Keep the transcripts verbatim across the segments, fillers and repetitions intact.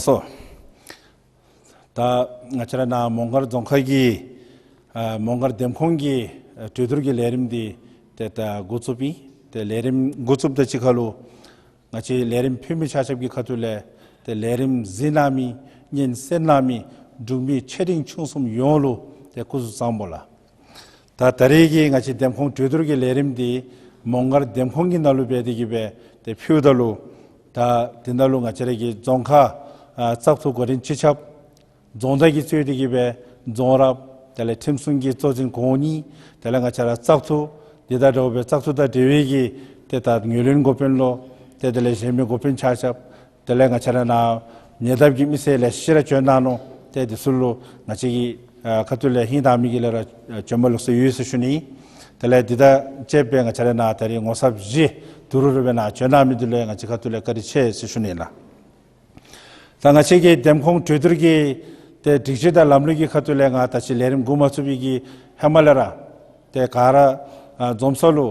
སོ། ད་ང་བཅས་ར་ནཱ་མོང་སྒར་རྫོང་ཁག་གི་ཨ་མོང་སྒར་འདེམས་ཁོངས་ཀྱི་ཨ་གྲོས་བསྡུར་གྱི་ལས་རིམ་འདི་ཏེ་ད་འགོ་བཙུགསཔ་ཨིན། ཏེ་ལས་རིམ་འགོ་བཙུགསཔ་དང་གཅིག་ཁར་ལུ་ང་བཅས་ལས་རིམ་ཕུལ་མི་ཆ་ཁྱབ་ཀྱི་ཁ་ཐུག་ལས་ཏེ་ལས་རིམ་གཟིགས་གནང་མི་སྙན་གསན་གནང་མི་འབྲུག་མི་ཆེ་འབྲིང་ཆུང་གསུམ་ཡོངས་ལུ་ཏེ་སྐུ་གཟུགས་བཟང་པོ་ལགས། ད་ད་རེས་ཀྱི་ང་བཅས་འདེམས་ཁོངས་གྲོས་བསྡུར་གྱི་ལས་རིམ་འདི་མོང་སྒར་འདེམས་ཁོངས་ཀྱི་ནང་ལུ་འབད་དེ་གི་སྦེ་ཏེ་ཕུལཝ་ད་ལུ་ད་འདི་ནང་ལུ་ང་བཅས་ར་གི་རྫོང་ཁག་ཨ་བཙག་འཐུ་འགོ་འདྲེན་སྤྱི་ཁྱབ་རྫོང་བདག་གིས་གཙོས་ཏེ་གི་སྦེ་རྫོང་རབ་དེ་ལས་ཁྲིམས་སྲུང་གི་གཙོ་འཛིན་གོང་གཉིས་དེ་ལས་ང་བཅས་ར་བཙག་འཐུ་འདི་དང་འདྲཝ་སྦེ་བཙག་འཐུ་དང་འབྲེལ་བའི་གི་ཏེ་ད་ངོས་ལེན་འགོ་དཔོན་ལུ་ཏེ་དེ་ལས་གཞན་མི་འགོ་དཔོན་ཆ་ཁྱབ་དེ་ལས་ང་བཅས་ར་ནཱ་ཉེ་འདབས་ཀྱི་མི་སེར་ལེ་ཤ་ཅིག་ར་བྱོན་གནང་ནུག། ཏེ་འདི་ཚུ་ལུ་ང་བཅས་ཀྱི་ཨ་ཁ་ཐུག་ལས་ཧིང་དྭངས་མའི་གི་ལས་ར་ཨ་བྱོན་པ་ལེགས་སོ་ཡོད་ཟེར་ཞུ་ནི། དེ་ལས་འདི་དང་བཅསཔ་སྦེ་ང་བཅས་ར་ནཱ་ད་རིས་ངོ་ཚབ་བཞི་དུམ་གྲ་རེ་སྦེ་ནཱ་བྱོན་གནང་མི་འདི་ལུ་ཡང་ང་བཅས་ཁ་ཐུག་ལས་བཀའ་དྲིན་ཆེ་ཟེར་ཞུ་ནི་ལགས། ད་ང་བཅས་ཀྱི་འདེམས་ཁོངས་གྲོས་བསྡུར་གྱི་ཏེ་སྒྲིག་གཞི་དང་ལམ་ལུགས་ཀྱི་ཁ་ཐུག་ལས་ང་ད་ཅི་ལས་རིམ་འགོ་མ་བཙུགས་པའི་གི་ཧེ་མ་ལས་ར་ཏེ་ག་ར་ཨ་འཛོམས་ས་ལུ་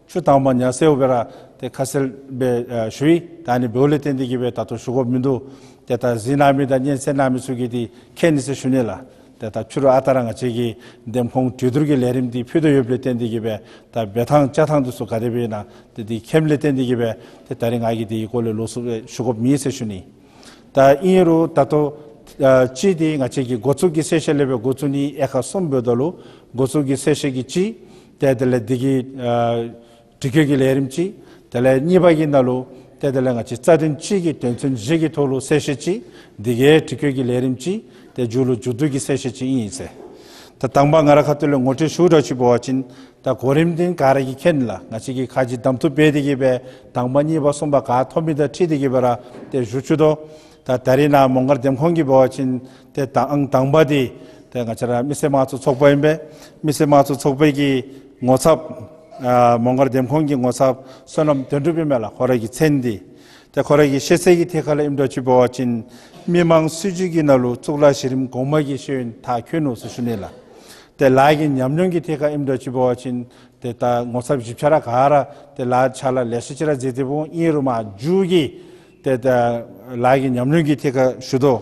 ཆུ་དྭངས་མ་ཉ་གསལཝ་སྦེ་ར་ཏེ་ཁ་གསལ་སྦེ་ཨ་ཞུ་ཡི། ད་ཨ་ནི་འབདཝ་ལས་བརྟེན་ཏེ་གི་སྦེ་ད་ལྟོ་ཞུ་དགོཔ་མིན་འདུག། ཏེ་ད་གཟིགས་གནང་མི་དང་སྙན་གསན་གནང་མི་ཚུ་གིས་འདི་མཁྱེན་ནི་ཟེར་ཞུ་ནི་ལགས། ཏེ་ད་ཕྱི་རུ་ཨ་རྟག་ར་ང་བཅས་ཀྱི་འདེམས་ཁོངས་གྲོས་བསྡུར་གྱི་ལས་རིམ་འདི་ཕུལ་དོ་ཡོདཔ་ལས་བརྟེན་ཏེ་གི་སྦེ་ད་འབད་ཐངས་བཅའ་ཐངས་འདི་ཚུ་ག་དེ་སྦེ་ཨིན་ན་ཏེ་འདི་མཁྱེནམ་ལས་བརྟེན་ཏེ་གི་སྦེ་ཏེ་ད་རིས་ང་གིས་འདི་གི་སྐོར་ལས་ལོགས་སུ་སྦེ་ཞུ་དགོཔ་མེད་ཟེར་ཞུ་ནི། ད་ཨིན་རུང་ད་ལྟོ་ཨ་གཅིག་འདི་ང་བཅས་ཀྱི་འགོ་བཙུགས་ཀྱི་གསལ་བཤད་ལས་སྦེ་འགོ་བཙུགས་ནི། དབྱེ་ཁག་གསུམ་འབདཝ་ད་ལུ་འགོ་བཙུགས་ཀྱི་གསལ་བཤད་ཀྱི་གཅིག། ཏེ་དེ་ལས་འདི་གི་ཨ་དྲི་བཀོད་ཀྱི་ལས་རིམ་གཅིག། དེ་ལས་གཉིས་པ་གི་ནང་ལུ་ཏེ་དེ་ལས་ང་བཅས་རྩ་དོན་གཅིག་གི་དོན་ཚན་བཞི་གི་ཐོག་ལུ་གསལ་བཤད་གཅིག། འདི་གིས་དྲི་བཀོད་ཀྱི་ལས་རིམ་གཅིག། ཏེ་མཇུག་ལུ་མཇུག་བསྡུ་གི་གསལ་བཤད་གཅིག་ཨིན་ཟེར། ད་དང་པ་ང་རའི་ཁ་ཐུག་ལས་ངོ་སྤྲོད་ཞུཝ་འདྲཝ་ཅིག་འབད་བ་ཅིན་ད་གོ་རིམ་འདི་ག་ར་གིས་མཁྱེན་ལགས། ང་བཅས་ཀྱིས་ཁ་རྗེ་གདམ་འཐུ་འབད་དེ་གི་སྦེ་དང་པ་གཉིས་པ་གསུམ་པ་ག་ཐོབ་མི་དང་འཁྲིལ་ཏེ་གི་སྦེ་ར་ཏེ་ཞུ་བཅུག་དོ། ད་ད་རིས་ནཱ་མོང་སྒར་འདེམས་ཁོངས་ཀྱི་འབད་བ་ཅིན་ཏེ་ད་ཨང་དང་པ་འདི་ཏེ་ང་བཅས་ར་མི་སེར་དམངས་གཙོ་ཚོགས་པ་ཨིན་པས། མི་སེར་དམངས་གཙོ་ཚོགས་པའི་གི་ངོ་ཚབ་ཨ་མོང་སྒར་འདེམས་ཁོངས་ཀྱི་ངོ་ཚབ་བསོད་ནམས་དོན་གྲུབ་ཨིན་མས་ལགས། ཁོ་རའི་གི་མཚན་འདི། ཏེ་ཁོ་རའི་གི་ཤེས་ཚད་ཀྱི་ཐད་ཁར་ལས་ཨིནམ་འདྲཝ་ཅིག་འབད་བ་ཅིན་མི་དམངས་སྲིད་བྱུས་ཀྱི་ནང་ལུ་གཙུག་ལག་གཞི་རིམ་གོང་མ་གི་ཤེས་ཡོན་མཐར་འཁྱོལ་ནུག་ཟེར་ཞུ་ནི་ལགས། ཏེ་ལཱ་གི་ཉམས་མྱོང་གི་ཐད་ཁར་ཨིནམ་འདྲཝ་ཅིག་འབད་བ་ཅིན་ཏེ་ད་ངོ་ཚབ་བཞི་ཆ་ར་ག་ར་ཏེ་ལཱ་ཕྱག་ལཱ་ལེ་ཤ་ཅིག་ར་མཛད་དེ་འབདཝ་ཨིན་རུང་མ་མཇུག་གི་ཏེ་ད་ལཱ་གི་ཉམས་མྱོང་གི་ཐད་ཁར་ཞུ་དོ།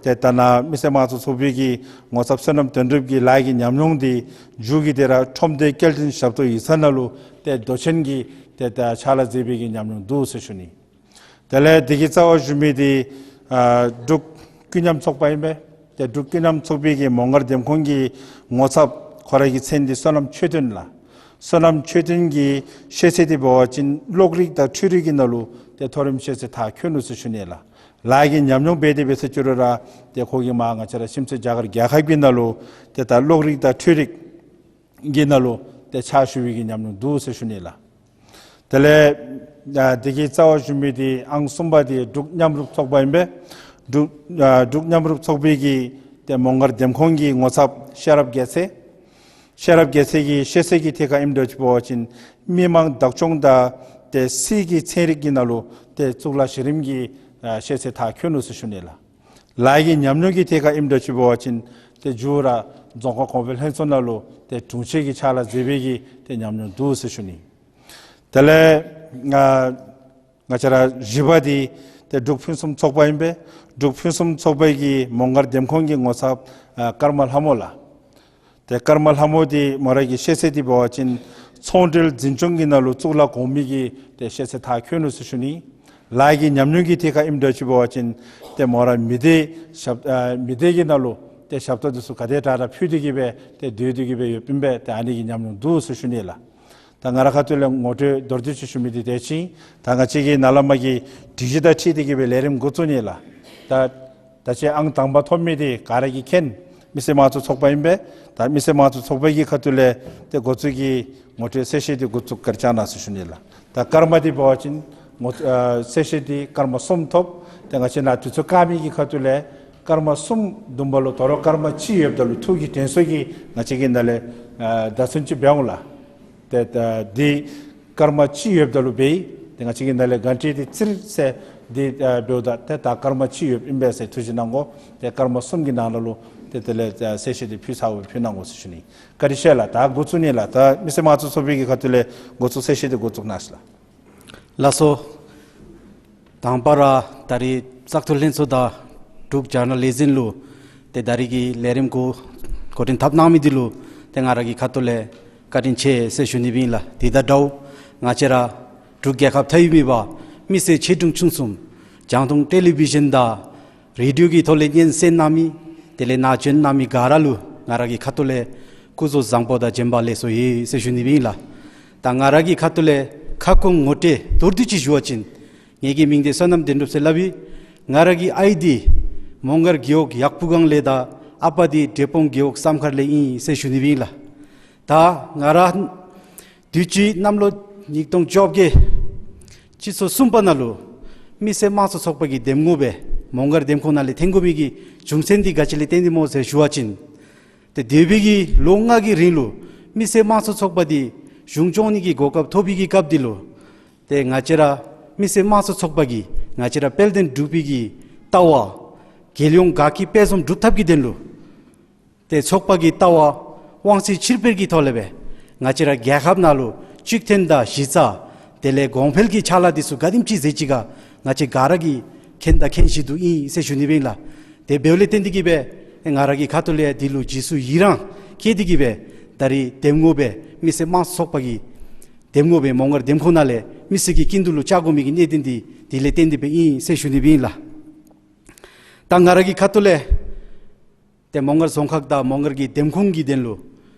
ཏེ་ད་ནཱ་མི་སེར་དམངས་གཙོ་ཚོགས་པའི་གི་ངོ་ཚབ་བསོད་ནམས་དོན་གྲུབ་ཀྱི་ལཱ་གི་ཉམས་མྱོང་འདི་མཇུག་གི་ཏེ་ར་ཁྲོམ་སྡེ་སྐྱེལ་འདྲེན་ཞབས་ཏོག་ཡིག་ཚང་ནང་ལུ་ཏེ་མདོ་ཆེན་གྱི་ཏེ་ད་ཕྱག་ལཱ་མཛད་པའི་གི་ཉམས་མྱོང་འདུག་ཟེར་ཞུ་ནི། དེ་ལས་འདི་གི་རྩ་བར་བཞུགས་མི་འདི་ཨ་འབྲུག་ཀུན་མཉམ་ཚོགས་པ་ཨིན་པས། ཏེ་འབྲུག་ཀུན་མཉམ་ཚོགས་པའི་གི་མོང་སྒར་འདེམས་ཁོངས་ཀྱི་ངོ་ཚབ་ཁོ་རའི་གི་མཚན་འདི་བསོད་ནམས་ཆོས་སྟོན་ལགས། བསོད་ནམས་ཆོས་སྟོན་གྱི་ཤེས་ཚད་འདི་འབད་བ་ཅིན་གློག་རིག་དང་འཕྲུལ་རིག་གི་ནང་ལུ་ཏེ་མཐོ་རིམ་ཤེས་ཚད་མཐར་འཁྱོལ་ནུག་ཟེར་ཞུ་ནི་ལགས། ལཱ་གི་ཉམས་མྱོང་འབད་དེ་འབད་ཟེར་ཅི་རུང་ར་ཏེ་ཁོ་གིས་མར་ང་བཅས་ར་ཁྱིམ་མཚེས་རྒྱ་གར་རྒྱལ་ཁབ་ཀྱི་ནང་ལུ་ཏེ་ད་གློག་རིག་དང་འཕྲུལ་རིག་གི་ནང་ལུ་ཏེ་ཕྱག་ཞུ་བའི་གི་ཉམས་མྱོང་འདུག་ཟེར་ཞུ་ནི་ལགས། དེ་ལས་ཨ་འདི་གི་རྩ་བར་བཞུགས་མི་འདི་ཨང་གསུམ་པ་འདི་འབྲུག་མཉམ་རུབ་ཚོགས་པ་ཨིན་པས། འབྲུག་ཨ་འབྲུག་མཉམ་རུབ་ཚོགས་པའི་གི་ཏེ་མོང་སྒར་འདེམས་ཁོངས་ཀྱི་ངོ་ཚབ་ཤེས་རབ་རྒྱལ་མཚན། ཤེས་རབ་རྒྱལ་མཚན་གྱི་ཤེས་ཚད་ཀྱི་ཐད་ཁར་ཨིནམ་འདྲཝ་ཅིག་འབད་བ་ཅིན་མི་དམངས་བདག་སྐྱོང་དང་ཏེ་སྲིད་ཀྱི་ཚན་རིག་གི་ནང་ལུ་ཏེ་གཙུག་ལག་གཞི་རིམ་གྱི་ཨ་ཤེས་ཚད་མཐར་འཁྱོལ་ནུག་ཟེར་ཞུ་ནི་ལགས། ལཱ་གི་ཉམས་མྱོང་གི་ཐད་ཁར་ཨིནམ་འདྲཝ་ཅིག་འབད་བ་ཅིན་ཏེ་མཇུག་ར་རྫོང་ཁག་གོང་འཕེལ་ལྷན་ཚོགས་ནང་ལུ་ཏེ་དྲུང་ཆེན་གྱི་ཕྱག་ལཱ་མཛད་པའི་གི་ཏེ་ཉམས་མྱོང་འདུག་ཟེར་ཞུ་ནི། དེ་ལས་ང་ང་བཅས་ར་བཞི་པ་འདི་ཏེ་འབྲུག་ཕུན་སུམ་ཚོགས་པ་ཨིན་པས། འབྲུག་ཕུན་སུམ་ཚོགས་པའི་གི་མོང་སྒར་འདེམས་ཁོངས་ཀྱི་ངོ་ཚབ་ཨ་ཀརྨ་ལྷ་མོ་ལགས། ཏེ་ཀརྨ་ལྷ་མོ་འདི་མོ་རའི་གི་ཤེས་ཚད་འདི་འབད་བ་ཅིན་ཚོང་འབྲེལ་འཛིན་སྐྱོང་གི་ནང་ལུ་གཙུག་ལག་གོང་མའི་གི་ཏེ་ཤེས་ཚད་མཐར་འཁྱོལ་ནུག་ཟེར་ཞུ་ནི། ལཱ་གི་ཉམས་མྱོང་གི་ཐད་ཁར་ཨིནམ་འདྲཝ་ཅིག་འབད་བ་ཅིན་ཏེ་མོ་ར་མི་སྡེ་ཞབས་ཨ་མི་སྡེ་གི་ནང་ལུ་ཏེ་ཞབས་ཏོག་འདི་ཚུ་ག་དེ་དྲག་དྲག་ཕུལ་ཏེ་གི་སྦེ་ཏེ་སྡོད་དེ་གི་སྦེ་ཡོདཔ་ཨིན་པས། ཏེ་ཨ་ནི་གི་ཉམས་མྱོང་འདུག་ཟེར་ཞུ་ནི་ལགས། ད་ང་རའི་ཁ་ཐུག་ལས་ངོ་སྤྲོད་མདོར་བསྡུས་ཅིག་ཞུ་མི་འདི་དེ་ཅིག་ཨིན། ད་ང་བཅས་ཀྱིས་ནཱ་ལས་མར་གྱི་སྒྲིག་གཞི་དང་འཁྲིལ་ཏེ་གི་སྦེ་ལས་རིམ་འགོ་བཙུགས་ནི་ལགས། ད་ད་ཅི་ཨང་དང་པ་ཐོབ་མི་འདི་ག་ར་གིས་མཁྱེན། མི་སེར་དམངས་གཙོ་ཚོགས་པ་ཨིན་པས། ད་མི་སེར་དམངས་གཙོ་ཚོགས་པའི་གི་ཁ་ཐུག་ལས་ཏེ་འགོ་བཙུགས་ཀྱི་ངོ་སྤྲོད་གསལ་བཤད་འདི་འགོ་བཙུགས་བཀའ་དྲིན་བསྐྱང་གནང་ཟེར་ཞུ་ནི་ལགས། ད་ཀརྨ་འདི་འབད་བ་ཅིན་ངོ་ཨ་གསལ་བཤད་འདི་ཀརྨ་གསུམ་ཐོབ། ཏེ་ང་བཅས་ནཱ་དུས་ཚོད་བཀག་མི་གི་ཁ་ཐུག་ལས་ཀརྨ་གསུམ་བསྡོམས་པ་ལུ་དོ་རུང་ཀརྨ་གཅིག་ཡོདཔ་ད་ལུ་ཐུགས་ཀྱི་དྲན་གསོ་གི་ང་བཅས་ཀྱིས་ནཱ་ལས་ཨ་བརྡ་མཚོན་ཅིག་འབད་འོང་ལགས། ཏེ་ད་འདི་ཀརྨ་གཅིག་ཡོདཔ་ད་ལུ་འབད་ཡི། ཏེ་ང་བཅས་ཀྱིས་ནཱ་ལས་གྷན་ཊི་འདི་བཙིར་ཟེར་འདི་ཨ་འབདཝ་ད་ཏེ་ད་ཀརྨ་གཅིག་ཡོདཔ་ཨིན་པས་ཟེར་ཐུགས་བཞེས་གནང་དགོ། ཏེ་ཀརྨ་གསུམ་གྱི་ནང་ན་ལུ་ཏེ་དེ་ལས་ཨ་གསལ་བཤད་འདི་ཕུལ་ཚརཝ་ཕུལ་གནང་དགོ་ཟེར་ཞུ་ནི། བཀའ་དྲིན་ཆེ་ལགས། ད་འགོ་བཙུགས་ནི་ལགས། ད་མི་སེར་དམངས་གཙོ་ཚོགས་པའི་གི་ཁ་ཐུག་ལས་འགོ་བཙུགས་གསལ་བཤད་འདི་འགོ་བཙུགས་གནང་ཞིག་ལགས། ལགས་སོ། དང་པ་ར་ད་རིས་བཙག་འཐུ་ལྷན་ཚོགས་དང་ འབྲུག་ཇར་ནལ་ལེ་ཟིན་ལུ་ཏེ་ད་རིས་ཀྱི་ལས་རིམ་གུ་འགོ་འདྲེན་འཐབ་གནང་མི་འདི་ལུ་ཏེ་ང་ར་གི་ཁ་ཐུག་ལས་བཀའ་དྲིན་ཆེ་ཟེར་ཞུ་ནི་སྦེ་ཨིན་ལགས། དེ་དང་འདྲཝ་ང་བཅས་ར་འབྲུག་རྒྱལ་ཁབ་མཐའ་དབུས་མི་དབང་མི་སེར་ཆེ་འབྲིང་ཆུང་གསུམ་རྒྱང་མཐོང་ཊེ་ལི་བི་ཞཱན་དང་རེ་ཌི་ཡོ་གི་ཐོག་ལས་སྙན་གསན་གནང་མི་དེ་ལས་ནཱ་བྱོན་གནང་མི་ག་ར་ལུ་ང་ར་གི་ཁ་ཐུག་ལས་སྐུ་གཟུགས་བཟང་པོ་དང་བྱོན་པ་ལེགས་སོ་ཡོད་ཟེར་ཞུ་ནི་སྦེ་ཨིན་ལགས། ད་ང་ར་གི་ཁ་ཐུག་ལས་ཁ་སྐོང་ངོ་སྤྲོད་མདོར་བསྡུས་ཅིག་ཞུ་བ་ཅིན་ངེ་གི་མིང་འདི་བསོད་ནམས་དོན་གྲུབ་ཟེར་སླབ་ཨིན། ང་ར་གི་ཨའི་འདི་མོང་སྒར་རྒེད་འོག་ཡག་ཕུ་སྒང་ལས་དང་ཨ་པ་འདི་འབྲས་སྤུངས་རྒེད་འོག་བསམ་མཁར་ལས་ཨིན་ཟེར་ཞུ་ནི་སྦེ་ཨིན་ལགས། ད་ང་ར་དུས་ཅི་གནམ་ལོ་ཉིས་སྟོང་བཅོ་བརྒྱད་སྤྱི་ཚེས་གསུམ་པ་ནང་ལུ་མི་སེར་དམངས་གཙོ་ཚོགས་པ་གི་འདེམས་ངོ་སྦེ་མོང་སྒར་འདེམས་ཁོངས་ནང་ལས་འཐོན་དགོ་མི་གི་རྒྱུ་མཚན་འདི་ག་ཅི་ལས་བརྟེན་ཏེ་སྨོ་ཟེར་ཞུ་བ་ཅིན་ཏེ་འདས་པའི་གི་ལོ་ལྔ་གི་རིང་ལུ་མི་སེར་དམངས་གཙོ་ཚོགས་པ་འདི་གཞུང་སྐྱོང་ནི་གི་གོ་སྐབས་ཐོབ་པའི་གི་སྐབས་འདི་ལུ་ཏེ་ང་བཅས་ར་མི་སེར་དམངས་གཙོ་ཚོགས་པ་གིས་ང་བཅས་ར་དཔལ་ལྡན་འབྲུག་པའི་གི་ལྟ་བ་རྒྱལ་ཡོངས་དགའ་སྐྱིད་དཔལ་འཛོམས་སྒྲུབ་ཐབས་ཀྱི་དོན་ལུ་ཏེ་ཚོགས་པ་གི་ལྟ་བ་དབང་ཚད་ཕྱིར་སྤེལ་གྱི་ཐོག་ལས་སྦེ་ང་བཅས་ར་རྒྱལ་ཁབ་ནང་ལུ་གཅིག་མཐུན་དང་གཞི་རྩ་དེ་ལས་གོང་འཕེལ་གྱི་ཕྱག་ལཱ་འདི་ཚུ་ག་དེམ་ཅིག་མཛད་ཅི་ག་ང་བཅས་ག་ར་གིས་མཁྱེན་དང་མཁྱེན་བཞིན་དུ་ཨིན་ཟེར་ཞུ་ནི་སྦེ་ཨིན་ལགས། དེ་འབདཝ་ལས་བརྟེན་ཏེ་གིས་སྦེ་ང་ར་གི་ཁ་ཐུག་ལས་འདི་ལུ་རྗེས་སུ་ཡི་རང་བསྐྱེད་དེ་གིས་སྦེ་ད་རིས་འདེམས་ངོ་སྦེ་མི་སེར་དམངས་གཙོ་ཚོགས་པ་གི་འདེམས་ངོ་སྦེ་མོང་སྒར་འདེམས་ཁོངས་ནང་ལས་མི་སེར་གྱི་སྐྱིད་སྡུག་ལུ་བཅར་དགོ་མི་གི་གནད་དོན་འདི་དེ་ལས་བརྟེན་ཏེ་སྦེ་ཨིན་ཟེར་ཞུ་ནི་སྦེ་ཨིན་ལགས། ད་ང་ར་གི་ཁ་ཐུག་ལས་ཏེ་མོང་སྒར་རྫོང་ཁག་དང་མོང་སྒར་གྱི་འདེམས་ཁོངས་ཀྱི་དོན་ལུ་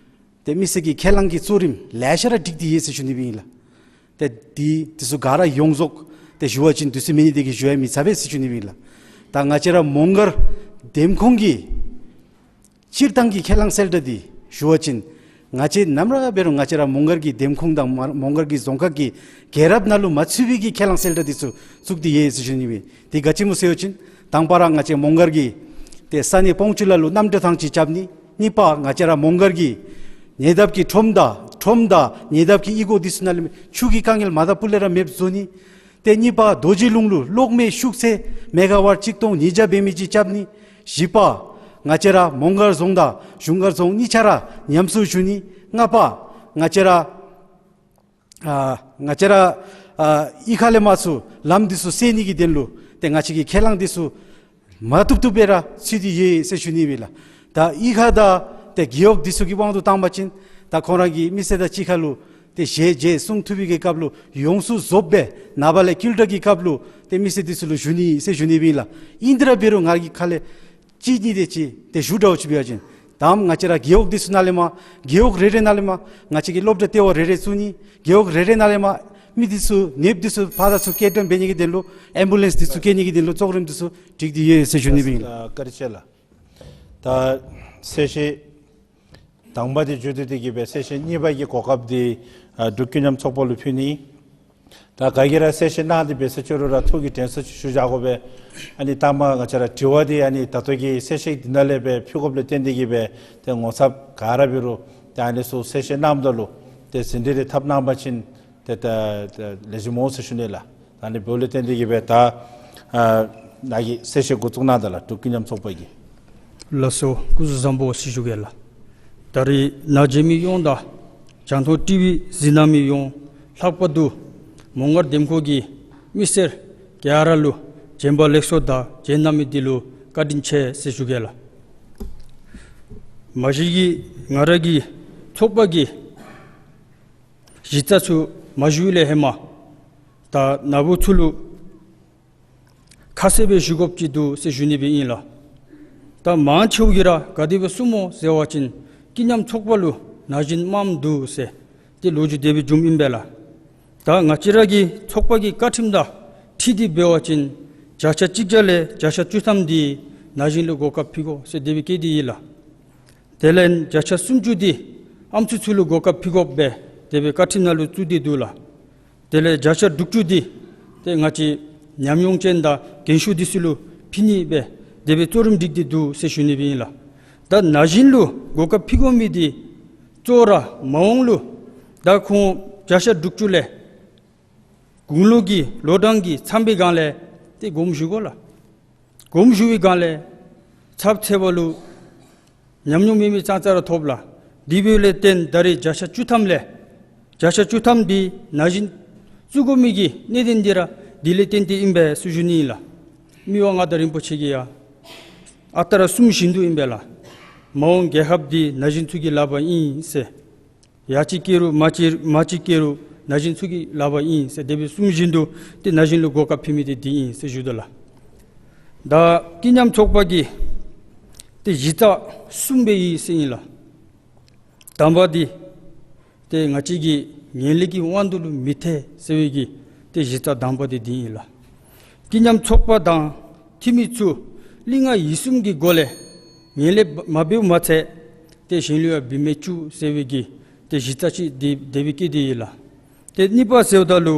ཏེ་མི་སེར་གྱི་ཁས་བླངས་ཀྱི་གཙོ་རིམ་ལེ་ཤ་ར་བསྒྲིགས་ཏེ་ཡོད་ཟེར་ཞུ་ནི་སྦེ་ཨིན་ལགས། ཏེ་འདི་འདི་ཚུ་ག་ར་ཡོངས་རྫོགས་ཏེ་ཞུ་བ་ཅིན་དུས་ཚོད་མེད་ནི་དེ་གིས་ཞུ་ཡང་མི་ཚར་བས་ཟེར་ཞུ་ནི་སྦེ་ཨིན་ལགས། ད་ང་བཅས་ར་མོང་སྒར་འདེམས་ཁོངས་ཀྱི་སྤྱིར་བཏང་གི་ཁས་བླངས་གསལ་བསྒྲགས་འདི་ཞུ་བ་ཅིན་ང་བཅས་ནམ་ར་འབད་རུང་ང་བཅས་ར་མོང་སྒར་གྱི་འདེམས་ཁོངས་དང་མ་མོང་སྒར་གྱི་རྫོང་ཁག་གི་རྒྱལ་རབས་ནང་ལུ་མ་ཚུད་པའི་གི་ཁས་བླངས་གསལ་བསྒྲགས་འདི་ཚུ་བཙུགས་ཏེ་ཡོད་ཟེར་ཞུ་ནི་སྦེ། དེ་ག་ཅི་སྨོ་ཟེར་བ་ཅིན་དང་པ་ར་ང་བཅས་མོང་སྒར་གྱི་ཏེ་ས་གནས་སྤོང་ཆུ་ལ་ལུ་གནམ་གྲུ་ཐང་ཅིག་རྐྱབ་ནི། གཉིས་པ་ང་བཅས་ར་མོང་སྒར་གྱི་ཉེ་འདབས་ཀྱི་ཁྲོམ་དང་ཁྲོམ་དང་ཉེ་འདབས་ཀྱི་གཡུས་སྒོ་འདི་ཚུ་ནང་ལས་ཆུ་གི་དཀའ་ངལ་མ་དང་ཕུ་ལས་ར་མེདཔ་བཟོ་ནི། ཏེ་གཉིས་པ་རྡོ་རྗེ་ལུང་ལུ་གློག་མེ་ཤུགས་ཚད་མེ་ག་ཝཊ་གཅིག་སྟོང་ཉིས་བརྒྱ་འབད་མི་ཅིག་རྐྱབ་ནི། བཞི་པ་ང་བཅས་ར་མོང་སྒར་རྫོང་དང་གཞུང་སྒར་རྫོང་གཉིས་ཆ་ར་ཉམས་གསོ་ཞུ་ནི། ལྔ་པ་ང་བཅས་ར་ཨ་ང་བཅས་ར་ཨ་གཡུས་ཁ་ལས་མར་ཚུར་ལམ་འདི་ཚུ་སེལ་ནི་གི་དོན་ལུ་ཏེ་ང་བཅས་ཀྱི་ཁས་བླངས་འདི་ཚུ་མ་བཏུབ་བཏུབ་སྦེ་ར་ཚུད་དེ་ཡོད་ཟེར་ཞུ་ནི་སྦེ་ལགས། ད་གཡུས་ཁ་དང་ཏེ་རྒེད་འོག་འདི་ཚུ་གི་དབང་དུ་བཏང་པ་ཅིན་ད་ཁོང་ར་གི་མི་སེར་དང་གཅིག་ཁར་ལུ་ཏེ་ཞལ་མཇལ་གསུང་ཐུབ་པའི་གི་སྐབས་ལུ་ཡོངས་སུ་རྫོགསཔ་སྦེ་ནངས་པ་ལས་ཀུན་ཏ་གི་སྐབས་ལུ་ཏེ་མི་སེར་འདི་ཚུ་ལུ་ཞུ་ནི་ཟེར་ཞུ་ནི་སྦེ་ལགས། ཨིན་ཏེ་ར་འབད་རུང་ང་གི་ཁ་ལས་གཅིག་གཉིས་དེ་ཅིག་ཏེ་ཞུ་དྲག་ཅིག་འབད་བ་ཅིན་ད་ང་བཅས་ར་རྒེད་འོག་འདི་ཚུ་ནང་ལས་མར་རྒེད་འོག་རེ་རེ་ནང་ལས་མར་ང་བཅས་ཀྱི་སློབ་གྲྭ་ལྟེ་བ་རེ་རེ་བཙུགས་ནི། རྒེད་འོག་རེ་རེ་ནང་ལས་མར་མི་འདི་ཚུ་ནདཔ་འདི་ཚུ་ཕར་དང་ཚུར་སྐྱེལ་འདྲེན་འབད་ནི་གི་དོན་ལུ་ཨེམ་བུ་ལེནསི་འདི་ཚུ་སྐྱེལ་ནི་གི་དོན་ལུ་གཙོ་རིམ་འདི་ཚུ་སྒྲིག་སྟེ་ཡོད་ཟེར་ཞུ་ནི་སྦེ་ཨིན་ལགས། ཨ་བཀའ་དྲིན་ཆེ་ལགས། ད་གསལ་བཤད་དང་པ་འདི་མཇུག་བསྡུ་སྟེ་གིས་སྦེ་གསལ་བཤད་གཉིས་པ་གི་གོ་སྐབས་འདི་ཨ་འབྲུག་ཀུན་མཉམ་ཚོགས་པ་ལུ་ཕུལ་ནི། ད་ག་གིས་ར་གསལ་བཤད་གནང་སྟེ་འབད་ས་ཅིག་རུང་ར་ཐུགས་ཀྱི་དྲན་གསོ་ཅིག་ཞུ་བཞག་དགོ་པས། ཨ་ནི་ད་མ་ང་བཅས་ར་དྲི་བ་འདི་ཨ་ནི་ད་ལྟོ་གི་གསལ་བཤད་འདི་ནང་ལས་སྦེ་ཕུལ་དགོཔ་ལས་བརྟེན་ཏེ་གིས་སྦེ་ཏེ་ངོ་ཚབ་ག་ར་འབད་རུང་ཏེ་ཨ་ནི་ཚུ་གསལ་བཤད་གནངམ་ད་ལུ་ཏེ་ཟིན་བྲིས་རེ་འཐབ་གནང་པ་ཅིན་ཏེ་ད་ད་ལེགས་ཤོམ་འོང་ཟེར་ཞུ་ནི་ལགས། ད་ཨ་ནི་འབདཝ་ལས་བརྟེན་ཏེ་གིས་སྦེ་ད་ཨ་ནཱ་གིས་གསལ་བཤད་འགོ་བཙུགས་གནང་ད་ལགས། འབྲུག་ཀུན་མཉམ་ཚོགས་པ་གིས། ལགས་སོ། སྐུ་གཟུགས་བཟང་པོ་ཟེར་ཞུ་གེ་ལགས། ད་རིས་ནཱ་མཇལ་མི་ཡོངས་དང་རྒྱང་མཐོང་ཊི་ཝི་གཟིགས་གནང་མི་ཡོངས་ལྷག་པར་དུ་མོང་སྒར་འདེམས་ཁོངས་ཀྱི་མི་སེར་ག་ར་ལུ་བྱོན་པ་ལེགས་སོ་དང་བྱོན་གནང་མི་འདི་ལུ་བཀའ་དྲིན་ཆེ་ཟེར་ཞུ་གེ་ལགས། མ་གཞི་གིས་ང་ར་གི་ཚོགས་པ་གི་གཞི་རྩ་ཚུ་མ་ཞུ་ལས་ཧེ་མ་ད་ནཱ་བུ་ཚུ་ལུ་ཁ་གསལ་སྦེ་ཞུ་དགོཔ་ཅིག་འདུག་ཟེར་ཞུ་ནི་སྦེ་ཨིན་ལགས། ད་མང་ཆེཝ་གིས་ར་ག་དེ་སྦེ་གསུངམ་སྨོ་ཟེར་བ་ཅིན་ཀུན་མཉམ་ཚོགས་པ་ལུ་ན་གཞོན་མངམ་འདུག་ཟེར་ཏེ་ལོ་རྒྱུས་དེ་སྦེ་བྱུངམ་ཨིན་པས་ལགས། ད་ང་བཅས་ར་གི་ཚོགས་པ་གི་བཀའ་ཁྲིམས་དང་འཁྲིལ་ཏེ་འབད་བ་ཅིན་བརྒྱ་ཆ་གཅིག་བརྒྱ་ལས་བརྒྱ་ཆ་བཅུ་ཐམ་འདི་ན་གཞོན་ལུ་གོ་སྐབས་ཕུལ་དགོ་ཟེར་དེ་སྦེ་བཀོད་དེ་ཡོད་ལགས། དེ་ལས་བརྒྱ་ཆ་སུམ་ཅུ་འདི་ཨམ་སྲུ་ཚུ་ལུ་གོ་སྐབས་ཕུལ་དགོཔ་སྦེ་དེ་སྦེ་བཀའ་ཁྲིམས་ནང་ལུ་བཙུགས་ཏེ་འདུག་ལགས། དེ་ལས་བརྒྱ་ཆ་དྲུག་ཅུ་འདི་ཏེ་ང་བཅས་ཉམས་མྱོང་ཅན་དང་རྒན་ཤོས་འདི་ཚུ་ལུ་ཕུལ་ནི་སྦེ་དེ་སྦེ་གཙོ་རིམ་སྒྲིག་སྟེ་འདུག་ཟེར་ཞུ་ནི་སྦེ་ཨིན་ལགས། ད་ན་གཞོན་ལུ་གོ་སྐབས་ཕུལ་དགོ་མི་འདི་གཙོ་བོ་ར་མ་འོངས་ལུ་ད་ཁོང་བརྒྱ་ཆ་དྲུག་ཅུ་ལས་དགུང་ལོ་གི་ལོ་གྲངས་ཀྱི་འཚམས་པའི་སྒང་ལས་ཏེ་དགོངསམ་ཞུ་དགོ་ལགས། དགོངསམ་ཞུ་བའི་སྒང་ལས་ཚབ་ཚེ་བ་ལུ་ཉམས་མྱོང་མེད་མི་ཙང་ཙ་ར་ཐོབ་ལགས། དེ་འབདཝ་ལས་བརྟེན་ད་རེས་བརྒྱ་ཆ་བཅུ་ཐམ་ལས་བརྒྱ་ཆ་བཅུ་ཐམ་འདི་ན་གཞོན་བཙུགས་དགོ་མི་གི་གནད་དོན་འདི་ར་དེ་ལས་བརྟེན་ཏེ་ཨིན་པས་ཟེར་ཞུ་ནི་ཨིན་ལགས། མི་དབང་མངའ་བདག་རིན་པོ་ཆེ་གིས་ཡང་ ཨ་རྟག་ར་གསུངམ་བཞིན་དུ་ཨིན་པས་ལགས། མ་འོངས་རྒྱལ་ཁབ་འདི་ན་གཞོན་ཚུ་གི་ལག་པར་ཨིན་ཟེར། ཡར་ཅིག་བསྐྱལ་རུང་མར་ཅིག་མར་ཅིག་བསྐྱལ་རུང་ན་གཞོན་ཚུ་གི་ལག་པར་ཨིན་ཟེར། དེ་སྦེ་གསུངམ་བཞིན་དུ་ཏེ་ན་གཞོན་ལུ་གོ་སྐབས་ཕུལ་མི་འདི་འདི་ཨིན་ཟེར་ཞུ་དོ་ལགས། ད་སྐྱིད་ཉམས་ཚོགས་པ་གི་ཏེ་གཞི་རྩ་གསུམ་སྦེ་ཨིན་ཟེར་ཨིན་ལགས། དང་པ་འདི་ཏེ་ང་བཅས་ཀྱི་ངན་ལྷད་ཀྱི་དབང་དུ་ལུ་མི་ཐལ་ཟེར་བའི་གི་ཏེ་གཞི་རྩ་དང་པ་འདི་འདི་ཨིན་ལགས། སྐྱིད་ཉམས་ཚོགས་པ་དང་འཐུས་མི་ཚུ་གླིང་ང་ཡིད་གསུམ་གྱི་སྒོ་ལས་ངན་ལྷད་མ་འབདཝ་མ་ཚད་ཏེ་གཞན་ལུ་ཡང་འབད་མི་བཅུག་ཟེར་བའི་གི་ཏེ་གཞི་རྩ་ཅིག་འདི་དེ་སྦེ་བསྐྱེད་དེ་ཨིན་ལགས། ཏེ་གཉིས་པ་ཟེརཝ་ད་ལུ་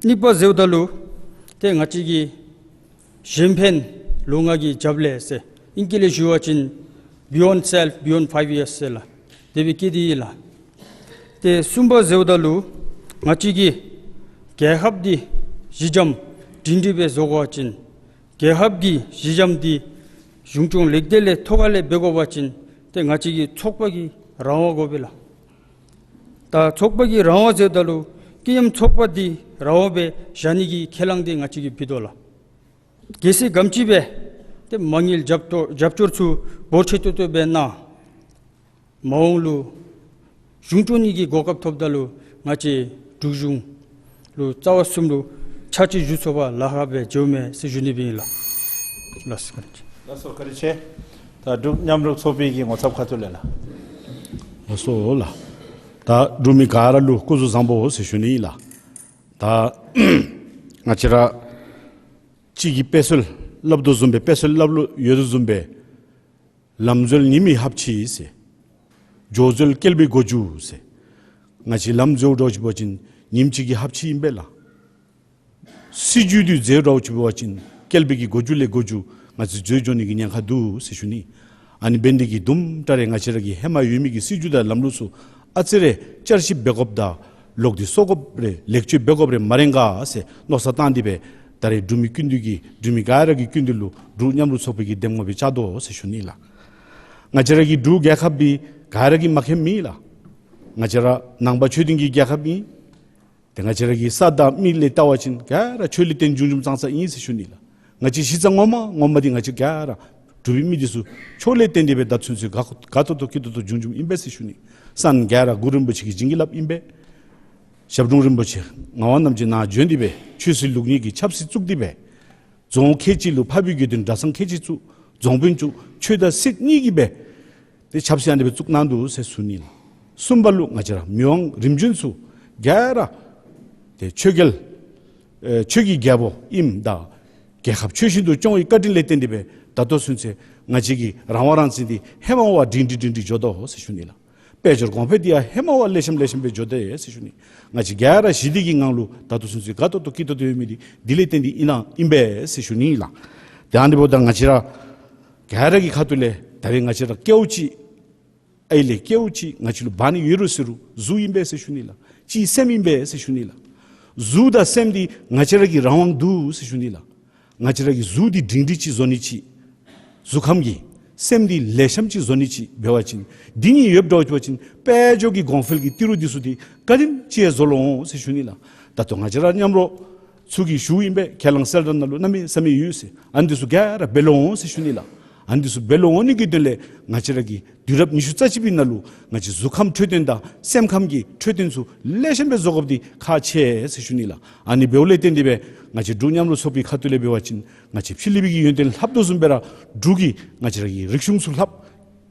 གཉིས་པ་ཟེརཝ་ད་ལུ་ཏེ་ང་བཅས་ཀྱི་གཞན་ཕན་ལུས་ངག་གི་རྒྱབ་ལས་ཟེར་ཨིང་སྐད་ལས་ཞུ་བ་ཅིན་Beyond Self Beyond Five Years ཟེར་ལགས། དེ་སྦེ་བསྐྱེད་དེ་ཨིན་ལགས། ཏེ་གསུམ་པ་ཟེརཝ་ད་ལུ་ང་བཅས་ཀྱི་རྒྱལ་ཁབ་འདི་གཞི་འགྱམ་སྒྲིང་སྒྲིང་སྦེ་བཟོ་དགོ་པ་ཅིན་རྒྱལ་ཁབ་ཀྱི་གཞི་འགྱམ་འདི་གཞུང་སྐྱོང་ལེགས་སྡེ་ལས་ཐོག་ཁ་ལས་འབད་དགོ་པ་ཅིན་ཏེ་ང་བཅས་ཀྱི་ཚོགས་པ་གི་རང་དབང་དགོ་པས་ལགས། ད་ཚོགས་པ་གི་རང་དབང་ཟེརཝ་ད་ལུ་སྐྱིད་ཉམས་ཚོགས་པ་འདི་རང་དབང་སྦེ་བཞག་ནི་གི་ཁས་བླངས་འདི་ང་བཅས་ཀྱིས་ཕུལ་དོ་ལགས། གལ་སྲིད་ག་དེམ་ཅིག་སྦེ་ཏེ་མ་དངུལ་རྒྱབ་སྐྱོར་རྒྱབ་སྐྱོར་ཚུ་འབོར་ཆེ་ཏོག་ཏོ་སྦེ་གནང་མ་འོངས་ལུ་གཞུང་སྐྱོང་ནི་གི་གོ་སྐབས་ཐོབ་ད་ལུ་ང་བཅས་འབྲུག་གཞུང་ལུ་རྩ་བ་གསུམ་ལུ་ཕྱག་ཕྱིད་ཞུ་ཚུགས་པར་ལཱ་ཁག་སྦེ་འགྱོཝ་མས་ཟེར་ཞུ་ནི་སྦེ་ཨིན་ལགས། ལགས་སོ་བཀའ་དྲིན་ཆེ། ལགས་སོ་བཀའ་དྲིན་ཆེ། ད་འབྲུག་མཉམ་རུབ་ཚོགས་པའི་གི་ངོ་ཚབ་ཁ་ཐུག་ལས་ལགས། ལགས་སོ་ལགས། ད་འབྲུག་མི་ག་ར་ལུ་སྐུ་གཟུགས་བཟང་པོ་ཟེར་ཞུ་ནི་ཨིན་ལགས། ད་ང་བཅས་ར་གཅིག་གིས་དཔེ་སྲོལ་སླབ་དོ་བཟུམ་སྦེ་དཔེ་སྲོལ་སླབ་ལུ་ཡོད་དོ་བཟུམ་སྦེ་ལམ་འཛོལ་ཉིན་མོའི་ཧབ་ཕྱི་ཟེར། འགྱོ་འཛོལ་བསྐལ་པའི་འགོ་མཇུག་ཟེར། ང་བཅས་ལམ་འཛོལཝ་འདྲཝ་ཅིག་འབད་བ་ཅིན་ཉིནམ་གཅིག་གི་ཧབ་ཕྱི་ཨིན་པས་ལགས། སྲིད་བྱུས་འདི་འཛོལཝ་འདྲཝ་ཅིག་འབད་བ་ཅིན་བསྐལ་པའི་གི་འགོ་མཇུག་ལས་འགོ་མཇུག་ང་བཅས་འཛོལ་འགྱོ་ནི་གི་ཉེན་ཁ་འདུག་ཟེར་ཞུ་ནི། ཨ་ནི་འབད་ནི་འདི་གིས་དུམ་གྲ་རེ་ང་བཅས་ར་གི་ཧེ་མ་ཡོད་མི་གི་སྲིད་བྱུས་དང་ལམ་ལུགས་ཚུ་ཨ་ཙི་རེ་བསྐྱར་ཞིབ་འབད་དགོཔ་དང་ལོག་སྟེ་སོར་དགོཔ་རེ་ལེགས་བཅོས་འབད་དགོཔ་རེ་མ་རན་ག་ཟེར་མནོ་བསམ་བཏང་སྟེ་སྦེ་ད་རེས་འབྲུག་མི་ཀུན་འདུས་ཀྱི་འབྲུག་མི་ག་ར་གི་ཀུན་འདུས་ལུ་འབྲུག་མཉམ་རུབ་ཚོགས་པའི་གི་གདམ་ངོ་སྦེ་བཅར་དོ་ཟེར་ཞུ་ནི་ལགས། ང་བཅས་ར་གི་འབྲུག་རྒྱལ་ཁབ་འདི་ག་ར་གིས་མ་མཁྱེནམ་མེད་ལགས། ང་བཅས་ར་ནང་པ་ཆོས་ལྡན་གྱི་རྒྱལ་ཁབ་ཨིན། ཏེ་ང་བཅས་ར་གི་ས་དང་མི་ལས་བལྟ་བ་ཅིན་ག་ར་ཆོས་ལས་བརྟེན་བྱུང་བྱུངམ་ཙང་ཙ་ཨིན་ཟེར་ཞུ་ནི་ལགས། ང་བཅས་གཞི་རྩ་ངོ་མ་ངོ་མ་འདི་ང་བཅས་ག་ར་འབྲུག་པའི་མི་འདི་ཚུ་ཆོས་ལས་བརྟེན་ཏེ་སྦེ་ད་ཚུན་ཚོད་དགའ་དགའ་ཏོག་ཏོ་སྐྱིད་ཏོག་ཏོ་བྱུང་བྱུངམ་ཨིན་པས་ཟེར་ཞུ་ནི། ས་ག་ར་གུ་རུ་རིན་པོ་ཆེ་གིས་བྱིན་གྱིས་བརླབས་ཨིན་པས། ཞབས་དྲུང་རིན་པོ་ཆེ་ངག་དབང་རྣམ་རྒྱལ་ནཱ་བྱོན་ཏེ་སྦེ་ཆོས་སྲིད་ལུགས་གཉིས་ཀྱི་ཆབ་སྲིད་བཙུགས་ཏེ་སྦེ་རྫོང་ཁལ་གཅིག་ལུ་འཕགས་པའི་དགེ་འདུན་གྲྭ་ཚང་ཁལ་གཅིག་བཙུགས། རྫོང་དཔོན་བཙུགས། ཆོས་དང་སྲིད་གཉིས་ཀྱི་སྦེ་ཏེ་ཆབ་སྲིད་ཨ་ནི་སྦེ་བཙུགས་གནང་འདུག་ཟེར་ཞུ་ནི་ལགས། གསུམ་པ་ལུ་ང་བཅས་ར་མི་དབང་རིམ་བྱོན་ཚུ་ག་ར་ཏེ་ཆོས་རྒྱལ་ཨེ་ཆོས་ཀྱི་རྒྱལ་པོ་ཨིནམ་ད་རྒྱལ་ཁབ་ཆོས་བཞིན་དུ་སྐྱོང་བའི་བཀའ་དྲིན་ལས་བརྟེན་ཏེ་སྦེ་ད་ལྟོ་ཚུན་ཚོད་ང་བཅས་ཀྱི་རང་དབང་རང་བཙན་འདི་ཧེ་མ་བ་སྒྲིང་སྒྲིང་སྒྲིང་སྒྲིང་འགྱོ་དོ་ཟེར་ཞུ་ནི་ལགས། དཔལ་འབྱོར་གོང་འཕེལ་འདི་ཡང་ཧེ་མ་བ་ལེགས་ཤོམ་ལེགས་ཤོམ་སྦེ་འགྱོ་དོ་ཟེར་ཞུ་ནི། ང་བཅས་ག་ར་ཞི་བདེ་གི་ངང་ལུ་ད་ལྟོ་ཚུན་ཚོད་དགའ་ཏོག་ཏོ་སྐྱིད་ཏོག་ཏོ་ཡོད་མི་འདི་འདི་ལས་བརྟེན་ཏེ་ཨིན་ན་ཨིན་པས་ཟེར་ཞུ་ནི་ལགས། ཏེ་ཨ་ནི་འབདཝ་ད་ང་བཅས་ར་ག་ར་གི་ཁ་ཐུག་ལས་ད་རེས་ང་བཅས་ར་སྐལཝ་ཅིག་ཨའི་ལས་སྐལཝ་ཅིག་ང་བཅས་ལུ་འབག་ནི་ཡོད་རུང་ཟེར་རུང་གཟུགས་ཨིན་པས་ཟེར་ཞུ་ནི་ལགས། གཅིག་སེམས་ཨིན་པས་ཟེར་ཞུ་ནི་ལགས། གཟུགས་དང་སེམས་འདི་ང་བཅས་ར་གི་རང་དབང་འདུག་ཟེར་ཞུ་ནི་ལགས། ང་བཅས་ར་གི་གཟུགས་འདི་སྒྲིང་སྒྲིང་ཅིག་བཟོ་ནི་ཅིག་གཟུགས་ཁམས་ཀྱི་སེམས་འདི་ལེགས་ཤོམ་ཅིག་བཟོ་ནི་ཅིག་འབད་བ་ཅིན་འདི་གཉིས་ཡོདཔ་འདྲཝ་ཅིག་འབད་བ་ཅིན་དཔལ་འབྱོར་གྱི་གོང་འཕེལ་གྱི་ཏི་རུ་འདི་ཚུ་འདི་ག་དེམ་ཅིག་ཡང་བཟོ་ལོང་འོང་ཟེར་ཞུ་ནི་ལགས། ད་ལྟོ་ང་བཅས་ར་མཉམ་རོགས་ཚུ་གིས་ཞུཝ་ཨིན་པས། ཁས་བླངས་གསལ་བསྒྲགས་ནང་ལུ་གནམ་མེད་ས་མེད་ཡོད་ཟེར། ཨ་ནི་འདི་ཚུ་ག་ར་འབད་ལོང་འོང་ཟེར་ཞུ་ནི་ལགས། ཨ་ནི་འདི་ཚུ་འབད་ལོང་འོང་ནི་གི་དོན་ལས་ང་བཅས་ར་གི་དུས་རབས་ཉི་ཤུ་རྩ་གཅིག་པའི་ནང་ལུ་ང་བཅས་གཟུགས་ཁམས་འཕྲོད་བསྟེན་དང་སེམས་ཁམས་ཀྱི་འཕྲོད་བསྟེན་ཚུ་ལེགས་ཤོམ་སྦེ་བཟོ་དགོཔ་འདི་ཁག་ཆེ་ཟེར་ཞུ་ནི་ལགས། ཨ་ནི་འབདཝ་ལས་བརྟེན་ཏེ་སྦེ་ང་བཅས་འབྲུག་མཉམ་རོགས་ཚོགས་པའི་ཁ་ཐུག་ལས་འབད་བ་ཅིན་ང་བཅས་ཕྱི་གླིང་པའི་གི་ཡོན་ཏན་ལྷབ་དོ་བཟུམ་སྦེ་ར་འབྲུག་གི་ང་བཅས་ར་གི་རིག་གཞུང་ཚུ་ལྷབ།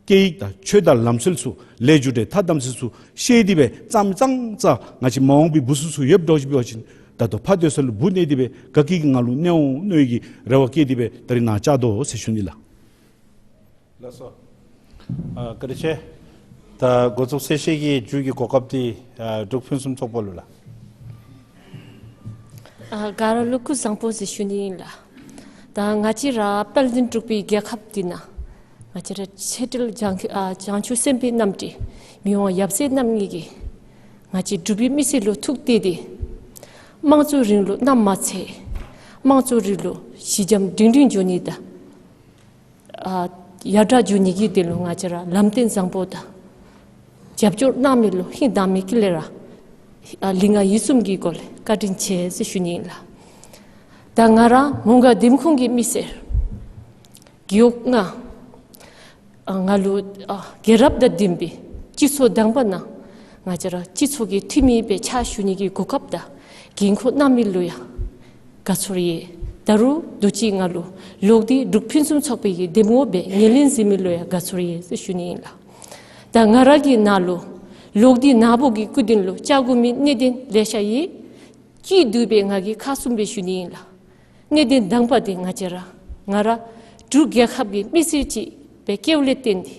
སྐད་ཡིག་དང་ཆོས་དང་ལམ་སྲོལ་ཚུ་ལས་རྒྱུ་འབྲས་ཐ་དམ་ཚིག་ཚུ་ཤེས་ཏེ་སྦེ་ཙམ་ཙང་ཙ་ང་བཅས་མ་འོངས་པའི་བུ་ཚུ་ཚུ་ཡོདཔ་འདྲཝ་ཅིག་འབད་བ་ཅིན་ད་ལྟོ་ཕར་སྡོད་ས་ལུ་བུ་གནས་ཏེ་སྦེ་དགའ་སྐྱིད་ཀྱི་ངང་ལུ་གནས་འོང་མནོ་བའི་གི་རེ་བ་བསྐྱེད་དེ་སྦེ་ད་རིས་ནཱ་བཅར་དོ་ཟེར་ཞུ་ནི་ལགས། ལགས་སོ། ཨ་བཀའ་དྲིན་ཆེ། ད་འགོ་བཙུགས་གསལ་བཤད་ཀྱི་མཇུག་གི་གོ་སྐབས་འདི་ཨ་འབྲུག་ཕུན་སུམ་ཚོགས་པ་ལུ་ལགས། ཨ་ག་ར་ལུ་སྐུ་གཟུགས་བཟང་པོ་ཟེར་ཞུ་ནི་ཨིན་ལགས། ད་ང་བཅས་ར་དཔལ་ལྡན་འབྲུག་པའི་རྒྱལ་ཁབ་འདི་ནང་ང་བཅས་ར་ཆེ་འབྲིང་བྱང་ཨ་བྱང་ཆུབ་སེམས་དཔའི་རྣམ་འདྲེན་མི་དབང་ཡབ་སྲས་རྣམ་གཉིས་ཀྱིས་ང་བཅས་འབྲུག་པའི་མི་སེར་ལུ་ཐུགས་གཏད་དེ་དམངས་གཙོའི་རིང་ལུགས་གནམ་མ་ཚད་དམངས་གཙོའི་རིང་ལུགས་ཞི་འཇམ་སྒྲིང་སྒྲིང་འགྱོ་ནི་དང་ཨ་ཡར་དྲག་འགྱོ་ནི་གི་དོན་ལུ་ང་བཅས་ར་ལམ་སྟོན་བཟང་པོ་དང་རྒྱབ་སྐྱོར་གནང་མི་ལུ་ཧིང་དྭངས་མའི་དཀྱིལ་ལས་ར་ཨ་གླིང་ང་ཡིད་གསུམ་གྱི་སྒོ་ལས་བཀའ་དྲིན་ཆེ་ཟེར་ཞུ་ནི་ཨིན་ལགས། ད་ང་ར་མོང་སྒར་འདེམས་ཁོངས་ཀྱི་མི་སེར་རྒེད་འོག་ལྔ་ཨ་ང་ལུ་ཨ་རྒྱལ་རབས་དང་ལྡན་པའི་སྤྱི་ཚོགས་དང་པ་ནང་ང་བཅས་ར་སྤྱི་ཚོགས་ཀྱི་འཐུས་མི་སྦེ་ཕྱག་ཞུ་ནི་གི་གོ་སྐབས་དང་འགན་ཁུར་གནང་མི་ལུ་ཡང་དགའ་ཚོར་ཡོད། ད་རུང་དུས་ཅི་ང་ལུ་ལོག་སྟེ་འབྲུག་ཕུན་སུམ་ཚོགས་པའི་གི་འདེམས་ངོ་སྦེ་ངོས་ལེན་མཛད་མི་ལུ་ཡང་དགའ་ཚོར་ཡོད་ཟེར་ཞུ་ནི་ཨིན་ལགས། ད་ང་ར་གི་ནང་ལུ་ལོག་སྟེ་ནཱ་བུ་གི་སྐུ་མདུན་ལུ་བཅར་དགོ་མི་གནད་དོན་ལེ་ཤ་ཡོད། སྤྱི་འཐུས་སྦེ་ང་གིས་ཁ་གསུམ་སྦེ་ཞུ་ནི་ཨིན་ལགས། གནད་དོན་དང་པ་འདི་ང་བཅས་ར་ང་ར་འབྲུག་རྒྱལ་ཁབ་ཀྱི་མི་སེར་ཅིག་སྦེ་སྐྱེཝ་ལས་བརྟེན་ཏེ་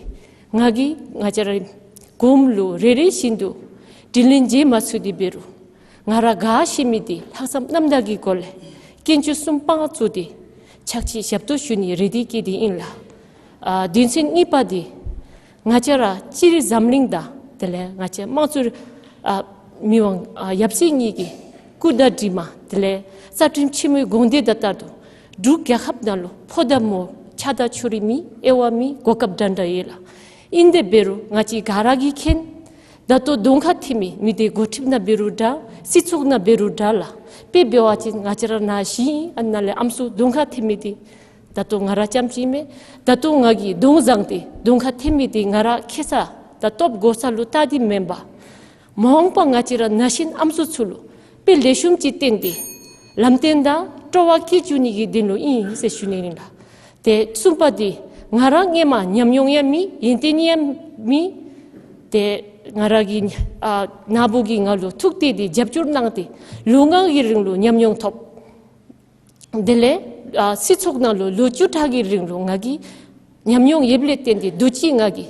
ང་གིས་ང་བཅས་ར་གོངམ་ལུ་རེ་རེ་བཞིན་དུ་དྲིས་ལན་འཇལ་མ་ཚུགས་ཏེ་འབད་རུང་ང་ར་ག་ཤེས་མི་འདི་ལྷག་བསམ་རྣམ་དག་གི་སྒོ་ལས་དཀོན་མཆོག་གསུམ་དཔང་བཙུགས་ཏེ་ཕྱག་ཕྱི་ཞབས་ཏོག་ཞུ་ནི་རེ་འདུན་བསྐྱེད་དེ་ཨིན་ལགས། ཨ་དོན་ཚན་གཉིས་པ་འདི་ང་བཅས་ར་སྤྱིར་འཛམ་གླིང་དང་དེ་ལས་ང་བཅས་དམངས་གཙོའི་ཨ་མི་དབང་ཨ་ཡབ་སྲས་གཉིས་ཀྱི་སྐུ་དང་གྲིབ་མ་དེ་ལས་རྩ་ཁྲིམས་ཆེན་མོའི་དགོངས་དོན་དང་ལྟར་དུ་འབྲུག་རྒྱལ་ཁབ་ནང་ལུ་ཕོ་དང་མོ་ཆགས་སྡང་ཕྱོགས་རིས་མེད། དབྱེ་བ་མེད། གོ་སྐབས་འདྲན་འདྲ་ཡོད་ལགས། ཨིན་དེ་འབད་རུང་ང་བཅས་ག་ར་གིས་མཁྱེན། ད་ལྟོ་གདོང་ཁར་ཐོན་མི་མི་སྡེ་འགོ་ཁྲིདཔ་ནང་འབད་རུང་འདྲ་སྤྱི་ཚོགས་ནང་འབད་རུང་འདྲ་ལགས། དཔེ་འབད་བ་ཅིན་ང་བཅས་ར་ནཱ་གཞི་ཨ་ནཱ་ལས་ཨམ་སྲུ་གདོང་ཁར་ཐོན་མི་འདི་ད་ལྟོ་ང་ར་རྐྱངམ་ཅིག་མེན། ད་ལྟོ་ང་གིས་གདོང་བཟང་སྟེ་གདོང་ཁར་ཐོན་མི་འདི་ང་ར་ཁེ་ས་དང་སྟོབས་གོ་ས་ལུ་བལྟ་སྟེ་མེན་པར་མ་འོངས་པ་ང་བཅས་ར་ན་གཞོན་ཨམ་སྲུ་ཚུ་ལུ་དཔེ་ལེགས་ཤོམ་ཅིག་བསྟན་ཏེ་ལམ་སྟོན་དང་སྤྲོ་བ་བསྐྱེད་བཅུག་ནི་གི་དོན་ལུ་ཨིན་ཟེར་ཞུ་ནི་ཨིན་ལགས། ཏེ་གསུམ་པ་འདི་ང་ར་སྔོན་མ་ཉམས་མྱོང་ཡང་མེད། ཡོན་ཏན་ཡང་མེད། ཏེ་ང་ར་གི་ཨ་ནཱ་བུ་གིས་ང་ལུ་ཐུགས་གཏད་དེ་རྒྱབ་སྐྱོར་གནང་སྟེ་ལོ་ལྔ་གི་རིང་ལུ་ཉམས་མྱོང་ཐོབ། དེ་ལས་ཨ་སྤྱི་ཚོགས་ནང་ལུ་ལོ་བཅུ་ཕྲག་གི་རིང་ལུ་ང་གིས་ཉམས་མྱོང་ཡོདཔ་ལས་བརྟེན་ཏེ་དུས་ཅི་ང་གིས་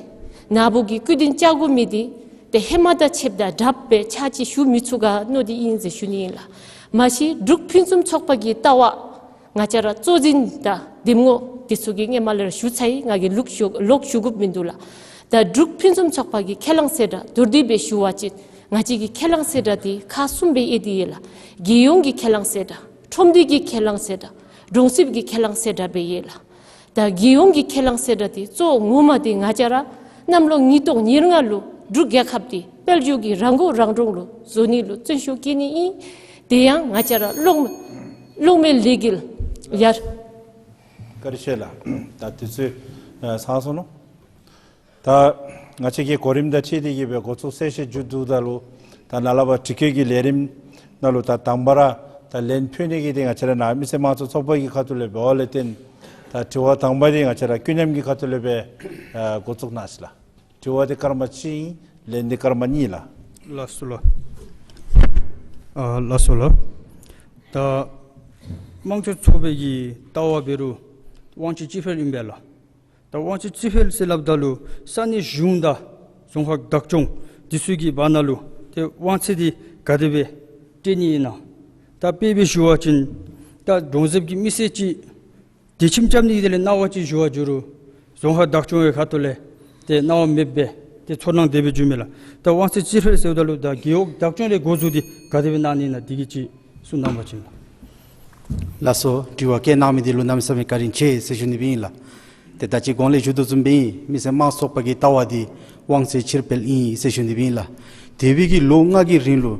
ནཱ་བུ་གི་སྐུ་མདུན་བཅར་དགོ་མི་འདི་ཏེ་ཧེ་མ་དང་ཕྱདཔ་ད་དྲགཔ་སྦེ་ཕྱག་ཕྱི་ཞུ་མི་ཚུགས་ག་མནོ་སྟེ་ཨིན་ཟེར་ཞུ་ནི་ཨིན་ལགས། མ་གཞི་འབྲུག་ཕུན་སུམ་ཚོགས་པ་གི་ལྟ་བ་ང་བཅས་ར་གཙོ་འཛིན་དང་འདེམས་ངོ་འདི་ཚུ་གི་སྔོན་མ་ལས་ར་ཞུ་ཚར་ཡི། ང་གིས་ལོག་ཞུ་ལོག་ཞུ་དགོཔ་མིན་འདུག་ལགས། ད་འབྲུག་ཕུན་སུམ་ཚོགས་པ་གི་ཁས་བླངས་གསལ་བསྒྲགས་མདོར་བསྡུས་སྦེ་ཞུ་བ་ཅིན་ང་བཅས་ཀྱི་ཁས་བླངས་གསལ་བསྒྲགས་འདི་ཁག་གསུམ་སྦེ་དབྱེ་སྟེ་ཡོད་ལགས། རྒྱལ་ཡོངས་ཀྱི་ཁས་བླངས་གསལ་བསྒྲགས། ཁྲོམ་སྡེ་གི་ཁས་བླངས་གསལ་བསྒྲགས། གྲོང་གསེབ་ཀྱི་ཁས་བླངས་གསལ་བསྒྲགས་སྦེ་ཡོད་ལགས། ད་རྒྱལ་ཡོངས་ཀྱི་ཁས་བླངས་གསལ་བསྒྲགས་འདི་གཙོ་བོ་ངོ་མ་འདི་ང་བཅས་ར་གནམ་ལོ་ཉིས་སྟོང་ཉེར་ལྔ་ལུ་འབྲུག་རྒྱལ་ཁབ་འདི་དཔལ་འབྱོར་གྱི་རང་མགོ་རང་འདྲོངས་ལུ་བཟོ་ནི་ལུ་བརྩོན་ཤུགས་བསྐྱེད་ནི་ཨིན། དེ་ཡང་ང་བཅས་ར་གློག་གློག་མེ་ལས་འགུལ་ཡར། བཀའ་དྲིན་ཆེ་ལགས། ད་དུས་ཚོད་ཨ་ཚང་སོ་ནུག། ད་ང་བཅས་ཀྱི་གོ་རིམ་དང་འཁྲིལ་ཏེ་གིས་སྦེ་འགོ་བཙུགས་གསལ་བཤད་མཇུག་བསྡུཝ་ད་ལུ་ད་ནཱ་ལས་ཕར་དྲི་བཀོད་ཀྱི་ལས་རིམ་ནང་ལུ་ད་དང་པ་ར་ད་ལན་ཕུལ་ནི་གི་འདི་ང་བཅས་ར་ནཱ་མི་སེར་དམངས་གཙོ་ཚོགས་པ་གི་ཁ་ཐུག་ལས་འབདཝ་ལས་བརྟེན་ད་དྲི་བ་དང་པ་འདི་ང་བཅས་ར་ཀུན་མཉམ་གྱི་ཁ་ཐུག་ལས་སྦེ་ཨ་འགོ་བཙུགས་གནང་ཞིག་ལགས། དྲི་བ་འདི་སྐར་མ་གཅིག་ཨིན། ལན་འདི་སྐར་མ་གཉིས་ལགས། ལགས་སོ་ལགས། ཨ་ལགས་སོ་ལགས། ད་དམངས་གཙོ་ཚོགས་པའི་གི་ལྟ་བ་འབད་རུང་དབང་ཆ་གཅིག་སྤེལ་ཨིན་པས་ལགས། ད་དབང་ཆ་གཅིག་སྤེལ་ཟེར་སླབ་ད་ལུ་ས་གནས་གཞུང་དང་རྫོང་ཁག་བདག་སྐྱོང་འདི་ཚུ་གི་བར་ན་ལུ་ཏེ་དབང་ཚད་འདི་ག་དེ་སྦེ་སྤྲོད་ནི་ཨིན་ན། ད་དཔེ་སྦེ་ཞུ་བ་ཅིན་ད་གྲོང་གསེབ་ཀྱི་མི་སེར་ཅིག་དེ་ཁྱིམ་རྐྱབ་ནི་གི་དེ་ལས་གནང་བ་ཅིག་ཞུ་བར་འགྱོ་རུང་རྫོང་ཁག་བདག་སྐྱོང་གི་ཁ་ཐུག་ལས་ཏེ་གནང་བ་མེདཔ་སྦེ་ཏེ་ཚོར་སྣང་དེ་སྦེ་འགྱོཝ་མས་ལགས། ད་དབང་ཚད་གཅིག་སྤེལ་ཟེརཝ་ད་ལུ་ད་རྒེད་འོག་བདག་སྐྱོང་ལས་འགོ་བཙུགས་ཏེ་ག་དེ་སྦེ་གནང་ནི་ཨིན་ན་འདི་གི་ཅིག་གསུང་གནང་བ་ཅིན་ལགས། ལགས་སོ། དྲི་བ་བཀོད་གནང་མི་འདི་ལུ་གནམ་མེད་ས་མེད་བཀའ་དྲིན་ཆེ་ཟེར་ཞུ་ནི་སྦེ་ཨིན་ལགས། ཏེ་ད་ཅི་གོང་ལས་ཞུ་དོ་བཟུམ་སྦེ་ཨིན། མི་སེར་དམངས་གཙོ་ཚོགས་པ་གི་ལྟ་བ་འདི་དབང་ཚད་གཅིག་སྤེལ་ཨིན་ཟེར་ཞུ་ནི་སྦེ་ཨིན་ལགས། འདས་པའི་གི་ལོ་ལྔ་གི་རིང་ལུ་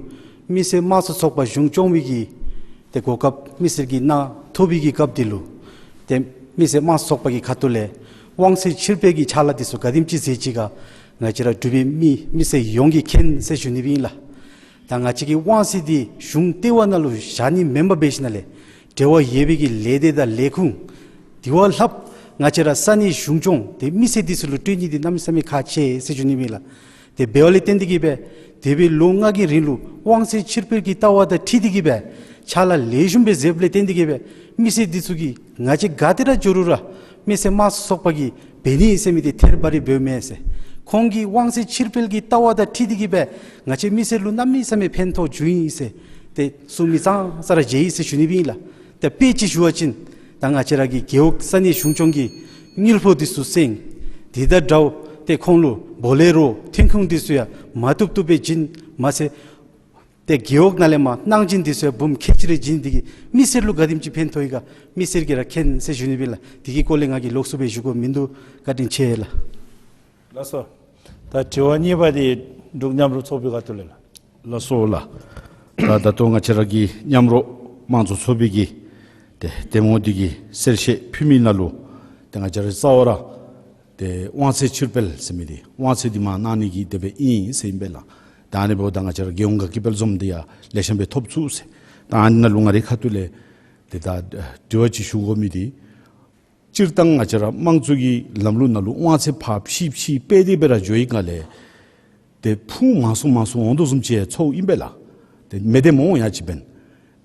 མི་སེར་དམངས་གཙོ་ཚོགས་པ་གཞུང་སྐྱོང་བའི་གི་ཏེ་གོ་སྐབས་མི་སེར་གྱིས་གནང་ཐོབ་པའི་གི་སྐབས་འདི་ལུ་ཏེ་མི་སེར་དམངས་གཙོ་ཚོགས་པ་གི་ཁ་ཐུག་ལས་དབང་ཚད་གཅིག་སྤེལ་གྱི་ཕྱག་ལཱ་འདི་ཚུ་ག་དེམ་ཅིག་མཛད་ཅི་ག་ང་བཅས་ར་འབྲུག་པའི་མི་མི་སེར་ཡོངས་ཀྱིས་མཁྱེན་ཟེར་ཞུ་ནི་སྦེ་ཨིན་ལགས། ད་ང་བཅས་ཀྱི་དབང་ཚད་འདི་གཞུང་ལྟེ་བ་ནང་ལུ་བཞག་ནི་མེན་པར་འབད་ཞིནམ་ལས་འབྲེལ་བ་ཡོད་པའི་གི་ལས་སྡེ་དང་ལས་ཁུངས་དེ་བ་ལྷགཔ་ང་བཅས་ར་ས་གནས་གཞུང་སྐྱོང་ཏེ་མི་སེར་འདི་ཚུ་ལུ་སྤྲོད་ནི་འདི་གནམ་མེད་ས་མེད་ཁག་ཆེ་ཟེར་ཞུ་ནི་སྦེ་ཨིན་ལགས། དེ་འབདཝ་ལས་བརྟེན་ཏེ་གིས་སྦེ་འདས་པའི་ལོ་ལྔ་གི་རིང་ལུ་དབང་ཚད་གཅིག་སྤེལ་གྱི་ལྟ་བ་དང་འཁྲིལ་ཏེ་གིས་སྦེ་ཕྱག་ལཱ་ལེགས་ཤོམ་སྦེ་མཛདཔ་ལས་བརྟེན་ཏེ་གིས་སྦེ་མི་སེར་འདི་ཚུ་གིས་ང་བཅས་ག་ཏེ་ར་འགྱོ་རུང་ར་མི་སེར་དམངས་གཙོ་ཚོགས་པ་གིས་འབད་ནི་ཟེར་མི་འདི་ཐད་རི་བ་རི་འབདཝ་མས་ཟེར། ཁོང་གིས་དབང་ཚད་གཅིག་སྤེལ་གྱི་ལྟ་བ་དང་འཁྲིལ་ཏེ་གིས་སྦེ་ང་བཅས་མི་སེར་ལུ་གནམ་མེད་ས་མེད་ཕན་ཐོགས་བྱུང་ཡི་ཟེར་ཏེ་གསུང་མི་ཙང་ཙ་ར་མཇལ་ཡི་ཟེར་ཞུ་ནི་སྦེ་ཨིན་ལགས། ཏེ་དཔེ་ཅིག་ཞུ་བ་ཅིན་ད་ང་བཅས་ར་གི་རྒེད་འོག་ས་གནས་གཞུང་སྐྱོང་གི་དངུལ་ཕོགས་འདི་ཚུ་སེང་། དེ་དང་འདྲཝ་ཏེ་ཁོང་ལུ་བོ་ལེ་རོ་ཐོན་ཁུངས་འདི་ཚུ་ཡང་མ་བཏུབ་བཏུབ་སྦེ་བྱིན་མ་ཚད་ཏེ་རྒེད་འོག་ནང་ལས་མར་གནང་སྦྱིན་འདི་ཚུ་ཡང་འབུམ་ཁལ་གཅིག་རེ་བྱིན། འདི་གིས་མི་སེར་ལུ་ག་དེམ་ཅིག་ཕན་ཐོགས་ཡི་ག་མི་སེར་གྱིས་ར་མཁྱེན་ཟེར་ཞུ་ནི་སྦེ་ཨིན་ལགས། འདི་གི་སྐོར་ལས་ང་གིས་ལོགས་སུ་སྦེ་ཞུ་དགོཔ་མིན་འདུག། བཀའ་དྲིན་ཆེ་ལགས། ལགས་སོ། ད་དྲི་བ་གཉིས་པ་འདི་འབྲུག་མཉམ་རུབ་ཚོགས་པའི་ཁ་ཐུག་ལས་ལགས། ལགས་སོ་ལགས། ད་ད་ལྟོ་ང་བཅས་ར་གི་མཉམ་རུབ་དམངས་གཙོ་ཚོགས་པའི་གི་ ཏེ་གདམ་ངོ་འདི་གིས་གསལ་བཤད་ཕུལ་མི་ནང་ལུ་ཏེ་ང་བཅས་ར་རྩ་བ་ར་ཏེ་དབང་ཚད་ཕྱིར་སྤེལ་ཟེར་མི་འདི་དབང་ཚད་འདི་མར་གནང་ནི་གི་དེ་སྦེ་ཨིན་ཟེར་ཨིན་པས་ལགས། ད་ཨ་ནི་འབདཝ་ད་ང་བཅས་ར་རྒྱལ་ཡོངས་དགའ་སྐྱིད་དཔལ་འཛོམས་འདི་ཡང་ལེགས་ཤོམ་སྦེ་ཐོབ་ཚུགས་ཟེར། ད་ཨ་ནི་ནང་ལུ་ང་རའི་ཁ་ཐུག་ལས་ཏེ་ད་དྲི་བ་ཅིག་ཞུ་དགོ་མི་འདི་སྤྱིར་བཏང་ང་བཅས་ར་དམངས་གཙོ་གི་ལམ་ལུགས་ནང་ལུ་དབང་ཚད་ཕར་ཕྱིར་ཕྱིར་སྤེལ་ཏེ་སྦེ་ར་འགྱོ་བའི་སྒང་ལས་ཏེ་ཕུང་མང་སུ་མང་སུ་འོང་དོ་བཟུམ་ཅིག་ཚོརཝ་ཨིན་པས་ལགས། ཏེ་མེད་དེ་མི་འོང་ཡ་ཅིག་འབདན།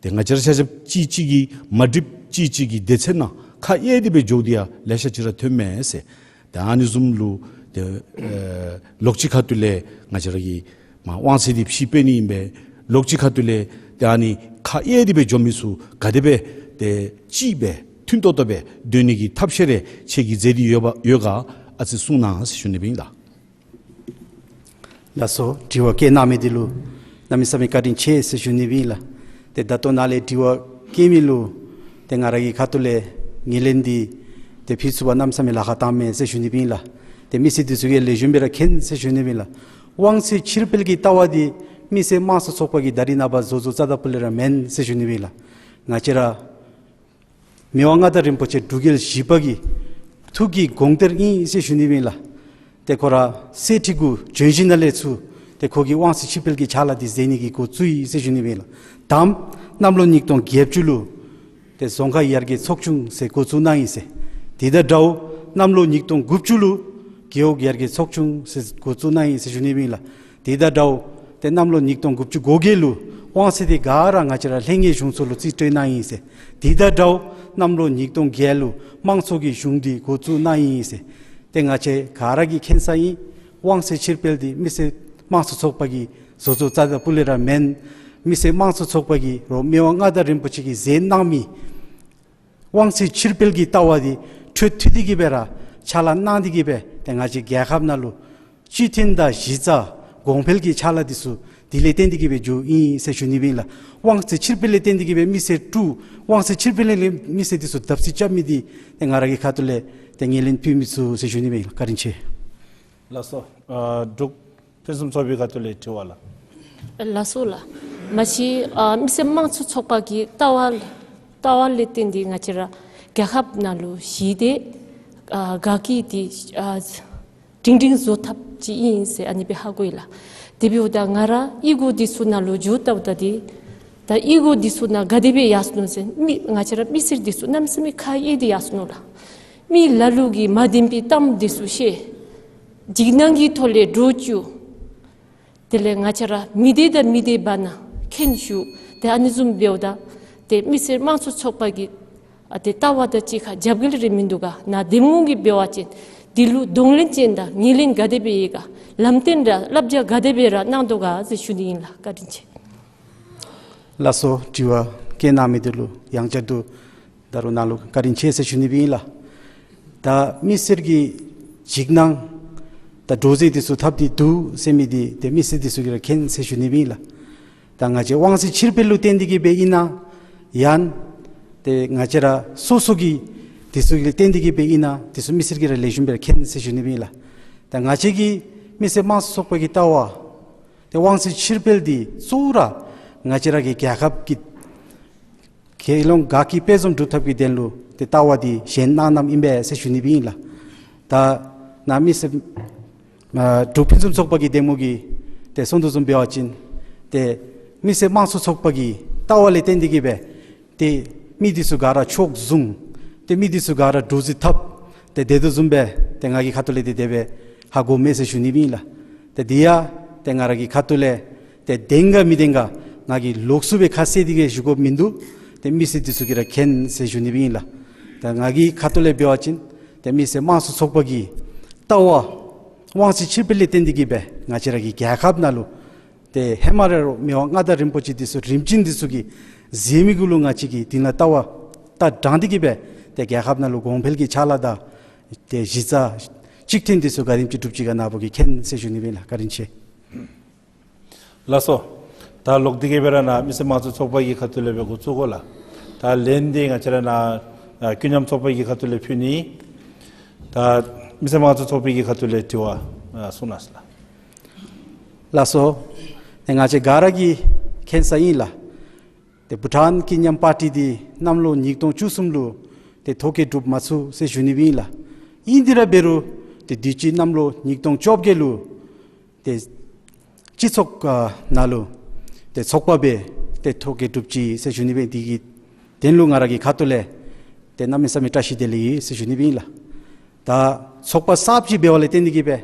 ཏེ་ང་བཅས་ར་ཆ་ཁྱབ་གཅིག་གཅིག་གིས་མ་འགྲིགཔ་གཅིག་གཅིག་གི་སྡེ་ཚན་ནང་ཁ་གཡར་ཏེ་སྦེ་འགྱོཝ་འདི་ཡང་ལེ་ཤ་ཅིག་ར་ཐོནམ་མས་ཟེར། ཏེ་ཨ་ནི་བཟུམ་ལུ་ཏེ་ཨེ་ལོགས་ཅིག་ཁ་ཐུག་ལས་ང་བཅས་ར་གིས་མར་དབང་ཚད་འདི་ཕྱིར་སྤེལ་ནི་ཨིན་པས། ལོགས་ཅིག་ཁ་ཐུག་ལས་ཏེ་ཨ་ནི་ཁ་གཡར་ཏེ་སྦེ་འགྱོ་མི་ཚུ་ག་དེ་སྦེ་ཏེ་གཅིག་སྦེ་མཐུན་ཏོག་ཏོ་སྦེ་སྡོད་ནི་གི་ཐབས་ཤེས་རེ་ཁྱེད་ཀྱིས་མཛད་དེ་ཡོད་པ་ཡོད་ག་ཨ་ཙི་གསུང་གནང་ཟེར་ཞུ་ནི་སྦེ་ཨིན་ལགས། ལགས་སོ། དྲི་བ་བཀོད་གནང་མི་འདི་ལུ་གནམ་མེད་ས་མེད་བཀའ་དྲིན་ཆེ་ཟེར་ཞུ་ནི་སྦེ་ཨིན་ལགས། ཏེ་ད་ལྟོ་ནཱ་ལས་དྲི་བ་བཀོད་མི་ལུ་ཏེ་ང་ར་གི་ཁ་ཐུག་ལས་ངོས་ལེན་འདི་ཏེ་ཕུལ་ཚུགས་པར་གནམ་མེད་ས་མེད་ལཱ་ཁག་བཏངམ་མས་ཟེར་ཞུ་ནི་སྦེ་ཨིན་ལགས། ཏེ་མི་སེར་འདི་ཚུ་གིས་ལེགས་ཤོམ་སྦེ་ར་མཁྱེན་ཟེར་ཞུ་ནི་སྦེ་ཨིན་ལགས། དབང་ཚད་ཕྱིར་སྤེལ་གྱི་ལྟ་བ་འདི་མི་སེར་དམངས་གཙོ་ཚོགས་པ་གིས་ད་རིས་ནངས་པ་བཟོ་བཟོཝ་རྩ་དང་སྤུ་ལས་ར་མེན་ཟེར་ཞུ་ནི་སྦེ་ཨིན་ལགས། ང་བཅས་ར་མི་དབང་མངའ་བདག་རིན་པོ་ཆེ་འབྲུག་རྒྱལ་བཞི་པ་གི་ཐུགས་ཀྱི་དགོངས་གཏེར་ཨིན་ཟེར་ཞུ་ནི་སྦེ་ཨིན་ལགས། ཏེ་ཁོ་ར་གསེར་ཁྲི་གུ་བྱོན་ཞིནམ་ལས་ཚུར་ཏེ་ཁོ་གིས་དབང་ཚད་ཕྱིར་སྤེལ་གྱི་ཕྱག་ལཱ་འདི་མཛད་ནི་གི་འགོ་བཙུགས་ཡི་ཟེར་ཞུ་ནི་སྦེ་ཨིན་ལགས། ད་གནམ་ལོ་ཉིས་སྟོང་བརྒྱད་ཅུ་ལུ་ཏེ་རྫོང་ཁག་ཡར་རྒྱས་ཚོགས་ཆུང་ཟེར་འགོ་བཙུགས་གནང་ཡི་ཟེར། དེ་དང་འདྲཝ་གནམ་ལོ་ཉིས་སྟོང་དགུ་བཅུ་ལུ་རྒེད་འོག་ཡར་རྒྱས་ཚོགས་ཆུང་ཟེར་འགོ་བཙུགས་གནང་ཡི་ཟེར་ཞུ་ནི་སྦེ་ཨིན་ལགས། དེ་དང་འདྲཝ་ཏེ་གནམ་ལོ་ཉིས་སྟོང་དགུ་བཅུ་གོ་བརྒྱད་ལུ་དབང་ཚད་འདི་ག་ར་ང་བཅས་ར་ལྷན་རྒྱས་གཞུང་ཚོགས་ལུ་རྩིས་སྤྲོད་གནང་ཡི་ཟེར། དེ་དང་འདྲཝ་གནམ་ལོ་ཉིས་སྟོང་བརྒྱད་ལུ་དམངས་གཙོ་གི་གཞུང་འདི་འགོ་བཙུགས་གནང་ཡི་ཟེར། ཏེ་ང་བཅས་ག་ར་གིས་མཁྱེན་ས་ཨིན། དབང་ཚད་ཕྱིར་སྤེལ་འདི་མི་སེར་དམངས་གཙོ་ཚོགས་པ་གིས་བཟོ་བཟོཝ་རྩ་དང་སྤུ་ལས་ར་མེན། མི་སེར་དམངས་གཙོ་ཚོགས་པ་གིས་རོགས་མི་དབང་མངའ་བདག་རིན་པོ་ཆེ་གིས་མཛད་གནང་མི་དབང་ཚད་ཕྱིར་སྤེལ་གྱི་ལྟ་བ་འདི་འཕྲོ་མཐུད་དེ་གི་སྦེ་ར་ཕྱག་ལཱ་གནང་སྟེ་གི་སྦེ་ཏེ་ང་བཅས་རྒྱལ་ཁབ་ནང་ལུ་གཅིག་མཐུན་དང་གཞི་རྩ་གོང་འཕེལ་གྱི་ཕྱག་ལཱ་འདི་ཚུ་དེ་ལས་བརྟེན་ཏེ་གི་སྦེ་འགྱོཝ་ཨིན་ཟེར་ཞུ་ནི་སྦེ་ཨིན་ལགས། དབང་ཚད་ཕྱིར་སྤེལ་ལས་བརྟེན་ཏེ་གི་སྦེ་མི་སེར་དཀྲུགས། དབང་ཚད་ཕྱིར་སྤེལ་ལས་མི་སེར་འདི་ཚུ་བརྡབ་གསིག་རྐྱབ་མི་འདི་ཏེ་ང་ར་གི་ཁ་ཐུག་ལས་ཏེ་ངོས་ལེན་ཕུལ་མི་ཚུགས་ཟེར་ཞུ་ནི་སྦེ་ཨིན་ལགས། བཀའ་དྲིན་ཆེ། ལགས་སོ། ཨ་འབྲུག་ཕུན་སུམ་ཚོགས་པའི་ཁ་ཐུག་ལས་དྲི་བ་ལགས། ལགས་སོ་ལགས། མ་གཞི་ཨ་མི་སེར་དམངས་གཙོ་ཚོགས་པ་གི་ལྟ་བ་ལྟ་བ་ལས་བརྟེན་ཏེ་ང་བཅས་ར་རྒྱལ་ཁབ་ནང་ལུ་གཞི་སྡེ་ཨ་དགའ་སྐྱིད་འདི་ཨ་སྒྲིང་སྒྲིང་བཟོ་ཐབས་ཅིག་ཨིན་ཟེར་ཨ་ནི་སྦེ་ཧ་གོ་ཡི་ལགས། དེ་འབདཝ་ད་ང་ར་གཡུས་སྒོ་འདི་ཚུ་ནང་ལུ་འགྱོ་བལྟཝ་ད་འདི་ད་གཡུས་སྒོ་འདི་ཚུ་ནང་ག་དེ་སྦེ་ཡར་སོ་ནུག་ཟེར་མི་ང་བཅས་ར་མི་སེར་འདི་ཚུ་གནམ་མེད་ས་མེད་ཁ་གཡར་ཏེ་ཡར་སོ་ནུག་ལགས། མི་ལ་ལུ་གིས་མ་བདེན་པའི་གཏམ་འདི་ཚུ་བཤད། འཇིགས་སྣང་གི་ཐོག་ལས་འདྲོག་བཅུག། དེ་ལས་ང་བཅས་ར་མི་སྡེ་དང་མི་སྡེ་བར་ན་ཁེན་ཞུགས། ཏེ་ཨ་ནི་བཟུམ་འབདཝ་ད་ཏེ་མི་སེར་དམངས་གཙོ་ཚོགས་པ་གི་ཨ་ཏེ་ལྟ་བ་དང་གཅིག་ཁར་རྒྱབ་འགལ་རེ་མིན་འདུག་ག། ནཱ་གདམ་ངོ་གིས་འབད་བ་ཅིན་འདི་ལུ་གདོང་ལེན་ཅན་དང་ངོས་ལེན་ག་དེ་སྦེ་ཡོད་ག། ལམ་སྟོན་ར་བསླབ་བྱ་ག་དེ་སྦེ་ར་གནང་དོ་ག་ཟེར་ཞུ་ནི་ཨིན་ལགས། བཀའ་དྲིན་ཆེ། ལགས་སོ། དྲི་བ་བཀོད་གནང་མི་འདི་ལུ་ཡང་བསྐྱར་དུ་ད་རུང་ནཱ་ལུ་བཀའ་དྲིན་ཆེ་ཟེར་ཞུ་ནི་སྦེ་ཨིན་ལགས། ད་མི་སེར་གྱི་འཇིགས་སྣང་དང་འདྲོག་བྱེལ་འདི་ཚུ་འཐབ་སྟེ་འདུག་ཟེར་མི་འདི་ཏེ་མི་སེར་འདི་ཚུ་གིས་ར་མཁྱེན་ཟེར་ཞུ་ནི་སྦེ་ཨིན་ལགས། ད་ང་བཅས་དབང་ཚད་ཕྱིར་སྤེལ་ལུ་བརྟེན་ཏེ་གི་སྦེ་ཨིན་ན་ཡང་ཏེ་ང་བཅས་ར་སོ་སོ་གི་འདི་ཚུ་གི་ལུ་བརྟེན་ཏེ་གི་སྦེ་ཨིན་ན་འདི་ཚུ་མི་སེར་གྱིས་ར་ལེགས་ཤོམ་སྦེ་ར་མཁྱེན་ཟེར་ཞུ་ནི་སྦེ་ཨིན་ལགས། ད་ང་བཅས་ཀྱི་མི་སེར་དམངས་གཙོ་ཚོགས་པ་གི་ལྟ་བ་ཏེ་དབང་ཚད་ཕྱིར་སྤེལ་འདི་གཙོ་བོ་ར་ང་བཅས་ར་གི་རྒྱལ་ཁབ་ཀྱི་རྒྱལ་ཡོངས་དགའ་སྐྱིད་དཔལ་འཛོམས་སྒྲུབ་ཐབས་ཀྱི་དོན་ལུ་ཏེ་ལྟ་བ་འདི་བཞེངས་གནང་གནངམ་ཨིན་པས་ཟེར་ཞུ་ནི་སྦེ་ཨིན་ལགས། ད་ནཱ་མི་སེར་ཨ་འབྲུག་ཕུན་སུམ་ཚོགས་པ་གི་གདམ་ངོ་གིས་ཏེ་གསུང་དོ་བཟུམ་འབད་བ་ཅིན་ཏེ་མི་སེར་དམངས་གཙོ་ཚོགས་པ་གི་ལྟ་བ་ལས་བརྟེན་ཏེ་གི་སྦེ་ཏེ་མི་འདི་ཚུ་ག་ར་ཕྱོགས་བཟུང་། ཏེ་མི་འདི་ཚུ་ག་ར་འདྲོག་བྱེལ་འཐབ་སྟེ་སྡོད་དོ་བཟུམ་སྦེ་ཏེ་ང་གི་ཁ་ཐུག་ལས་ཏེ་དེ་སྦེ་ཧ་གོཝ་མས་ཟེར་ཞུ་ནི་སྦེ་ཨིན་ལགས། ཏེ་འདི་ཡང་ཏེ་ང་ར་གི་ཁ་ཐུག་ལས་ཏེ་བདེན་ག་མི་བདེན་ག་ང་གིས་ལོགས་སུ་སྦེ་ཁ་གསལ་ཏེ་གི་ཞུ་དགོཔ་མིན་འདུག། ཏེ་མི་སེར་འདི་ཚུ་གིས་ར་མཁྱེན་ཟེར་ཞུ་ནི་སྦེ་ཨིན་ལགས། ཏེ་ང་གི་ཁ་ཐུག་ལས་འབད་བ་ཅིན་ཏེ་མི་སེར་དམངས་གཙོ་ཚོགས་པ་གི་ལྟ་བ་དབང་ཚད་ཕྱིར་སྤེལ་ལས་བརྟེན་ཏེ་གི་སྦེ་ང་བཅས་ར་གི་རྒྱལ་ཁབ་ནང་ལུ་ཏེ་ཧེ་མ་ར་རོགས་མི་དབང་མངའ་བདག་རིན་པོ་ཆེ་འདི་ཚུ་རིམ་བྱོན་འདི་ཚུ་གིས་མཛད་མི་གུ་ལུ་ང་བཅས་ཀྱིས་དེ་ནང་ལྟ་བ་ལྟ་དྲངས་ཏེ་གི་སྦེ་ཏེ་རྒྱལ་ཁབ་ནང་ལུ་གོང་འཕེལ་གྱི་ཕྱག་ལཱ་དང་ཏེ་གཞི་རྩ་གཅིག་མཐུན་འདི་ཚུ་ག་དེམ་ཅིག་སྒྲུབ་ཅི་ག་ནཱ་བུ་གིས་མཁྱེན་ཟེར་ཞུ་ནི་སྦེ་ཨིན་ལགས། བཀའ་དྲིན་ཆེ། ལགས་སོ། ད་ལོག་སྟེ་གི་སྦེ་ར་ནཱ་མི་སེར་དམངས་གཙོ་ཚོགས་པ་གི་ཁ་ཐུག་ལས་སྦེ་འགོ་བཙུགས་དགོ་ལགས། ད་ལན་འདི་ང་བཅས་ར་ནཱ་ཨ་ཀུན་མཉམ་ཚོགས་པ་གི་ཁ་ཐུག་ལས་ཕུལ་ནི། ད་མི་སེར་དམངས་གཙོ་ཚོགས་པ་གི་ཁ་ཐུག་ལས་དྲི་བ་ཨ་གསུང་གནང་ཟེར་ལགས། ལགས་སོ། ཏེ་ང་བཅས་ག་ར་གིས་མཁྱེན་ས་ཨིན་ལགས། ཏེ་བྷུ་ཊཱན་ཀི་ཉམ་པར་ཊི་འདི་གནམ་ལོ་ཉིས་སྟོང་བཅུ་གསུམ་ལུ་ཏེ་ཐོ་བཀོད་གྲུབ་མ་ཚུགས་ཟེར་ཞུ་ནི་སྦེ་ཨིན་ལགས། ཨིན་ཏེ་ར་འབད་རུང་ཏེ་དུས་ཅི་གནམ་ལོ་ཉིས་སྟོང་བཅོ་བརྒྱད་ལུ་ཏེ་སྤྱི་ཚོགས་ཨ་ནང་ལུ་ཏེ་ཚོགས་པ་སྦེ་ཏེ་ཐོ་བཀོད་གྲུབ་ཅི་ཟེར་ཞུ་ནི་སྦེ། འདི་གི་དོན་ལུ་ང་ར་གི་ཁ་ཐུག་ལས་ཏེ་གནམ་མེད་ས་མེད་བཀྲ་ཤིས་བདེ་ལེགས་ཡོད་ཟེར་ཞུ་ནི་སྦེ་ཨིན་ལགས། ད་ཚོགས་པ་གསརཔ་ཅིག་འབདཝ་ལས་བརྟེན་ཏེ་གིས་སྦེ་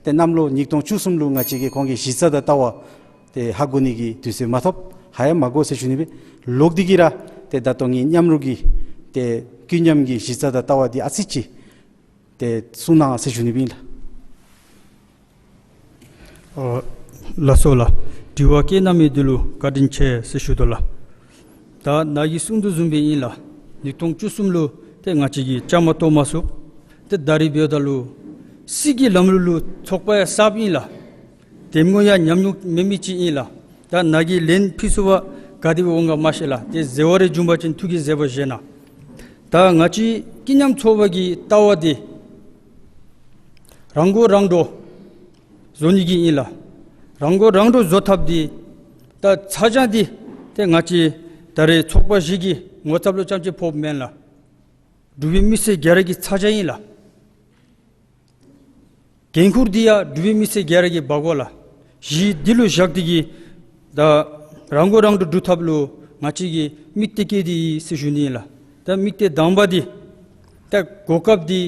ཏེ་གནམ་ལོ་ཉིས་སྟོང་བཅུ་གསུམ་ལུ་ང་བཅས་ཀྱིས་ཁོང་གི་གཞི་རྩ་དང་ལྟ་བ་ཏེ་ཧ་གོ་ནི་གི་དུས་ཚོད་མ་ཐོབ། ཧ་ཡང་མ་གོ་ཟེར་ཞུ་ནི་སྦེ། ལོག་སྟེ་གིས་ར་ཏེ་ད་ལྟོ་ངེའི་མཉམ་རོགས་ཀྱི་ཏེ་ཀུན་མཉམ་གྱི་གཞི་རྩ་དང་ལྟ་བ་འདི་ཨ་ཙི་ཅིག་ཏེ་གསུང་གནང་ཟེར་ཞུ་ནི་སྦེ་ཨིན་ལགས། ཨོ་ལགས་སོ་ལགས། དྲི་བ་བཀོད་གནང་མི་འདི་ལུ་བཀའ་དྲིན་ཆེ་ཟེར་ཞུ་དོ་ལགས། ད་ནཱ་གིས་གསུང་དོ་བཟུམ་སྦེ་ཨིན་ལགས། ཉིས་སྟོང་བཅུ་གསུམ་ལུ་ཏེ་ང་བཅས་ཀྱིས་བཅའ་མར་གཏོགས་མ་ཚུགས། ཏེ་ད་རིས་འབདཝ་ད་ལུ་སྲིད་ཀྱི་ལམ་ལུགས་ལུ་ཚོགས་པ་ཡང་གསརཔ་ཨིན་ལགས། འདེམས་ངོ་ཡང་ཉམས་མྱོང་མེད་མི་ཅིག་ཨིན་ལགས། ད་ནཱ་གིས་ལན་ཕུལ་ཚུགས་པར་ག་དེ་སྦེ་འོང་ག་མ་ཤེས་ལགས། ཏེ་མཛད་པ་རེ་བྱུང་པ་ཅིན་ཐུགས་ཀྱིས་མཛད་པ་བཞེས་གནང་། ད་ང་བཅས་ཀུན་མཉམ་ཚོགས་པ་གི་ལྟ་བ་འདི་རང་མགོ་རང་འདྲོངས་བཟོ་ནི་གི་ཨིན་ལགས། རང་མགོ་རང་འདྲོངས་བཟོ་ཐབས་འདི་ད་ཚ་གྱང་འདི་ཏེ་ང་བཅས་ད་རེས་ཚོགས་པ་བཞི་གི་ངོ་ཚབ་ལུ་རྐྱངམ་ཅིག་ཕོགཔ་མེན་ལགས། འབྲུག་པའི་མི་སེར་ག་ར་གི་ཚ་གྱང་ཨིན་ལགས། འགན་ཁུར་འདི་ཡང་འབྲུག་པའི་མི་སེར་ག་ར་གིས་འབག་དགོ་ལགས། གཞི་འདི་ལུ་བཞག་སྟེ་གིས་ད་རང་མགོ་རང་འདྲོངས་སྒྲུབ་ཐབས་ལུ་ང་བཅས་ཀྱིས་དམིགས་གཏད་བསྐྱེད་དེ་ཡོད་ཟེར་ཞུ་ནི་ཨིན་ལགས། ད་དམིགས་གཏད་དང་པ་འདི་ད་གོ་སྐབས་འདི་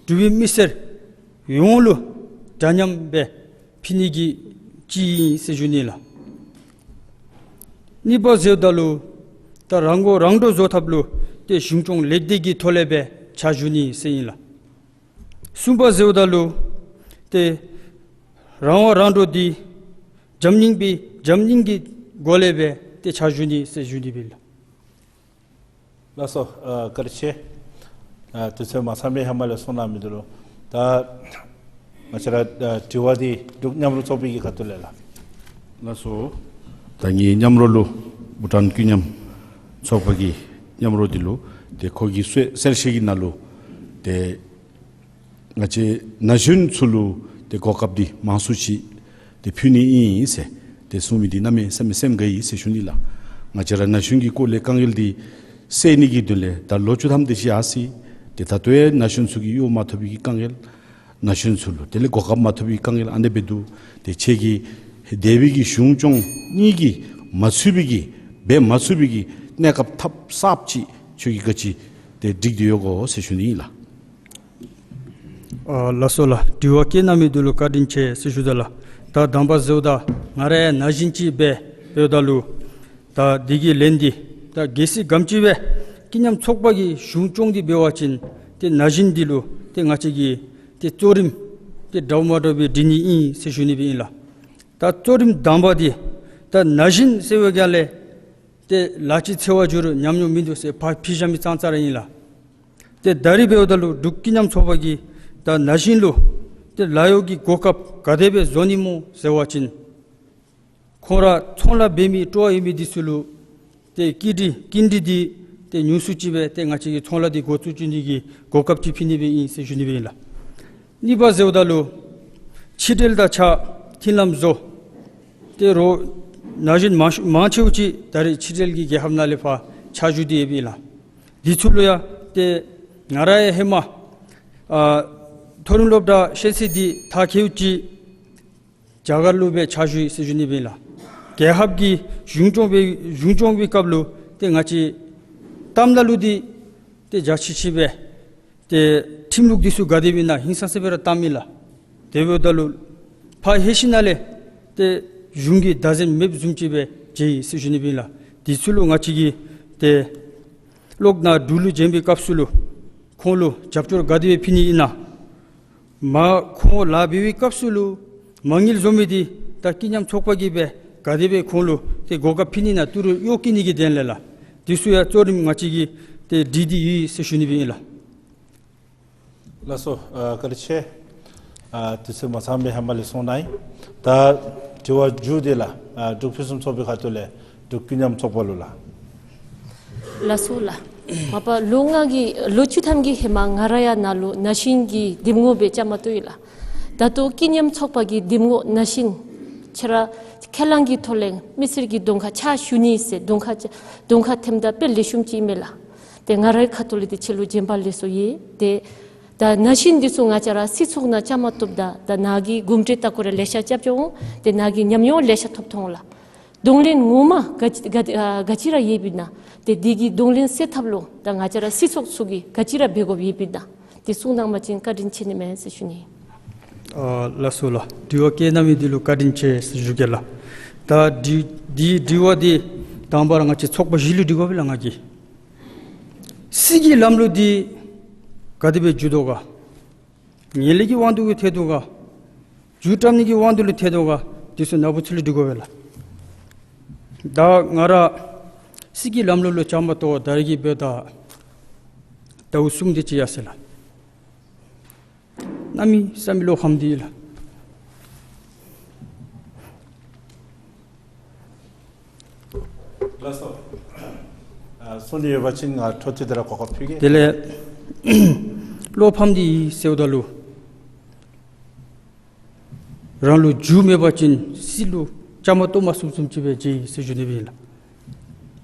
འབྲུག་པའི་མི་སེར་ཡོངས་ལུ་འདྲ་མཉམ་སྦེ་ཕུལ་ནི་གི་ཅིག་ཨིན་ཟེར་ཞུ་ནི་ལགས། གཉིས་པ་ཟེརཝ་ད་ལུ་ད་རང་མགོ་རང་འདྲོངས་བཟོ་ཐབས་ལུ་ཏེ་གཞུང་སྐྱོང་ལེགས་སྒྲིག་གི་ཐོག་ལས་སྦེ་ཕྱག་ཞུ་ནི་ཟེར་ཨིན་ལགས། གསུམ་པ་ཟེརཝ་ད་ལུ་ཏེ་རང་མགོ་རང་འདྲོངས་འདི་འཇམ་སྙིང་པའི་འཇམ་སྙིང་གི་སྒོ་ལས་སྦེ་ཏེ་ཕྱག་ཞུ་ནི་ཟེར་ཞུ་ནི་སྦེ་ཨིན་ལགས། ལགས་སོ། ཨ་བཀའ་དྲིན་ཆེ། ཨ་དུས་ཚོད་མ་ཚང་པའི་ཧེ་མ་ལས་གསུང་གནང་མི་འདི་ལུ་ད་ང་བཅས་ར་ཨ་དྲི་བ་འདི་འབྲུག་མཉམ་རོགས་ཚོགས་པའི་གི་ཁ་ཐུག་ལས་ལགས། ལགས་སོ། ད་ངེའི་མཉམ་རོགས་ལུ་བྷུ་ཊཱན་ཀུན་མཉམ་ཚོགས་པ་གི་མཉམ་རོགས་འདི་ལུ་ཏེ་ཁོ་གི་གསལ་གསལ་བཤད་ཀྱི་ནང་ལུ་ཏེ་ང་བཅས་ན་གཞོན་ཚུ་ལུ་ཏེ་གོ་སྐབས་འདི་མང་སུ་ཅིག་ཏེ་ཕུལ་ནི་ཨིན་ཟེར་ཏེ་གསུངས་མི་འདི་གནམ་མེད་ས་མེད་སེམས་དགའ་ཡི་ཟེར་ཞུ་ནི་ལགས། ང་བཅས་ར་ན་གཞོན་གྱི་སྐོར་ལས་དཀའ་ངལ་འདི་སེལ་ནི་གི་དོན་ལས་ད་ལོ་བཅུ་ཐམ་དེ་ཅིག་ཡར་སོ་ཡི། ཏེ་ད་ལྟོ་ཡང་ན་གཞོན་ཚུ་གིས་གཡོག་མ་ཐོབ་པའི་གི་དཀའ་ངལ་ན་གཞོན་ཚུ་ལུ་དེ་ལས་གོ་སྐབས་མ་ཐོབ་པའི་དཀའ་ངལ་ཨ་ནི་སྦེ་འདུག། ཏེ་ཁྱེད་ཀྱིས་འདས་པའི་གི་གཞུང་སྐྱོང་གཉིས་ཀྱིས་མ་ཚུགས་པའི་གི་འབད་མ་ཚུགས་པའི་གི་གནས་སྐབས་ཐབས་གསརཔ་ཅིག་ཁྱོད་ཀྱིས་ག་ཅི་ཏེ་སྒྲིག་སྟེ་ཡོད་གོ་ཟེར་ཞུ་ནི་ཨིན་ལགས། ཨ་ལགས་སོ་ལགས། དྲི་བ་བཀོད་གནང་མི་འདི་ལུ་བཀའ་དྲིན་ཆེ་ཟེར་ཞུ་དོ་ལགས། ད་དང་པ་ཟེརཝ་ད་ང་ར་ཡང་ན་གཞོན་ཅིག་སྦེ་འབདཝ་ད་ལུ་ད་འདི་གི་ལན་འདི་ད་གལ་སྲིད་ག་དེམ་ཅིག་སྦེ་ཀུན་མཉམ་ཚོགས་པ་གི་གཞུང་སྐྱོང་འདི་འབད་བ་ཅིན་ཏེ་ན་གཞོན་འདི་ལུ་ཏེ་ང་བཅས་ཀྱིས་ཏེ་གཙོ་རིམ་ཏེ་འདྲཝ་མ་འདྲཝ་སྦེ་སྒྲིག་ནི་ཨིན་ཟེར་ཞུ་ནི་སྦེ་ཨིན་ལགས། ད་གཙོ་རིམ་དང་པ་འདི་ད་ན་གཞོན་ཟེར་བའི་སྒང་ལས་ཏེ་ལཱ་ཅིག་འཚོལ་བར་འགྱོ་རུང་ཉམས་མྱོང་མིན་འདུག་ཟེར་ཕར་ཕུད་བཞག་མི་ཙང་ཙ་ར་ཨིན་ལགས། ཏེ་ད་རིས་འབདཝ་ད་ལུ་འབྲུག་ཀུན་མཉམ་ཚོགས་པ་གིས་ད་ན་གཞོན་ལུ་ཏེ་ལཱ་གཡོག་གི་གོ་སྐབས་ག་དེ་སྦེ་བཟོ་ནི་སྨོ་ཟེར་བ་ཅིན་ཁོང་ར་ཚོང་ལཱ་འབད་མི་སྤྲོ་བ་ཡོད་མི་འདི་ཚུ་ལུ་ཏེ་ཀི་འདི་ཀི་འདི་འདི་ཏེ་ཉུང་སུ་ཅིག་སྦེ་ཏེ་ང་བཅས་ཀྱིས་ཚོང་ལཱ་འདི་འགོ་བཙུགས་བཅུག་ནི་གི་གོ་སྐབས་ཅིག་ཕུལ་ནི་སྦེ་ཨིན་ཟེར་ཞུ་ནི་སྦེ་ཨིན་ལགས། གཉིས་པ་ཟེརཝ་ད་ལུ་ཕྱི་འབྲེལ་དང་ཕྱག་མཐུན་ལམ་བཟོ། ཏེ་རོགས་ན་གཞོན་མང་ཤོས་མང་ཆེ་བ་ཅིག་ད་རེས་ཕྱི་འབྲེལ་གྱི་རྒྱལ་ཁབ་ནང་ལས་ཕར་ཕྱག་ཞུ་སྟེ་ཡོདཔ་ཨིན་ལགས། འདི་ཚུ་ལུ་ཡང་ཏེ་ང་ར་ཡང་ཧེ་མ་ཨ་མཐོ་རིམ་སློབ་གྲྭ་ཤེས་ཚད་འདི་མཐར་འཁྱོལཝ་ཅིག་རྒྱ་གར་ལུ་སྦེ་ཕྱག་ཞུ་ཡི་ཟེར་ཞུ་ནི་སྦེ་ཨིན་ལགས། རྒྱལ་ཁབ་ཀྱི་གཞུང་སྐྱོང་སྦེ་གཞུང་སྐྱོང་བའི་སྐབས་ལུ་ཏེ་ང་བཅས་གཏམ་ནང་ལུ་འདི་ཏེ་འཇའ་ཆི་ཆི་སྦེ་ཏེ་ཁྲིམས་ལུགས་འདི་ཚུ་ག་དེ་སྦེ་ཨིན་ན་ཧིང་སངས་ས་སྦེ་ར་གཏམ་ཨིན་ལགས། དེ་འབདཝ་ད་ལུ་ཕར་ལྷོད་ཞིནམ་ལས་ཏེ་གཞུང་གི་བདག་འཛིན་མེདཔ་བཟུམ་ཅིག་སྦེ་མཇལ་ཡི་ཟེར་ཞུ་ནི་སྦེ་ཨིན་ལགས། འདི་ཚུ་ལུ་ང་བཅས་ཀྱིས་ཏེ་གློག་ནང་འབྲུག་ལུ་བྱོན་པའི་སྐབས་སུ་ལུ་ཁོང་ལུ་རྒྱབ་སྐྱོར་ག་དེ་སྦེ་ཕུལ་ནི་ཨིན་ན། མ་ཁོང་ལཱ་འབད་བའི་སྐབས་སུ་ལུ་མ་དངུལ་བཟོ་མི་འདི་ད་ཀུན་མཉམ་ཚོགས་པ་གིས་སྦེ་ག་དེ་སྦེ་ཁོང་ལུ་ཏེ་གོ་སྐབས་ཕུལ་ནི་ཨིན་ན་ཏི་རུ་གཡོག་བཀོལ་ནི་གི་དོན་ལས་ལགས། འདི་ཚུ་ཡང་གཙོ་རིམ་ང་བཅས་ཀྱིས་ཏེ་སྒྲིག་སྟེ་ཡོད་ཟེར་ཞུ་ནི་སྦེ་ཨིན་ལགས། ལགས་སོ། ཨ་བཀའ་དྲིན་ཆེ། ཨ་དུས་ཚོད་མ་ཚང་པའི་ཧེ་མ་ལས་གསུང་གནང་ཡི། ད་དྲི་བ་མཇུག་འདི་ལགས། ཨ་འབྲུག་ཕུན་སུམ་ཚོགས་པའི་ཁ་ཐུག་ལས་འབྲུག་ཀུན་མཉམ་ཚོགས་པ་ལུ་ལགས། ལགས་སོ་ལགས། མ་པ་ལོ་ལྔ་གི་ལོ་བཅུ་ཐམ་གྱི་ཧེ་མ་ང་ར་ཡང་ནཱ་ལུ་ན་གཞོན་གྱི་འདེམས་ངོ་སྦེ་བཅའ་མར་གཏོགས་ཡི་ལགས། ད་ལྟོ་ཀུན་མཉམ་ཚོགས་པ་གི་འདེམས་ངོ་ན་གཞོན་ ཁྱེད་ར་ཁས་བླངས་ཀྱི་ཐོག་ལས་མི་སེར་གྱི་གདོང་ཁར་ཕྱག་ཞུ་ནི་ཟེར་གདོང་ཁར་གདོང་ཁར་ཐེམ་ད་དཔེ་ལེགས་ཤོམ་ཅིག་ཨིན་མས་ལགས། ཏེ་ང་རའི་ཁ་ཐུག་ལས་ཏེ་ཁྱེད་ལུ་བྱོན་པ་ལེགས་སོ་ཡོད། ཏེ་ད་ན་གཞོན་འདི་ཚུ་ང་བཅས་ར་སྲིད་ཚོགས་ནང་བཅའ་མར་གཏོགསཔ་ད་ད་ནཱ་གི་གོམས་འདྲིས་ལྟ་སྐོར་ར་ལེ་ཤ་རྐྱབ་འགྱོ་འོང་། ཏེ་ནཱ་གི་ཉམས་མྱོང་ལེ་ཤ་ཐོབ་ཐོབ་འོང་ལགས། གདོང་ལེན་ངོ་མ་ག་ག་ག་ཅི་ར་ཡོདཔ་ཨིན་ན། ཏེ་འདི་གི་གདོང་ལེན་སེལ་ཐབས་ལུ་ད་ང་བཅས་ར་སྲིད་ཚོགས་ཚུ་གིས་ག་ཅི་ར་འབད་དགོཔ་ཡོདཔ་ཨིན་ན། དེ་གསུང་གནང་བ་ཅིན་བཀའ་དྲིན་ཆེ་ནི་མས་ཟེར་ཞུ་ནི། ཨ་ལགས་སོ་ལགས། དྲི་བ་བཀོད་གནང་མི་འདི་ལུ་བཀའ་དྲིན་ཆེ་ཟེར་ཞུ་གེ་ལགས། ད་འདི་འདི་དྲི་བ་འདི་དང་པ་ར་ང་བཅས་ཚོགས་པ་བཞི་ལུ་དྲི་དགོ་པས་ལགས། ང་གིས་སྲིད་ཀྱི་ལམ་ལུགས་འདི་ག་དེ་སྦེ་འགྱོ་དོ་ག། ངན་ལྷད་ཀྱི་དབང་དུ་གི་ཐལ་དོ་ག། མཇུག་བསྒྲིལ་ནི་གི་དབང་དུ་ལུ་ཐལ་དོ་ག། འདི་ཚུ་ནཱ་བུ་ཚུ་ལུ་དྲི་དགོ་པས་ལགས། ད་ང་ར་སྲིད་ཀྱི་ལམ་ལུགས་ལུ་བཅའ་མར་གཏོགས་ད་རེས་ཀྱི་འབདཝ་ད་ཟླཝ་གསུམ་དེ་ཅིག་ཡར་སོ་ཡི་ལགས། གནམ་མེད་ས་མེད་བློ་ཕམ་སྟེ་ཡོད་ལགས། ལགས་སོ། ཨ་གསུང་ནི་ཡོད་པ་ཅིན་ང་འཕྲོ་མཐུད་དེ་ར་གོ་སྐབས་ཕུལ་གེ། དེ་ལས་བློ་ཕམ་སྟེ་ཡོད་ཟེརཝ་ད་ལུ་རང་ལུ་མཇུག་མེད་པ་ཅིན་སྲིད་ལུ་བཅའ་མར་གཏོགས་མ་ཚུགསཔ་བཟུམ་ཅིག་སྦེ་མཇལ་ཡི་ཟེར་ཞུ་ནི་སྦེ་ཨིན་ལགས།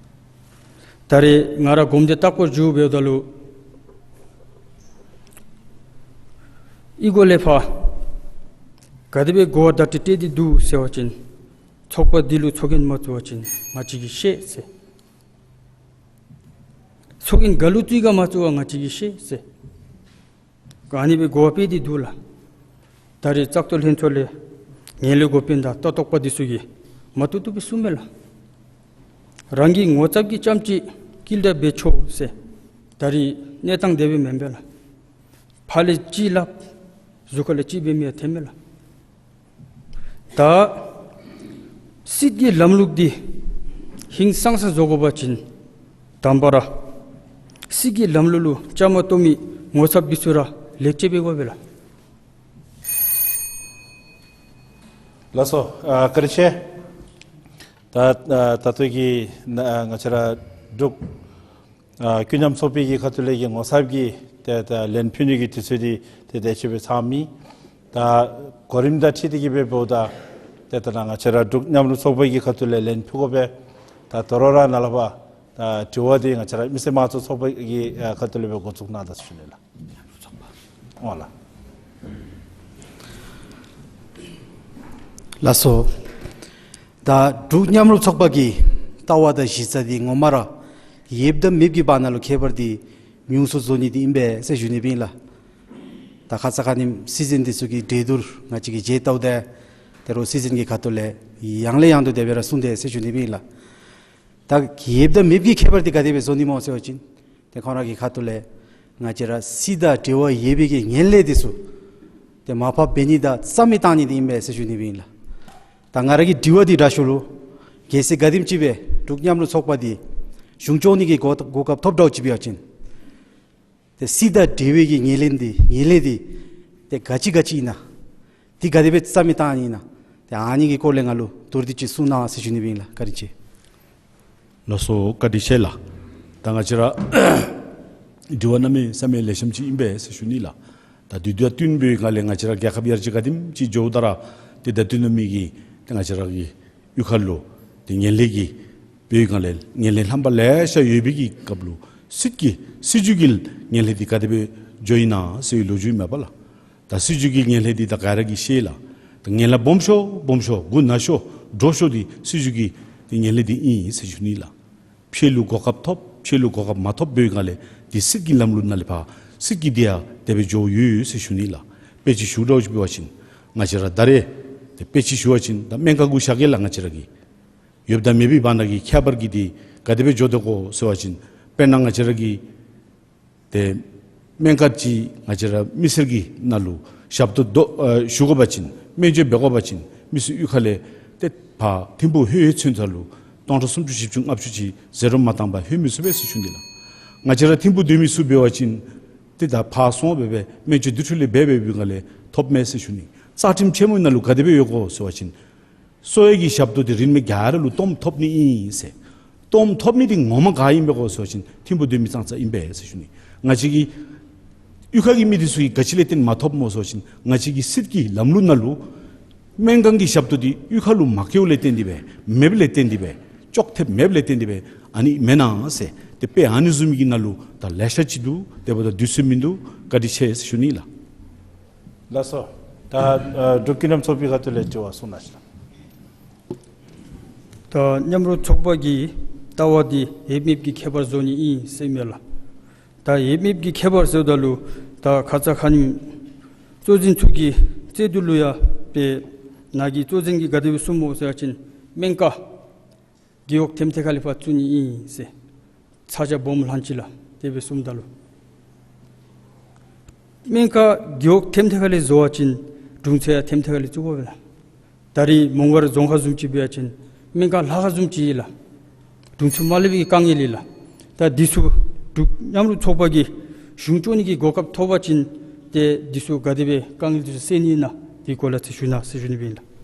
ད་རེས་ང་ར་གོམས་འདྲིས་ལྟ་སྐོར་འགྱོ་འབདཝ་ད་ལུ་ཨི་གོ་ལས་ཕར་ག་དེ་སྦེ་གོ་བ་བརྡ་སྤྲོད་སྤྲོད་དེ་འདུག་ཟེར་བ་ཅིན་ཚོགས་པ་འདི་ལུ་ཚོགས་རྒྱན་མ་བཙུགས་པ་ཅིན་ང་བཅས་ཀྱིས་ཤེས་ཟེར། ཚོགས་རྒྱན་ག་ལུ་བཙུགས་ག་མ་བཙུགས་པ་ང་བཅས་ཀྱིས་ཤེས་ཟེར། ཨ་ནི་སྦེ་གོ་བ་སྤེལ་ཏེ་འདུག་ལགས། ད་རེས་བཙག་འཐུ་ལྷན་ཚོགས་ལས་ངན་ལྷད་འགོ་དཔོན་དང་ལྟ་རྟོག་པ་འདི་ཚུ་གིས་མ་བཏུབ་བཏུབ་སྦེ་གསུངམ་མས་ལགས། རང་གི་ངོ་ཚབ་ཀྱི་རྐྱངམ་ཅིག་བསྐྱིལ་བསྒྲགས་འབད་ཆོག་ཟེར། ད་རེས་གནས་སྟངས་དེ་སྦེ་མེན་པས་ལགས། ཕར་ལས་ཅིག་སླབ་གཟུགས་ཁ་ལས་ཅིག་འབད་མི་ཡང་ཐོནམ་མས་ལགས། ད་སྲིད་ཀྱི་ལམ་ལུགས་འདི་ཧིང་སངས་ས་བཟོ་དགོ་པ་ཅིན་དང་པ་ར་སྲིད་ཀྱི་ལམ་ལུགས་ལུ་བཅའ་མར་གཏོགས་མི་ངོ་ཚབ་འདི་ཚུ་ར་ལེགས་བཅོས་འབད་དགོ་པས་ལགས། ལགས་སོ། ཨ་བཀའ་དྲིན་ཆེ། ད་ཨ་ད་ལྟོ་གི་ནང་ང་བཅས་ར་འབྲུག་ཨ་ཀུན་མཉམ་ཚོགས་པའི་གི་ཁ་ཐུག་ལས་ཀྱི་ངོ་ཚབ་ཀྱི་ཏེ་ད་ལན་ཕུལ་ནི་གི་དུས་ཚོད་འདི་ཏེ་དེ་ཅིག་སྦེ་ཚང་མི། ད་གོ་རིམ་དང་འཁྲིལ་ཏེ་གི་སྦེ་འབདཝ་ད་ཏེ་ད་ང་བཅས་ར་འབྲུག་མཉམ་རུབ་ཚོགས་པ་གི་ཁ་ཐུག་ལས་ལན་ཕུལ་དགོ་པས། ད་དོ་རུང་ར་ནཱ་ལས་ཕར་ད་དྲི་བ་འདི་ང་བཅས་ར་མི་སེར་དམངས་གཙོ་ཚོགས་པ་གི་ཨ་ཁ་ཐུག་ལས་སྦེ་འགོ་བཙུགས་གནང་ད་ཟེར་ཞུ་ནི་ལགས། ཨོ་ལགས། ལགས་སོ། ད་འབྲུག་མཉམ་རུབ་ཚོགས་པ་གི་ལྟ་བ་དང་གཞི་རྩ་འདི་ངོ་མ་ར་ཡོདཔ་དང་མེདཔ་གི་བར་ན་ལུ་ཁྱད་པར་འདི་ཉུང་སུ་བཟོ་ནི་འདི་ཨིན་པས་ཟེར་ཞུ་ནི་སྦེ་ཨིན་ལགས། ད་ཁ་ཙ་ཁ་ཉིནམ་སྲིད་འཛིན་འདི་ཚུ་གི་གྲོས་བསྡུར་ང་བཅས་ཀྱིས་མཇལ་བལྟཝ་ད་ད་རུང་སྲིད་འཛིན་གྱི་ཁ་ཐུག་ལས་ཡང་ལས་ཡང་དུ་དེ་སྦེ་ར་གསུངས་ཏེ་ཟེར་ཞུ་ནི་སྦེ་ཨིན་ལགས། ད་ཡོདཔ་དང་མེདཔ་གི་ཁྱད་པར་འདི་ག་དེ་སྦེ་བཟོ་ནི་སྨོ་ཟེར་བ་ཅིན་ཏེ་ཁོང་ར་གི་ཁ་ཐུག་ལས་ང་བཅས་ར་སྲིད་དང་འབྲེལ་བ་ཡོད་པའི་གི་ངན་ལྷད་འདི་ཚུ་ཏེ་མར་ཕབ་འབད་ནི་དང་རྩ་མེད་བཏང་ནི་འདི་ཨིན་པས་ཟེར་ཞུ་ནི་སྦེ་ཨིན་ལགས། ད་ང་ར་གི་དྲི་བ་འདི་དྲག་ཤོས་ལུ་གལ་སྲིད་ག་དེམ་ཅིག་སྦེ་འབྲུག་མཉམ་རུབ་ཚོགས་པ་འདི་གཞུང་སྐྱོང་ནི་གི་གོ་གོ་སྐབས་ཐོབ་འདྲཝ་ཅིག་འབད་བ་ཅིན་ཏེ་སྲིད་དང་འབྲེལ་བའི་གི་ངན་ལྷད་འདི་ངན་ལྷད་འདི་ཏེ་ག་ཅི་ག་ཅི་ཨིན་ན། འདི་ག་དེ་སྦེ་རྩ་མེད་བཏང་ནི་ཨིན་ན། ཏེ་ཨ་ནི་གི་སྐོར་ལས་ང་ལུ་མདོར་བསྡུས་ཅིག་གསུང་གནང་ཟེར་ཞུ་ནི་སྦེ་ཨིན་ལགས། བཀའ་དྲིན་ཆེ། ལགས་སོ། བཀའ་དྲིན་ཆེ་ལགས། ད་ང་བཅས་ར་དྲི་བ་གནམ་མེད་ས་མེད་ལེགས་ཤོམ་ཅིག་ཨིན་པས་ཟེར་ཞུ་ནི་ལགས། ད་དུས་དང་བསྟུན་པའི་སྒང་ལས་ང་བཅས་ར་རྒྱལ་ཁབ་ཡར་རྒྱས་ག་དེམ་ཅིག་འགྱོཝ་ད་ར་ཏེ་ད་དུས་ནམ་མི་གི་ཏེ་ང་བཅས་ར་གི་གཡུས་ཁ་ལུ་ཏེ་ངན་ལྷད་ཀྱི་འབད་བའི་སྒང་ལས་ངན་ལྷད་རྣམ་པ་ལེ་ཤ་ཡོད་པའི་གི་སྐབས་ལུ་སྲིད་ཀྱི་སྲིད་བྱུས་ཀྱི་ངན་ལྷད་འདི་ག་དེ་སྦེ་འགྱོ་ཡི་ན་ཟེར་བའི་ལོ་རྒྱུས་མས་པ་ལགས། ད་སྲིད་བྱུས་ཀྱི་ངན་ལྷད་འདི་ད་ག་ར་གིས་ཤེས་ལགས། ད་ངན་ལྷད་སྦོམ་ཤོས་སྦོམ་ཤོས་མགུ་ན་ཤོས་འདྲོག་ཤོས་འདི་སྲིད་བྱུས་ཀྱི་ཏེ་ངན་ལྷད་འདི་ཨིན་ཟེར་ཞུ་ནི་ལགས། ཕྱི་ལུ་གོ་སྐབས་ཐོབ་ཕྱི་ལུ་གོ་སྐབས་མ་ཐོབ་འབད་བའི་སྒང་ལས་ཏེ་སྲིད་ཀྱི་ལམ་ལུགས་ནང་ལས་ཕར་སྲིད་ཀྱི་འདི་ཡང་དེ་སྦེ་འགྱོ་ཡོད་ཟེར་ཞུ་ནི་ལགས། དཔེ་ཅིག་ཞུ་འདྲཝ་ཅིག་འབད་བ་ཅིན་ང་བཅས་ར་ད་རེས་ཏེ་དཔེ་ཅིག་ཞུ་བ་ཅིན་ད་སྨན་ཁང་གུ་བཞག་གེ་ལགས། ང་བཅས་ར་གི་ཡོདཔ་དང་མེདཔ་གི་བར་ན་གི་ཁྱད་པར་གྱི་འདི་ག་དེ་སྦེ་འགྱོ་དོ་གོ་ཟེར་བ་ཅིན་དཔེར་ན་ང་བཅས་ར་གི་ཏེ་སྨན་ཁང་ཅིག་ང་བཅས་ར་མི་སེར་གྱི་ནང་ལུ་ཞབས་ཏོག་དོ་ཨ་ཞུ་དགོ་པ་ཅིན་སྨན་བཅོས་འབད་དགོ་པ་ཅིན་མི་སེར་གཡུས་ཁ་ལས་ཏེ་ཕར་ཐིམ་ཕུག་ལྷོད་ལྷོད་ཚུན་ཚོད་ལུ་སྟོང་ཕྲག་སུམ་ཅུ་བཞི་བཅུ་ལྔ་བཅུ་ཅིག་ཟད་འགྲོ་མ་བཏང་པར་ལྷོད་མི་ཚུགས་པས་ཟེར་ཞུ་ནི་ལགས། ང་བཅས་ར་ཐིམ་ཕུག་སྡོད་མི་ཚུ་འབད་བ་ཅིན་ཏེ་ད་ཕར་སོང་འབད་སྦེ་སྨན་བཅོས་དེ་འཕྲོ་ལས་འབད་འབད་བའི་སྒང་ལས་ཐོབ་མས་ཟེར་ཞུ་ནི། རྩ་ཁྲིམས་ཆེན་མོའི་ནང་ལུ་ག་དེ་སྦེ་ཡོད་གོ་ཟེར་བ་ཅིན་གསོ་བའི་གི་ཞབས་ཏོག་འདི་རིན་མེད་ག་ར་ལུ་སྟོངམ་ཐོབ་ནི་ཨིན་ཟེར། སྟོངམ་ཐོབ་ནི་འདི་ངོ་མ་ག་ཨིན་པས་གོ་ཟེར་བ་ཅིན་ཐིམ་ཕུག་སྡོད་མི་ཙང་ཙ་ཨིན་པས་ཟེར་ཞུ་ནི། ང་བཅས་ཀྱི་གཡུས་ཁ་གི་མི་འདི་ཚུ་གིས་ག་ཅི་ལས་བརྟེན་མ་ཐོབ་སྨོ་ཟེར་བ་ཅིན་ང་བཅས་ཀྱི་སྲིད་ཀྱི་ལམ་ལུགས་ནང་ལུ་ སྨན་ཁང་གི་ཞབས་ཏོག་འདི་གཡུས་ཁ་ལུ་མ་བཀལཝ་ལས་བརྟེན་ཏེ་སྦེ་མེདཔ་ལས་བརྟེན་ཏེ་སྦེ་ཅོག་འཐདཔ་མེདཔ་ལས་བརྟེན་ཏེ་སྦེ་ཨ་ནི་མེན་ན་ཟེར། ཏེ་དཔེ་ཨ་ནི་བཟུམ་གྱི་ནང་ལུ་ད་ལེ་ཤ་ཅིག་འདུག། དེ་འབདཝ་ད་དུས་ཚོད་མིན་འདུག། བཀའ་དྲིན་ཆེ་ཟེར་ཞུ་ནི་ལགས། ལགས་སོ། ད་ཨ་འབྲུག་ཀུན་རམས་ཚོགས་པའི་ཁ་ཐུག་ལས་དྲི་བ་གསུང་གནང་ཞུ་ལགས། ད་མཉམ་རུབ་ཚོགས་པ་གི་ལྟ་བ་འདི་ཡོད་མེདཔ་གི་ཁྱད་པར་བཟོ་ནི་ཨིན་ཟེར་མས་ལགས། ད་ཡོད་མེདཔ་གི་ཁྱད་པར་ཟེརཝ་ད་ལུ་ད་ཁ་ཙ་ཁ་ཉིནམ་གཙོ་འཛིན་ཚུ་གི་བཙག་འཐུ་ལུ་ཡང་དཔེར་ན་གི་གཙོ་འཛིན་གྱིས་ག་དེ་སྦེ་གསུངམ་སྨོ་ཟེར་བ་ཅིན་སྨན་ཁང་རྒེད་འོག་ཐེམ་ཐེ་ཁ་ལས་ཕར་བཙུགས་ནི་ཨིན་ཟེར། ཚ་གྱང་སྦོམ་ལྷག་ཅི་ལགས། དེ་སྦེ་གསུངམ་ད་ལུ་སྨན་ཁང་རྒེད་འོག་ཐེམ་ཐེ་ཁ་ལས་བཟོ་བ་ཅིན་དྲུང་འཚོ་ཡང་ཐེམ་ཐེ་ཁ་ལས་བཙུགས་དགོ་པས་ལགས། ད་རེས་མོང་སྒར་རྫོང་ཁག་བཟུམ་ཅིག་འབད་བ་ཅིན་སྨན་ཁང་ལྷ་ཁང་བཟུམ་ཅིག་ཨིན་ལགས། དྲུང་འཚོ་མ་ལེགས་པའི་དཀའ་ངལ་ཨིན་ལགས། ད་འདི་ཚུ་འབྲུག་མཉམ་རུབ་ཚོགས་པ་གིས་གཞུང་སྐྱོང་ནི་གི་གོ་སྐབས་ཐོབ་པ་ཅིན་ཏེ་འདི་ཚུ་ག་དེ་སྦེ་དཀའ་ངལ་འདི་ཚུ་སེལ་ནི་ཨིན་ན་འདི་སྐོར་ལས་ཅིག་ཞུ་གནང་ཟེར་ཞུ་ནི་སྦེ་ཨིན་ལགས།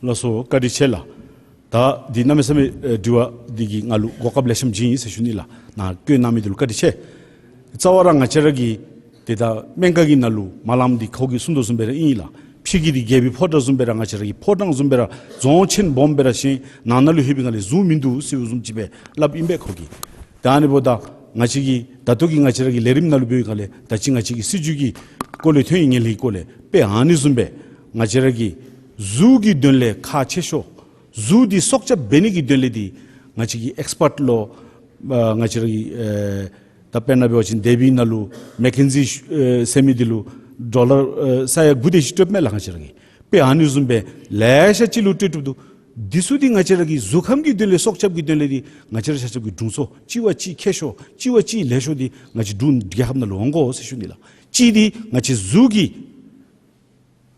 ལགས་སོ། བཀའ་དྲིན་ཆེ་ལགས། ད་འདི་གནམ་མེད་ས་མེད་ཨེ་དྲི་བ་འདི་གིས་ང་ལུ་གོ་སྐབས་ལེགས་ཤོམ་བྱིན་ཡི་ཟེར་ཞུ་ནི་ལགས། ནཱ་བཀོད་གནང་མི་འདི་ལུ་བཀའ་དྲིན་ཆེ། རྩ་བ་ར་ང་བཅས་ར་གི་ཏེ་ད་སྨན་ཁང་གི་ནང་ལུ་མ་ལངམ་འདི་ཁོ་གིས་གསུང་དོ་བཟུམ་སྦེ་ར་ཨིན་ལགས། ཕྱི་གི་འདི་རྒྱལ་པོའི་ཕོ་བྲང་བཟུམ་སྦེ་ར་ང་བཅས་ར་གི་ཕོ་བྲང་བཟུམ་སྦེ་ར་རྫོང་ཆེན་སྦོམ་སྦེ་ར་ཞིནམ་ནང་ན་ལུ་ལྷོད་པའི་སྒང་ལས་གཟུགས་མིན་འདུག་ཟེར་བཟུམ་ཅིག་སྦེ་སླབ་ཨིན་པས་ཁོ་གིས། ད་ཨ་ནི་འབདཝ་ད་ང་བཅས་ཀྱིས་ད་ལྟོ་གི་ང་བཅས་ར་གི་ལས་རིམ་ནང་ལུ་འབད་བའི་སྒང་ལས་ད་ཅི་ང་བཅས་ཀྱི་སྲིད་བྱུས་ཀྱི་སྐོར་ལས་ཐོན་ཡི་ངན་ལྷད་ཀྱི་སྐོར་ལས་དཔེ་ཨ་ནི་བཟུམ་སྦེ་ང་བཅས་ར་གི་གཟུགས་ཀྱི་དོན་ལས་ཁག་ཆེ་ཤོས་གཟུགས་འདི་སྲོག་སྐྱབས་འབད་ནི་གི་དོན་ལས་འདི་ང་བཅས་ཀྱི་ཨེགསི་པཊ་ལོ་ཨ་ང་བཅས་ར་གི་ཨེ་ད་དཔེར་ན་འབད་བ་ཅིན་དེ་བི་ནང་ལུ་མེག་ཀེན་ཟི་ཨེ་ཟེར་མི་འདི་ལུ་ཌོ་ལར་ཨེ་ས་ཡ་དགུ་དེ་ཅིག་སྤྲོདཔ་མས་ལགས་ང་བཅས་ར་གིས། དཔེ་ཨ་ནི་བཟུམ་སྦེ་ལེ་ཤ་ཅིག་ལུ་སྤྲོད་སྤྲོདཔ་འདུག། འདི་ཚུ་འདི་ང་བཅས་ར་གི་གཟུགས་ཁམས་ཀྱི་དོན་ལས་སྲོག་སྐྱབས་ཀྱི་དོན་ལས་འདི་ང་བཅས་ར་ཆ་ཁྱབ་ཀྱི་དྲུང་འཚོ་གཅིག་བ་གཅིག་མཁས་ཤོས་གཅིག་བ་གཅིག་ལེགས་ཤོས་འདི་ང་བཅས་འབྲུག་རྒྱལ་ཁབ་ནང་ལུ་འོང་དགོ་ཟེར་ཞུ་ནི་ལགས། གཅིག་འདི་ང་བཅས་གཟུགས་ཀྱི་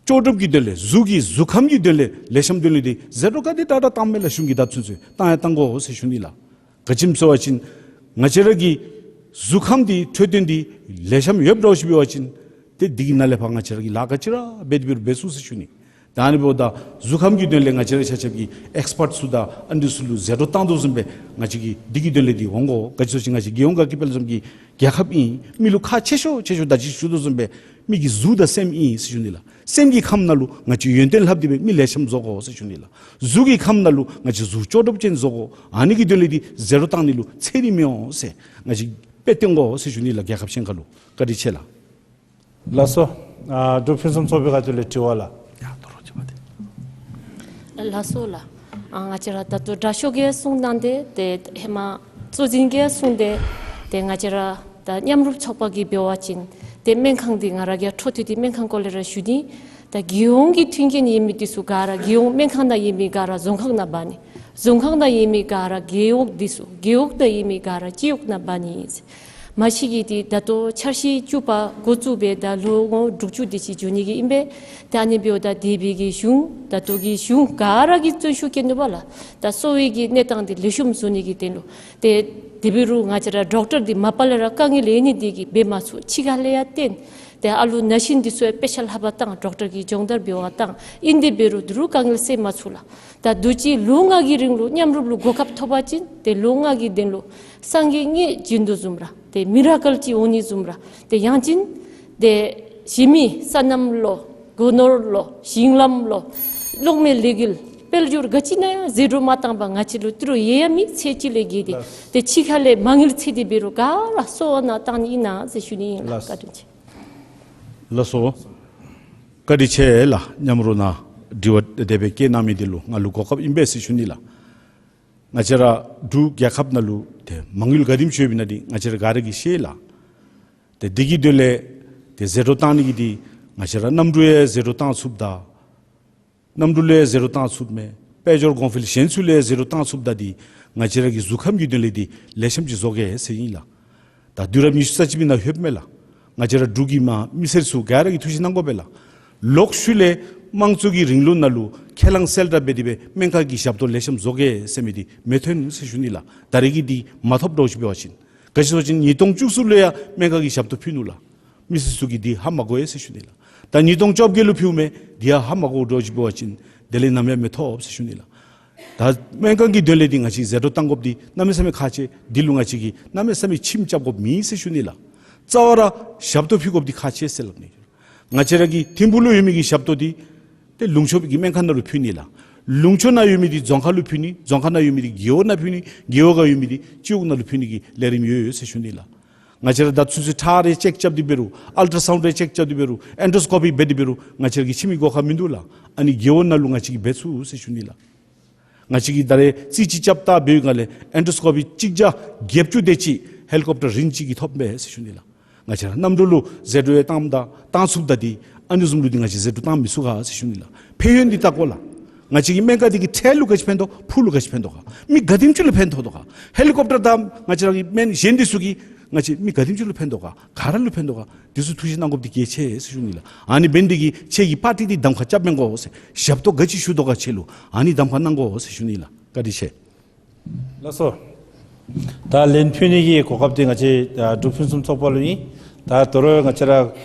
ལྕོགས་གྲུབ་ཀྱི་དོན་ལས་གཟུགས་ཀྱི་གཟུགས་ཁམས་ཀྱི་དོན་ལས་ལེགས་ཤོམ་དོན་ལས་འདི་ཟད་འགྲོ་ག་དེ་དྲག་དྲག་བཏངམ་མས་ལགས། གཞུང་གིས་ད་ཚུན་ཚོད་བཏང་ཡང་བཏང་དགོ་ཟེར་ཞུ་ནི་ལགས། ག་ཅི་སྨོ་ཟེར་བ་ཅིན་ང་བཅས་ར་གི་གཟུགས་ཁམས་འདི་འཕྲོད་བསྟེན་འདི་ལེགས་ཤོམ་ཡོདཔ་འདྲཝ་ཅིག་འབད་བ་ཅིན་ཏེ་འདི་གི་ནང་ལས་ཕར་ང་བཅས་ར་གིས་ལཱ་ག་ཅི་ར་འབད་དེ་འབད་རུང་འབད་ཚུགས་ཟེར་ཞུ་ནི། ད་ཨ་ནི་འབདཝ་ད་གཟུགས་ཁམས་ཀྱི་དོན་ལས་ང་བཅས་ར་ཆ་ཁྱབ་ཀྱིས་ཨེགསི་པཊ་ཚུ་དང་ཨ་ནི་ཚུ་ལུ་ཟད་འགྲོ་བཏང་དོ་བཟུམ་སྦེ་ང་བཅས་ཀྱིས་འདི་གི་དོན་ལས་འདི་འོང་དགོ། ག་ཅི་ཟེར་བ་ཅིན་ང་བཅས་རྒྱལ་ཡོངས་དགའ་སྐྱིད་དཔལ་འཛོམས་ཀྱི་རྒྱལ་ཁབ་ཨིན། མི་ལུ་ཁག་ཆེ་ཤོས་ཆེ་ཤོས་ད་ཅི་ཞུ་དོ་བཟུམ་སྦེ་མི་གི་གཟུགས་དང་སེམས་ཨིན་ཟེར་ཞུ་ནི་ལགས། སེམས་ཀྱི་ཁམས་ནང་ལུ་ང་བཅས་ཡོན་ཏན་ལྷབ་སྟེ་སྦེ་མི་ལེགས་ཤོམ་བཟོ་དགོ་ཟེར་ཞུ་ནི་ལགས། གཟུགས་ཀྱི་ཁམས་ནང་ལུ་ང་བཅས་གཟུགས་ལྕོགས་གྲུབ་ཅན་བཟོ་དགོ། ཨ་ནི་གི་དོན་ལས་འདི་ཟད་འགྲོ་བཏང་ནི་ལུ་ཚད་རིགས་མི་འོང་ཟེར་ང་བཅས་དཔེ་སྟོན་དགོ་ཟེར་ཞུ་ནི་ལགས། རྒྱལ་ཁབ་གཞན་ཁ་ལུ་བཀའ་དྲིན་ཆེ་ལགས། ལགས་སོ། ཨ་འབྲུག་ཕུན་སུམ་ཚོགས་པའི་ཁ་ཐུག་ལས་དྲི་བ་ལགས། ཡ་ད་རུང་དྲི་བ་དེ། ལགས་སོ་ལགས། ཨ་ང་བཅས་ར་ད་ལྟོ་དྲག་ཤོས་ཀྱིས་གསུང་གནང་སྟེ་ཏེ་ཧེ་མ་གཙོ་འཛིན་གྱིས་གསུངས་ཏེ་ཏེ་ང་བཅས་ར་ད་མཉམ་རུབ་ཚོགས་པ་གིས་འབད་བ་ཅིན་ཏེ་སྨན་ཁང་འདི་ང་ར་གིས་འཕྲོ་མཐུད་དེ་སྨན་ཁང་སྐོར་ལས་ར་ཞུ་ནི། ད་རྒྱལ་ཡོངས་ཀྱི་མཐུན་རྐྱེན་ཡོད་མི་འདི་ཚུ་ག་ར་རྒྱལ་ཡོངས་སྨན་ཁང་ནང་ཡོད་མི་ག་ར་རྫོང་ཁག་ནང་འབག་ནི། རྫོང་ཁག་ནང་ཡོད་མི་ག་ར་རྒེད་འོག་འདི་ཚུ་རྒེད་འོག་ནང་ཡོད་མི་ག་ར་སྤྱི་འོག་ནང་འབག་ནི་ཨིན། མ་གཞི་གི་འདི་ད་ལྟོ་འཆར་གཞི་བཅུ་པ་འགོ་བཙུགས་སྦེ་ད་ལོ་ངོ་དྲུག་ཅུ་དེ་ཅིག་འགྱོ་ནི་གི་ཨིན་པས། ད་ཨ་ནི་འབདཝ་ད་འདས་པའི་གི་གཞུང་ད་ལྟོ་གི་གཞུང་ག་ར་གིས་བརྩོན་ཤུགས་བསྐྱེད་ནུག་པ་ལགས། ད་གསོ་བའི་གི་གནས་སྟངས་འདི་ལེགས་ཤོམ་བཟོ་ནི་གི་དོན་ལུ། ཏེ་དེ་འབད་རུང་ང་བཅས་ར་ཌོག་ཊར་འདི་མ་པ་ལས་ར་དཀའ་ངལ་ཡོད་ནི་འདི་གིས་འབད་མ་ཚུགས། ཕྱི་ཁ་ལས་ཡང་བསྟེན། ཏེ་ཨ་ལུ་ན་གཞོན་འདི་ཚུ་ཡང་དཔེ་ཆ་ལྷབ་པར་བཏང་། ཌོག་ཊར་གྱིས་སྦྱོང་བརྡར་འབད་བར་བཏང་། ཨིན་ཏེ་འབད་རུང་འདི་རུང་དཀའ་ངལ་སེལ་མ་ཚུགས་ལགས། ད་དུས་ཅི་ལོ་ལྔ་གི་རིང་ལུ་མཉམ་རུབ་ལུ་གོ་སྐབས་ཐོབ་པ་ཅིན་ཏེ་ལོ་ལྔ་གི་དོན་ལུ་སངས་རྒྱས་མངའ་བྱོན་དོ་བཟུམ་ར་ཏེ་མི་ར་ཀལ་ཅིག་འོང་ནི་བཟུམ་ར་ཏེ་ཡང་ཅིན་ཏེ་གཞན་མི་སོ་ནམ་ལོ་སྒོ་ནོར་ལོ་ཞིང་ལམ་ལོ་གློག་མེ་ལས་འགུལ་དཔལ་འབྱོར་ག་ཅི་ནང་ཡང་ཟད་འགྲོ་མ་བཏང་པར་ང་བཅས་ལུ་ཏི་རུ་ཡོད་ཡ་མི་ཚེ་གཅིག་ལས་བརྒལ་ཏེ་ཏེ་ཕྱི་ཁ་ལས་མ་དངུལ་འཚོལ་ཏེ་འབད་རུང་ག་ར་གསོ་བ་ནང་བཏང་ནི་ཨིན་ན་ཟེར་ཞུ་ནི་ཨིན་ལགས། བཀའ་དྲིན་ཆེ། ལགས་སོ། བཀའ་དྲིན་ཆེ་ལགས། མཉམ་རུབ་ནང་དྲི་བ་དེ་སྦེ་བཀོད་གནང་མི་འདི་ལུ་ང་ལུ་གོ་སྐབས་ཨིན་པས་ཟེར་ཞུ་ནི་ལགས། ང་བཅས་ར་འབྲུག་རྒྱལ་ཁབ་ནང་ལུ་ཏེ་མ་དངུལ་ག་དེམ་ཅིག་ཡོདཔ་ཨིན་ན་འདི་ང་བཅས་ར་ག་ར་གིས་ཤེས་ལགས། ཏེ་འདི་གི་དོན་ལས་ཏེ་ཟད་འགྲོ་བཏང་ནི་གི་འདི་ང་བཅས་ར་གནམ་གྲུ་ཡང་ཟད་འགྲོ་བཏང་ཚུགསཔ་ད་གནམ་གྲུ་ལུ་ཡང་ཟད་འགྲོ་བཏང་ཚུགསཔ་མས། དཔལ་འབྱོར་གོང་འཕེལ་གཞན་ཚུ་ལུ་ཡང་ཟད་འགྲོ་བཏང་ཚུགསཔ་ད་འདི་ང་བཅས་ར་གི་གཟུགས་ཁམས་ཀྱི་དོན་ལས་འདི་ལེགས་ཤོམ་ཅིག་བཟོ་གེ་ཟེར་ཨིན་ལགས། ད་དུས་རབས་ཉི་ཤུ་རྩ་གཅིག་པའི་ནང་ལྷོདཔ་མས་ལགས། ང་བཅས་ར་འབྲུག་གི་མ་མི་སེར་ཚུ་ག་ར་གིས་ཐུགས་བཞེད་གནང་དགོ་པས་ལགས། ལོག་ཤུལ་ལས་དམངས་གཙོ་གི་རིང་ལུགས་ནང་ལུ་ཁས་བླངས་གསལ་བསྒྲགས་འབད་དེ་སྦེ་སྨན་ཁང་གི་ཞབས་ཏོག་ལེགས་ཤོམ་བཟོ་གེ་ཟེར་མི་འདི་མི་ཐོན་ཟེར་ཞུ་ནི་ལགས། ད་རེས་ཀྱི་འདི་མ་ཐོབ་འདྲཝ་ཅིག་འབད་བ་ཅིན། ག་ཅི་ཟེར་བ་ཅིན་ཉིས་སྟོང་བཅུ་གསུམ་ལུ་ཡང་སྨན་ཁང་གི་ཞབས་ཏོག་ཕུལ་ནུག་ལགས། མི་སེར་ཚུ་གིས་འདི་ཧ་མ་གོ་ཡི་ཟེར་ཞུ་ནི་ལགས། ད་ཉིས་སྟོང་བཅོ་བརྒྱད་ལུ་ཕུལཝ་མས། འདི་ཡང་ཧ་མ་གོཝ་འདྲཝ་ཅིག་འབད་བ་ཅིན་དེ་ལས་ནམ་ཡང་མི་ཐོབ་ཟེར་ཞུ་ནི་ལགས། ད་སྨན་ཁང་གི་དོན་ལས་འདི་ང་བཅས་ཟད་འགྲོ་བཏང་དགོཔ་འདི་གནམ་མེད་ས་མེད་ཁག་ཆེ། འདི་ལུ་ང་བཅས་ཀྱིས་གནམ་མེད་ས་མེད་ཁྱིམ་རྐྱབ་དགོཔ་མེད་ཟེར་ཞུ་ནི་ལགས། རྩ་བ་ར་ཞབས་ཏོག་ཕུལ་དགོཔ་འདི་ཁག་ཆེ་ཟེར་སླབ་ནི། ང་བཅས་ར་གི་ཐིམ་ཕུག་ལུ་ཡོད་མི་གི་ཞབས་ཏོག་འདི་ ཏེ་ལུང་ཕྱོགས་ཀྱི་སྨན་ཁང་ནང་ལུ་ཕུལ་ནི་ལགས། ལུང་ཕྱོགས་ནང་ཡོད་མི་འདི་རྫོང་ཁག་ལུ་ཕུལ་ནི། རྫོང་ཁག་ནང་ཡོད་མི་འདི་རྒེད་འོག་ནང་ཕུལ་ནི། རྒེད་འོག་ཁར་ཡོད་མི་འདི་སྤྱི་འོག་ནང་ལུ་ཕུལ་ནི་གི་ལས་རིམ་ཡོད་ཡོད་ཟེར་ཞུ་ནི་ལགས། ང་བཅས་ར་ད་ཚུན་ཚོད་ཁྲག་རེ་ཅེཀ་རྐྱབ་སྟེ་འབད་རུང་ཨལ་ཊ་སའུནཌ་རེ་ཅེཀ་རྐྱབ་སྟེ་འབད་རུང་ཨེན་ཌོ་སི་ཀོ་པི་འབད་དེ་འབད་རུང་ང་བཅས་ར་གི་ཁྱིམ་གྱི་སྒོ་ཁར་མིན་འདུག་ལགས། ཨ་ནི་རྒེད་འོག་ནང་ལུ་ང་བཅས་ཀྱིས་འབད་ཚུགས་ཟེར་ཞུ་ནི་ལགས། ང་བཅས་ཀྱིས་ད་རེས་རྩིས་ཅིག་རྐྱབ་ད་འབདཝ་ད་ལས་ཨེན་ཌོ་སི་ཀོ་པི་གཅིག་བརྒྱ་བརྒྱད་ཅུ་དེ་ཅིག་ཧེ་ལི་ཀོབ་ཊར་རིན་གཅིག་གི་ཐོབ་མས་ཟེར་ཞུ་ནི་ལགས། ང་བཅས་ར་གནམ་གྲུ་ལུ་ཟད་འགྲོ་ཡང་བཏངམ་ད་བཏང་ཚུགསཔ་ད་འདི་ཨ་ནི་བཟུམ་ལུ་འདི་ང་བཅས་ཟད་འགྲོ་བཏང་མི་ཚུགས་ག་ཟེར་ཞུ་ནི་ལགས། ཕན་ཡོན་འདི་བལྟ་དགོ་ལགས། ང་བཅས་ཀྱི་སྨན་ཁང་འདི་གིས་འཕྲལ་ལུ་ག་ཅི་ཕན་ཐོགས། ཕུགས་ལུ་ག་ཅི་ཕན་ཐོགས་ག། མི་ག་དེམ་ཅིག་ལུ་ཕན་ཐོགས་དོ་ག། ཧེ་ལི་ཀོབ་ཊར་དང་ང་བཅས་ར་གི་སྨན་གཞན་འདི་ཚུ་གིས་ང་བཅས་མི་ག་དེམ་ཅིག་ལུ་ཕན་ཐོགས་ག། ག་ར་ལུ་ཕན་ཐོགས་ག། འདི་ཚུ་ཐུགས་ཞིབ་གནང་དགོཔ་འདི་གལ་ཆེ་ཟེར་ཞུ་ནི་ལགས། ཨ་ནི་འབད་ནི་འདི་གིས་ཁྱེད་ཀྱི་པར་ཊི་འདི་གདམ་ཁ་རྐྱབ་མི་དགོ་ཟེར། ཞབས་ཏོག་ག་ཅི་ཞུ་དོ་ག་ཁྱེད་ལུ་ཨ་ནི་གདམ་ཁ་གནང་དགོ་ཟེར་ཞུ་ནི་ལགས། བཀའ་དྲིན་ཆེ། ལགས་སོ། ད་ལན་ཕུལ་ནི་གི་གོ་སྐབས་འདི་ང་བཅས་ཨ་འབྲུག་ཕུན་སུམ་ཚོགས་པ་ལུ་ཨིན། ད་དོ་རུང་ང་བཅས་ར་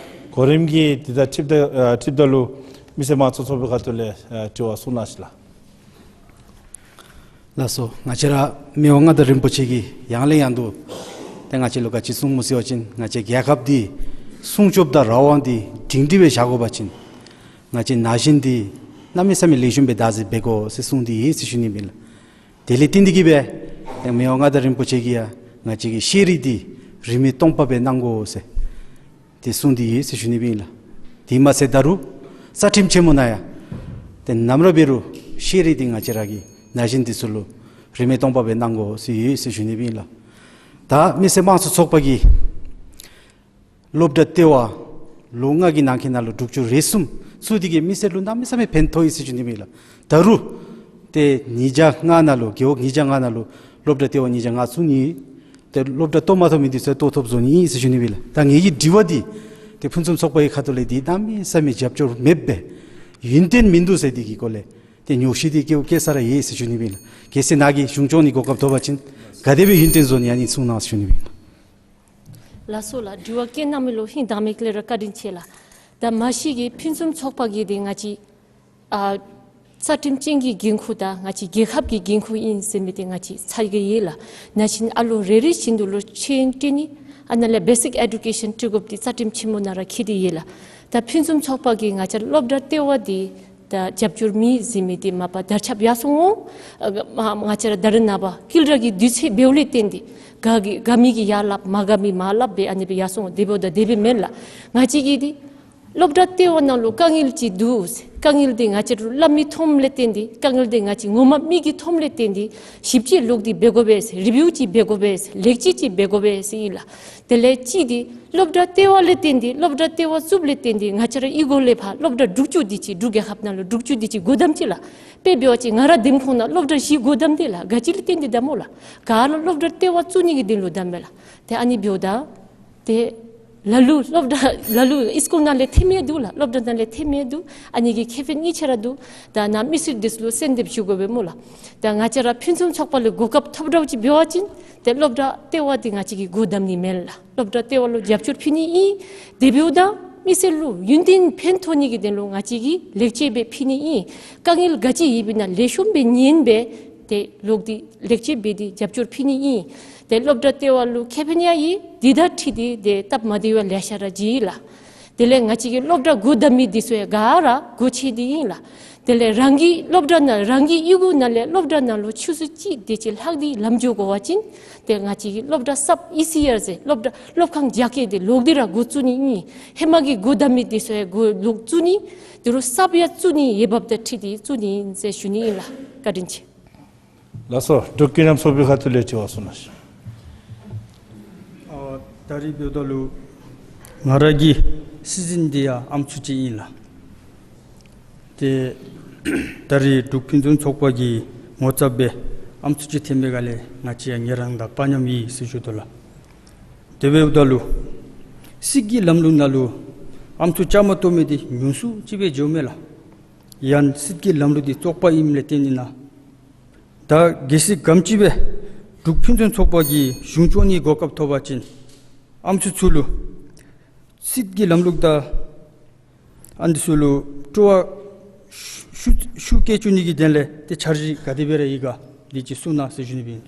གོ་རིམ་གྱི་འདི་དང་འཁྲིལཝ་ད་ཨ་འཁྲིལཝ་ད་ལུ་མི་སེར་དམངས་གཙོ་ཚོགས་པའི་ཁ་ཐུག་ལས་ཨ་དྲི་བ་གསུང་གནང་ཞིག་ལགས། ལགས་སོ། ང་བཅས་ར་མི་དབང་མངའ་བདག་རིན་པོ་ཆེ་གིས་ཡང་ལས་ཡང་དུ་ཏེ་ང་བཅས་ལུ་ག་ཅི་གསུངམ་སྨོ་ཟེར་བ་ཅིན་ང་བཅས་རྒྱལ་ཁབ་འདི་སྲུང་སྐྱོབ་དང་རང་དབང་འདི་སྒྲིང་སྒྲི་སྦེ་བཞག་དགོ་པ་ཅིན་ང་བཅས་ན་གཞོན་འདི་གནམ་མེད་ས་མེད་ལེགས་ཤོམ་སྦེ་བདག་འཛིན་འབད་དགོ་ཟེར་གསུངས་ཏེ་ཡོད་ཟེར་ཞུ་ནི་ཨིན་ལགས། དེ་ལས་བརྟེན་ཏེ་གིས་སྦེ་ཏེ་མི་དབང་མངའ་བདག་རིན་པོ་ཆེ་གིས་ཡང་ང་བཅས་ཀྱི་ཤེས་རིག་འདི་རིས་མེད་སྟོང་པ་སྦེ་གནང་དགོ་ཟེར་ཏེ་གསུངས་ཏེ་ཡོད་ཟེར་ཞུ་ནི་ཨིན་ལགས། དེ་མ་ཚད་ད་རུང་རྩ་ཁྲིམས་ཆེན་མོ་ནང་ཡང་ཏེ་ནམ་ར་འབད་རུང་ཤེས་རིག་འདི་ང་བཅས་ར་གི་ན་གཞོན་འདི་ཚུ་ལུ་རིས་མེད་སྟོང་པ་སྦེ་གནང་དགོ་ཟེར་ཡོད་ཟེར་ཞུ་ནི་ཨིན་ལགས། ད་མི་སེར་དམངས་གཙོ་ཚོགས་པ་གིས་སློབ་གྲྭ་ལྟེ་བ་ལོ་ལྔ་གི་ནང་འཁོད་ནང་ལུ་དྲུག་ཅུ་རེ་གསུམ་བཙུགས་ཏེ་གིས་མི་སེར་ལུ་གནམ་མེད་ས་མེད་ཕན་ཐོགས་ཡི་ཟེར་ཞུ་ནི་ཨིན་ལགས། ད་རུང་ཏེ་ཉིས་བརྒྱ་ལྔ་ནང་ལུ་རྒེད་འོག་ཉིས་བརྒྱ་ལྔ་ནང་ལུ་སློབ་གྲྭ་ལྟེ་བ་ཉིས་བརྒྱ་ལྔ་བཙུགས་ནི། ཏེ་སློབ་གྲྭ་གཏོགས་མ་ཐོབ་མི་འདི་ཚུ་གཏོགས་ཐོབ་བཟོ་ནི་ཨིན་ཟེར་ཞུ་ནི་ཨིན་ལགས། ད་ངེ་གི་དྲི་བ་འདི་ཏེ་ཕུན་སུམ་ཚོགས་པ་གི་ཁ་ཐུག་ལས་འདི་གནམ་མེད་ས་མེད་རྒྱབ་སྐྱོར་མེདཔ་སྦེ་ཡུན་བརྟན་མིན་འདུག་ཟེར་འདི་གི་སྐོར་ལས་ཏེ་ཉོགས་བཤད་འདི་སྐྱེཝ་སྐྱེ་ས་ར་ཡོད་ཟེར་ཞུ་ནི་ཨིན་ལགས། གལ་སྲིད་ནཱ་གིས་གཞུང་སྐྱོང་ནི་གོ་སྐབས་ཐོབ་པ་ཅིན་ག་དེ་སྦེ་ཡུན་བརྟན་བཟོ་ནི་ཨ་ནི་གསུང་གནང་ཟེར་ཞུ་ནི་ཨིན་ལགས། ལགས་སོ་ལགས། དྲི་བ་བཀོད་གནང་མི་ལུ་ཧིང་དྭངས་མའི་ལས་ར་བཀའ་དྲིན་ཆེ་ལགས། ད་མ་གཞི་གི་ཕུན་སུམ་ཚོགས་པ་གི་འདི་ང་བཅས་ཨ་རྩ་ཁྲིམས་ཅན་གྱི་འགན་ཁུར་དང་ང་བཅས་རྒྱལ་ཁབ་ཀྱི་འགན་ཁུར་ཨིན་ཟེར་མི་འདི་ང་བཅས་ཚར་གྱི་ཡོད་ལགས། ན་གཞོན་ཨ་ལོ་རེ་རེ་བཞིན་དུ་ལུ་ཤེས་ཡོན་སྤྲོད་ནི་ཨ་ནཱ་ལས་བེ་སིཀ་ཨེ་ཌུ་ཀེ་ཤཱན་སྤྲོད་དགོཔ་འདི་རྩ་ཁྲིམས་ཆེན་མོ་ནང་ར་འཁོད་དེ་ཡོད་ལགས། ད་ཕུན་སུམ་ཚོགས་པ་གིས་ང་བཅས་སློབ་གྲྭ་ལྟེ་བ་འདི་ད་རྒྱབ་སྐྱོར་མེད་ཟེར་མི་འདི་མ་པ་དར་ཁྱབ་ཡར་སོང་འོང་། ཨ་མ་ང་བཅས་ར་ད་རེས་ནངས་པ་སྐྱེས་ར་གི་དུས་ཚོད་འབདཝ་ལས་བརྟེན་ཏེ་དགའ་གི་དགའ་མི་གིས་ཡར་སླབ་མ་དགའ་མི་མར་སླབ་སྦེ་ཨ་ནི་སྦེ་ཡར་སོང་འོང་། དེ་འབདཝ་ད་དེ་སྦེ་མེན་ལགས། ང་བཅས་ཀྱི་འདི་སློབ་གྲྭ་ལྟེ་བ་ནང་ལུ་དཀའ་ངལ་ཅིག་འདུག། དཀའ་ངལ་འདི་ང་བཅས་ར་སླབ་མི་མཐོངམ་ལས་བརྟེན་ཏེ་དཀའ་ངལ་འདི་ང་བཅས་ངོ་མ་མིག་གིས་མཐོངམ་ལས་བརྟེན་ཏེ་ཞིབ་དཔྱད་ལོག་སྟེ་འབད་དགོ་པས་ཟེར། རི་བིའུ་ཅིག་འབད་དགོ་པས་ཟེར། ལེགས་བཅོས་ཅིག་འབད་དགོ་པས་ཟེར་ཨིན་ལགས། དེ་ལས་གཅིག་འདི་སློབ་གྲྭ་ལྟེ་བ་ལས་བརྟེན་ཏེ་སློབ་གྲྭ་ལྟེ་བ་བཙུགསཔ་ལས་བརྟེན་ཏེ་ང་བཅས་ར་གཡུས་སྒོ་ལས་ཕར་སློབ་གྲྭ་དྲུག་ཅུ་དེ་ཅིག་འབྲུག་རྒྱལ་ཁབ་ནང་ལུ་དྲུག་ཅུ་དེ་ཅིག་སྒོ་བསྡམས་ཅི་ལགས། དཔེ་འབད་བ་ཅིན་ང་ར་འདེམས་ཁོངས་ནང་སློབ་གྲྭ་བཞི་སྒོ་བསྡམས་ཏེ་ལགས། ག་ཅི་ལུ་བརྟེན་ཏེ་བསྡམས་སྨོ་ལགས། ག་ལུ་སློབ་གྲྭ་ལྟེ་བ་བཙུགས་ནི་གི་དོན་ལུ་བསྡམས་མས་ལགས། ཏེ་ཨ་ནི་འབདཝ་ད་ཏེ་ལ་ལུ་སློབ་གྲྭ་ལ་ལུ་ཨིས་ཀུལ་ནང་ལས་ཐོན་མི་འདུག་ལགས། སློབ་གྲྭ་ནང་ལས་ཐོན་མི་འདུག། ཨ་ནི་གི་ཁེ་ཕན་གཉིས་ཆ་ར་འདུག། ད་ནཱ་མི་སེར་འདི་ཚུ་ལུ་གསོལ་འདེབས་ཞུ་དགོ་པས་སྨོ་ལགས། ད་ང་བཅས་ར་ཕུན་སུམ་ཚོགས་པ་ལས་གོ་སྐབས་ཐོབ་འདྲཝ་ཅིག་འབད་བ་ཅིན་ཏེ་སློབ་གྲྭ་ལྟེ་བ་འདི་ང་བཅས་ཀྱིས་སྒོ་བསྡམ་ནི་མེན་ལགས། སློབ་གྲྭ་ལྟེ་བ་ལུ་རྒྱབ་སྐྱོར་ཕུལ་ནི་ཨིན། དེ་འབདཝ་ད་མི་སེར་ལུ་ཡུན་བརྟན་ཕན་ཐོགས་ནི་གི་དོན་ལུ་ང་བཅས་ཀྱིས་ལེགས་བཅོས་འབད་ཕུལ་ནི་ཨིན། དཀའ་ངལ་ག་ཅི་ཡོདཔ་ཨིན་ན་ལེགས་ཤོམ་སྦེ་ཉན་སྦེ་ཏེ་ལོག་སྟེ་ལེགས་བཅོས་འབད་དེ་རྒྱབ་སྐྱོར་ཕུལ་ནི་ཨིན། ཏེ་སློབ་གྲྭ་ལྟེ་བ་ལུ་ཁེ་ཕན་ཡང་ཡོད། དེ་དང་འཁྲིལ་ཏེ་ཏེ་སྟབས་མ་བདེཝ་ལེ་ཤ་ར་བྱུང་ཡི་ལགས། དེ་ལས་ང་བཅས་ཀྱིས་སློབ་གྲྭ་སྒོ་བསྡམས་མི་འདི་ཚུ་ཡང་ག་ར་སྒོ་ཕྱེ་སྟེ་ཨིན་ལགས། དེ་ལས་རང་གི་སློབ་གྲྭ་ནང་རང་གི་གཡུས་སྒོ་ནང་ལས་སློབ་གྲྭ་ནང་ལུ་ཆུ་ཚོད་གཅིག་དེ་ཅིག་ལྷག་སྟེ་ལམ་འགྱོ་དགོ་པ་ཅིན་ཏེ་ང་བཅས་ཀྱིས་སློབ་གྲྭ་སབ་ཨི་སི་ཨར་ཟེར་སློབ་གྲྭ་སློབ་ཁང་རྒྱ་སྐྱེད་འདི་ལོག་སྟེ་ར་སྒོ་བཙུགས་ནི་ཨིན། ཧེ་མ་གི་སྒོ་བསྡམས་མི་འདི་ཚུ་ཡང་སྒོ་ལོག་བཙུགས་ནི། དེ་རུ་སབ་ཡང་བཙུགས་ནི། འོས་འབབ་དང་འཁྲིལ་ཏེ་བཙུགས་ནི་ཨིན་ཟེར་ཞུ་ནི་ཨིན་ལགས། བཀའ་དྲིན་ཆེ། ལགས་སོ། འབྲུག་ཀུན་རམས་ཚོགས་པའི་ཁ་ཐུག་ལས་དྲི་བ་གསུང་གནང་ཞིག། ཨ་ད་རིས་འབདཝ་ད་ལུ་ང་ར་གི་སྲིད་འཛིན་འདི་ཡང་ཨམ་སྲུ་ཅིག་ཨིན་ལགས། ཏེ་ད་རིས་འབྲུག་ཕུན་སུམ་ཚོགས་པ་གི་ངོ་ཚབ་སྦེ་ཨམ་སྲུ་ཅིག་ཐོན་པའི་སྒང་ལས་ང་བཅས་ཡང་ངལ་རངས་དང་དཔའ་ཉམས་ཡོད་ཟེར་ཞུ་དོ་ལགས། དེ་འབདཝ་ད་ལུ་སྲིད་ཀྱི་ལམ་ལུགས་ནང་ལུ་ཨམ་སྲུ་བཅའ་མར་གཏོགས་མི་འདི་ཉུང་སུ་ཅིག་སྦེ་འགྱོཝ་མས་ལགས། ཡང་སྲིད་ཀྱི་ལམ་ལུགས་འདི་བཙོག་པ་ཨིནམ་ལས་བརྟེན་ཏེ་ན་ད་གལ་སྲིད་ག་དེམ་ཅིག་སྦེ་འབྲུག་ཕུན་སུམ་ཚོགས་པ་གིས་གཞུང་སྐྱོང་ནི་གོ་སྐབས་ཐོབ་པ་ཅིན་ཨམ་སྲུ་ཚུ་ལུ་སྲིད་ཀྱི་ལམ་ལུགས་དང་ཨ་ནི་ཚུ་ལུ་སྤྲོ་བ་ཤུགས་ཤུགས་སྐྱེད་བཅུག་ནི་གི་དོན་ལས་ཏེ་འཆར་གཞི་ག་དེ་སྦེ་ར་ཡོད་ག་འདི་ཅིག་གསུང་གནང་ཟེར་ཞུ་ནི་སྦེ་ཨིན།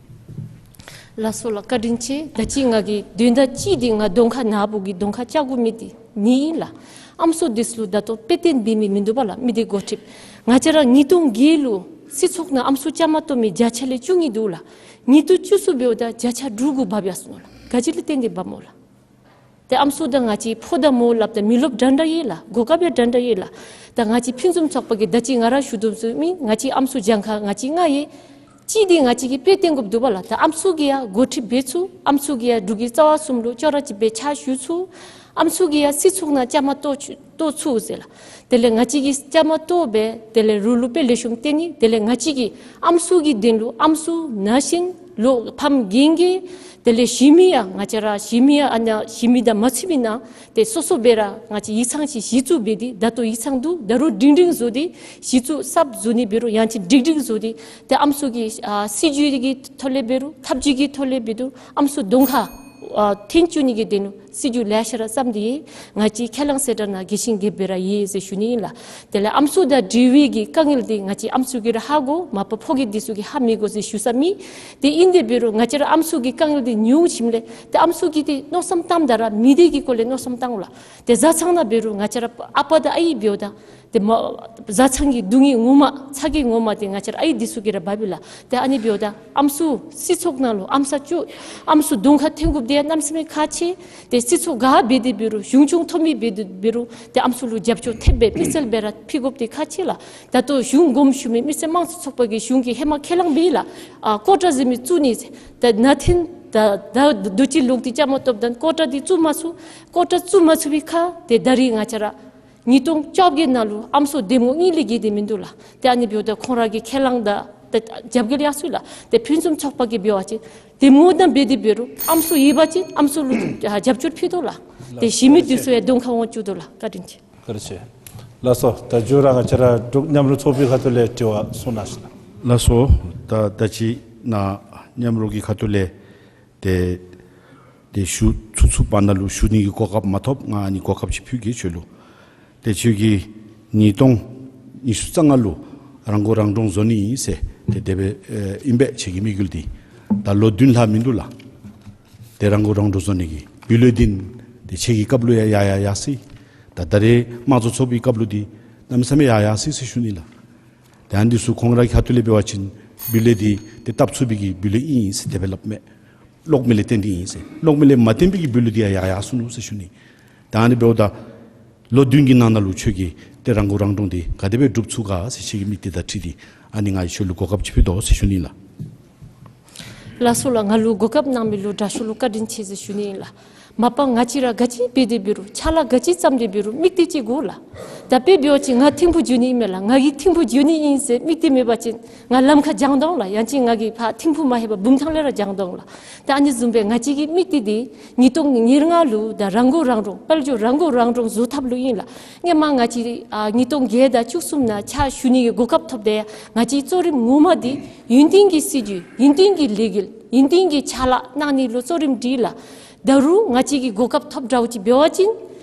ལགས་སོ་ལགས། བཀའ་དྲིན་ཆེ། ད་ཅི་ང་གིས་དོན་དག་གཅིག་འདི་ང་གདོང་ཁར་ནཱ་བུ་གི་གདོང་ཁར་བཅར་དགོ་མི་འདི་ནི་ཨིན་ལགས། ཨམ་སྲུ་འདི་ཚུ་ལུ་ད་ལྟོ་དཔེ་སྟོན་འབད་མི་མིན་འདུག་པ་ལགས། མི་སྡེ་འགོ་ཁྲིདཔ་ང་བཅས་ར་ཉིས་སྟོང་བརྒྱད་ལུ་སྲིད་ཚོགས་ནང་ཨམ་སྲུ་བཅའ་མར་གཏོགས་མི་བརྒྱ་ཆ་ལས་བཅུ་གཉིས་འདུག་ལགས། ཉིས་སྟོང་བཅུ་གསུམ་འབདཝ་ད་བརྒྱ་ཆ་དྲུག་གུ་འབབ་ཡར་སོ་ནུག་ལགས། ག་ཅི་ལས་བརྟེན་ཏེ་འབབ་སྨོ་ལགས། ཏེ་ཨམ་སྲུ་དང་ང་བཅས་ཕོ་དང་མོ་སླབ་ད་མི་རློབས་འདྲན་འདྲ་ཡོད་ལགས། གོ་སྐབས་ཡང་འདྲན་འདྲ་ཡོད་ལགས། ད་ང་བཅས་ཕུན་སུམ་ཚོགས་པ་གིས་ད་ཅི་ང་ར་ཞུ་དོ་བཟུམ་སྦེ་ང་བཅས་ཨམ་སྲུ་གྱངས་ཁ་ང་བཅས་ལྔ་ཡོད། གཅིག་འདི་ང་བཅས་ཀྱིས་དཔེ་སྟོན་དགོཔ་འདུག་པ་ལགས། ད་ཨམ་སྲུ་གིས་ཡང་འགོ་ཁྲིདཔ་འབད་ཚུགས། ཨམ་སྲུ་གིས་ཡང་འབྲུག་གི་རྩ་བ་གསུམ་ལུ་ཅོག་ར་གཅིག་སྦེ་ཕྱག་ཞུ་ཚུགས། ཨམ་སྲུ་གིས་ཡང་སྲིད་ཚོགས་ནང་བཅའ་མར་གཏོགས་ཚུགས་གཏོགས་ཚུགས་ཟེར་ལགས། དེ་ལས་ང་བཅས་ཀྱིས་བཅའ་མར་གཏོགས་སྦེ་དེ་ལས་རོགས་ལུ་དཔེ་ལེགས་ཤོམ་སྟོན་ནི། དེ་ལས་ང་བཅས་ཀྱིས་ཨམ་སྲུ་གི་དོན་ལུ་ཨམ་སྲུ་ན་གཞོན་ལོ་ཕམ་རྒན་རྒས་དེ་ལས་གཞིས་མི་ཡང་ང་བཅས་ར་གཞིས་མི་ཡང་ཨ་ནཱ་གཞིས་མི་དང་མ་ཚུད་པའི་ནང་ཏེ་སོ་སོ་སྦེ་ར་ང་བཅས་ཡིག་ཚང་ཅིག་གཞི་བཙུགས་འབད་དེ་ད་ལྟོ་ཡིག་ཚང་འདུག། ད་རུང་སྒྲིང་སྒྲིང་བཟོ་སྟེ་གཞི་བཙུགས་གསརཔ་བཟོ་ནི་འབད་རུང་ཡང་ཅིན་སྒྲིང་སྒྲིང་བཟོ་སྟེ་ཏེ་ཨམ་སྲུ་གི་ཨ་སྲིད་བྱུས་ཀྱི་ཐོག་ལས་འབད་རུང་ཐབས་བྱུས་ཀྱི་ཐོག་ལས་འབད་རུང་ཨམ་སྲུ་གདོང་ཁར་ཨ་ཐོན་བཅུག་ནི་གི་དོན་ལུ་སྲིད་བྱུས་ལེ་ཤ་ར་བརྩམས་ཏེ་ཡོད། ང་བཅས་ཁས་བླངས་གསལ་བསྒྲགས་ནང་གི་ཤིང་གི་སྦེ་ར་ཡོད་ཟེར་ཞུ་ནི་ཨིན་ལགས། དེ་ལས་ཨམ་སྲུ་དང་འབྲེལ་བའི་གི་དཀའ་ངལ་འདི་ང་བཅས་ཨམ་སྲུ་གིས་ར་ཧ་གོ། མ་པ་ཕོ་རྒནམ་འདི་ཚུ་གིས་ཧ་མི་གོ་ཟེར་ཞུ་ས་མེད། ཏེ་ཨིན་དེ་འབད་རུང་ང་བཅས་ར་ཨམ་སྲུ་གི་དཀའ་ངལ་འདི་མྱོང་ཞིནམ་ལས་ཏེ་ཨམ་སྲུ་གིས་ཏེ་མནོ་བསམ་བཏངམ་ད་ར་མི་སྡེ་གི་སྐོར་ལས་མནོ་བསམ་བཏང་ལགས། ཏེ་བཟའ་ཚང་ནང་འབད་རུང་ང་བཅས་ར་ཨ་པ་དང་ཨའི་འབདཝ་ད་ཏེ་མ་བཟའ་ཚང་གི་སྡུག་བསྔལ་ངོ་མ་ཚ་གྱང་ངོ་མ་འདི་ང་བཅས་ར་ཨའི་འདི་ཚུ་གིས་ར་འབགཔ་ཨིན་ལགས། ཏེ་ཨ་ནི་འབདཝ་ད་ཨམ་སྲུ་སྲིད་ཚོགས་ནང་ལུ་ཨམ་ས་བཅུ་ཨམ་སྲུ་གདོང་ཁར་ཐོན་དགོཔ་འདི་ཡང་གནམ་མེད་ས་མེད་ཁག་ཆེ། ཏེ་སྲིད་ཚོགས་ག་འབད་དེ་འབད་རུང་གཞུང་སྐྱོང་ཐོབ་མི་འབད་དེ་འབད་རུང་ཏེ་ཨམ་སྲུ་ལུ་རྒྱབ་སྐྱོར་ཐེབས་སྦེ་མི་སེར་སྦེ་ར་ཕུལ་དགོཔ་འདི་ཁག་ཆེ་ལགས། ད་ལྟོ་གཞུང་དགོངསམ་ཞུ་མི་མི་སེར་དམངས་གཙོ་ཚོགས་པ་གིས་གཞུང་གིས་ཧེ་མ་ཁས་བླངས་འབད་ཡི་ལགས། ཨ་ཀོ་ཊ་ཟེར་མི་བཙུགས་ནི་ཟེར། ད་ན་ཐེན་ད་ད་དུས་ཅི་ལོག་སྟེ་བཅའ་མར་གཏོགསཔ་ད་ཀོ་ཊ་འདི་བཙུགས་མ་ཚུགས། ཀོ་ཊ་བཙུགས་མ་ཚུགས་པའི་ཁར་ཏེ་ད་རིས་ང་བཅས་ར་ཉིས་སྟོང་བཅོ་བརྒྱད་ནང་ལུ་ཨམ་སྲུ་འདེམས་ངོ་གཉིས་ལས་བརྒལ་ཏེ་མིན་འདུག་ལགས། ཏེ་ཨ་ནི་འབདཝ་ད་ཁོང་ར་གིས་ཁས་བླངས་ད་ཏེ་རྒྱབ་འགལ་ཡར་སོ་ཡི་ལགས། ཏེ་ཕུན་སུམ་ཚོགས་པ་གིས་འབད་བ་ཅིན་འདེམས་ངོ་དང་འབད་དེ་འབད་རུང་ཨམ་སྲུ་ཡོད་པ་ཅིན་ཨམ་སྲུ་ལུ་རྒྱབ་སྐྱོར་ཕུལ་དོ་ལགས། ཏེ་གཞིས་མི་འདི་ཚུ་ཡང་གདོང་ཁར་འོང་བཅུག་དོ་ལགས། བཀའ་དྲིན་ཆེ། བཀའ་དྲིན་ཆེ། ལགས་སོ། ད་མཇུག་ར་ང་བཅས་ར་འབྲུག་མཉམ་རུབ་ཚོགས་པའི་ཁ་ཐུག་ལས་དྲི་བ་གསུང་གནང་ཞུ་ལགས། ལགས་སོ། ད་ད་ཅི་ནཱ་མཉམ་རུབ་ཀྱི་ཁ་ཐུག་ལས་ཏེ་ཏེ་ཞུ་ཚུགས་ཚུགས་པ་ནང་ལུ་ཞུ་ནི་གི་གོ་སྐབས་མ་ཐོབ། ང་ཨ་ནི་གོ་སྐབས་ཅིག་ཕུལ་གེ་ཁྱོད་ལུ། ཏེ་ཁྱོད་ཀྱིས་ཉིས་སྟོང་ཉི་ཤུ་རྩ་ལྔ་ལུ་རང་མགོ་རང་འདྲོངས་བཟོ་ནི་ཨིན་ཟེར་ཏེ་དེ་སྦེ་ཨེ་ཨིན་པས་ཁྱོད་ཀྱི་དམིགས་ཡུལ་འདི། ད་ལོ་བདུན་ལྷག་མིན་འདུག་ལགས། ཏེ་རང་མགོ་རང་འདྲོངས་བཟོ་ནི་གི་བུ་ལོན་འདི་ཏེ་ཁྱོད་ཀྱི་སྐབས་ལུ་ཡང་ཡར་ཡར་ཡར་སོ་ཡི། ད་ད་རེས་དམངས་གཙོ་ཚོགས་པའི་སྐབས་ལུ་འདི་གནམ་མེད་ས་མེད་ཡར་ཡར་སོ་ཡི་ཟེར་ཞུ་ནི་ལགས། ཏེ་ཨ་ནི་འདི་ཚུ་ཁོང་ར་གི་ཁ་ཐུག་ལས་འབད་བ་ཅིན་བུ་ལོན་འདི་ཏེ་སྟབས་ཚུགས་པའི་གི་བུ་ལོན་ཨིན་ཟེར་དེ་སྦེ་སླབ་མས། གློག་མེ་ལས་བརྟེན་ཏེ་ཨིན་ཟེར། གློག་མེ་ལས་མ་བརྟེན་པའི་གི་བུ་ལོན་འདི་ཡང་ཡར་ཡར་སོ་ནུག་ཟེར་ཞུ་ནི། ད་ཨ་ནི་འབདཝ་ད་ལོ་བདུན་གྱི་ནང་ན་ལུ་ཁྱོད་ཀྱིས་ཏེ་རང་མགོ་རང་འདྲོངས་འདི་ག་དེ་སྦེ་འགྲུབ་ཚུགས་ག་ཟེར་ཁྱོད་ཀྱི་དམིགས་གཏད་དང་འཁྲིལ་ཏེ་ཨ་ནི་ང་ཁྱོད་ལུ་གོ་སྐབས་ཅིག་ཕུལ་དོ་ཟེར་ཞུ་ནི་ལགས། ལགས་སོ་ལགས། ང་ལུ་གོ་སྐབས་གནང་མི་ལུ་དྲག་ཤོས་ལུ་བཀའ་དྲིན་ཆེ་ཟེར་ཞུ་ནི་ཨིན་ལགས། མ་པ་ང་བཅས་ར་ག་ཅི་འབད་དེ་འབད་རུང་ཕྱག་ལཱ་ག་ཅི་བརྩམས་ཏེ་འབད་རུང་དམིགས་གཏད་ཅིག་དགོ་ལགས། ད་དཔེ་འབད་བ་ཅིན་ང་ཐིམ་ཕུག་འགྱོ་ནི་ཨིན་མས་ལགས། ང་གིས་ཐིམ་ཕུག་འགྱོ་ནི་ཨིན་ཟེར་དམིགས་གཏད་མེད་པ་ཅིན་ང་ལམ་ཁར་བྱང་འོང་ལགས། ཡང་ཅིན་ང་གིས་ཕར་ཐིམ་ཕུག་མ་ལྷོད་པར་བུམ་ཐང་ལས་ར་བྱང་འོང་ལགས། ད་ཨ་ནི་བཟུམ་སྦེ་ང་བཅས་ཀྱི་དམིགས་གཏད་འདི་ཉིས་སྟོང་ཉེར་ལྔ་ལུ་ད་རང་མགོ་རང་འདྲོངས་དཔལ་འབྱོར་རང་མགོ་རང་འདྲོངས་བཟོ་ཐབས་ལུ་ཨིན་ལགས། སྔོན་མ་ང་བཅས་ཨ་ཉིས་སྟོང་བརྒྱད་དང་བཅུ་གསུམ་ནང་ཕྱག་ཞུ་ནི་གི་གོ་སྐབས་ཐོབ་སྟེ་ང་བཅས་གཙོ་རིམ་ངོ་མ་འདི་ཡུན་བརྟན་གྱི་སྲིད་བྱུས་ཡུན་བརྟན་གྱི་ལས་འགུལ་ཡུན་བརྟན་གྱི་ཕྱག་ལཱ་གནང་ནི་ལུ་གཙོ་རིམ་བསྒྲིགས་ལགས། ད་རུང་ང་བཅས་ཀྱིས་གོ་སྐབས་ཐོབ་འདྲཝ་ཅིག་འབད་བ་ཅིན་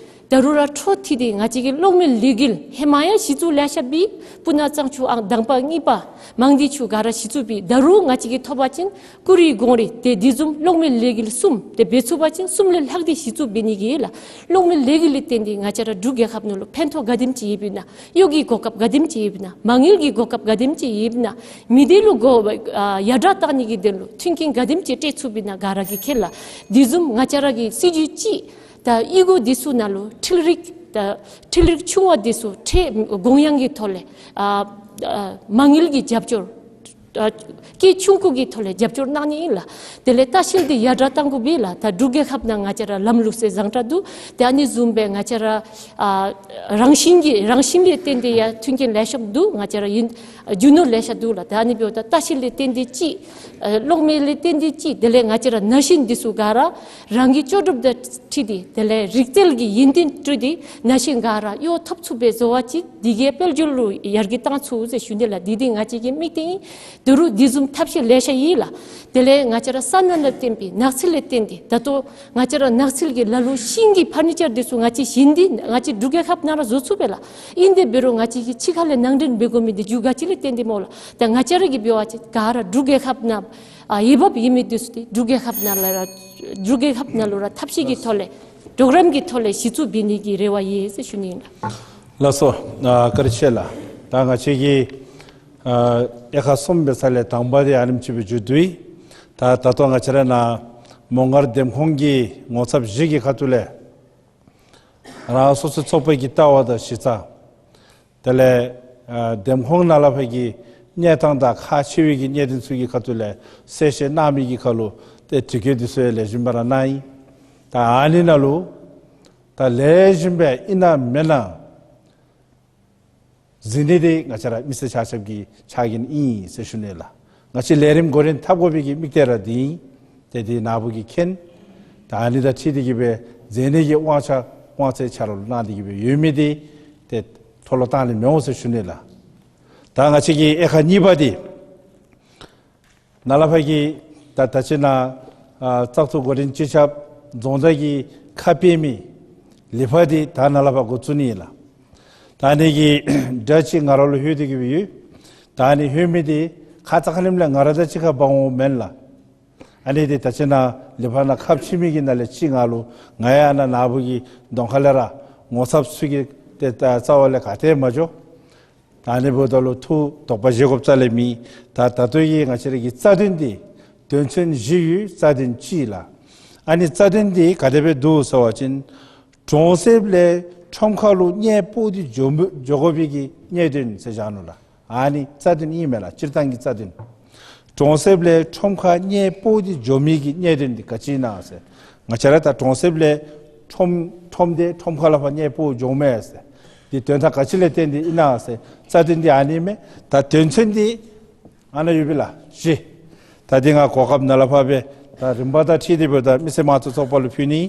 ད་རུང་ར་འཕྲོ་མཐུད་དེ་ང་བཅས་ཀྱིས་གློག་མེ་ལས་འགུལ་ཧེ་མ་ཡང་གཞི་བཙུགས་ལེ་ཤ་འབད། སྤུ་ན་གཙང་ཆུ་ཨང་དང་པ་གཉིས་པ་མང་སྡེ་ཆུ་ག་ར་གཞི་བཙུགས་འབད། ད་རུང་ང་བཅས་ཀྱིས་ཐོབ་པ་ཅིན་ཀུ་རི་གོང་རི་ཏེ་འདི་བཟུམ་གློག་མེ་ལས་འགུལ་གསུམ་ཏེ་འབད་ཚུགས་པ་ཅིན་གསུམ་ལས་ལྷག་སྟེ་གཞི་བཙུགས་འབད་ནི་གི་ལགས། གློག་མེ་ལས་འགུལ་ལས་བརྟེན་ཏེ་ང་བཅས་ར་འབྲུག་རྒྱལ་ཁབ་ནང་ལུ་ཕན་ཐོགས་ག་དེམ་ཅིག་ཡོདཔ་ཨིན་ན། གཡོག་གི་གོ་སྐབས་ག་དེམ་ཅིག་ཡོདཔ་ཨིན་ན། མ་དངུལ་གྱི་གོ་སྐབས་ག་དེམ་ཅིག་ཡོདཔ་ཨིན་ན། མི་སྡེ་ལུ་གོ་ཨ་ཡར་དྲག་བཏང་ནི་གི་དོན་ལུ་མཐུན་རྐྱེན་ག་དེམ་ཅིག་སྤྲོད་ཚུགསཔ་ཨིན་ན་ག་ར་གིས་མཁྱེན་ལགས། འདི་བཟུམ་ང་བཅས་ར་གི་སྲིད་བྱུས་ཅིག་ད་གཡུས་སྒོ་འདི་ཚུ་ནང་ལུ་འཕྲུལ་རིག་ད་འཕྲུལ་རིག་ཆུང་བ་འདི་ཚུ་ཁྲལ་དགོངས་ཡངས་ཀྱི་ཐོག་ལས་ཨ་ཨ་མ་དངུལ་གྱི་རྒྱབ་སྐྱོར་ཨ་སྐད་ཆུང་ཀུ་གི་ཐོག་ལས་རྒྱབ་སྐྱོར་གནང་ནི་ཨིན་ལགས། དེ་ལས་ལྟ་བཤལ་འདི་ཡར་དྲག་བཏང་དགོ་པས་ལགས། ད་འབྲུག་རྒྱལ་ཁབ་ནང་ང་བཅས་ར་ལམ་ལུགས་སྲོལ་བཟང་དྲགས་འདུག། ཏེ་ཨ་ནི་བཟུམ་སྦེ་ང་བཅས་ར་ཨ་རང་བཞིན་གྱི་རང་བཞིན་ལས་བརྟེན་ཏེ་ཡང་མཐུན་རྐྱེན་ལེ་ཤ་འདུག། ང་བཅས་ར་ཡུན་རྒྱུ་ནོར་ལེ་ཤ་འདུག་ལགས། ད་ཨ་ནི་འབདཝ་ད་ལྟ་བཤལ་ལས་བརྟེན་ཏེ་ཅིག་ཨ་གློག་མེ་ལས་བརྟེན་ཏེ་ཅིག། དེ་ལས་ང་བཅས་ར་ན་གཞོན་འདི་ཚུ་ག་ར་རང་གི་ལྕོགས་གྲུབ་དང་འཁྲིལ་ཏེ་དེ་ལས་རིག་རྩལ་གྱི་ཡོན་ཏན་སྤྲོད་དེ་ན་གཞོན་ག་ར་གཡོག་ཐོབ་ཚུགསཔ་སྦེ་བཟོ་བ་ཅིན་འདི་གིས་དཔལ་འབྱོར་ལུ་ཡར་རྒྱས་བཏང་ཚུགས་ཟེར་ཞུ་ནི་ལགས། འདི་འདི་ང་བཅས་ཀྱི་དམིགས་གཏད་ཨིན། ད་རུང་འདི་བཟུམ་ཐབས་ཤེས་ལེ་ཤ་ཡོད་ལགས། དེ་ལས་ང་བཅས་ར་ས་གནས་ལས་བརྟེན་པའི་ནགས་ཚལ་ལས་བརྟེན་ཏེ་ད་ལྟོ་ང་བཅས་ར་ནགས་ཚལ་གྱི་ལ་ལུ་ཤིང་གི་ཕར་ནི་ཅར་འདི་ཚུ་ང་བཅས་བཞེངས་ཏེ་ང་བཅས་འབྲུག་རྒྱལ་ཁབ་ནང་ར་བཟོ་ཚུགས་པས་ལགས། ཨིན་དེ་འབད་རུང་ང་བཅས་ཀྱིས་ཕྱི་ཁ་ལས་ནང་འདྲེན་འབད་དགོ་མི་འདི་རྒྱུ་ག་ཅི་ལས་བརྟེན་ཏེ་སྨོ་ལགས། ད་ང་བཅས་ར་གིས་འབད་བ་ཅིན་ག་ར་འབྲུག་རྒྱལ་ཁབ་ནང་ཨ་འོས་འབབ་ཡོད་མི་འདི་ཚུ་འདི་འབྲུག་རྒྱལ་ཁབ་ནང་ལས་ར་འབྲུག་རྒྱལ་ཁབ་ནང་ལུ་ར་ཐབས་ཤེས་ཀྱི་ཐོག་ལས་ གྲོགས་རམ་གྱི་ཐོག་ལས་གཞི་བཙུགས་འབད་ནི་གི་རེ་བ་ཡོད་ཟེར་ཞུ་ནི་ཨིན་ལགས། ལགས་སོ། ཨ་བཀའ་དྲིན་ཆེ་ལགས། ད་ང་བཅས་ཀྱི་ཨ་དབྱེ་ཁག་གསུམ་འབད་ས་ལས་དང་པ་འདི་ཨ་ནེམ་ཅིག་སྦེ་མཇུག་བསྡུ་ཡི། ད་ད་ལྟོ་ང་བཅས་ར་ནཱ་མོང་སྒར་འདེམས་ཁོངས་ཀྱི་ངོ་ཚབ་བཞི་གི་ཁ་ཐུག་ལས་རང་སོ་སོའི་ཚོགས་པའི་གི་ལྟ་བ་དང་གཞི་རྩ། དེ་ལས་ཨ་འདེམས་ཁོངས་ནང་ལས་ཕར་གྱི་གནས་སྟངས་དང་ཁག་ཆེ་བའི་གི་གནད་དོན་ཚུ་གི་ཁ་ཐུག་ལས་གསལ་བཤད་གནང་མི་གི་ཁར་ལུ་ཏེ་དྲི་བཀོད་འདི་ཚུ་ཡང་ལེགས་ཤོམ་སྦེ་ར་གནང་ཡི། ད་ཨ་ནི་ནང་ལུ་ད་ལེགས་ཤོམ་སྦེ་ཨིན་ན་མེན་ན་གཟིགས་ནི་འདི་ང་བཅས་ར་མི་སེར་ཆ་ཁྱབ་ཀྱི་ཕྱག་འགན་ཨིན་ཟེར་ཞུ་ནི་ལགས། ང་བཅས་ལས་རིམ་འགོ་འདྲེན་འཐབ་དགོ་པའི་གི་དམིགས་གཏད་ར་འདི་ཨིན། ཏེ་འདི་ནཱ་བུ་གིས་མཁྱེན། ད་ཨ་ནི་དང་འཁྲིལ་ཏེ་གི་སྦེ་མཛད་ནི་གི་དབང་ཆ་དབང་ཚད་ཆ་རོགས་ལུ་གནང་སྟེ་གི་སྦེ་ཡོད་མི་འདི་ཏེ་མཐོལ་ལོ་བཏང་ནི་མི་འོང་ཟེར་ཞུ་ནི་ལགས། ད་ང་བཅས་ཀྱི་དབྱེ་ཁག་གཉིས་པ་འདི་ནཱ་ལས་ཕར་གྱི་ད་ད་ཅི་ནཱ་ཨ་བཙག་འཐུ་འགོ་འདྲེན་སྤྱི་ཁྱབ་རྫོང་བདག་གིས་ཁ་ཕྱེ་མི་ལི་ཕག་འདི་ད་ནཱ་ལས་ཕར་འགོ་བཙུགས་ནི་ཨིན་ལགས། ད་ཨ་ནི་གི་སྒྲ་ཅིག་ང་ར་ལུ་ལྷོད་དེ་གི་སྦེ་ཡོད། ད་ཨ་ནི་ལྷོད་མི་འདི་ཁ་ཙ་ཁ་ཉིནམ་ལས་ང་ར་དང་གཅིག་ཁར་འབག་འོང་མེན་ལགས། ཨ་ནི་འདི་ད་ཅི་ནཱ་ལི་ཕག་ནང་ཁ་ཕྱེ་མི་གི་ནང་ལས་གཅིག་ང་ལུ་ང་ཡང་ནཱ་ནཱ་བུ་གི་གདོང་ཁ་ལས་ར་ངོ་ཚབ་ཚུ་གི་ཏེ་ད་རྩ་བ་ལས་ག་ཏེ་མ་འགྱོ། ད་ཨ་ནི་འབདཝ་ད་ལུ་ཐུགས་དོགས་པ་བཞེས་དགོཔ་རྩ་ལས་མེད། ད་ད་ལྟོ་གི་ང་བཅས་ར་གི་རྩ་དོན་འདི་དོན་ཚན་བཞི་ཡོད། རྩ་དོན་གཅིག་ལགས། ཨ་ནི་རྩ་དོན་འདི་ག་དེ་སྦེ་འདུག་ཟེར་བ་ཅིན་གྲོང་གསེབ་ལས་ཁྲོམ་ཁ་ལུ་གནས་སྤོ་སྟེ་འགྱོ་འགྱོ་དགོ་པའི་གི་གནད་དོན་ཟེར་བཞག་ནུག་ལགས། ཨ་ནི་རྩ་དོན་ཨིན་མས་ལགས། སྤྱིར་བཏང་གི་རྩ་དོན། གྲོང་གསེབ་ལས་ཁྲོམ་ཁ་གནས་སྤོ་སྟེ་འགྱོ་མི་གི་གནད་དོན་འདི་ག་ཅི་ཨིན་ན་ཟེར། ང་བཅས་ར་ད་གྲོང་གསེབ་ལས་ཁྲོམ་ཁྲོམ་སྡེ་ཁྲོམ་ཁ་ལས་ཕར་གནས་སྤོ་འགྱོཝ་མས་ཟེར། འདི་དོན་དག་ག་ཅི་ལས་བརྟེན་ཏེ་ཨིན་ན་ཟེར། རྩ་དོན་འདི་ཨ་ནི་མས། ད་དོན་ཚན་འདི་ཨ་ནཱ་ཡོད་པས་ལགས། བཞི། ད་འདི་ང་གོ་སྐབས་ནཱ་ལས་ཕར་སྦེ་ད་རིམ་པ་དང་འཁྲིལ་ཏེ་སྦེ་ད་མི་སེར་དམངས་གཙོ་ཚོགས་པ་ལུ་ཕུལ་ནི།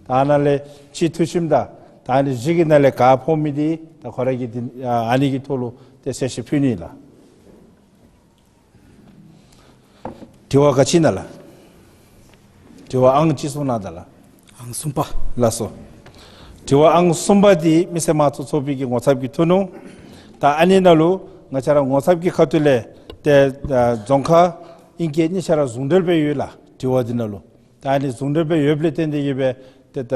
ད་ཨ་ནཱ་ལས་སྤྱི་འཐུས་ཅིག་དང་ད་ཨ་ནི་བཞི་གི་ནང་ལས་ག་ཕོག་མི་འདི་ད་ཁོ་ར་གིས་འདི་ཨ་ནི་གི་ཐོག་ལུ་ཏེ་གསལ་བཤད་ཕུལ་ནི་ལགས། དྲི་བ་ག་ཅི་ཨིན་ན་ལགས། དྲི་བ་ཨང་གཅིག་གསུང་གནང་དང་ལགས། ཨང་གསུམ་པ། ལགས་སོ། དྲི་བ་ཨང་གསུམ་པ་འདི་མི་སེར་དམངས་གཙོ་ཚོགས་པའི་གི་ངོ་ཚབ་ཀྱིས་ཐུགས་སྣང་། ད་ཨ་ནི་ནང་ལུ་ང་བཅས་ར་ངོ་ཚབ་ཀྱི་ཁ་ཐུག་ལས་ཏེ་ཨ་རྫོང་ཁག་ཨིང་སྐད་གཉིས་ཆ་ར་ཟུང་འབྲེལ་སྦེ་ཡོད་ལགས། དྲི་བ་འདི་ནང་ལུ་ད་ཨ་ནི་ཟུང་འབྲེལ་སྦེ་ཡོདཔ་ལས་བརྟེན་ཏེ་གི་སྦེ་ཏེ་ད་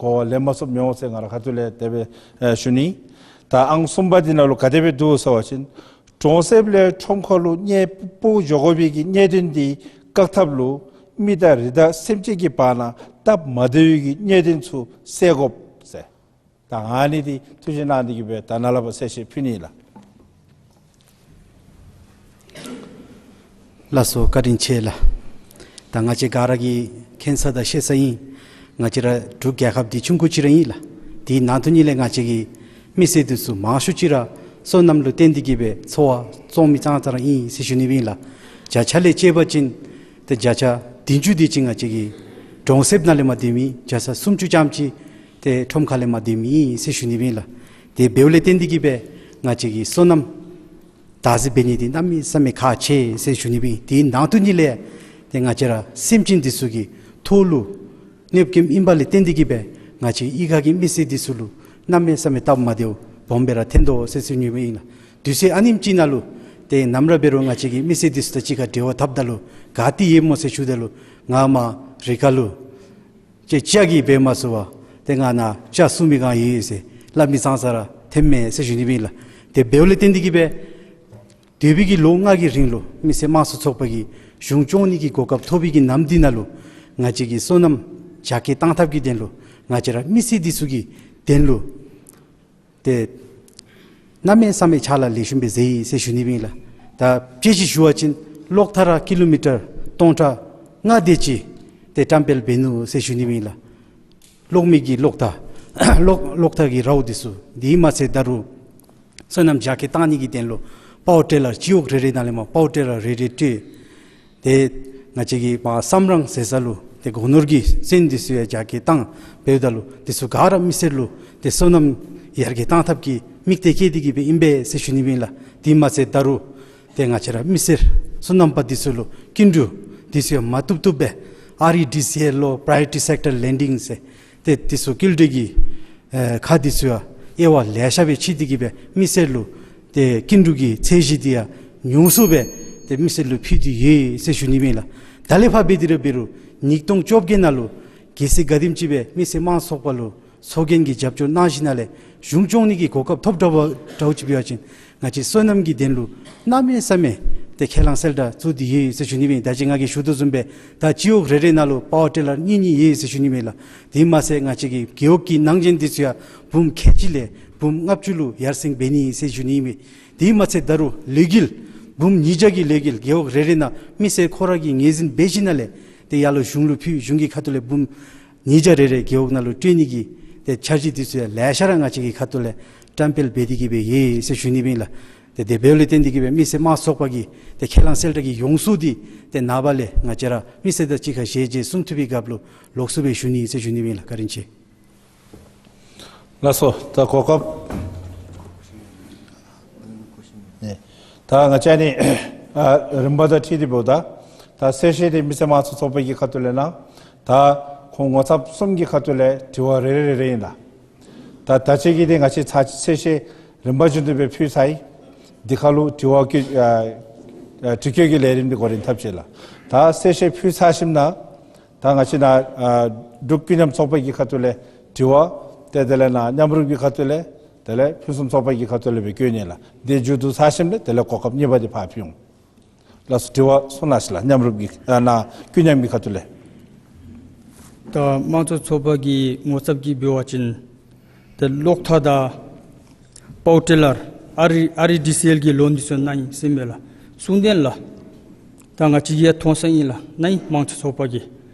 གོ་བ་ལེན་མ་ཚུགསཔ་མི་འོང་ཟེར་ང་ར་ཁ་ཐུག་ལས་དེ་སྦེ་ཨེ་ཞུ་ནི། ད་ཨང་གསུམ་པ་འདི་ནང་ལུ་ག་དེ་སྦེ་འདུག་ཟེར་བ་ཅིན་གྲོང་གསེབ་ལས་ཁྲོམ་ཁ་ལུ་གནས་སྤོ་འགྱོ་དགོ་པའི་གི་གནད་དོན་འདི་བཀག་ཐབས་ལུ་མི་དང་རི་དྭགས་སེམས་ཅན་གྱི་བར་ན་སྟབས་མ་བདེ་བའི་གི་གནད་དོན་ཚུ་སེལ་དགོཔ་ཟེར། ད་ཨ་ནི་འདི་ཐུགས་བཞེད་གནང་སྟེ་གི་སྦེ་ད་ནཱ་ལས་ཕར་གསལ་བཤད་ཕུལ་ནི་ལགས། ལགས་སོ། བཀའ་དྲིན་ཆེ་ལགས། ད་ང་བཅས་ག་ར་གིས་མཁྱེན་ས་དང་ཤེས་ས་ཨིན། ང་བཅས་ར་འབྲུག་རྒྱལ་ཁབ་འདི་ཆུང་ཀུ་ཅིག་ར་ཨིན་ལགས། དེའི་ནང་དོག་ཉིད་ལས་ང་བཅས་ཀྱི་མི་སེར་འདི་ཚུ་མང་ཤོས་ཅིག་ར་སོ་ནམ་ལུ་བརྟེན་ཏེ་གི་སྦེ་འཚོ་བ་བཙོང་མི་ཙང་ཙ་ར་ཨིན་ཟེར་ཞུ་ནི་སྦེ་ཨིན་ལགས། བརྒྱ་ཆ་ལས་བཅད་པ་ཅིན་ཏེ་བརྒྱ་ཆ་བདུན་ཅུ་དེ་ཅིག་ང་བཅས་ཀྱི་གྲོང་གསེབ་ནང་ལས་མར་སྡོད་མི་ཨིན། བརྒྱ་ཆ་སུམ་ཅུ་ཙམ་ཅིག་ཏེ་ཁྲོམ་ཁ་ལས་མར་སྡོད་མི་ཨིན་ཟེར་ཞུ་ནི་སྦེ་ཨིན་ལགས། དེ་འབདཝ་ལས་བརྟེན་ཏེ་གི་སྦེ་ང་བཅས་ཀྱི་སོ་ནམ་བདག་འཛིན་འབད་ནི་འདི་གནམ་མེད་ས་མེད་ཁག་ཆེ་ཟེར་ཞུ་ནི་སྦེ་ཨིན། དེའི་ནང་དོག་ཉིད་ལས་ཏེ་ང་བཅས་ར་སེམས་ཅན་འདི་ཚུ་གི་ཐོག་ལུ་གནོདཔ་བཀལཝ་ཨིན་པ་ལས་བརྟེན་ཏེ་གི་སྦེ་ང་བཅས་གཡུས་ཁ་གི་མི་སེར་འདི་ཚུ་ལུ་གནམ་མེད་ས་མེད་སྟབས་མ་བདེཝ་སྦོམ་སྦེ་ར་ཐོན་དོ་ཟེར་ཞུ་ནི་སྦེ་ཨིན་ལགས། དུས་ཚོད་ཨ་ནེམ་ཅིག་ནང་ལུ་ཏེ་ནམ་ར་འབད་རུང་ང་བཅས་ཀྱི་མི་སེར་འདི་ཚུ་དང་གཅིག་ཁར་འབྲེལ་བ་འཐབ་ད་ལུ་ག་ཏེ་ཡོདཔ་སྨོ་ཟེར་ཞུཝ་ད་ལུ་ང་མར་རི་ཁ་ལུ་ཅིག་ལྕགས་ཀྱིས་འབད་མ་ཚུགས་པར་ཏེ་ང་ནཱ་ལྕགས་བསུ་མི་སྒང་ཡོད་ཟེར་སླབ་མི་ཙང་ཙ་ར་ཐོནམ་མས་ཟེར་ཞུ་ནི་སྦེ་ཨིན་ལགས། དེ་འབདཝ་ལས་བརྟེན་ཏེ་གི་སྦེ་སྡོད་པའི་གི་ལོ་ལྔ་གི་རིང་ལུ་མི་སེར་དམངས་གཙོ་ཚོགས་པ་གིས་གཞུང་སྐྱོང་ནི་གི་གོ་སྐབས་ཐོབ་པའི་གི་ནམ་དུས་ནང་ལུ་ང་བཅས་ཀྱི་སོ་ནམ་རྒྱ་སྐྱེད་བཏང་ཐབས་ཀྱི་དོན་ལུ་ང་བཅས་ར་མི་སེར་འདི་ཚུ་གི་དོན་ལུ་ཏེ་གནམ་མེད་ས་མེད་ཕྱག་ལཱ་ལེགས་ཤོམ་སྦེ་མཛད་ཡི་ཟེར་ཞུ་ནི་སྦེ་ཨིན་ལགས། ད་དཔེ་ཅིག་ཞུ་བ་ཅིན་གློག་ཐག་ར་ཀི་ལོ་མི་ཊར་སྟོང་ཕྲག་ལྔ་དེ་ཅིག་ཏེ་བཀྲམ་སྤེལ་འབད་ནུག་ཟེར་ཞུ་ནི་སྦེ་ཨིན་ལགས། གློག་མེ་གི་གློག་ཐག་གློག་གློག་ཐག་གི་རཝ་འདི་ཚུ། དེ་མ་ཚད་ད་རུང་སོ་ནམ་རྒྱ་སྐྱེད་བཏང་ནི་གི་དོན་ལུ་པ་ཝར་ཊི་ལར་སྤྱི་འོག་རེ་རེ་ནང་ལས་མར་པ་ཝར་ཊི་ལར་རེ་རེ་སྤྲོད། ཏེ་ང་བཅས་ཀྱི་མར་བསམ་རང་ཟེར་ས་ལུ་ཏེ་སྒོ་ནོར་གྱི་ཚོན་འདི་ཚུ་ཡང་རྒྱ་སྐྱེད་བཏང་། འབདཝ་ད་ལུ་འདི་ཚུ་ག་ར་མི་སེར་ལུ་ཏེ་སོ་ནམ་ཡར་རྒྱས་བཏང་ཐབས་ཀྱི་དམིགས་གཏད་བསྐྱེད་དེ་གི་སྦེ་ཨིན་པས་ཟེར་ཞུ་ནི་སྦེ་ཨིན་ལགས། དེ་མ་ཚད་ད་རུང་ཏེ་ང་བཅས་ར་མི་སེར་སོ་ནམ་པ་འདི་ཚུ་ལུ་སྐྱིན་འགྲུལ་འདི་ཚུ་ཡང་མ་བཏུབ་བཏུབ་སྦེ་ཨར་ཨི་ཌི་སི་ཨེལ་ལོ་པ་རའི་ཡོ་རི་ཊི་སེཀ་ཊར་ལེན་ཌིང་ཟེར་ཏེ་འདི་ཚུ་སྐྱིན་འགྲུལ་གྱི་ཨེ་ཁག་འདི་ཚུ་ཡང་དབྱེ་བ་ལེ་ཤ་སྦེ་ཕྱེ་སྟེ་གི་སྦེ་མི་སེར་ལུ་ཏེ་སྐྱིན་འགྲུལ་གྱི་ཚད་གཞི་འདི་ཡང་ཉུང་སུ་སྦེ་ཏེ་མི་སེར་ལུ་ཕུལ་ཏེ་ཡོད་ཟེར་ཞུ་ནི་སྦེ་ཨིན་ལགས། ད་ལས་ཕར་འབད་དེ་ར་འབད་རུང་ཉིས་སྟོང་བཅོ་བརྒྱད་ནང་ལུ་ གལ་སྲིད་ག་དེམ་ཅིག་སྦེ་མི་སེར་དམངས་གཙོ་ཚོགས་པ་ལུ་ཚོགས་རྒྱན་གྱི་རྒྱབ་སྐྱོར་གནང་ཞིནམ་ལས་གཞུང་སྐྱོང་ནི་གི་གོ་སྐབས་ཐོབ་འདྲཝ་འདྲཝ་ཅིག་འབད་བ་ཅིན་ང་བཅས་སོ་ནམ་གྱི་དོན་ལུ་གནམ་མེད་ས་མེད་ཏེ་ཁས་བླངས་གསལ་བསྒྲགས་བཙུགས་ཏེ་ཡོད་ཟེར་ཞུ་ནི་ཨིན། ད་ཅི་ང་གིས་ཞུ་དོ་བཟུམ་སྦེ་ད་སྤྱི་འོག་རེ་རེ་ནང་ལུ་པ་ཝར་ཊི་ལར་གཉིས་གཉིས་ཡོད་ཟེར་ཞུ་ནི་ཨིན་ལགས། དེ་མ་ཚད་ང་བཅས་ཀྱི་རྒེད་འོག་གི་ནང་གཞན་འདི་ཚུ་ཡང་འབུམ་ཁལ་གཅིག་ལས་འབུམ་ལྔ་བཅུ་ལུ་ཡར་སེང་འབད་ནི་ཟེར་ཞུ་ནི་ཨིན། དེ་མ་ཚད་ད་རུང་ལས་འགུལ་འབུམ་ཉིས་བརྒྱ་གི་ལས་འགུལ་རྒེད་འོག་རེ་རེ་ནང་མི་སེར་ཁོ་ར་གིས་ངོས་འཛིན་འབད་ཞིནམ་ལས་ཏེ་ཡར་ལུ་གཞུང་ལུ་ཕུལ། གཞུང་གི་ཁ་ཐུག་ལས་འབུམ་ཉིས་བརྒྱ་རེ་རེ་རྒེད་འོག་ནང་ལུ་སྤྲོད་ནི་གི་ཏེ་འཆར་གཞི་འདི་ཚུ་ཡང་ལེ་ཤ་ར་ང་བཅས་ཀྱི་ཁ་ཐུག་ལས་བཀྲམ་སྤེལ་འབད་དེ་གི་སྦེ་ཡོད་ཟེར་ཞུ་ནི་ཨིན་ལགས། ཏེ་དེ་འབདཝ་ལས་བརྟེན་ཏེ་གི་སྦེ་མི་སེར་དམངས་གཙོ་ཚོགས་པ་གིས་ཏེ་ཁས་བླངས་གསལ་བསྒྲགས་ཀྱི་ཡོངས་སུ་འདི་ཏེ་ནངས་པ་ལས་ང་བཅས་ར་མི་སེར་དང་གཅིག་ཁར་ཞལ་མཇལ་གསུང་ཐུབ་པའི་སྐབས་ལུ་ལོགས་སུ་སྦེ་ཞུ་ནི་ཟེར་ཞུ་ནི་ཨིན་ལགས། བཀའ་དྲིན་ཆེ། ལགས་སོ། ད་གོ་སྐབས། ཨེ། ད་ང་བཅས་ནི་ཨ་རིམ་པ་དང་འཁྲིལ་ཏེ་འབདཝ་ད་ད་གསལ་བཤད་འདི་མི་སེར་དམངས་གཙོ་ཚོགས་པ་གི་ཁ་ཐུག་ལས་གནང་། ད་ཁོང་ངོ་ཚབ་གསུམ་གྱི་ཁ་ཐུག་ལས་དྲི་བ་རེ་རེ་རེ་རེ་ཨིན་ལགས། ད་ད་ཅི་གི་འདི་ང་བཅས་ཚར་གསལ་བཤད་རིམ་པ་བཞིན་དུ་སྦེ་ཕུལ་ཚར་ཡི། འདི་ཁར་ལུ་དྲི་བ་བཀོད་ཨ་ཨ་དྲི་བཀོད་ཀྱི་ལས་རིམ་འདི་འགོ་འདྲེན་འཐབ་ཅི་ལགས། ད་གསལ་བཤད་ཕུལ་ཚར་ཞིནམ་ན་ད་ང་བཅས་ནཱ་ཨ་འབྲུག་ཀུན་མཉམ་ཚོགས་པ་གི་ཁ་ཐུག་ལས་དྲི་བ་ཏེ་དེ་ལས་ནཱ་མཉམ་རུབ་ཀྱི་ཁ་ཐུག་ལས་དེ་ལས་ཕུན་སུམ་ཚོགས་པ་གི་ཁ་ཐུག་ལས་སྦེ་བཀོད་ནི་ལགས། དེ་མཇུག་བསྡུ་ཚར་ཞིནམ་ལས་དེ་ལས་གོ་སྐབས་གཉིས་པ་འདི་ཕར་ཕུལ་འོང་། ལགས་སོ། དྲི་བ་གསུང་གནང་ཞིག་ལགས། མཉམ་རུབ་ཀྱི་ཨ་ནཱ་ཀུན་མཉམ་གྱི་ཁ་ཐུག་ལས། ད་དམངས་གཙོ་ཚོགས་པ་གི་ངོ་ཚབ་ཀྱིས་འབད་བ་ཅིན་ཏེ་གློག་ཐག་དང་པ་ཝར་ཊི་ལར་ཨར་ཨི་ཨར་ཨི་ཌི་སི་ཨེལ་གྱི་ལོན་འདི་ཚུ་གནང་ཡི་ཟེར་མས་ལགས། གསུང་དོན་ལགས། ད་ང་བཅས་ཀྱིས་ཡང་མཐོང་ས་ཨིན་ལགས། གནང་ཡི་དམངས་གཙོ་ཚོགས་པ་གིས།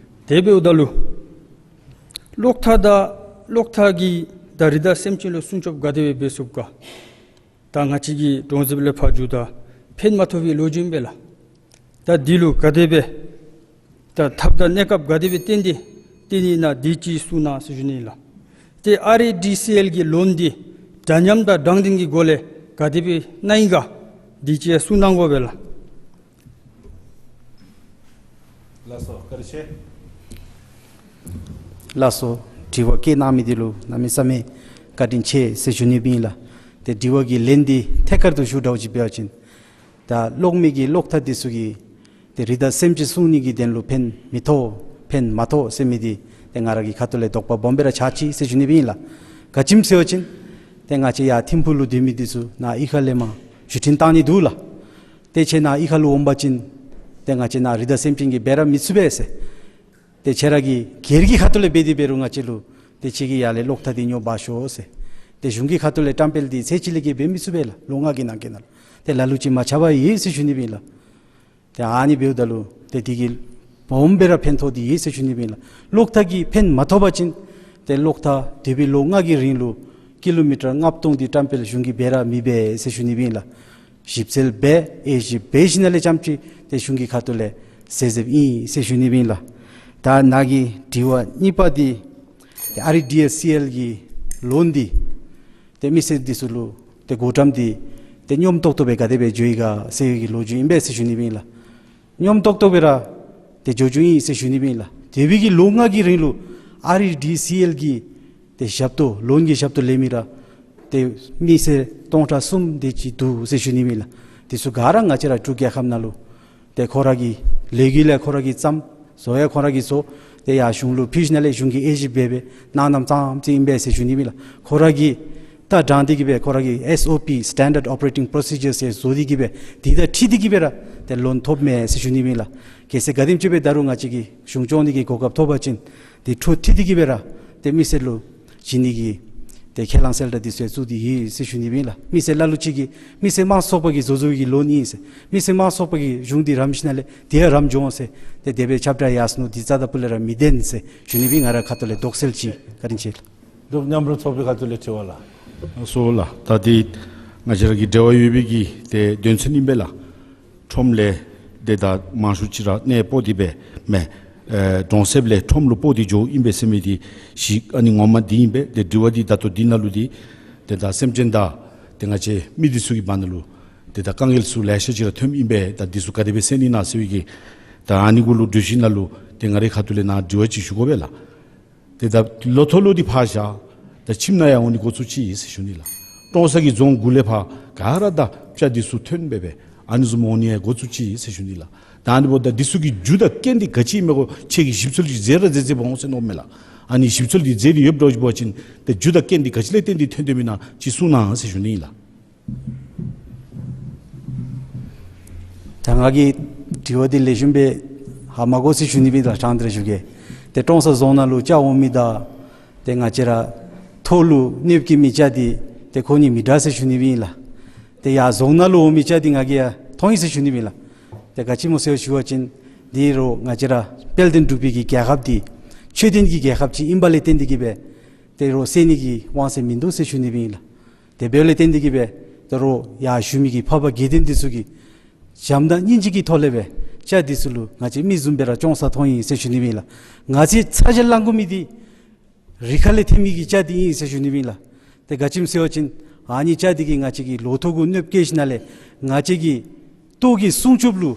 དེ་འབདཝ་ད་ལུ་གློག་ཐག་དང་གློག་ཐག་གིས་ད་རི་དྭགས་སེམས་ཅན་ལུ་སྲུང་སྐྱོབ་ག་དེ་སྦེ་འབད་ཚུགས་ག། ད་ང་བཅས་ཀྱིས་གྲོང་གསེབ་ལས་ཕར་འགྱོཝ་ད་ཕན་མ་ཐོགས་པའི་ལོ་རྒྱུས་ཨིན་པས་ལགས། ད་འདི་ལུ་ག་དེ་སྦེ་ད་ཐབས་དང་གནས་སྐབས་ག་དེ་སྦེ་བཏོན་ཏེ་བཏོན་ནི་ཨིན་ན་འདི་ཅིག་གསུང་གནང་ཟེར་ཞུ་ནི་ཨིན་ལགས། ཏེ་ཨར་ཨི་ཌི་སི་ཨེལ་གྱི་ལོན་འདི་འདྲ་མཉམ་དང་དྲང་བདེན་གྱི་སྒོ་ལས་ག་དེ་སྦེ་གནང་ཡི་ག་འདི་ཅིག་གསུང་གནང་དགོ་པས་ལགས། ལགས་སོ། བཀའ་དྲིན་ཆེ། ལགས་སོ། དྲི་བ་བཀོད་གནང་མི་འདི་ལུ་གནམ་མེད་ས་མེད་བཀའ་དྲིན་ཆེ་ཟེར་ཞུ་ནི་ཨིན་ལགས། ཏེ་དྲི་བ་གི་ལན་འདི་ཐད་ཀར་དུ་ཞུ་འདྲཝ་ཅིག་འབད་བ་ཅིན་ད་གློག་མེ་གི་གློག་ཐག་འདི་ཚུ་གིས་ཏེ་རི་དྭགས་སེམས་ཅན་སྲུང་ནི་གི་དོན་ལུ་ཕན་མི་ཐོགས་ཕན་མ་ཐོགས་ཟེར་མི་འདི་ཏེ་ང་ར་གི་ཁ་ཐུག་ལས་དོགས་པ་སྦོམ་སྦེ་ར་ཆགས་ཅི་ཟེར་ཞུ་ནི་ཨིན་ལགས། ག་ཅི་སྨོ་ཟེར་བ་ཅིན་ཏེ་ང་བཅས་ཡར་ཐིམ་ཕུག་ལུ་སྡོད་མི་འདི་ཚུ་ནཱ་གཡུས་ཁ་ལས་མར་བཞུགས་ཁྲི་བཏང་ནི་འདུག་ལགས། ཏེ་ཁྱེད་ནཱ་གཡུས་ཁ་ལུ་འོང་པ་ཅིན་ཏེ་ང་བཅས་ནཱ་རི་དྭགས་སེམས་ཅན་གྱིས་འབད་ར་མི་ཚུགས་པས་ཟེར། ཏེ་ཁྱེད་ར་གི་སྒེར་གྱི་ཁ་ཐུག་ལས་འབད་དེ་འབད་རུང་ང་བཅས་ལུ་ཏེ་ཁྱེད་ཀྱིས་ཡར་ལས་གློག་ཐག་འདི་ཉོ་འབག་ཤོག་ཟེར། ཏེ་གཞུང་གི་ཁ་ཐུག་ལས་བཀྲམ་སྤེལ་འདི་ཚེ་གཅིག་ལས་བརྒལ་འབད་མི་ཚུགས་པས་ལགས། ལོ་ལྔ་གི་ནང་འཁོད་ནང་ལུ། ཏེ་ལ་ལུ་ཅིག་མ་ཆགས་པར་ཡོད་ཟེར་ཞུ་ནི་ཨིན་ལགས། ཏེ་ཨ་ནི་འབདཝ་ད་ལུ་ཏེ་འདི་གིས་སྦོམ་སྦེ་ར་ཕན་ཐོགས་ཏེ་ཡོད་ཟེར་ཞུ་ནི་ཨིན་ལགས། གློག་ཐག་གིས་ཕན་མ་ཐོགས་པ་ཅིན་ཏེ་གློག་ཐག་འདས་པའི་ལོ་ལྔ་གི་རིང་ལུ་ཀི་ལོ་མི་ཊར་ལྔ་སྟོང་འདི་བཀྲམ་སྤེལ་གཞུང་གིས་འབད་ར་མི་འབད་ཟེར་ཞུ་ནི་ཨིན་ལགས། ཞིབ་འཚོལ་འབད་དབྱེ་ཞིབ་འབད་ཞིནམ་ལས་རྐྱངམ་ཅིག་ཏེ་གཞུང་གི་ཁ་ཐུག་ལས་ཟེར་ཟེརཝ་ཨིན་ཟེར་ཞུ་ནི་ཨིན་ལགས། ད་ནཱ་གི་དྲི་བ་གཉིས་པ་འདི་ཏེ་ཨར་ཨི་ཌི་སི་ཨེལ་གྱི་ལོན་འདི་ཏེ་མི་སེར་འདི་ཚུ་ལུ་ཏེ་གོ་ཀྲམ་འདི་ཏེ་སྙོམས་ཏོག་ཏོ་སྦེ་ག་དེ་སྦེ་འགྱོ་ཡི་ག་ཟེར་བའི་གི་ལོ་རྒྱུས་ཨིན་པས་ཟེར་ཞུ་ནི་ཨིན་ལགས། སྙོམས་ཏོག་ཏོ་སྦེ་ར་ཏེ་འགྱོ་འགྱོཝ་ཨིན་ཟེར་ཞུ་ནི་ཨིན་ལགས། འདས་པའི་གི་ལོ་ལྔ་གི་རིང་ལུ་ཨར་ཨི་ཌི་སི་ཨེལ་གྱི་ཏེ་ཞབས་ཏོག་ལོན་གྱི་ཞབས་ཏོག་ལེན་མི་ར་ཏེ་མི་སེར་སྟོང་ཕྲག་གསུམ་དེ་ཅིག་འདུག་ཟེར་ཞུ་ནི་ཨིན་ལགས། འདི་ཚུ་ག་ར་ང་བཅས་ར་འབྲུག་རྒྱལ་ཁབ་ནང་ལུ་ཏེ་ཁོ་ར་གི་ལས་འགུལ་ལས་ཁོ་ར་གིས་བརྩམས། བཟོ་ཡང་ཁོ་ར་གིས་བཟོ། ཏེ་ཡར་གཞུང་ལུ་ཕུལ་ཞིནམ་ལས་གཞུང་གིས་དབྱེ་ཞིབ་འབད་འབད་གནང་གནངམ་ཙམ་ཅིག་ཨིན་པས་ཟེར་ཞུ་ནི་ཨིན་ལགས། ཁོ་ར་གིས་ད་དྲང་སྟེ་གི་སྦེ་ཁོ་ར་གིས་ཨེསི་ཨོ་པི་Standard Operating Procedure ཟེར་བཟོ་སྟེ་གི་སྦེ་འདི་དང་འཁྲིལ་ཏེ་གི་སྦེ་ར་ཏེ་ལོན་ཐོབ་མས་ཟེར་ཞུ་ནི་ཨིན་ལགས། གལ་སྲིད་ག་དེམ་ཅིག་སྦེ་ད་རུང་ང་བཅས་ཀྱིས་གཞུང་སྐྱོང་ནི་གི་གོ་སྐབས་ཐོབ་པ་ཅིན་འདི་འཕྲོ་མཐུད་དེ་གི་སྦེ་ར་ཏེ་མི་སེར་ལུ་བྱིན་ནི་གི་ཏེ་ཁས་བླངས་གསལ་བསྒྲགས་འདི་ཚུ་བཙུགས་ཏེ་ཡོད་ཟེར་ཞུ་ནི་ཨིན་ལགས། མི་སེར་ལ་ལུ་ཅིག་གིས་མི་སེར་དམངས་གཙོ་ཚོགས་པ་གིས་བཟོ་བཟོཝ་གི་ལོན་ཨིན་ཟེར། མི་སེར་དམངས་གཙོ་ཚོགས་པ་གིས་གཞུང་འདི་རམ་ཞིནམ་ལས་དེ་ཡང་རམ་འགྱོ་འོང་ཟེར། ཏེ་དེ་སྦེ་ཁྱབ་བསྒྲགས་ཡར་སོང་ནུག། འདི་རྩ་དང་ཕུ་ལས་ར་མི་བདེན་ཟེར་ཞུ་ནི་ཨིན། ང་རའི་ཁ་ཐུག་ལས་དོགས་སེལ་ཅིག། བཀའ་དྲིན་ཆེ། འབྲུག་མཉམ་རུབ་ཚོགས་པའི་ཁ་ཐུག་ལས་དྲི་བ་ལགས། སོ་ལགས། ད་འདི་ང་བཅས་ར་གི་འབྲེལ་བ་ཡོད་པའི་གི་ཏེ་དོན་ཚན་ཨིན་པས་ལགས། ཁྲོམ་ལས་ཏེ་ད་མང་ཤོས་ཅིག་ར་གནས་སྤོ་སྟེ་སྦེ་མས། ཨེ་གྲོང་གསེབ་ལས་ཁྲོམ་ལུ་སྤོ་སྟེ་འགྱོཝ་ཨིན་པས་ཟེར་མི་འདི་ཞིག་ཨ་ནི་ངོ་མ་འདི་ཨིན་པས། ཏེ་དྲི་བ་འདི་ད་ལྟོ་འདི་ནང་ལུ་འདི་ཏེ་ད་སེམས་ཅན་དང་ཏེ་ང་བཅས་མི་འདི་ཚུ་གི་བར་ན་ལུ་ཏེ་ད་དཀའ་ངལ་ཚུ་ལེ་ཤ་ཅིག་ར་ཐོནམ་ཨིན་པས། ད་འདི་ཚུ་ག་དེ་སྦེ་སེལ་ནི་ཨིན་ན་ཟེར་བའི་གི་ད་ཨ་ནི་གུ་ལུ་འདྲི་ཞིནམ་ལས་ཏེ་ང་རའི་ཁ་ཐུག་ལས་ནཱ་དྲི་བ་ཅིག་ཞུ་དགོ་པས་ལགས། ཏེ་ད་ལོ་ཐོག་ལུ་འདི་ཕར་བཞག། ད་ཁྱིམ་ནང་ཡང་འོང་ནི་འགོ་བཙུགས་ཅི་ཟེར་ཞུ་ནི་ལགས། ཀྲོང་གསར་གྱི་རྫོང་གུ་ལས་ཕར་ག་ར་ད་སྤྱ་འདི་ཚུ་ཐོན་སྦེ་སྦེ་ ཨ་ནི་བཟུམ་འོང་ནི་ཡང་འགོ་བཙུགས་ཅི་ཟེར་ཞུ་ནི་ལགས། ད་ཨ་ནི་འབདཝ་ད་འདི་ཚུ་གི་རྒྱུ་དང་རྐྱེན་འདི་ག་ཅི་ཨིན་མས་གོ་ཁྱེད་ཀྱིས་ཞིབ་འཚོལ་ཅིག་མཛད་ར་མཛད་མཛདཔ་འོང་ཟེར་མནོཝ་མས་ལགས། ཨ་ནི་ཞིབ་འཚོལ་འདི་མཛད་དེ་ཡོདཔ་འདྲཝ་ཅིག་འབད་བ་ཅིན་ཏེ་རྒྱུ་དང་རྐྱེན་འདི་ག་ཅི་ལས་བརྟེན་ཏེ་ཐོན་ཏེ་མེན་ན་ཅིག་གསུང་གནང་ཟེར་ཞུ་ནི་ཨིན་ལགས། ད་ང་གིས་དྲི་བ་འདི་ལེགས་ཤོམ་སྦེ་ཧ་མ་གོ་ཟེར་ཞུ་ནི་ཨིན་ལགས། ཕྲང་སྟེ་ར་ཞུ་གེ། ཏེ་ཀྲོང་གསར་རྫོང་ནང་ལུ་ཇ་འོང་མི་དང་ཏེ་ང་བཅས་ར་ཐོག་ལུ་གནོདཔ་བཀལ་མི་ཇ་འདི་ཏེ་ཁོང་གཉིས་མི་འདྲ་ཟེར་ཞུ་ནི་ཨིན་ལགས། ཏེ་ཡར་རྫོང་ནང་ལུ་འོང་མི་ཇ་འདི་ང་གིས་ཡང་མཐོང་ཡི་ཟེར་ཞུ་ནི་ཨིན་ལགས། ཏེ་ག་ཅི་སྨོ་ཟེར་ཞུ་བ་ཅིན་འདི་རོགས་ང་བཅས་ར་དཔལ་ལྡན་འབྲུག་པའི་གི་རྒྱལ་ཁབ་འདི་ཆོས་ལྡན་གྱི་རྒྱལ་ཁབ་ཅིག་ཨིན་པ་ལས་བརྟེན་ཏེ་གིས་སྦེ་ཏེ་རོགས་བསད་ནི་གི་དབང་ཚད་མིན་འདུག་ཟེར་ཞུ་ནི་ཨིན་ལགས། ཏེ་འབདཝ་ལས་བརྟེན་ཏེ་གིས་སྦེ་ཏེ་རོགས་ཡར་བཞུགས་མི་གི་འཕགས་པ་དགེ་ལྡན་འདི་ཚུ་གིས་བྱམས་དང་སྙིང་རྗེ་གི་ཐོག་ལས་སྦེ་ཇ་འདི་ཚུ་ལུ་ང་བཅས་མི་བཟུམ་སྦེ་ར་སྐྱོང་ས་མཐོང་ཡི་ཟེར་ཞུ་ནི་ཨིན་ལགས། ང་བཅས་ཚ་གྱང་ལང་དགོ་མི་འདི་རི་ཁ་ལས་ཐོན་མི་གི་ཇ་འདི་ཨིན་ཟེར་ཞུ་ནི་ཨིན་ལགས། ཏེ་ག་ཅི་སྨོ་ཟེར་བ་ཅིན་ཨ་ནི་ཇ་འདི་གིས་ང་བཅས་ཀྱི་ལོ་ཐོག་གུ་གནོདཔ་བཀལ་ཞིནམ་ལས་ང་བཅས་ཀྱི་ལྟོ་གི་སྲུང་སྐྱོབ་ལུ་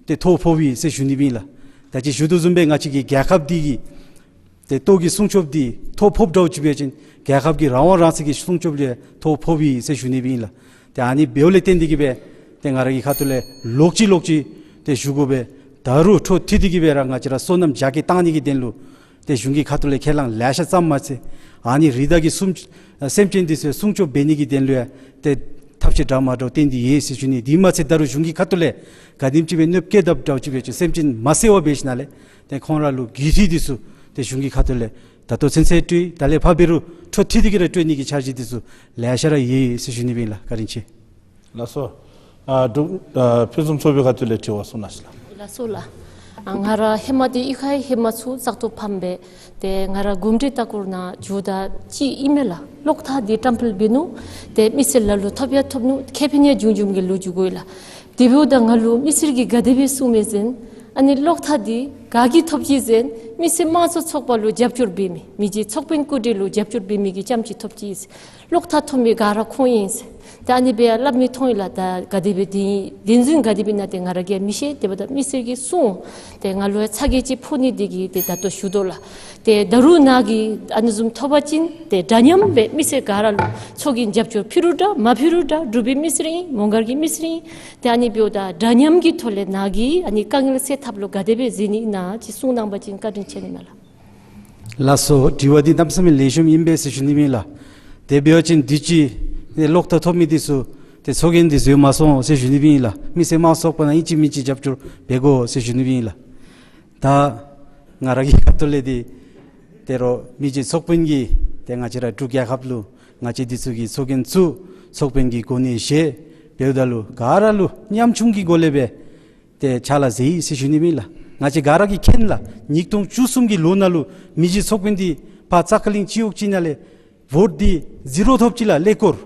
ཏེ་ཐོ་ཕོགཔ་ཨིན་ཟེར་ཞུ་ནི་ཨིན་ལགས། ད་ཅི་ཞུ་དོ་བཟུམ་སྦེ་ང་བཅས་ཀྱི་རྒྱལ་ཁབ་འདི་གི་ཏེ་ལྟོ་གི་སྲུང་སྐྱོབ་འདི་ཐོ་ཕོགཔ་འདྲཝ་ཅིག་འབད་བ་ཅིན་རྒྱལ་ཁབ་ཀྱི་རང་དབང་རང་བཙན་གྱི་སྲུང་སྐྱོབ་ལུ་ཐོ་ཕོགཔ་ཨིན་ཟེར་ཞུ་ནི་ཨིན་ལགས། ཏེ་ཨ་ནི་འབདཝ་ལས་བརྟེན་ཏེ་གིས་སྦེ་ཏེ་ང་ར་གི་ཁ་ཐུག་ལས་ལོག་ཅི་ལོག་ཅི་ཏེ་ཞུ་དགོ་པས། ད་རུང་འཕྲོ་མཐུད་དེ་གིས་སྦེ་ར་ང་བཅས་ར་སོ་ནམ་རྒྱ་སྐྱེད་བཏང་ནི་གི་དོན་ལུ་ཏེ་གཞུང་གི་ཁ་ཐུག་ལས་ཁས་བླངས་ལེ་ཤ་བརྩམ་མ་ཚད་ཨ་ནི་རི་དྭགས་ཀྱི་སྲུང་སེམས་ཅན་འདི་ཚུ་སྲུང་སྐྱོབ་འབད་ནི་གི་དོན་ལུ་ཡང་ཏེ་ཐབས་ཤེས་འདྲ་མ་འདྲཝ་བཏོན་ཏེ་ཡོད་ཟེར་ཞུ་ནི། དེ་མ་ཚད་ད་རུང་གཞུང་གི་ཁ་ཐུག་ལས་ག་དེམ་ཅིག་སྦེ་གནོདཔ་བཀལ་དཔ་འདྲཝ་ཅིག་འབད་བ་ཅིན་སེམས་ཅན་མ་བསད་པར་འབད་ཞིནམ་ལས་ཏེ་ཁོང་ར་ལུ་རྒུད་འཐུས་འདི་ཚུ་ཏེ་གཞུང་གི་ཁ་ཐུག་ལས་ད་ལྟོ་ཚུན་ཚོད་སྤྲོད་ཡི། ད་ལས་ཕར་འབད་རུང་འཕྲོ་མཐུད་དེ་གིས་ར་སྤྲོད་ནི་གི་འཆར་གཞི་འདི་ཚུ་ལེ་ཤ་ར་ཡོད་ཟེར་ཞུ་ནི་ཨིན་ལགས། བཀའ་དྲིན་ཆེ། ལགས་སོ། ཨ་འབྲུག་ཨ་ཕུན་སུམ་ཚོགས་པའི་ཁ་ཐུག་ལས་དྲི་བ་གསུང་གནང་ཞུ་ལགས། ལགས་སོ་ལགས། ཨ་ང་ར་ཧེ་མ་འདི་གཡུས་ཁའི་ཧེ་མ་ཚུ་བཙག་འཐུ་ཕམ་སྦེ་ཏེ་ང་ར་གོམས་འདྲིས་ལྟ་སྐོར་ནང་འགྱོཝ་ད་ཅིག་ཨིན་མས་ལགས། གློག་ཐག་འདི་བཀྲམ་སྤེལ་འབད་ནུག། ཏེ་མི་སེར་ལ་ལུ་ཐོབ་ཡང་ཐོབ་ནུག། ཁེ་ཕན་ཡང་བྱུང་བྱུངམ་གི་ལོ་རྒྱུས་གོ་ཡི་ལགས། དེ་འབདཝ་ད་ང་ལུ་མི་སེར་གྱིས་ག་དེ་སྦེ་གསུངམ་མས་ཟེར་ན་ཨ་ནི་གློག་ཐག་འདི་ག་གིས་ཐོབ་ཅི་ཟེར་ན་མི་སེར་དམངས་གཙོ་ཚོགས་པ་ལུ་རྒྱབ་སྐྱོར་འབད་མི་མི་རྗེ་ཚོགས་དཔོན་སྐུ་བགྲེས་ལུ་རྒྱབ་སྐྱོར་འབད་མི་གིས་རྐྱངམ་ཅིག་ཐོབ་ཅི་ཟེར། གློག་ཐག་ཐོབ་མི་ག་ར་ཁོང་ཨིན་ཟེར། ད་ཨ་ནི་སྦེ་ཡང་སླབ་མི་མཐོང་ཡི་ལགས། ད་ག་དེ་སྦེ་དེ་བདེན་རྫུན་ག་དེ་སྦེ་ཨིན་ན་ཏེ་ང་ར་གིས་མི་ཤེས། དེ་འབདཝ་ད་མི་སེར་གྱིས་གསུངས། ཏེ་ང་ལུ་ཡང་ཚ་གྱང་ཅིག་ཕོག་ནི་འདི་གིས་ཏེ་ད་ལྟོ་ཞུ་དོ་ལགས། ཏེ་ད་རུང་ནཱ་གིས་ཨ་ནི་བཟུམ་ཐོབ་པ་ཅིན་ཏེ་འདྲ་མཉམ་སྦེ་མི་སེར་ག་ར་ལུ་ཚོགས་ཀྱི་རྒྱབ་སྐྱོར་ཕུལ་རུང་འདྲ་མ་ཕུལ་རུང་འདྲ། འབྲུག་པའི་མི་སེར་ཨིན། མོང་སྒར་གྱི་མི་སེར་ཨིན། ཏེ་ཨ་ནི་འབདཝ་ད་འདྲ་མཉམ་གྱི་ཐོག་ལས་ནཱ་གིས་ཨ་ནི་དཀའ་ངལ་སེལ་ཐབས་ལུ་ག་དེ་སྦེ་མཛད་ནི་ཨིན་ན་ཅིག་གསུང་གནང་པ་ཅིན་བཀའ་དྲིན་ཆེ་ནི་མས་ལགས། ལགས་སོ། དྲི་བ་འདི་གནམ་མེད་ས་མེད་ལེགས་ཤོམ་ཨིན་པས་ཟེར་ཞུ་ནི་ཨིན་ལགས། དེ་འབད་བ་ཅིན་དུས་ཅི་ཏེ་གློག་ཐག་ཐོབ་མི་འདི་ཚུ་ཏེ་ཚོགས་རྒྱན་འདི་བཟོ་མ་སོང་ཟེར་ཞུ་ནི་ཨིན་ལགས། མི་སེར་དམངས་གཙོ་ཚོགས་པ་ནང་ཨིན་ཅི་མིན་ཅི་རྒྱབ་སྐྱོར་འབད་དགོ་ཟེར་ཞུ་ནི་ཨིན་ལགས། ད་ང་ར་གི་ཁ་ཐུག་ལས་འདི་ཏེ་རོགས་མི་རྗེ་ཚོགས་དཔོན་གྱིས་ཏེ་ང་བཅས་ར་འབྲུག་རྒྱལ་ཁབ་ལུ་ང་བཅས་འདི་ཚུ་གིས་ཚོགས་རྒྱན་བཙུགས། ཚོགས་དཔོན་གྱི་གོ་གནས་བཞེས། འབདཝ་ད་ལུ་ག་ར་ལུ་ཉམ་ཆུང་གི་སྒོ་ལས་སྦེ་ཏེ་ཕྱག་ལཱ་མཛད་ཡི་ཟེར་ཞུ་ནི་ཨིན་ལགས། ང་བཅས་ག་ར་གིས་མཁྱེན་ལགས། ཉིས་སྟོང་བཅུ་གསུམ་གྱི་ལོ་ནང་ལུ་མི་རྗེ་ཚོགས་དཔོན་འདི་ཕར་ཙ་ཁ་གླིང་སྤྱི་འོག་ཅིག་ནང་ལས་བོཊ་འདི་ཟི་རོ་ཐོབ་ཅི་ལགས། ཀླད་ཀོར།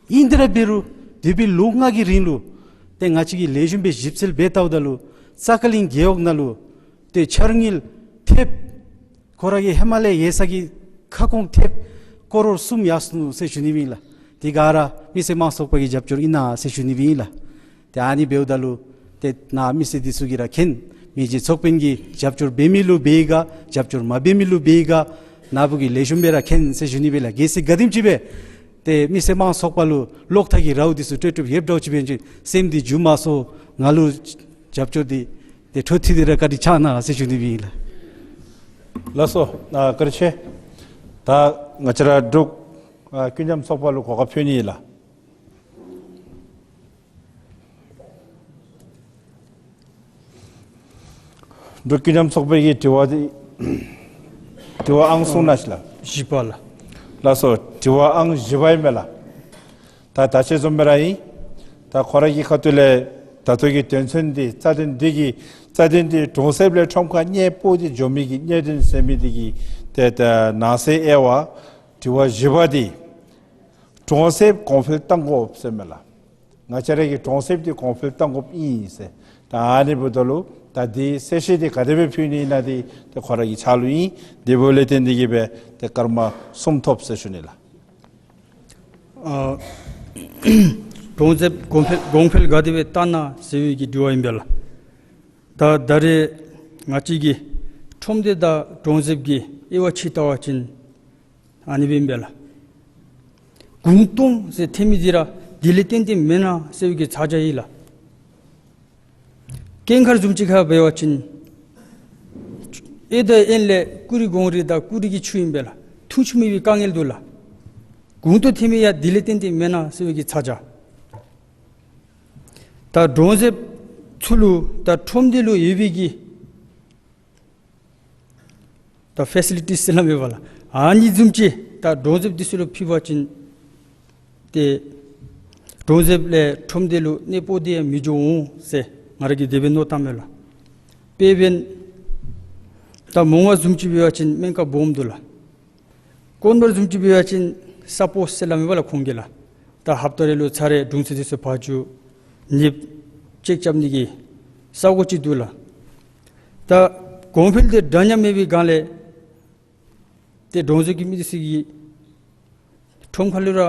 ཨིན་དེ་ར་འབད་རུང་དེ་འབད་ལོ་ལྔ་གི་རིང་ལུ་ཏེ་ང་བཅས་ཀྱིས་ལེགས་ཤོམ་སྦེ་ཞིབ་འཚོལ་འབད་བལྟཝ་ད་ལུ་ཙ་ཁ་གླིང་རྒེད་འོག་ནང་ལུ་ཏེ་འཆར་དངུལ་ཐེབས་ཁོ་ར་གི་ཧེ་མ་ལས་ཡོད་ས་གི་ཁ་སྐོང་ཐེབས་ཀོ་རོར་གསུམ་ཡར་སོ་ནུག་ཟེར་ཞུ་ནི་ཨིན་ལགས། དེ་ག་ར་མི་སེར་དམངས་གཙོ་ཚོགས་པ་གི་རྒྱབ་སྐྱོར་ཨིན་ན་ཟེར་ཞུ་ནི་ཨིན་ལགས། ཏེ་ཨ་ནི་འབདཝ་ད་ལུ་ཏེ་ནཱ་མི་སེར་འདི་ཚུ་གིས་ར་མཁྱེན། མི་རྗེ་ཚོགས་དཔོན་གྱིས་རྒྱབ་སྐྱོར་འབད་མི་ལུ་འབད་ཡི་ག་རྒྱབ་སྐྱོར་མ་འབད་མི་ལུ་འབད་ཡི་ག་ནཱ་བུ་གིས་ལེགས་ཤོམ་སྦེ་ར་མཁྱེན་ཟེར་ཞུ་ནི་ཨིན་ལགས། གལ་སྲིད་ག་དེམ་ཅིག་སྦེ་ཏེ་མི་སེར་དམངས་གཙོ་ཚོགས་པ་ལུ་གློག་ཐག་གི་རཝ་འདི་ཚུ་སྤྲོད་སྤྲོདཔ་ཡོདཔ་འདྲཝ་ཅིག་འབད་བ་ཅིན་སེམས་འདི་འགྱུར་མ་སོང་། ང་ལུ་རྒྱབ་སྐྱོར་འདི་ཏེ་འཕྲོ་མཐུད་དེ་ར་བཀའ་དྲིན་ཆེ་གནང་ཟེར་ཞུ་ནི་ཨིན་ལགས། ལགས་སོ། ཨ་བཀའ་དྲིན་ཆེ། ད་ང་བཅས་ར་འབྲུག་ཨ་ཀུན་མཉམ་ཚོགས་པ་ལུ་གོ་སྐབས་ཕུལ་ནི་ཨིན་ལགས། འབྲུག་ཀུན་མཉམ་ཚོགས་པའི་གི་དྲི་བ་འདི་དྲི་བ་ཨང་གསུམ་ནང་ཞུ་ལགས། བཞི་པ་ལགས། ལགས་སོ། དྲི་བ་ཨང་བཞི་པ་ཨིན་མས་ལགས། ད་ད་ཅི་བཟུམ་སྦེ་ར་ཨིན། ད་ཁོ་ར་གི་ཁ་ཐུག་ལས་ད་ལྟོ་གི་དོན་ཚན་འདི་རྩ་དོན་འདི་གིས་རྩ་དོན་འདི་གྲོང་གསེབ་ལས་ཁྲོམ་ཁར་གནས་སྤོ་སྟེ་འགྱོ་མི་གི་གནད་དོན་ཟེར་མི་འདི་གི་ཏེ་ད་ནང་གསེས་དབྱེ་བ་དྲི་བ་བཞི་པ་འདི་གྲོང་གསེབ་གོང་འཕེལ་གཏང་དགོཔ་ཟེར་མས་ལགས། ང་བཅས་ར་གི་གྲོང་གསེབ་འདི་གོང་འཕེལ་གཏང་དགོཔ་ཨིན་ཟེར། ད་ཨ་ནི་འབདཝ་ད་ལུ་ད་འདི་གསལ་བཤད་འདི་ག་དེ་སྦེ་ཕུལ་ནི་ཨིན་ན་འདི་ཏེ་ཁོ་ར་གི་ཕྱག་ལུ་ཨིན། དེ་འབདཝ་ལས་བརྟེན་ཏེ་གིས་སྦེ་ཏེ་སྐར་མ་གསུམ་ཐོབ་ཟེར་ཞུ་ནི་ལགས། ཨ་གྲོང་གསེབ་གོང་འཕེལ་གོང་འཕེལ་ག་དེ་སྦེ་གཏང་ན་ཟེར་བའི་གི་དྲི་བ་ཨིན་པས་ལགས། ད་ད་རེས་ང་བཅས་ཀྱི་ཁྲོམ་སྡེ་དང་གྲོང་གསེབ་ཀྱི་དབྱེ་བ་ཕྱེ་བལྟ་བ་ཅིན་ཨ་ནི་སྦེ་ཨིན་པས་ལགས། གུང་སྟོང་ཟེར་ཐོན་མི་འདི་ར་དེ་ལས་བརྟེན་ཏེ་མེན་ན་ཟེར་བའི་གི་ཚ་གྱང་ཡོད་ལགས། ཀེང་མཁར་བཟུམ་ཅིག་ཁར་འབད་བ་ཅིན་ཨེ་ད་ཨེན་ལས་ཀུ་རི་གོང་རི་དང་ཀུ་རི་གི་ཆུ་ཨིན་པས་ལགས། འཐུང་ཆུ་མེད་པའི་དཀའ་ངལ་འདུག་ལགས། གུང་ཏོ་ཐོན་མི་ཡང་དེ་ལས་བརྟེན་ཏེ་མེན་ན་ཟེར་བའི་གི་ཚ་གྱང་། ད་གྲོང་གསེབ་ཚུ་ལུ་ད་ཁྲོམ་སྡེ་ལུ་ཡོད་པའི་གི་ད་ཕེ་སི་ལི་ཊིས་ཟེར་སླབ་མས་པ་ལགས། ཨ་ནི་བཟུམ་ཅིག་ད་གྲོང་གསེབ་འདི་ཚུ་ལུ་ཕུལ་བ་ཅིན་ཏེ་གྲོང་གསེབ་ལས་ཁྲོམ་སྡེ་ལུ་གནས་སྤོ་སྟེ་ཡང་མི་འགྱོ་འོང་ཟེར་ང་ར་གིས་དེ་སྦེ་མནོ་བཏངམ་མས་ལགས། དཔེ་འབདན་ད་མོང་སྒར་བཟུམ་ཅིག་འབད་བ་ཅིན་སྨན་ཁང་སྦོམ་འདུག་ལགས། ཀོར་ནར་བཟུམ་ཅིག་འབད་བ་ཅིན་ས་སྤོ་ཟེར་སླབ་མས་པ་ལགས་ཁོང་གིས་ལགས། ད་ཧབ་ཏ་རེ་ལུ་ཚར་རེ་དྲུང་འཚོ་འདི་ཚུ་ཕར་འགྱོ་ནདཔ་ཅེཀ་རྐྱབ་ནི་གི་ས་སྒོ་ཅིག་འདུག་ལགས། ད་གོང་འཕེལ་འདི་འདྲ་མཉམ་མེད་པའི་སྒང་ལས་ཏེ་གྲོང་གསེབ་ཀྱི་མི་འདི་ཚུ་གིས་ཁྲོམ་ཁ་ལུ་ར་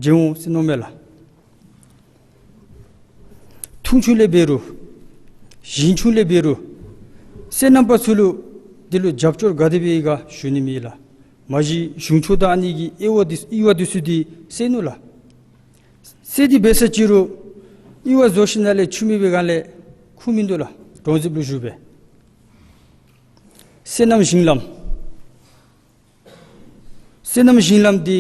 འགྱོ་འོང་ཟེར་མནོཝ་མས་ལགས། འཐུང་ཆུ་ལས་འབད་རུང་ཞིང་ཆུ་ལས་འབད་རུང་སོ་ནམ་པ་ཚུ་ལུ་དེ་ལུ་རྒྱབ་སྐྱོར་ག་དེ་སྦེ་ཡོད་ག་ཞུ་ནི་མེད་ལགས། མ་གཞི་གཞུང་ཕྱོགས་དང་ཨ་ནི་གི་དབྱེ་བ་འདི་དབྱེ་བ་འདི་ཚུ་འདི་སེལ་ནུག་ལགས། སེལ་ཏེ་འབད་ས་ཅི་རུང་དབྱེ་བ་བཟོ་ཞིནམ་ལས་ཆུ་མེད་པའི་སྒང་ལས་ཁུངས་མིན་འདུག་ལགས། གྲོང་གསེབ་ལུ་བཞུགས་པའི་སོ་ནམ་ཞིང་ལམ། སོ་ནམ་ཞིང་ལམ་འདི་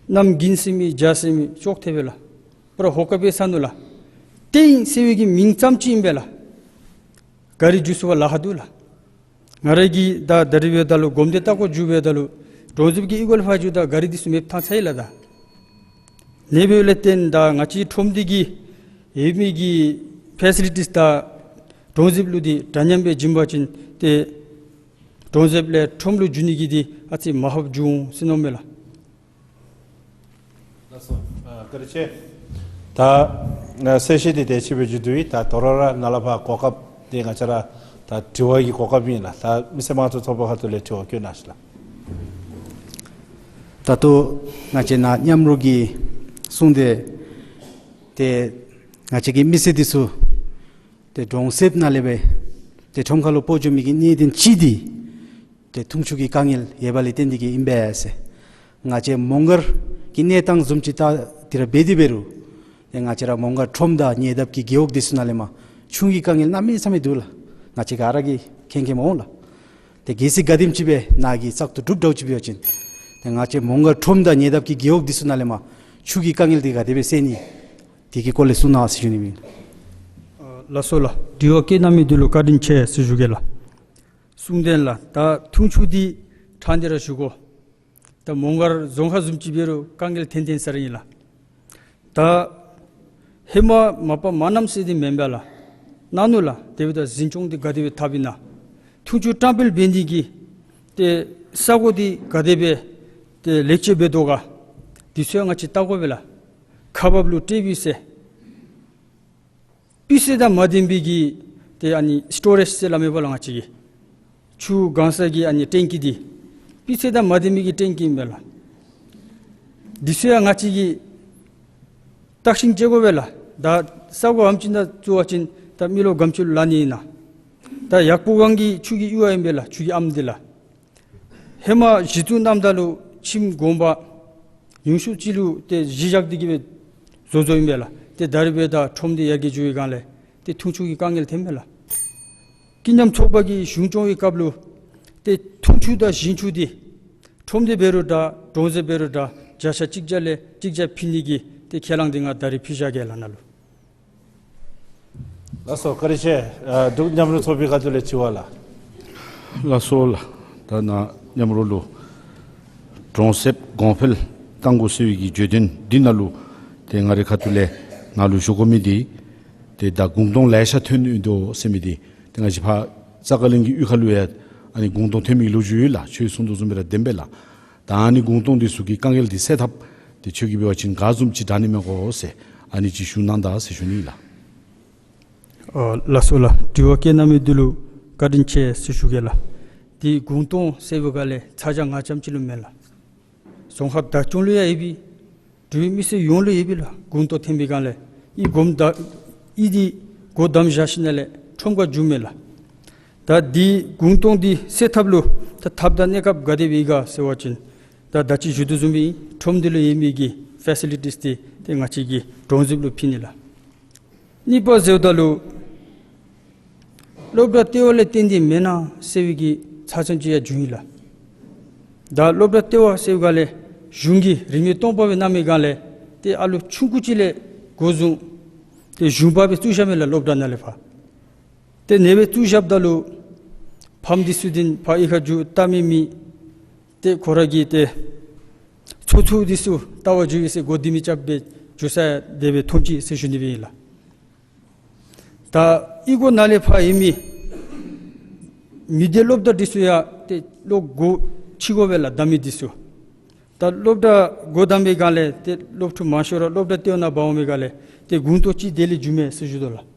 གནམ་དགུན་ཟེར་མི་བྱཱར་ཟེར་མི་ཅོག་འཐདཔ་སྦེ་ལགས། པར་ཧོ་ཀ་སྦེ་ས་ནུག་ལགས། ཏེན་ཟེར་བའི་གི་མིང་ཙམ་ཅིག་ཨིན་པས་ལགས། ག་རི་འགྱོ་ཚུགས་པར་ལཱ་ཁག་འདུག་ལགས། ང་ར་གིས་ད་ད་རིས་འབདཝ་ད་ལུ་གོམ་འདྲིས་ལྟ་སྐོར་འགྱོ་འབདཝ་ད་ལུ་གྲོང་གསེབ་ཀྱི་གཡུས་ཁ་ལུ་ཕར་འགྱོཝ་ད་ག་རི་འདི་ཚུ་མེདཔ་ཐལ་ཚར་ཡི་ལགས་ད། ཨ་ནི་འབདཝ་ལས་བརྟེན་ད་ང་བཅས་ཁྲོམ་སྡེ་གི་ཡོད་མི་གི་ཕེ་སི་ལི་ཊིས་དང་གྲོང་གསེབ་ལུ་འདི་འདྲ་མཉམ་སྦེ་བྱིན་པ་ཅིན་ཏེ་གྲོང་གསེབ་ལས་ཁྲོམ་ལུ་འགྱོ་ནི་གི་འདི་ཨ་ཙི་མར་ཕབ་འགྱོ་འོང་ཟེར་མནོཝ་མས་ལགས། ལགས་སོ། ཨ་བཀའ་དྲིན་ཆེ། ད་ཨ་གསལ་བཤད་འདི་དེ་ཅིག་སྦེ་མཇུག་བསྡུ་ཡི། ད་དོ་རུང་ར་ནཱ་ལས་ཕར་གོ་སྐབས་འདི་ང་བཅས་ར་ད་དྲི་བ་གི་གོ་སྐབས་ཨིན་ལགས། ད་མི་སེར་དམངས་གཙོའི་ཚོགས་པ་ཁ་ཐུག་ལས་དྲི་བ་བཀོད་གནང་ཤིག་ལགས། ད་ལྟོ་ང་བཅས་ནཱ་མཉམ་རོགས་ཀྱིས་གསུངས་ཏེ་ཏེ་ང་བཅས་ཀྱི་མི་སེར་འདི་ཚུ་ཏེ་གྲོང་གསེབ་ནང་ལས་སྦེ་ཏེ་ཁྲོམ་ཁ་ལུ་སྤོ་འགྱོ་མི་གི་གནད་དོན་ཅིག་འདི་ཏེ་འཐུང་ཆུ་གི་དཀའ་ངལ་ཡོད་པ་ལས་བརྟེན་ཏེ་གིས་ཨིན་པས་ཟེར། ང་བཅས་མོང་སྒར་གྱི་གནས་སྟངས་བཟུམ་ཅིག་ད་འདི་ར་འབད་དེ་འབད་རུང་ཏེ་ང་བཅས་ར་མོང་སྒར་ཁྲོམ་དང་ཉེ་འདབས་ཀྱི་རྒེད་འོག་འདི་ཚུ་ནང་ལས་མར་ཆུ་གི་དཀའ་ངལ་གནམ་མེད་ས་མེད་འདུག་ལགས། ང་བཅས་ག་ར་གིས་མཁྱེན་མཁྱེནམ་འོང་ལགས། ཏེ་གལ་སྲིད་ག་དེམ་ཅིག་སྦེ་ནཱ་གིས་བཙག་འཐུ་གྲུབ་འདྲཝ་ཅིག་འབད་བ་ཅིན་ཏེ་ང་བཅས་མོང་སྒར་ཁྲོམ་དང་ཉེ་འདབས་ཀྱི་རྒེད་འོག་འདི་ཚུ་ནང་ལས་མར་ཆུ་གི་དཀའ་ངལ་འདི་ག་དེ་སྦེ་སེལ་ནི་དེ་གི་སྐོར་ལས་གསུང་གནང་ཟེར་ཞུ་ནི་ཨིན། ཨ་ལགས་སོ་ལགས། དྲི་བ་བཀོད་གནང་མི་འདི་ལུ་བཀའ་དྲིན་ཆེ་ཟེར་ཞུ་གེ་ལགས། གསུང་དོན་ལགས། ད་འཐུང་ཆུ་འདི་ཕྲང་སྟེ་ར་ཞུ་དགོ། ད་མོང་སྒར་རྫོང་ཁག་བཟུམ་ཅིག་འབད་རུང་དཀའ་ངལ་ཐོན་ཐོན་ས་ར་ཨིན་ལགས། ད་ཧེ་མ་མ་པ་མ་གནངམ་ཟེར་འདི་མེན་པས་ལགས། གནང་ནུག་ལགས། དེ་འབདཝ་ད་འཛིན་སྐྱོང་འདི་ག་དེ་སྦེ་འཐབ་ཨིན་ན། འཐུང་ཆུ་བཀྲམ་སྤེལ་འབད་ནི་གི་ཏེ་ས་སྒོ་འདི་ག་དེ་སྦེ་ཏེ་ལེགས་བཅོས་འབད་དོ་ག། འདི་ཚུ་ཡང་ང་བཅས་བལྟ་དགོ་པས་ལགས། ཁག་འབགཔ་ལུ་སྤྲོད་པའི་ཚེ་སྤུས་ཚད་དང་མ་ལྡན་པའི་གི་ཏེ་ཨ་ནི་སི་ཊོ་རེཇ་ཟེར་སླབ་མས་པ་ལགས་ང་བཅས་ཀྱི། ཆུ་གང་ས་གི་ཨ་ནི་ཊེང་ཀི་འདི་སྤུས་ཚད་དང་མ་ལྡན་པའི་གི་ཊེང་ཀི་ཨིན་པས་ལགས། འདི་ཚུ་ཡང་ང་བཅས་ཀྱིས་བརྟག་ཞིབ་འབད་དགོ་པས་ལགས། ད་ས་སྒོ་ཨམ་ཅིག་ནང་བཙུགས་པ་ཅིན་ད་མི་ལོ་ག་དེམ་ཅིག་ལུ་ལང་ནི་ཨིན་ན། ད་ཡག་པོ་སྒང་གི་ཆུ་གི་གཡུར་བ་ཨིན་པས་ལགས། ཆུ་གི་ཨམ་འདི་ལགས། ཧེ་མ་གཞི་བཙུགས་གནངམ་ད་ལུ་ཁྱིམ་དགོན་པ་ཉུང་ཤོས་ཅིག་ལུ་ཏེ་གཞི་བཞག་སྟེ་གིས་སྦེ་བཟོ་བཟོཝ་ཨིན་པས་ལགས། ཏེ་ད་རིས་འབདཝ་ད་ཁྲོམ་འདི་ཡར་རྒྱས་འགྱོ་བའི་སྒང་ལས་ཏེ་འཐུང་ཆུ་གི་དཀའ་ངལ་ཐོནམ་མས་ལགས། ཀུན་མཉམ་ཚོགས་པ་གིས་གཞུང་སྐྱོང་བའི་སྐབས་ལུ་ཏེ་འཐུང་ཆུ་དང་ཞིང་ཆུ་འདི་ཁྲོམ་སྡེ་འབད་རུང་འདྲ་གྲོང་གསེབ་འབད་རུང་འདྲ་བརྒྱ་ཆ་གཅིག་བརྒྱ་ལས་གཅིག་བརྒྱ་ཕུལ་ནི་གི་ཏེ་ཁས་བླངས་འདི་ང་ད་རིས་ཕུལ་བཞག་གེ་ལགས་ནཱ་ལུ། ལགས་སོ། བཀའ་དྲིན་ཆེ། ཨ་འབྲུག་མཉམ་རོགས་ཚོགས་པའི་ཁ་ཐུག་ལས་དྲི་བ་ལགས། ལགས་སོ་ལགས། ད་ནཱ་མཉམ་རོགས་ལུ་གྲོང་གསེབ་གོང་འཕེལ་གཏང་དགོ་ཟེར་བའི་གི་བརྗོད་དོན་འདི་ནང་ལུ་ཏེ་ང་རའི་ཁ་ཐུག་ལས་ནཱ་ལུ་ཞུ་དགོ་མི་འདི་ཏེ་ད་གུང་སྟོང་ལེ་ཤ་ཐོན་ཡོད་དོ་ཟེར་མི་འདི་ཏེ་ང་བཅས་ཕར་ཙག་ཀ་གླིང་གི་གཡུས་ཁ་ལུ་ཡང་ཨ་ནི་གུང་སྟོང་ཐོན་མི་ལོ་རྒྱུས་ཡོད་ལགས། ཁྱོད་གསུང་དོ་བཟུམ་སྦེ་ར་བདེན་པས་ལགས། ད་ཨ་ནི་གུང་སྟོང་འདི་ཚུ་གི་དཀའ་ངལ་འདི་སེལ་ཐབས་འདི་ཁྱོད་ཀྱིས་འབད་བ་ཅིན་ག་བཟུམ་ཅིག་དྲག་ནི་མས་གོ་ཟེར་ཨ་ནི་ཅིག་ཞུ་གནང་ད་ཟེར་ཞུ་ནི་ལགས། ཨ་ལགས་སོ་ལགས། དྲི་བ་བཀོད་གནང་མི་འདི་ལུ་བཀའ་དྲིན་ཆེ་ཟེར་ཞུ་གེ་ལགས། འདི་གུང་སྟོང་ཟེར་བའི་སྒང་ལས་ཚ་གྱང་ང་རྐྱངམ་ཅིག་ལུ་མེན་ལགས། རྫོང་ཁག་བདག་སྐྱོང་ལུ་ཡང་ཡོད་པས། འབྲུག་མི་སེར་ཡོངས་ལུ་ཡོད་པས་ལགས། གུང་སྟོང་ཐོན་པའི་སྒང་ལས་ཨི་གོམ་ད་ཨི་འདི་སྒོ་བསྡམས་བཞག་ཞིནམ་ལས་ཁྲོམ་ཁར་འགྱོཝ་མས་ལགས། ད་འདི་གུང་སྟོང་འདི་སེལ་ཐབས་ལུ་ད་ཐབས་དང་གནས་སྐབས་ག་དེ་སྦེ་ཡོད་ག་ཟེར་བ་ཅིན་ད་ད་ཅི་ཞུ་དོ་བཟུམ་སྦེ་ཁྲོམ་འདི་ལུ་ཡོད་མི་གི་ཕེ་སི་ལི་ཊིས་འདི་ཏེ་ང་བཅས་ཀྱིས་གྲོང་གསེབ་ལུ་ཕུལ་ནི་ལགས། གཉིས་པ་ཟེརཝ་ད་ལུ་ སློབ་གྲྭ་ལྟེ་བ་ལས་བརྟེན་ཏེ་མེན་ན་ཟེར་བའི་གི་ཚ་ཚང་ཅིག་ཡང་བྱུང་ཡི་ལགས། ད་སློབ་གྲྭ་ལྟེ་བ་ཟེར་བའི་སྒང་ལས་གཞུང་གིས་རིན་མེད་སྟོང་པ་སྦེ་གནང་མི་སྒང་ལས་ཏེ་ཨ་ལོ་ཆུང་ཀུ་ཅིག་ལས་འགོ་བཟུང་ཏེ་གཞུང་པ་སྦེ་བཙུགས་བཞག་མས་ལགས། སློབ་གྲྭ་ནང་ལས་ཕར་ཏེ་ཨ་ནེ་སྦེ་བཙུགས་བཞགཔ་ད་ལུ་ཕམ་འདི་ཚུ་འདི་ཕར་གཡུས་ཁར་འགྱོ་ལྟ་མི་མེད། ཏེ་ཁོ་ར་གི་ཏེ་ཚོགས་འདུ་འདི་ཚུ་ལྟ་བར་འགྱོ་ཡི་ཟེར་གོ་བདེ་མི་རྐྱབ་སྦེ་འགྱོ་ས་དེ་སྦེ་མཐོང་ཅི་ཟེར་ཞུ་ནི་སྦེ་ཨིན་ལགས། ད་གཡུས་སྒོ་ནང་ལས་ཕར་ཡོད་མི་མི་སྡེ་སློབ་གྲྭ་འདི་ཚུ་ཡང་ཏེ་ལོག་སྒོ་ཕྱེ་དགོ་པས་ལགས། བསྡམ་མི་འདི་ཚུ། ད་སློབ་གྲྭ་སྒོ་བསྡམ་པའི་སྒང་ལས་ཏེ་སློབ་ཕྲུག་མང་ཤོས་ར་སློབ་གྲྭ་ལྟེ་བ་ནང་འབག་འོང་མི་སྒང་ལས་ཏེ་དགུང་སྟོང་གཅིག་དེ་ལས་འགྱོ་མས་ཟེར་ཞུ་དོ་ལགས།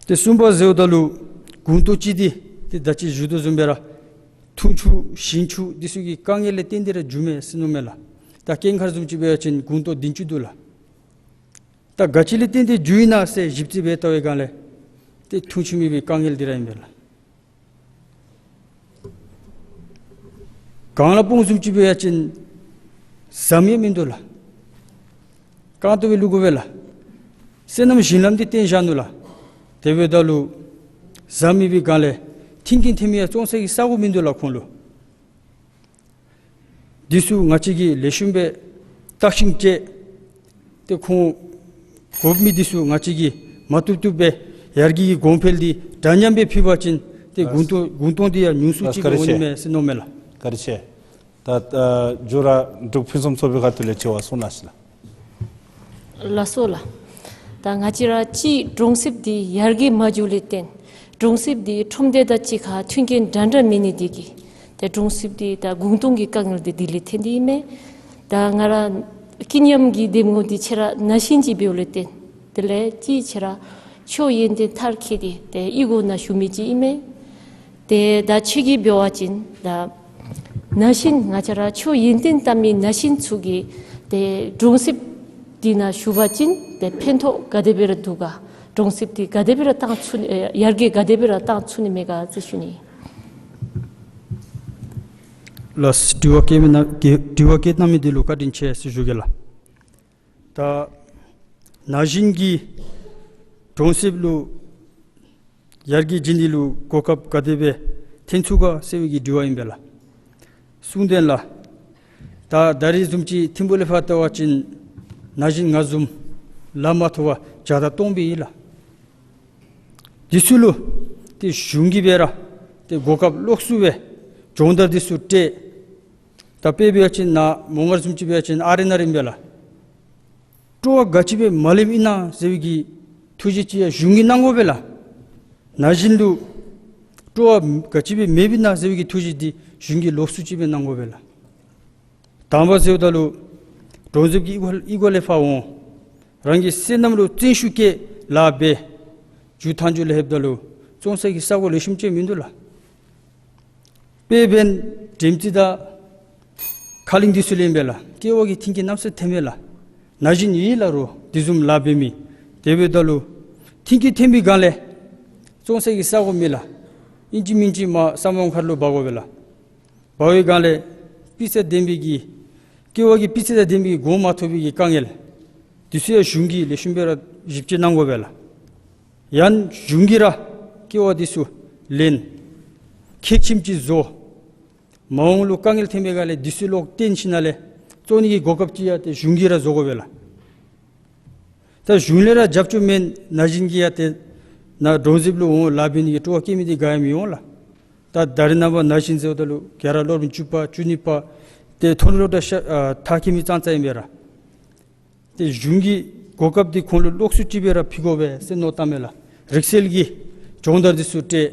ཏེ་གསུམ་པ་ཟེརཝ་ད་ལུ་དགུང་སྟོང་གཅིག་འདི་ཏེ་ད་ཅི་ཞུ་དོ་བཟུམ་སྦེ་ར་འཐུང་ཆུ་ཞིང་ཆུ་འདི་ཚུ་གི་དཀའ་ངལ་ལས་བརྟེན་ཏེ་ར་འགྱོ་མས་ཟེར་མནོཝ་མས་ལགས། ད་དཀྱིལ་མཁར་བཟུམ་ཅིག་འབད་བ་ཅིན་དགུང་སྟོང་བདུན་ཅུ་འདུག་ལགས། ད་ག་ཅི་ལས་བརྟེན་ཏེ་འགྱོ་ཡི་ན་ཟེར་ཞིབ་རྩིས་འབད་བལྟ་བའི་སྒང་ལས་ཏེ་འཐུང་ཆུ་མེད་པའི་དཀའ་ངལ་འདི་ར་ཨིན་པས་ལགས། གངས་ལ་སྤུངས་བཟུམ་ཅིག་འབད་བ་ཅིན་ཟམ་ཡང་མིན་འདུག་ལགས། རྐང་སྟོང་སྦེ་ལྷོད་དགོ་པས་ལགས། སོ་ནམ་ཞིང་ལམ་འདི་བཏིང་བཞག་ནུག་ལགས། དེ་འབདཝ་ད་ལུ་ཟམ་མེད་པའི་སྒང་ལས་མཐུན་རྐྱེན་ཐོན་མི་ཡང་བཙོང་ས་གི་ས་སྒོ་མིན་འདུག་ལགས་ཁོང་ལུ། འདི་ཚུ་ང་བཅས་ཀྱིས་ལེགས་ཤོམ་སྦེ་བརྟག་ཞིབ་རྐྱབ་སྟེ་ཁོང་དགོ་མི་འདི་ཚུ་ང་བཅས་ཀྱིས་མ་བཏུབ་བཏུབ་སྦེ་ཡར་རྒྱས་ཀྱི་གོང་འཕེལ་འདི་འདྲ་མཉམ་སྦེ་ཕུལ་བ་ཅིན་ཏེ་དགུང་སྟོང་དགུང་སྟོང་འདི་ཡང་ཉུང་སུ་ཅིག་འོང་ནི་མས་ཟེར་མནོཝ་མས་ལགས། བཀའ་དྲིན་ཆེ། ད་ཨ་མཇུག་ར་འབྲུག་ཕུན་སུམ་ཚོགས་པའི་ཁ་ཐུག་ལས་དྲི་བ་གསུང་གནང་ཞུ་ལགས། ལགས་སོ་ལགས། ད་ང་བཅས་ར་ཅིག་གྲོང་གསེབ་འདི་ཡར་རྒྱས་མ་འགྱོཝ་ལས་བརྟེན་གྲོང་གསེབ་འདི་ཁྲོམ་སྡེ་དང་གཅིག་ཁར་མཐུན་རྐྱེན་འདྲན་འདྲ་མེད་ནི་འདི་གིས་ཏེ་གྲོང་གསེབ་འདི་ད་དགུང་སྟོང་གི་དཀའ་ངལ་འདི་དེ་ལས་ཐོན་ཏེ་ཨིན་མས། ད་ང་ར་སྐྱིད་ཉམས་ཀྱི་འདེམས་ངོ་འདི་ཁྱེད་ར་ན་གཞོན་ཅིག་འབདཝ་ལས་བརྟེན་དེ་ལས་ཅིག་ཁྱེད་ར་ཆོས་ཡོན་ཏན་མཐར་འཁྱོལ་ཏེ་ཏེ་གཡུས་སྒོ་ནང་བཞུགས་མི་ཅིག་ཨིན་མས། ཏེ་ད་ཁྱོད་ཀྱིས་འབད་བ་ཅིན་ད་ན་གཞོན་ང་བཅས་ར་ཆོས་ཡོན་ཏན་དང་མི་ན་གཞོན་ཚུ་གིས་ཏེ་གྲོང་གསེབ་འདི་ནང་བཞུགས་པ་ཅིན་ཏེ་ཕན་ཐོགས་ག་དེ་སྦེ་ར་འདུག་ག། གྲོང་གསེབ་འདི་ག་དེ་སྦེ་ར་བཏང་ཚུགས་ཨེ་ཡར་རྒྱས་ག་དེ་སྦེ་ར་བཏང་ཚུགས་ནི་མས་ག་ཟེར་ཞུ་ནི། ལགས་དྲི་བ་བཀོད་མི་ནང་དྲི་བ་བཀོད་གནང་མི་འདི་ལུ་བཀའ་དྲིན་ཆེ་ཟེར་ཞུ་གེ་ལགས། ད་ན་གཞོན་གྱིས་གྲོང་གསེབ་ལུ་ཡར་རྒྱས་འགྱོ་ནི་ལུ་གོ་སྐབས་ག་དེ་སྦེ་ཐོན་ཚུགས་ག་ཟེར་བའི་གི་དྲི་བ་ཨིན་པས་ལགས། གསུང་དོན་ལགས། ད་ད་རིས་བཟུམ་ཅིག་ཐིམ་ཕུག་ལས་ཕར་བལྟ་བ་ཅིན་ན་གཞོན་ང་བཟུམ་ལམ་མ་ཐོབ་པར་བརྒྱ་དང་སྟོང་སྦེ་ཡོད་ལགས། འདི་ཚུ་ལུ་ཏེ་གཞུང་གིས་སྦེ་ར་ཏེ་གོ་སྐབས་ལོགས་སུ་སྦེ་སྦྱོང་བརྡར་འདི་ཚུ་སྤྲོད། ད་དཔེ་འབད་བ་ཅིན་ནཱ་མོང་སྒར་བཟུམ་ཅིག་འབད་བ་ཅིན་ཨ་རི་ནང་ར་ཨིན་པས་ལགས། སྤྲོ་བ་ག་ཅི་སྦེ་མ་ལེནམ་ཨིན་ན་ཟེར་བའི་གི་ཐུགས་བཞེད་ཅིག་ཡང་གཞུང་གིས་གནང་དགོ་པས་ལགས། ན་གཞོན་ལུ་སྤྲོ་བ་ག་ཅི་སྦེ་མེདཔ་ཨིན་ན་ཟེར་བའི་གི་ཐུགས་བཞེད་འདི་གཞུང་གིས་ལོགས་སུ་ཅིག་སྦེ་གནང་དགོ་པས་ལགས། དང་པ་ཟེརཝ་ད་ལུ་གྲོང་གསེབ་ཀྱི་གཡུས་སྒོ་གཡུས་སྒོ་ལས་ཕར་འོང་། རང་གི་སོ་ནམ་ལུ་བརྩོན་ཤུགས་བསྐྱེད་ལཱ་འབད། མཇུག་མཐའ་མཇུག་ལས་ལྷོདཔ་ད་ལུ་བཙོང་ས་གི་ས་སྒོ་ལེགས་ཤོམ་ཅིག་མིན་འདུག་ལགས། དཔེ་འབདན་དྲེམ་ཅིག་དང་ཁ་གླིང་འདི་ཚུ་ལེན་པས་ལགས། ཀེ་བ་གི་མཐུན་རྐྱེན་གནམ་ས་མཐོ་མས་ལགས། ན་གཞོན་ཡོད་ལགས་རོགས་དེ་བཟུམ་ལཱ་འབད་མི། དེ་འབདཝ་ད་ལུ་མཐུན་རྐྱེན་ཐོན་པའི་སྒང་ལས་བཙོང་ས་གི་ས་སྒོ་མེད་ལགས། ཨིན་ཅི་མིན་ཅི་མར་ས་མོང་མཁར་ལུ་འབག་དགོ་པས་ལགས། འབག་པའི་སྒང་ལས་སྤུས་ཚད་ལྡན་པའི་གི་ཀེ་བ་གི་སྤུས་ཚད་དང་ལྡན་པའི་གོང་མ་ཐོབ་པའི་གི་དཀའ་ངལ་འདི་ཚུ་ཡང་གཞུང་གིས་ལེགས་ཤོམ་སྦེ་ར་ཞིབ་དཔྱད་གནང་དགོ་པས་ལགས། ཡང་གཞུང་གིས་ར་ཀེ་བ་འདི་ཚུ་ལེན། ཁྱད་ཁྱིམ་ཅིག་བཟོ། མ་འོངས་ལུ་དཀའ་ངལ་ཐོན་པའི་སྒང་ལས་འདི་ཚུ་ལོག་བཏོན་ཞིནམ་ལས་བཙོང་ནི་གི་གོ་སྐབས་ཅིག་ཡང་ཏེ་གཞུང་གིས་ར་བཟོ་དགོ་པས་ལགས། ད་གཞུང་ལས་ར་རྒྱབ་སྐྱོར་མེད་ན་གཞོན་གྱིས་ཡང་ཏེ་ནཱ་གྲོང་གསེབ་ལུ་འོང་ལཱ་འབད་ནི་གི་སྤྲོ་བ་བསྐྱེད་མི་འདི་ག་ཡང་མི་འོང་ལགས། ད་ད་རེས་ནངས་པ་ན་གཞོན་ཟེརཝ་ད་ལུ་ག་ར་སློབ་རིམ་བཅུ་པ་བཅུ་གཉིས་པ་ཏེ་མཐོ་རིམ་སློབ་གྲྭ་ཤ་ཨ་མཐར་འཁྱོལ་མི་ཙང་ཙང་ཨིན་པས་ར། ཏེ་གཞུང་གིས་གོ་སྐབས་འདི་ཁོང་ལུ་ལོགས་སུ་ཅིག་སྦེ་ར་ཕུལ་དགོ་པས་ཟེར་མནོ་བསམ་མས་ལགས། རིག་རྩལ་གྱི་སྦྱོང་བརྡར་འདི་ཚུ་སྤྲོད།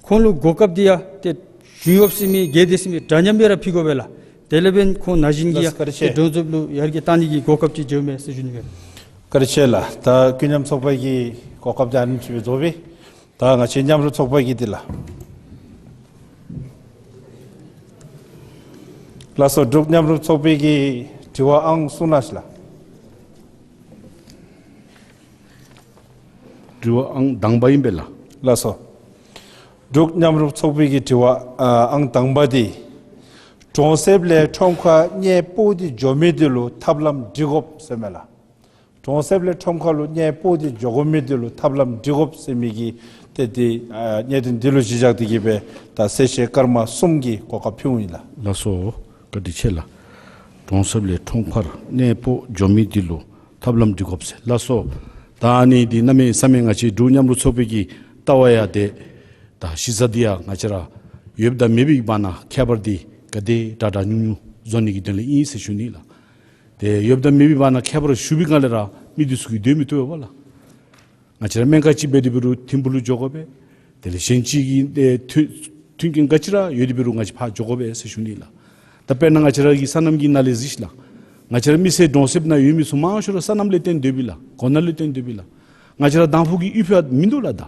ཁོང་ལུ་གོ་སྐབས་འདི་ཡང་ཏེ་གཞུང་གཡོགཔ་ཟེར་མི་སྒེར་སྡེ་ཟེར་མི་འདྲ་མཉམ་སྦེ་ར་ཕུལ་དགོ་པས་ལགས། དེ་ལས་འབདན་ཁོང་ན་གཞོན་གྱིས་ཡང་ཏེ་གྲོང་གསེབ་ལུ་ཡར་རྒྱས་གཏང་ནི་གི་གོ་སྐབས་ཅིག་འབྱུངམ་མས་ཟེར་ཞུ་ནི་སྦེ། བཀའ་དྲིན་ཆེ་ལགས། ད་ཀུན་མཉམ་ཚོགས་པ་གི་གོ་སྐབས་ད་ཨ་ནེམ་ཅིག་སྦེ་རྫོགས་པས། ད་ང་བཅས་མཉམ་རུབ་ཚོགས་པ་གི་འདི་ལགས། ལགས་སོ། འབྲུག་མཉམ་རུབ་ཚོགས་པའི་གི་དྲི་བ་ཨང་གསུམ་ནང་ཞུ་ལགས། དྲི་བ་ཨང་དང་པ་ཨིན་པས་ལགས། ལགས་སོ། འབྲུག་མཉམ་རུབ་ཚོགས་པའི་གི་དྲི་བ་ཨ་ཨང་དང་པ་འདི། གྲོང་གསེབ་ལས་ཁྲོམ་ཁར་གནས་སྤོ་སྟེ་འགྱོ་མི་འདི་ལུ་ཐབས་ལམ་སྒྲིག་དགོཔ་ཟེར་མས་ལགས། གྲོང་གསེབ་ལས་ཁྲོམ་ཁར་ལུ་གནས་སྤོ་སྟེ་འགྱོ་དགོ་མི་འདི་ལུ་ཐབས་ལམ་སྒྲིག་དགོཔ་ཟེར་མི་གི་ཏེ་འདི་ཨ་གནད་དོན་འདི་ལུ་གཞི་བཞག་སྟེ་གི་སྦེ་ད་གསལ་བཤད་སྐར་མ་གསུམ་གྱི་གོ་སྐབས་ཕུལཝ་ཨིན་ལགས། ལགས་སོ། བཀའ་དྲིན་ཆེ་ལགས། གྲོང་གསེབ་ལས་ཁྲོམ་ཁར་གནས་སྤོ་འགྱོ་མི་འདི་ལུ་ཐབས་ལམ་སྒྲིག་དགོཔ་ཟེར། ལགས་སོ། ད་ཨ་ནི་འདི་གནམ་མེད་ས་མེད་ང་བཅས་འབྲུག་མཉམ་རུབ་ཚོགས་པའི་གི་ལྟ་བ་ཡང་ཏེ་ད་གཞི་རྩ་འདི་ཡང་ང་བཅས་ར་ཡོདཔ་དང་མེདཔ་གི་བར་ན་ཁྱད་པར་འདི་ག་དེ་དྲག་དྲག་ཉུང་ཉུང་བཟོ་ནི་གི་དོན་ལས་ཨིན་ཟེར་ཞུ་ནི་ལགས། ཏེ་ཡོདཔ་དང་མེདཔ་གི་བར་ན་ཁྱད་པར་ཞུགས་པའི་སྒང་ལས་ར་མི་འདི་ཚུ་གིས་སྡོད་མི་བཏུབ་པས་ལགས། ང་བཅས་ར་སྨན་ཁང་ཅིག་འབད་དེ་འབད་རུང་ཐིམ་ཕུག་ལུ་འགྱོ་དགོ་པས། དེ་ལས་གཞན་ཅིག་གི་ཨེ་མཐུན་མཐུན་རྐྱེན་ག་ཅི་ར་ཡོད་དེ་འབད་རུང་ང་བཅས་ཕར་འགྱོ་དགོ་པས་ཟེར་ཞུ་ནི་ལགས། ད་དཔེར་ན་ང་བཅས་ར་གི་སོ་ནམ་གྱི་ནང་ལས་གཟིགས་ཤིག་ལགས། ང་བཅས་ར་མི་སེར་གྲོང་གསེབ་ནང་ཡོད་མི་ཚུ་མང་ཤོས་ར་སོ་ནམ་ལས་བརྟེན་སྡོདཔ་ཨིན་ལགས། སྒོ་ནོར་ལས་བརྟེན་སྡོདཔ་ཨིན་ལགས། ང་བཅས་ར་དང་ཕུ་གི་ཡུལ་ཕྱོགས་མིན་འདུག་ལགས། ད་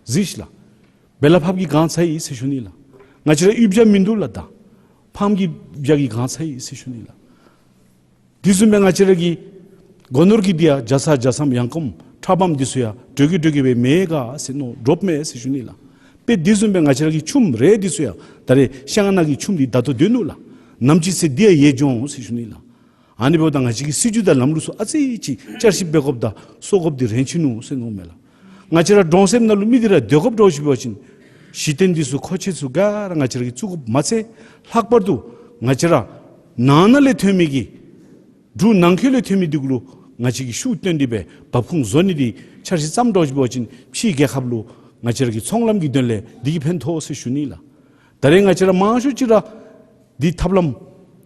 གཟིགས་ཤིག་ལགས། བེ་ལ་ཕབ་ཀྱི་གང་ཚད་ཡི་ཟེར་ཞུ་ནི་ལགས། ང་བཅས་ར་ཡུལ་བྱ་མིན་འདུག་ལགས། ད་ཕམ་གྱི་བྱ་གི་གང་ཚད་ཡི་ཟེར་ཞུ་ནི་ལགས། དེ་བཟུམ་སྦེ་ང་བཅས་ར་གི་སྒོ་ནོར་གྱི་འདི་ཡང་རྒྱ་ཚ་རྒྱ་ཚམ་ཡང་སྐམ་ཁྲ་བམ་འདི་ཚུ་ཡང་འགྲོས་ཀྱིས་འགྲོས་ཀྱིས་སྦེ་མེད་ག་ཟེར་མནོ་འདྲོགཔ་མས་ཟེར་ཞུ་ནི་ལགས། དཔེ་དེ་བཟུམ་སྦེ་ང་བཅས་ར་གི་ཆུམ་རེ་འདི་ཚུ་ཡང་ད་རེས་ཤང་ནང་གི་ཆུམ་འདི་ད་ལྟོ་སྡོད་ནུག་ལགས། ནམ་ཅིག་ཚེ་འདི་ཡང་ཡལ་འགྱོ་འོང་ཟེར་ཞུ་ནི་ལགས། ཨ་ནི་འབདཝ་ད་ང་བཅས་ཀྱིས་སྲིད་བྱུས་དང་ལམ་ལུགས་ཚུ་ཨ་ཙི་ཅིག་བསྐྱར་ཞིབ་འབད་དགོཔ་དང་གསོ་དགོཔ་འདི་རན་ཆི་ནུག་ཟེར་མནོཝ་མས་ལགས། ང་བཅས་ར་གྲོང་གསེབ་ནང་ལུ་མི་འདི་ར་སྡོད་དགོཔ་འདྲཝ་ཅིག་འབད་བ་ཅིན་གཞི་རྟེན་འདི་ཚུ་མཁོ་ཆས་ཚུ་ག་ར་ང་བཅས་ར་གིས་བཙུགས་དགོཔ་མ་ཚད་ལྷག་པར་དུ་ང་བཅས་ར་ནང་ན་ལས་ཐོན་མི་གི་འབྲུག་ནང་འཁོད་ལས་ཐོན་མི་འདི་གུ་ལུ་ང་བཅས་ཀྱིས་ཤུགས་བཏོན་ཏེ་སྦེ་འབབ་ཁུངས་བཟོ་ནི་འདི་འཆར་གཞི་བརྩམ་འདྲཝ་ཅིག་འབད་བ་ཅིན་ཕྱིའི་རྒྱལ་ཁབ་ལུ་ང་བཅས་ར་གི་ཚོང་ལམ་གྱི་དོན་ལས་འདི་གིས་ཕན་ཐོགས་ཟེར་ཞུ་ནི་ལགས། ད་རེས་ང་བཅས་ར་མང་ཤོས་ཅིག་ར་འདི་ཐབས་ལམ་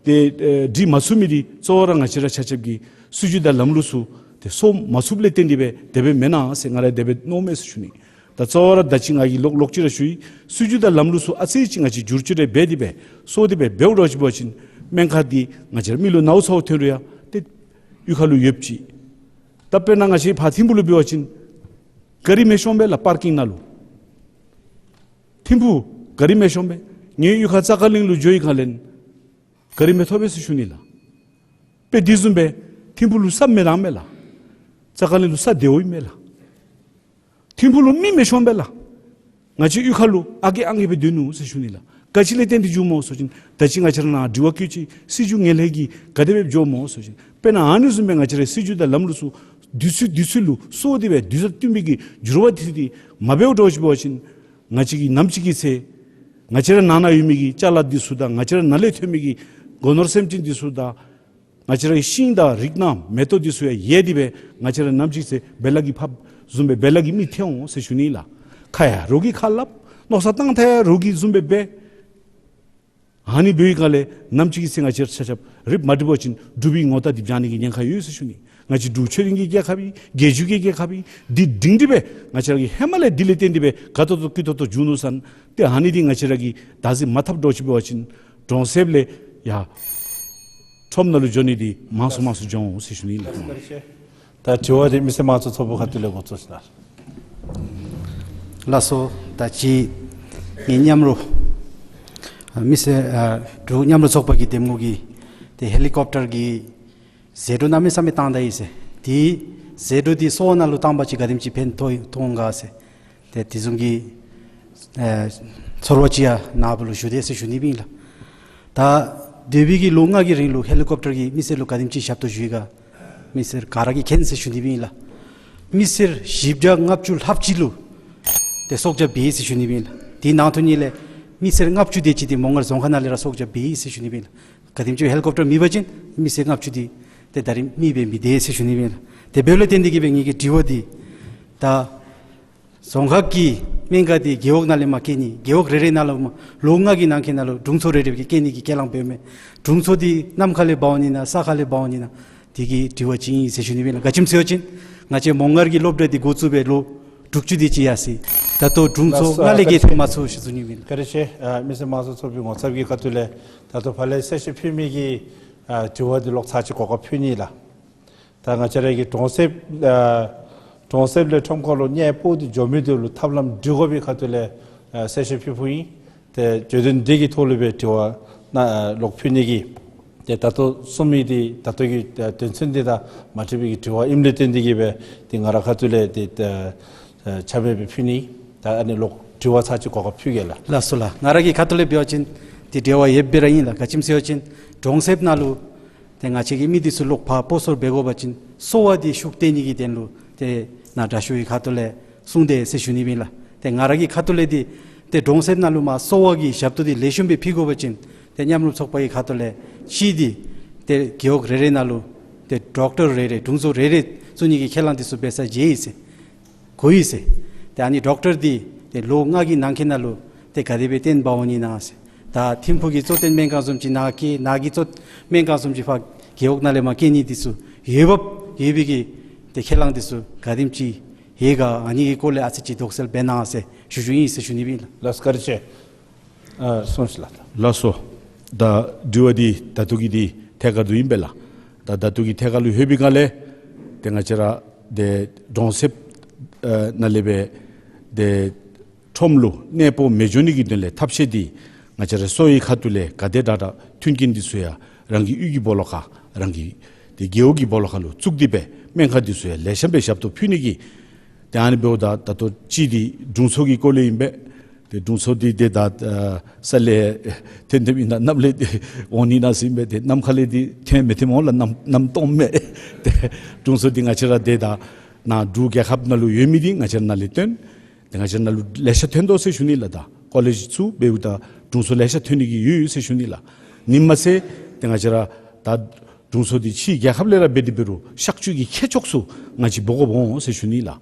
དེ་ཨེ་སྒྲིག་མ་ཚུགས་མི་འདི་གཙོ་བོ་ར་ང་བཅས་ར་ཆ་ཁྱབ་ཀྱི་སྲིད་བྱུས་དང་ལམ་ལུགས་ཚུ་དེ་སོར་མ་ཚུགསཔ་ལས་བརྟེན་ཏེ་སྦེ་དེ་སྦེ་མེན་ན་ཟེར་ང་ར་དེ་སྦེ་མནོཝ་མས་ཟེར་ཞུ་ནི། ད་གཙོ་བོ་ར་ད་ཅི་ང་གིས་ལོག་ལོག་ཅིག་ར་ཞུ་ཡི། སྲིད་བྱུས་དང་ལམ་ལུགས་ཚུ་ཨ་ཙི་ཅིག་ང་བཅས་བསྒྱུར་བཅོས་རེ་འབད་དེ་སྦེ་སོར་ཏེ་སྦེ་འབདཝ་འདྲཝ་ཅིག་འབད་བ་ཅིན་སྨན་ཁང་འདི་ང་བཅས་ར་མི་ལུ་ནཝ་ཚཝ་ཐོན་རུང་ཡང་ཏེ་གཡུས་ཁ་ལུ་ཡོདཔ་ཅིག། ད་དཔེར་ན་ང་བཅས་ཕར་ཐིམ་ཕུག་ལུ་འབད་བ་ཅིན་ག་རི་མི་ཤོངམ་མས་ལགས། པར་ཀིང་ནང་ལུ། ཐིམ་ཕུག་ག་རི་མི་ཤོངམ་མས། ངེའི་གཡུས་ཁ་ཙ་ཀ་གླིང་ལུ་འགྱོ་བའི་སྒང་ལས་ག་རི་མི་ཐོབ་པས་ཟེར་ཞུ་ནི་ལགས། དཔེ་དེ་བཟུམ་སྦེ་ཐིམ་ཕུག་ལུ་ས་མི་རག་མས་ལགས། ཙ་ཀ་གླིང་ལུ་ས་དེ་བ་ཨིན་མས་ལགས། ཐིམ་ཕུག་ལུ་མི་མི་ཤོངམ་མས་ལགས། ང་བཅས་གཡུས་ཁ་ལུ་ཨ་རྒས་ཨང་རྒས་སྦེ་སྡོད་ནུག་ཟེར་ཞུ་ནི་ལགས། ག་ཅི་ལས་བརྟེན་ཏེ་འགྱོཝ་སྨོ་ཟེར་བ་ཅིན་ད་ཅི་ང་བཅས་ར་ནཱ་དྲི་བ་བཀོད་ཅི། སྲིད་བྱུས་ངན་ལྷད་ཀྱིས་ག་དེ་སྦེ་འགྱོཝ་སྨོ་ཟེར་བ་ཅིན། དཔེར་ན་ཨ་ནི་བཟུམ་སྦེ་ང་བཅས་རའི་སྲིད་བྱུས་དང་ལམ་ལུགས་ཚུ་དུས་ཚོད་དུས་ཚོད་ལུ་སོར་ཏེ་སྦེ་དུས་ཚོད་བསྟུན་པའི་གི་འགྱུར་བ་དེ་དེ་མ་འབདཝ་འདྲཝ་ཅིག་འབད་བ་ཅིན་ང་བཅས་ཀྱིས་ནམ་ཅིག་གི་ཚེ་ང་བཅས་ར་ནང་ན་ཡོད་མི་གི་ཅ་ལ་འདི་ཚུ་དང་ང་བཅས་ར་ནང་ལས་ཐོན་མི་གི་སྒོ་ནོར་སེམས་ཅན་འདི་ཚུ་དང་ང་བཅས་ར་གི་ཤིང་དང་རིགས་སྣ་མེ་ཏོག་འདི་ཚུ་ཡང་ཡལ་ཏེ་སྦེ་ང་བཅས་ར་ནམ་ཅིག་ཚེ་བེ་ལ་གིས་ཕབ་བཟུམ་སྦེ་བེ་ལ་གིས་མི་ཐལ་འོང་ཟེར་ཞུ་ནི་ལགས། ཁ་ཡང་རོགས་ཀྱིས་ཁ་སླབ། མནོ་བསམ་བཏང་ཐངས་ཡང་རོགས་ཀྱིས་བཟུམ་སྦེ་འབད། ཨ་ནི་འབད་བའི་སྒང་ལས་ནམ་ཅིག་གི་ཚེ་ང་བཅས་ར་ཆ་ཁྱབ་རིགཔ་མ་འགྲིག་པ་ཅིན་འབྲུག་པའི་ངོ་རྟགས་འདི་བྱང་ནི་གི་ཉེན་ཁ་ཡོད་ཟེར་ཞུ་ནི། ང་བཅས་འབྲུག་ཆོས་ལྡན་གྱི་རྒྱལ་ཁབ་ཨིན། རྒྱལ་བརྒྱུད་ཀྱི་རྒྱལ་ཁབ་ཨིན། འདི་སྒྲིང་སྒྲི་སྦེ་ང་བཅས་ར་གིས་ཧེ་མ་ལས་འདི་ལས་བརྟེན་ཏེ་སྦེ་དགའ་ཏོག་ཏོ་སྐྱིད་ཏོག་ཏོ་འགྱོ་ནུག་ཟེར། ཏེ་ཨ་ནི་འདི་ང་བཅས་ར་གིས་བདག་འཛིན་མ་འཐབ་འདྲཝ་ཅིག་འབད་བ་ཅིན་གྲོང་གསེབ་ལས་ཡར་ཁྲོམ་ནང་ལུ་འགྱོ་ནི་འདི་མང་སུ་མང་སུ་འགྱོ་འོང་ཟེར་ཞུ་ནི་ལགས། ད་དྲི་བ་འདི་མི་སེར་དམངས་གཙོ་ཚོགས་པ་ཁ་ཐུག་ལས་འགོ་བཙུགས་ཞུ་ནི་ལགས། ལགས་སོ། ད་ཅི་ངེའི་མཉམ་རོགས་ཨ་མི་སེར་ཨ་འབྲུག་མཉམ་རོགས་ཚོགས་པ་གི་འདེམས་ངོ་གིས་ཏེ་ཧེ་ལི་ཀོབ་ཊར་གྱི་ཟད་འགྲོ་གནམ་མེད་ས་མེད་བཏང་ད་ཡི་ཟེར། དེ་ཟད་འགྲོ་འདི་གསོ་བ་ནང་ལུ་བཏང་པ་ཅིན་ག་དེམ་ཅིག་ཕན་ཐོགས་ཐོགས་འོང་ག་ཟེར། ཏེ་དེ་བཟུམ་གྱི་ཨེ་ཚོར་བ་ཅིག་ཡང་ནཱ་བུ་ལུ་ཞུ་དེས་ཟེར་ཞུ་ནི་ཨིན་ལགས། ད་འདས་པའི་གི་ལོ་ལྔ་གི་རིང་ལུ་ཧེ་ལི་ཀོབ་ཊར་གྱིས་མི་སེར་ལུ་ག་དེམ་ཅིག་ཞབས་ཏོག་ཞུ་ཡི་ག་མི་སེར་ག་ར་གིས་མཁྱེན་ཟེར་ཞུ་ནི་ཨིན་ལགས། མི་སེར་བཞི་བརྒྱ་ལྔ་བཅུ་ལྷགཔ་ཅིག་ལུ་ཏེ་སྲོག་སྐྱབས་འབད་ཡི་ཟེར་ཞུ་ནི་ཨིན་ལགས། དེ་ནང་དོན་ཉིད་ལས་མི་སེར་ལྔ་བཅུ་དེ་ཅིག་འདི་མོང་སྒར་རྫོང་ཁག་ནང་ལས་ར་སྲོག་སྐྱབས་འབད་ཡི་ཟེར་ཞུ་ནི་ཨིན་ལགས། ག་དེམ་ཅིག་ཧེ་ལི་ཀོབ་ཊར་མེད་པ་ཅིན་མི་སེར་ལྔ་བཅུ་འདི་ཏེ་ད་རིས་མི་སྦེ་མི་སྡོད་ཟེར་ཞུ་ནི་ཨིན་ལགས། དེ་འབདཝ་ལས་བརྟེན་ཏེ་གིས་སྦེ་ངེ་གི་དྲི་བ་འདི་ད་རྫོང་ཁག་གི་སྨན་ཁང་འདི་རྒེད་འོག་ནང་ལས་མར་སྐྱེལ་ནི། རྒེད་འོག་རེ་རེ་ནང་ལུ་མར་ལོ་ལྔ་གི་ནང་འཁོད་ནང་ལུ་དྲུང་འཚོ་རེ་རེ་གིས་སྐྱེལ་ནི་གི་སྐྱེལ་ལམ་འབདཝ་མས། དྲུང་འཚོ་འདི་གནམ་ཁ་ལས་འབག་འོང་ནི་ན་ས་ཁ་ལས་འབག་འོང་ནི་ན། དེ་གི་དྲི་བ་ཅིག་ཨིན་ཟེར་ཞུ་ནི་ཨིན་ལགས། ག་ཅི་སྨོ་ཟེར་བ་ཅིན་ང་བཅས་མོང་སྒར་གྱི་སློབ་གྲྭ་འདི་འགོ་བཙུགས་སྦེ་ལོ་དྲུག་ཅུ་དེ་ཅིག་ཡར་སོ་ཡི། ད་ལྟོ་དྲུང་འཚོ་ལགས་སོ། ལྔ་ལས་བརྒལ་ཏེ་མ་ཚུད་ཟེར་ཞུ་ནི་ཨིན་ལགས། བཀའ་དྲིན་ཆེ། ཨ་མི་སེར་དམངས་གཙོ་ཚོགས་པའི་ངོ་ཚབ་ཀྱི་ཁ་ཐུག་ལས་ད་ལྟོ་ཕར་ལས་གསལ་བཤད་ཕུལ་མི་གི་ཨ་དྲི་བ་འདི་ལོག་ཚར་གཅིག་གོ་སྐབས་ཕུལ་ནི་ལགས། ད་ང་བཅས་ར་གི་གྲོང་གསེབ་ཨ་གྲོང་གསེབ་ལས་ཁྲོམ་ཁ་ལུ་གནས་སྤོ་སྟེ་འགྱོ་མི་འདི་ལུ་ཐབས་ལམ་སྒྲིག་དགོ་པའི་ཁ་ཐུག་ལས་ཨ་གསལ་བཤད་ཕུལ་ཕུལཝ་ཨིན། ཏེ་བརྗོད་དོན་འདི་གི་ཐོག་ལུ་སྦེ་དྲི་བ་ནཱ་ཨ་ལོག་ཕུལ་ནི་གི་ཏེ་ད་ལྟོ་གསུངས་མི་འདི་ད་ལྟོ་གི་ཨ་དོན་ཚན་འདི་དང་མ་འཁྲིལ་བའི་གི་དྲི་བ་ཨིནམ་ལས་བརྟེན་ཏེ་གིས་སྦེ་ཏེ་ང་ར་ཁ་ཐུག་ལས་ཏེ་ཨ་ཆ་མེད་སྦེ་ཕུལ་ནི། ད་ཨ་ནི་ལོག་དྲི་བ་ཚར་གཅིག་གོ་སྐབས་ཕུལ་གེ་ལགས། ལགས་སོ་ལགས། ང་ར་གི་ཁ་ཐུག་ལས་འབད་བ་ཅིན་ ཏེ་འབྲེལ་བ་ཡོདཔ་སྦེ་ར་ཨིན་ལགས། ག་ཅི་སྨོ་ཟེར་བ་ཅིན་གྲོང་གསེབ་ནང་ལུ་ཏེ་ང་བཅས་ཀྱི་མི་འདི་ཚུ་ལོག་ཕར་སྤོ་སོར་འབད་དགོ་པ་ཅིན་གསོ་བ་འདི་ཤུགས་བཏོན་ནི་གི་དོན་ལུ་ཏེ་ནཱ་དྲག་ཤོས་ཀྱི་ཁ་ཐུག་ལས་གསུངས་ཏེ་ཟེར་ཞུ་ནི་ཨིན་ལགས། ཏེ་ང་ར་གི་ཁ་ཐུག་ལས་འདི་ཏེ་གྲོང་གསེབ་ནང་ལུ་མར་གསོ་བ་གི་ཞབས་ཏོག་འདི་ལེགས་ཤོམ་སྦེ་ཕུལ་དགོ་པ་ཅིན་ཏེ་མཉམ་རུབ་ཚོགས་པ་གི་ཁ་ཐུག་ལས་ཅིག་འདི་ཏེ་རྒེད་འོག་རེ་རེ་ནང་ལུ་ཏེ་ཌོག་ཊར་རེ་རེ་དྲུང་འཚོ་རེ་རེ་བཙུགས་ནི་གི་ཁས་བླངས་འདི་ཚུ་འབད་ས་མཇལ་ཡི་ཟེར། གོ་ཡི་ཟེར། ཏེ་ཨ་ནི་ཌོག་ཊར་འདི་ཏེ་ལོ་ལྔ་གི་ནང་འཁོད་ནང་ལུ་ཏེ་ག་དེ་སྦེ་བཏོན་འབག་འོང་ནི་ཨིན་ན་ཟེར། ད་ཐིམ་ཕུག་གི་གཙོ་བསྟེན་སྨན་ཁང་བཟུམ་ཅིག་ནཱ་བཀལ། ནཱ་གི་གཙོ་སྨན་ཁང་བཟུམ་ཅིག་ཕར་རྒེད་འོག་ནང་ལས་མར་བཀལ་ནི་འདི་ཚུ་ཡོདཔ་ཡོད་པའི་གི་ཏེ་ཁས་བླངས་འདི་ཚུ་ག་དེམ་ཅིག་ཡོད་ག། ཨ་ནི་གི་སྐོར་ལས་ཨ་ཙི་ཅིག་དོགས་སེལ་འབད་གནང་ཟེར་ཞུ་ཞུཝ་ཨིན་ཟེར་ཞུ་ནི་ཨིན་ལགས། ལགས་སོ། བཀའ་དྲིན་ཆེ། ཨ་གསུངས་ཤིག་ལགས། ལགས་སོ། ད་དྲི་བ་འདི་ད་ལྟོ་གི་འདི་ཐད་ཀར་དུ་ཨིན་པས་ལགས། ད་ད་ལྟོ་གི་ཐད་ཀར་ལུ་ལྷོད་པའི་སྒང་ལས་ཏེ་ང་བཅས་ར་ཏེ་གྲོང་གསེབ་ཨ་ནང་ལས་སྦེ་ཏེ་ཁྲོམ་ལུ་གནས་སྤོ་མི་འགྱོ་ནི་གི་དོན་ལས་ཐབས་ཤེས་འདི་ང་བཅས་ར་གསོ་བའི་ཁ་ཐུག་ལས་ག་དེ་དྲག་དྲག་མཐུན་རྐྱེན་འདི་ཚུ་ཡང་རང་གི་གཡུས་ཀྱི་སྦོ་ལོགས་ཁར་རང་གི་ཏེ་རྒེད་འོག་གི་སྦོ་ལོགས་ཁར་ལུ་བཙུགས་ཏེ་སྦེ་སྨན་ཁང་འདི་ཚུ་ཡང་ལེགས་ཤོམ་སྦེ་ཞབས་ཏོག་ཕུལ་ནི་གི། ཏེ་ཨ་ནི་འབདཝ་ད་ད་ལྟོ་ཅིག་འདི་དྲུང་འཚོ་གི་སྐོར་ལས་ཨིན་པས། ཏེ་དྲུང་འཚོ་འདི་ཏེ་ད་ཨ་ས་ལས་ཐོན་ཐོནམ་ཨིན་ན་གནམ་ལས་འོང་ནི་ཨིན་ན་ཟེར་ཨིན་པས། ཏེ་གནམ་ཁ་ལས་འདི་ཐོན་མི་ཐོནམ་འོང་ལགས། གནམ་གནམ་སྟོངམ་མས། ཏེ་དྲུང་འཚོ་འདི་ང་བཅས་ར་ཏེ་ད་ནཱ་འབྲུག་རྒྱལ་ཁབ་ནང་ལུ་ཡོད་མི་འདི་ང་བཅས་ར་ནཱ་ལས་ཐོན། ཏེ་ང་བཅས་ར་ནཱ་ལུ་ལེ་ཤ་ཐོན་དོ་ཟེར་ཞུ་ནི་ལགས། ད་ཀོ་ལེཇ་ཚུ་འབདཝ་ད་དྲུང་འཚོ་ལེ་ཤ་ཐོན་ནི་གི་ཡོད་ཟེར་ཞུ་ནི་ལགས། ཨ་ནི་མ་ཚད་ཏེ་ང་བཅས་ར་ད་དྲུང་འཚོ་འདི་ཕྱིའི་རྒྱལ་ཁབ་ལས་ར་འབད་དེ་འབད་རུང་གཤག་བཅོས་ཀྱི་མཁས་མཆོག་ཚུ་ང་བཅས་འབོ་དགོཔ་འོང་ཟེར་ཞུ་ནི་ལགས།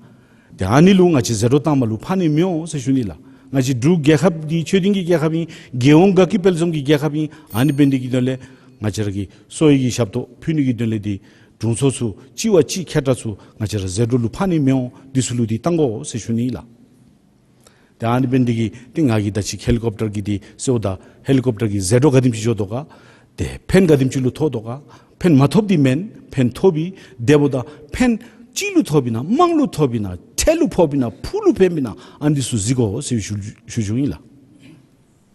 ཏེ་ཨ་ནི་ལུ་ང་བཅས་ཟད་འགྲོ་བཏངམ་ལུ་ཕན་ནི་མི་འོང་ཟེར་ཞུ་ནི་ལགས། ང་བཅས་འབྲུག་རྒྱལ་ཁབ་འདི་ཆོས་ལྡན་གྱི་རྒྱལ་ཁབ་ཨིན། རྒྱལ་ཡོངས་དགའ་སྐྱིད་དཔལ་འཛོམས་ཀྱི་རྒྱལ་ཁབ་ཨིན། ཨ་ནི་འབད་ནི་འདི་གི་དོན་ལས་ང་བཅས་ར་གི་གསོ་བའི་གི་ཞབས་ཏོག་ཕུལ་ནི་གི་དོན་ལས་འདི་དྲུང་འཚོ་ཚུ་གཅིག་བ་གཅིག་མཁས་དྲགས་ཚུ་ང་བཅས་ར་ཟད་འགྲོ་ལུ་ཕན་ནི་མི་འོང་། འདི་ཚུ་ལུ་འདི་བཏང་དགོ་ཟེར་ཞུ་ནི་ལགས། ཏེ་ཨ་ནི་འབད་ནི་འདི་གིས་ཏེ་ང་གིས་ད་ཅི་ཧེ་ལི་ཀོབ་ཊར་གྱི་འདི་ཟེརཝ་ད་ཧེ་ལི་ཀོབ་ཊར་གྱི་ཟད་འགྲོ་ག་དེམ་ཅིག་འགྱོ་དོ་ག། ཏེ་ཕན་ག་དེམ་ཅིག་ལུ་ཐོགས་དོ་ག། ཕན་མ་ཐོགསཔ་འདི་མེན། ཕན་ཐོགསཔ་ཨིན། དེ་འབདཝ་ད་ཕན་ཅིག་ལུ་ཐོགསཔ་ཨིན་ན་མང་ལུ་ཐོགསཔ་ཨིན་ན་ཁྲལ་ལུ་ཕོགཔ་ཨིན་ན་ཕུགས་ལུ་ཕནམ་ཨིན་ན་ཨ་ནི་ཚུ་གཟིགས་དགོ་ཟེར་ཞུ་ཞུ་ཞུཝ་ཨིན་ལགས།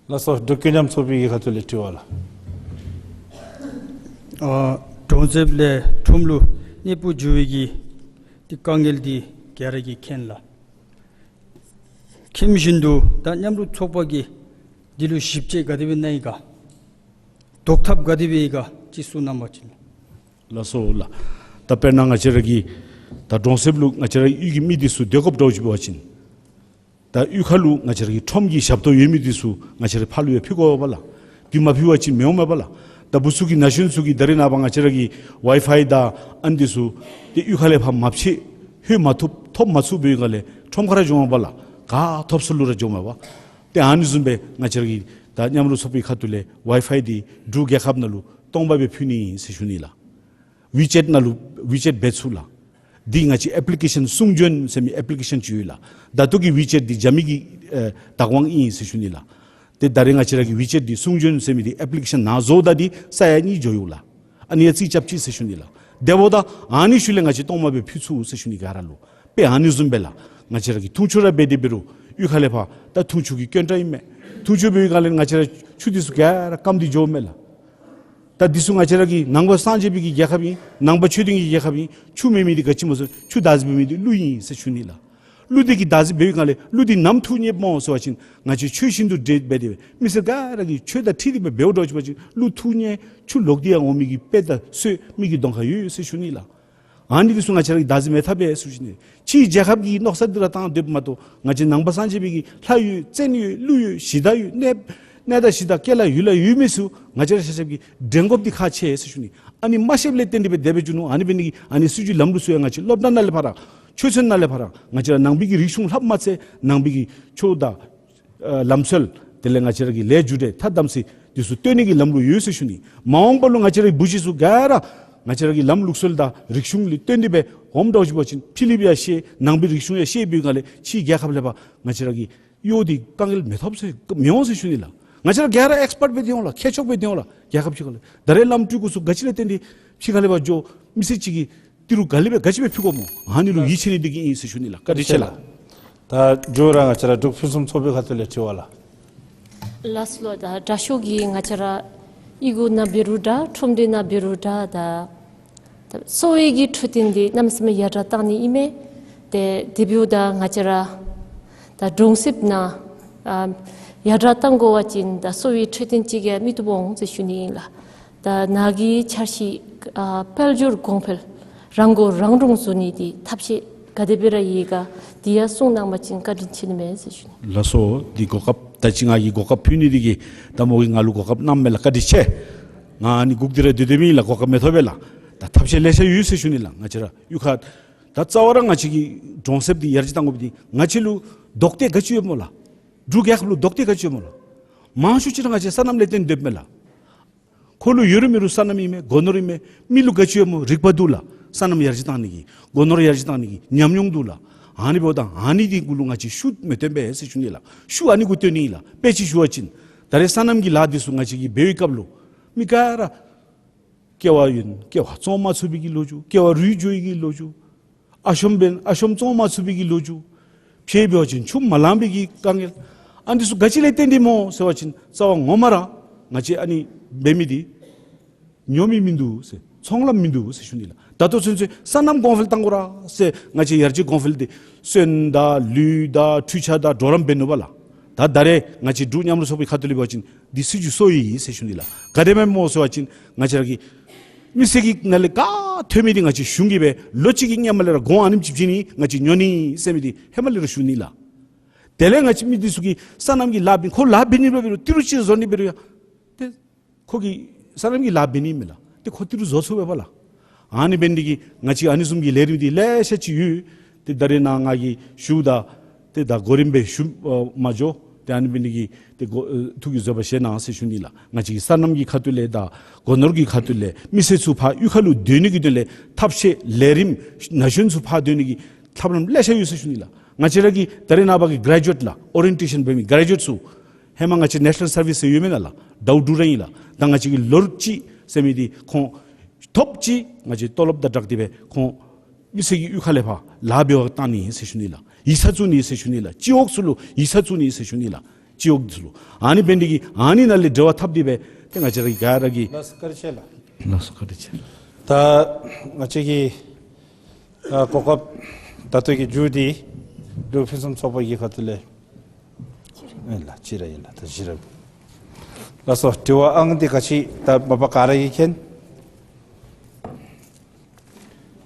ལགས་སོ། འབྲུག་ཀུན་མཉམ་ཚོགས་པའི་གི་ཁ་ཐུག་ལས་དྲི་བ་ལགས། ཨ་གྲོང་གསེབ་ལས་ཁྲོམ་ལུ་གནས་སྤོ་འགྱོ་བའི་གི་ཏེ་དཀའ་ངལ་འདི་ག་ར་གིས་མཁྱེན་ལགས། མཁྱེན་བཞིན་དུ་ད་མཉམ་རུབ་ཚོགས་པ་གིས་འདི་ལུ་ཞིབ་དཔྱད་ག་དེ་སྦེ་གནང་ཡི་ག། བཟློག་ཐབས་ག་དེ་སྦེ་ཡི་ག་ཅིག་གསུང་གནང་བ་ཅིན། ལགས་སོ་ལགས། ད་དཔེར་ན་ང་བཅས་ར་གི་ད་གྲོང་གསེབ་ལུ་ང་བཅས་ར་གཡུས་ཀྱི་མི་འདི་ཚུ་སྡོད་དགོཔ་འདྲཝ་ཅིག་འབད་བ་ཅིན། ད་གཡུས་ཁ་ལུ་ང་བཅས་ར་གི་ཁྲོམ་གྱི་ཞབས་ཏོག་ཡོད་མི་འདི་ཚུ་ང་བཅས་ར་ཕར་ལུ་ཡང་ཕུལ་དགོ་པས་ལགས། འདི་མ་ཕུལ་བ་ཅིན་མི་འོང་མས་པ་ལགས། ད་བུ་ཚུ་གི་ན་གཞོན་ཚུ་གིས་ད་རེས་ནངས་པ་ང་བཅས་ར་གི་ཝའི་ཕའི་དང་ཨ་ནི་འདི་ཚུ་ཏེ་གཡུས་ཁ་ལས་ཕར་མ་ཕྱེ་ལྷོད་མ་ཐུབ་ཐོབ་མ་ཚུགས་པའི་སྒང་ལས་ཁྲོམ་ཁར་འགྱོཝ་མས་པ་ལགས། ག་ཐོབ་ས་ལུ་ར་འགྱོཝ་མས་པ། ཏེ་ཨ་ནི་བཟུམ་སྦེ་ང་བཅས་ར་གི་ད་མཉམ་རུབ་ཚོགས་པའི་ཁ་ཐུག་ལས་ཝའི་ཕའི་འདི་འབྲུག་རྒྱལ་ཁབ་ནང་ལུ་སྟོང་པ་སྦེ་ཕུལ་ནི་ཨིན་ཟེར་ཞུ་ནི་ལགས། ཝི་ཅེཊ་ནང་ལུ་ཝི་ཅེཊ་འབད་ཚུགས་ལགས། འདི་ང་བཅས་ཨེཔ་ལི་ཀེ་ཤཱན་གསུང་འབྱོན་ཟེར་མི་ཨེཔ་ལི་ཀེ་ཤཱན་ཅིག་ཡོད་ལགས། ད་ལྟོ་གི་ཝི་ཅེཊ་འདི་རྒྱ་མི་གི་ཨེ་བདག་དབང་ཨིན་ཟེར་ཞུ་ནི་ལགས། ཏེ་ད་རེས་ང་བཅས་ར་གི་ཝི་ཅེཊ་འདི་གསུང་འབྱོན་ཟེར་མི་འདི་ཨེཔ་ལི་ཀེ་ཤཱན་ནང་བཟོཝ་ད་འདི་ས་ཡ་གཉིས་འགྱོ་ཡོད་ལགས། ཨ་ནི་ཡང་རྩིས་རྐྱབ་ཅི་ཟེར་ཞུ་ནི་ལགས། དེ་འབདཝ་ད་ཨ་ནི་ཤུལ་ལས་ང་བཅས་སྟོང་པ་སྦེ་ཕུལ་ཚུགས་ཟེར་ཞུ་ནི། ག་ར་ལུ་དཔེ་ཨ་ནི་བཟུམ་སྦེ་ལགས། ང་བཅས་ར་གི་འཐུང་ཆུ་ར་འབད་དེ་འབད་རུང་གཡུས་ཁ་ལས་ཕར་ད་འཐུང་ཆུ་གི་དཀོན་དྲགས་ཨིན་མས། འཐུང་ཆུ་འབད་བའི་སྒང་ལས་ང་བཅས་ར་ཆུ་འདི་ཚུ་ག་ར་སྐམ་སྟེ་འགྱོཝ་མས་ལགས། ད་འདི་ཚུ་ང་བཅས་ར་གི་ནང་པ་སངས་རྒྱས་པའི་གི་རྒྱལ་ཁབ་ཨིན། ནང་པ་ཆོས་ལྡན་གྱི་རྒྱལ་ཁབ་ཨིན། ཆུ་མེད་མི་འདི་ག་ཅི་སྨོ་ཟེར་ཆུ་བདག་འཛིན་འབད་མི་འདི་ཀླུ་ཨིན་ཟེར་ཞུ་ནི་ལགས། ཀླུ་འདི་གིས་བདག་འཛིན་འབད་བའི་སྒང་ལས་ཀླུ་འདི་ནམ་ཐུགས་མཉེསཔ་སྨོ་ཟེར་བ་ཅིན་ང་བཅས་ཆོས་བཞིན་དུ་འབྲེལ་འབད་དེ་མི་སེར་ག་ར་གིས་ཆོས་དང་འཁྲིལ་ཏེ་སྦེ་འབདཝ་འདྲཝ་ཅིག་འབད་བ་ཅིན་ཀླུ་ཐུགས་མཉེས་ཆུ་ལོག་སྟེ་ཡར་འོང་མི་གི་དཔེ་དང་སྲོལ་མི་གི་གདོང་ཁར་ཡོད་ཟེར་ཞུ་ནི་ལགས། ཨ་ནི་འདི་ཚུ་ང་བཅས་ར་གིས་བདག་འཛིན་མི་འཐབ་པས་ཟེར་ཞུ་ནི། ཕྱིའི་རྒྱལ་ཁབ་ཀྱི་མནོ་བསམ་འདི་ར་བཏང་སྡོདཔ་མ་གཏོགས་ང་བཅས་ནང་པ་སངས་རྒྱས་པའི་གི་ལྷ་ཡོད་བཙན་ཡོད་ཀླུ་ཡོད་གཞི་བདག་ཡོད་གནས་གནས་བདག་གཞི་བདག་སྐྱེ་ལྷ་ཡུལ་ལྷ་ཡོད་མི་ཚུ་ང་བཅས་ར་ཆ་ཁྱབ་ཀྱིས་འདྲེན་དགོཔ་འདི་ཁག་ཆེ་ཟེར་ཞུ་ནི། ཨ་ནི་མ་ཤེསཔ་ལས་བརྟེན་ཏེ་སྦེ་དེ་སྦེ་འགྱོ་ནུག། ཨ་ནི་འབད་ནི་གིས་ཨ་ནི་སྲིད་བྱུས་ལམ་ལུགས་ཚུ་ཡང་ང་བཅས་སློབ་གྲྭ་ནང་ལས་ཕར་ཆོས་ཚན་ནང་ལས་ཕར་ང་བཅས་ར་ནང་པའི་གི་རིག་གཞུང་ལྷབ་མ་ཚད་ནང་པའི་གི་ཆོས་དང་ཨ་ལམ་སྲོལ་དེ་ལས་ང་བཅས་ར་གི་ལས་རྒྱུ་འབྲས་ཐ་དམ་ཚིག་འདི་ཚུ་སྟོན་ནི་གི་ལམ་ལུགས་ཡོད་ཟེར་ཞུ་ནི། མ་འོངས་པ་ལུ་ང་བཅས་ར་གི་བུ་གཞི་ཚུ་ག་ར་ང་བཅས་ར་གི་ལམ་ལུགས་སྲོལ་དང་རིག་གཞུང་ལས་བརྟེན་ཏེ་སྦེ་འོངམ་འདྲཝ་ཅིག་འབད་བ་ཅིན་ཕྱི་གླིངཔ་ཡང་ཤེས་ནང་པའི་རིག་གཞུང་ཡང་ཤེས་པའི་སྒང་ལས་ཕྱིའི་རྒྱལ་ཁབ་ལས་ཕར་ང་བཅས་ར་གི་གཡོག་འདི་དཀའ་ངལ་མི་ཐོབ་ཟེར་མི་འོང་ཟེར་ཞུ་ནི་ལགས། ང་བཅས་ར་ག་ར་ཨེགསི་པརཊ་སྦེ་སྡོད་འོང་ལགས། མཁས་མཆོག་སྦེ་སྡོད་འོང་ལགས། རྒྱལ་ཁབ་ཕྱི་ཁ་ལས་ད་རེས་ལམ་སྤྲུལ་སྐུ་ཚུ་ག་ཅི་ལས་བརྟེན་ཏེ་ཕྱི་ཁ་ལས་ཕར་འགྱོ་མི་སེར་ཅིག་གིས་ཏི་རུ་ག་ལས་སྦེ་ག་ཅི་སྦེ་ཕུལ་དགོཔ་སྨོ། ཨ་ནི་ལུ་ཡིད་ཆེས་ནི་འདི་གིས་ཨིན་ཟེར་ཞུ་ནི་ལགས། བཀའ་དྲིན་ཆེ་ལགས། ད་མཇུག་ར་ང་བཅས་ར་འབྲུག་ཕུན་སུམ་ཚོགས་པའི་ཁ་ཐུག་ལས་དྲི་བ་ལགས། ལགས་སོ་ལགས། ད་དྲག་ཤོས་ཀྱིས་ང་བཅས་ར་གཡུས་སྒོ་ནང་འབད་རུང་འདྲ་ཁྲོམ་སྡེ་ནང་འབད་རུང་འདྲ་ད་ད་གསོ་བའི་གི་འཕྲོད་བསྟེན་འདི་གནམ་མེད་ས་མེད་ཡར་དྲག་བཏང་ནི་ཨིན་མས། ཏེ་དེ་འབདཝ་ད་ང་བཅས་ར་ད་གྲོང་གསེབ་ནང་ཨ་ ཡར་དྲག་གཏང་དགོ་པ་ཅིན་ད་གསོ་བའི་འཕྲོད་བསྟེན་ཅིག་ཡང་མི་བཏུབ་འོང་ཟེར་ཞུ་ནི་ཨིན་ལགས། ད་ནཱ་གི་འཆར་གཞི་ཨ་དཔལ་འབྱོར་གོང་འཕེལ་རང་མགོ་རང་འདྲོངས་བཟོ་ནི་འདི་ཐབས་ཤེས་ག་དེ་སྦེ་ར་ཡོད་ག་འདི་ཡང་གསུང་གནང་པ་ཅིན་བཀའ་དྲིན་ཆེ་ནི་མས་ཟེར་ཞུ་ནི། ལགས་སོ། འདི་གོ་སྐབས་ད་ཅི་ང་གིས་གོ་སྐབས་ཕུལ་ནི་འདི་གིས་ད་མོ་གིས་ང་ལུ་གོ་སྐབས་གནངམ་མས་ལགས། བཀའ་དྲིན་ཆེ། ང་ཨ་ནི་སྒུག་སྟེ་ར་སྡོད་སྡོད་མི་ལགས། གོ་སྐབས་མི་ཐོབ་པས་ལགས། ད་ཐབས་ཤེས་ལེ་ཤ་ཡོད་ཟེར་ཞུ་ནི་ལགས། ང་བཅས་ར་གཡུས་ཁ་ད་རྩ་བ་ར་ང་བཅས་ཀྱི་གྲོང་གསེབ་འདི་ཡར་རྒྱས་གཏང་དགོ་པའི་འདི་ང་བཅས་ལུ་ལྡོག་ཏེ་ག་ཅི་ཡོདཔ་སྨོ་ལགས། འབྲུག་རྒྱལ་ཁབ་ལུ་ལྡོག་ཏེ་ག་ཅི་ཡོདཔ་སྨོ་ལགས། མང་ཤོས་ཅིག་ར་ང་བཅས་སོ་ནམ་ལས་བརྟེན་སྡོདཔ་མས་ལགས། ཁོ་ལུ་ཡོད་རུང་མེད་རུང་སོ་ནམ་ཨིན་མས། སྒོ་ནོར་ཨིན་མས། མི་ལུ་ག་ཅི་ཡོདཔ་སྨོ། རིག་པ་འདུག་ལགས། སོ་ནམ་ཡར་རྒྱས་གཏང་ནི་གི་སྒོ་ནོར་ཡར་རྒྱས་གཏང་ནི་གི་ཉམས་མྱོང་འདུག་ལགས། ཨ་ནི་འབདཝ་ད་ཨ་ནི་འདི་གུ་ལུ་ང་བཅས་ཤུགས་མི་བཏོན་པས་ཟེར་ཞུ་ནི་ལགས། ཤུགས་ཨ་ནི་གུ་བཏོན་ནི་ལགས། དཔེ་ཅིག་ཞུ་བ་ཅིན་ད་རེས་སོ་ནམ་གྱི་ལཱ་འདི་ཚུ་ང་བཅས་ཀྱིས་འབད་བའི་སྐབས་ལུ་མི་ག་ར་ཀེ་བ་ཡོད་ན་ཀེ་བ་བཙོང་མ་ཚུགས་པའི་གི་ལོ་རྒྱུས། ཀེ་བ་རུལ་འགྱོ་ཡི་གི་ལོ་རྒྱུས། ཨ་ཤོམ་འབད་ན་ཨ་ཤོམ་བཙོང་མ་ཚུགས་པའི་གི་ལོ་རྒྱུས། ཕྱེ་འབད་བ་ཅིན་ཆུ་མ་ལང་པའི་གི་དཀའ་ངལ། ཨ་ནི་འདི་ཚུ་ག་ཅི་ལས་བརྟེན་ཏེ་སྨོ་ཟེར་བ་ཅིན་རྩ་བ་ངོ་མ་ར་ང་བཅས་ཨ་ནི་འབད་མི་འདི་ཉོ་མི་མིན་འདུག་ཟེར། ཚོང་ལམ་མིན་འདུག་ཟེར་ཞུ་ནི་ལགས། ད་ལྟོ་ཚུན་ཚོད་སོ་ནམ་གོང་འཕེལ་གཏང་དགོ་ར་ཟེར་ང་བཅས་ཡར་རྒྱས་གོང་འཕེལ་འདི་སོན་དང་ལུད་དང་འཕྲུལ་ཆས་དང་གྲོགས་རམ་འབད་ནུག་པ་ལགས། ད་ད་རེས་ང་བཅས་འབྲུག་མཉམ་རུབ་ཚོགས་པའི་ཁ་ཐུག་ལས་འབད་བ་ཅིན་འདི་སྲིད་བྱུས་སོར་ཡི་ཟེར་ཞུ་ནི་ལགས། ག་དེ་སྦེ་སྨོ་ཟེར་བ་ཅིན་ང་བཅས་ར་གི་མི་སེར་གྱི་ནང་ལས་ག་ཐོན་མི་འདི་ང་བཅས་གཞུང་གིས་སྦེ་ལོ་གཅིག་གི་སྔོན་མ་ལས་ར་གོང་ཨ་ནེམ་ཅིག་བྱིན་ནི་ང་བཅས་ཉོ་ནི་ཟེར་མི་འདི་ཧེ་མ་ལས་ར་ཞུ་ནི་ལགས། དེ་ལས་ང་བཅས་མི་འདི་ཚུ་གིས་སོ་ནམ་གྱི་ལཱ་འབད་ཁོ་ལཱ་འབད་ནི་འབད་རུང་ཏི་རུ་ཅིག་བཟོ་ནི་འབད་རུང་ཡང་ཏེ་ཁོ་གིས་སོ་ནམ་གྱི་ལཱ་འབད་ནི་མས་ལགས། ཏེ་ཁོ་ཏི་རུ་བཟོ་ཚུགས་པས་པ་ལགས། ཨ་ནི་འབད་ནི་འདི་གིས་ང་བཅས་ཨ་ནི་བཟུམ་གྱི་ལས་རིམ་འདི་ལེ་ཤ་ཅིག་ཡོད། ཏེ་ད་རེས་ནཱ་ང་གིས་ཞུཝ་ད་ཏེ་ད་གོ་རིམ་སྦེ་ཞུ་ཨ་མ་འགྱོ། ཏེ་ཨ་ནི་འབད་ནི་འདི་གིས་ཏེ་གོ་ཨ་ཐུགས་ཀྱི་བཟོད་པ་བཞེས་གནང་ཟེར་ཞུ་ནི་ལགས། ང་བཅས་ཀྱི་སོ་ནམ་གྱི་ཁ་ཐུག་ལས་དང་སྒོ་ནོར་གྱི་ཁ་ཐུག་ལས་མི་སེར་ཚུ་ཕར་གཡུས་ཁ་ལུ་སྡོད་ནི་གི་དོན་ལས་ཐབས་ཤེས་ལས་རིམ་ན་གཞོན་ཚུ་ཕར་སྡོད་ནི་གི་ཐབས་ལམ་ལེ་ཤ་ཡོད་ཟེར་ཞུ་ནི་ལགས། ང་བཅས་ར་གི་ད་རེས་ནངས་པ་གི་གྲེ་ཇུ་ཨེཊ་ལགས། ཨོ་རི་ཡེན་ཊེ་ཤཱན་འབད་མི་གྲེ་ཇུ་ཨེཊ་ཚུ་ཧེ་མ་ང་བཅས་ནེ་ཤ་ནཱལ་སར་བིསི་ཟེར་ཡོད་མེན་ན་ལགས། ཟླཝ་དྲུག་ར་ཨིན་ལགས། ད་ང་བཅས་ཀྱི་ལོ་གཅིག་ཟེར་མི་འདི་ཁོང་ཐོབ་ཅི་ང་བཅས་ཏོ་ལོབ་དང་སྦྲགས་ཏེ་སྦེ་ཁོང་མི་སེར་གྱི་གཡུས་ཁ་ལས་ཕར་ལཱ་འབད་བར་བཏང་ནི་ཟེར་ཞུ་ནི་ལགས། ཡིག་ཚང་བཙུགས་ནི་ཟེར་ཞུ་ནི་ལགས། སྤྱི་འོག་ཚུ་ལུ་ཡིག་ཚང་བཙུགས་ནི་ཟེར་ཞུ་ནི་ལགས། སྤྱི་འོག་ཚུ་ལུ། ཨ་ནི་འབད་ནི་འདི་གིས་ཨ་ནི་ནང་ལས་འབྲེལ་བ་འཐབ་སྟེ་སྦེ་ཏེ་ང་བཅས་ར་ག་ར་གིས། ལགས་སོ། བཀའ་དྲིན་ཆེ་ལགས། ལགས་སོ། བཀའ་དྲིན་ཆེ། ད་ང་བཅས་ཀྱི་ཨ་གོ་སྐབས་ད་ལྟོ་གི་མཇུག་འདི་འབྲུག་ཕུན་སུམ་ཚོགས་པ་གི་ཁ་ཐུག་ལས་ཨིན་ལགས། གཅིག་ར་ཨིན་ལགས། ད་གཅིག་ར། ལགས་སོ། དྲི་བ་ཨང་འདི་ག་ཅི་ད་མ་པ་ག་ར་གིས་མཁྱེན།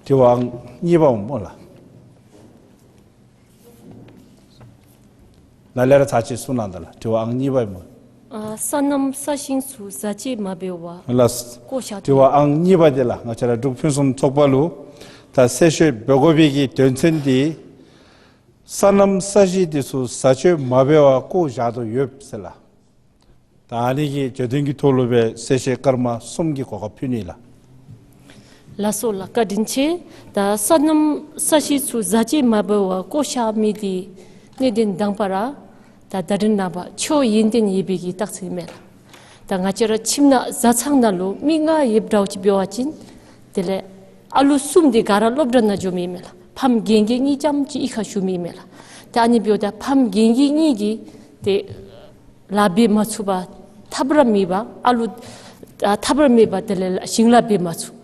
དྲི་བ་ཨང་གཉིས་པ་སྨོ་ལགས། ནཱ་ལས་ར་ཚར་གཅིག་གསུང་གནང་ད་ལགས། དྲི་བ་ཨང་གཉིས་པ་སྨོ། ཨ་སོ་ནམ་ས་ཞིང་ཚུ་བཟའ་བཅའ་མ་འབད་བར་ལགས། བཀོ་བཞག། དྲི་བ་ཨང་གཉིས་པ་འདི་ལགས། ང་བཅས་ར་འབྲུག་ཕུན་སུམ་ཚོགས་པ་ལུ་ད་གསལ་བཤད་འབད་དགོ་པའི་གི་དོན་ཚན་འདི་སོ་ནམ་ས་གཞི་འདི་ཚུ་བཟའ་བཅའ་མ་འབད་བར་བཀོ་བཞག་དོ་ཡོད་ཟེར་ལགས། ད་ཨ་ནི་གི་བརྗོད་དོན་གྱི་ཐོག་ལུ་སྦེ་གསལ་བཤད་སྐར་མ་གསུམ་གྱི་གོ་སྐབས་ཕུལ་ནི་ལགས། ལགས་སོ་ལགས། བཀའ་དྲིན་ཆེ། ད་སོ་ནམ་ས་གཞི་ཚུ་བཟའ་བཅའ་མ་འབད་བར་བཀོ་བཞག་མི་འདི་གནད་དོན་དང་པ་ར་ད་ད་རིས་ནངས་པ་ཆུ་ཡོན་ཏན་ཡོད་པའི་གི་རྟགས་མཚན་མས་ལགས། ད་ང་བཅས་ར་ཁྱིམ་ནང་བཟའ་ཚང་ནང་ལུ་མི་ལྔ་ཡོདཔ་འདྲཝ་ཅིག་འབད་བ་ཅིན་དེ་ལས་ཨ་ལུ་གསུམ་འདི་ག་ར་སློབ་གྲྭ་ནང་འགྱོ་མི་ཨིན་མས་ལགས། ཕམ་རྒན་རྒས་གཉིས་རྐྱངམ་ཅིག་གཡུས་ཁར་བཞུགས་མི་ཨིན་མས་ལགས། ཏེ་ཨ་ནི་འབདཝ་ད་ཕམ་རྒན་རྒས་གཉིས་ཀྱིས་ཏེ་ལཱ་འབད་མ་ཚུགས་པར་ཐབས་ར་མེད་པར་ཨ་ལུ་ཨ་ཐབས་ར་མེད་པར་དེ་ལས་ཞིང་ལཱ་འབད་མ་ཚུགས།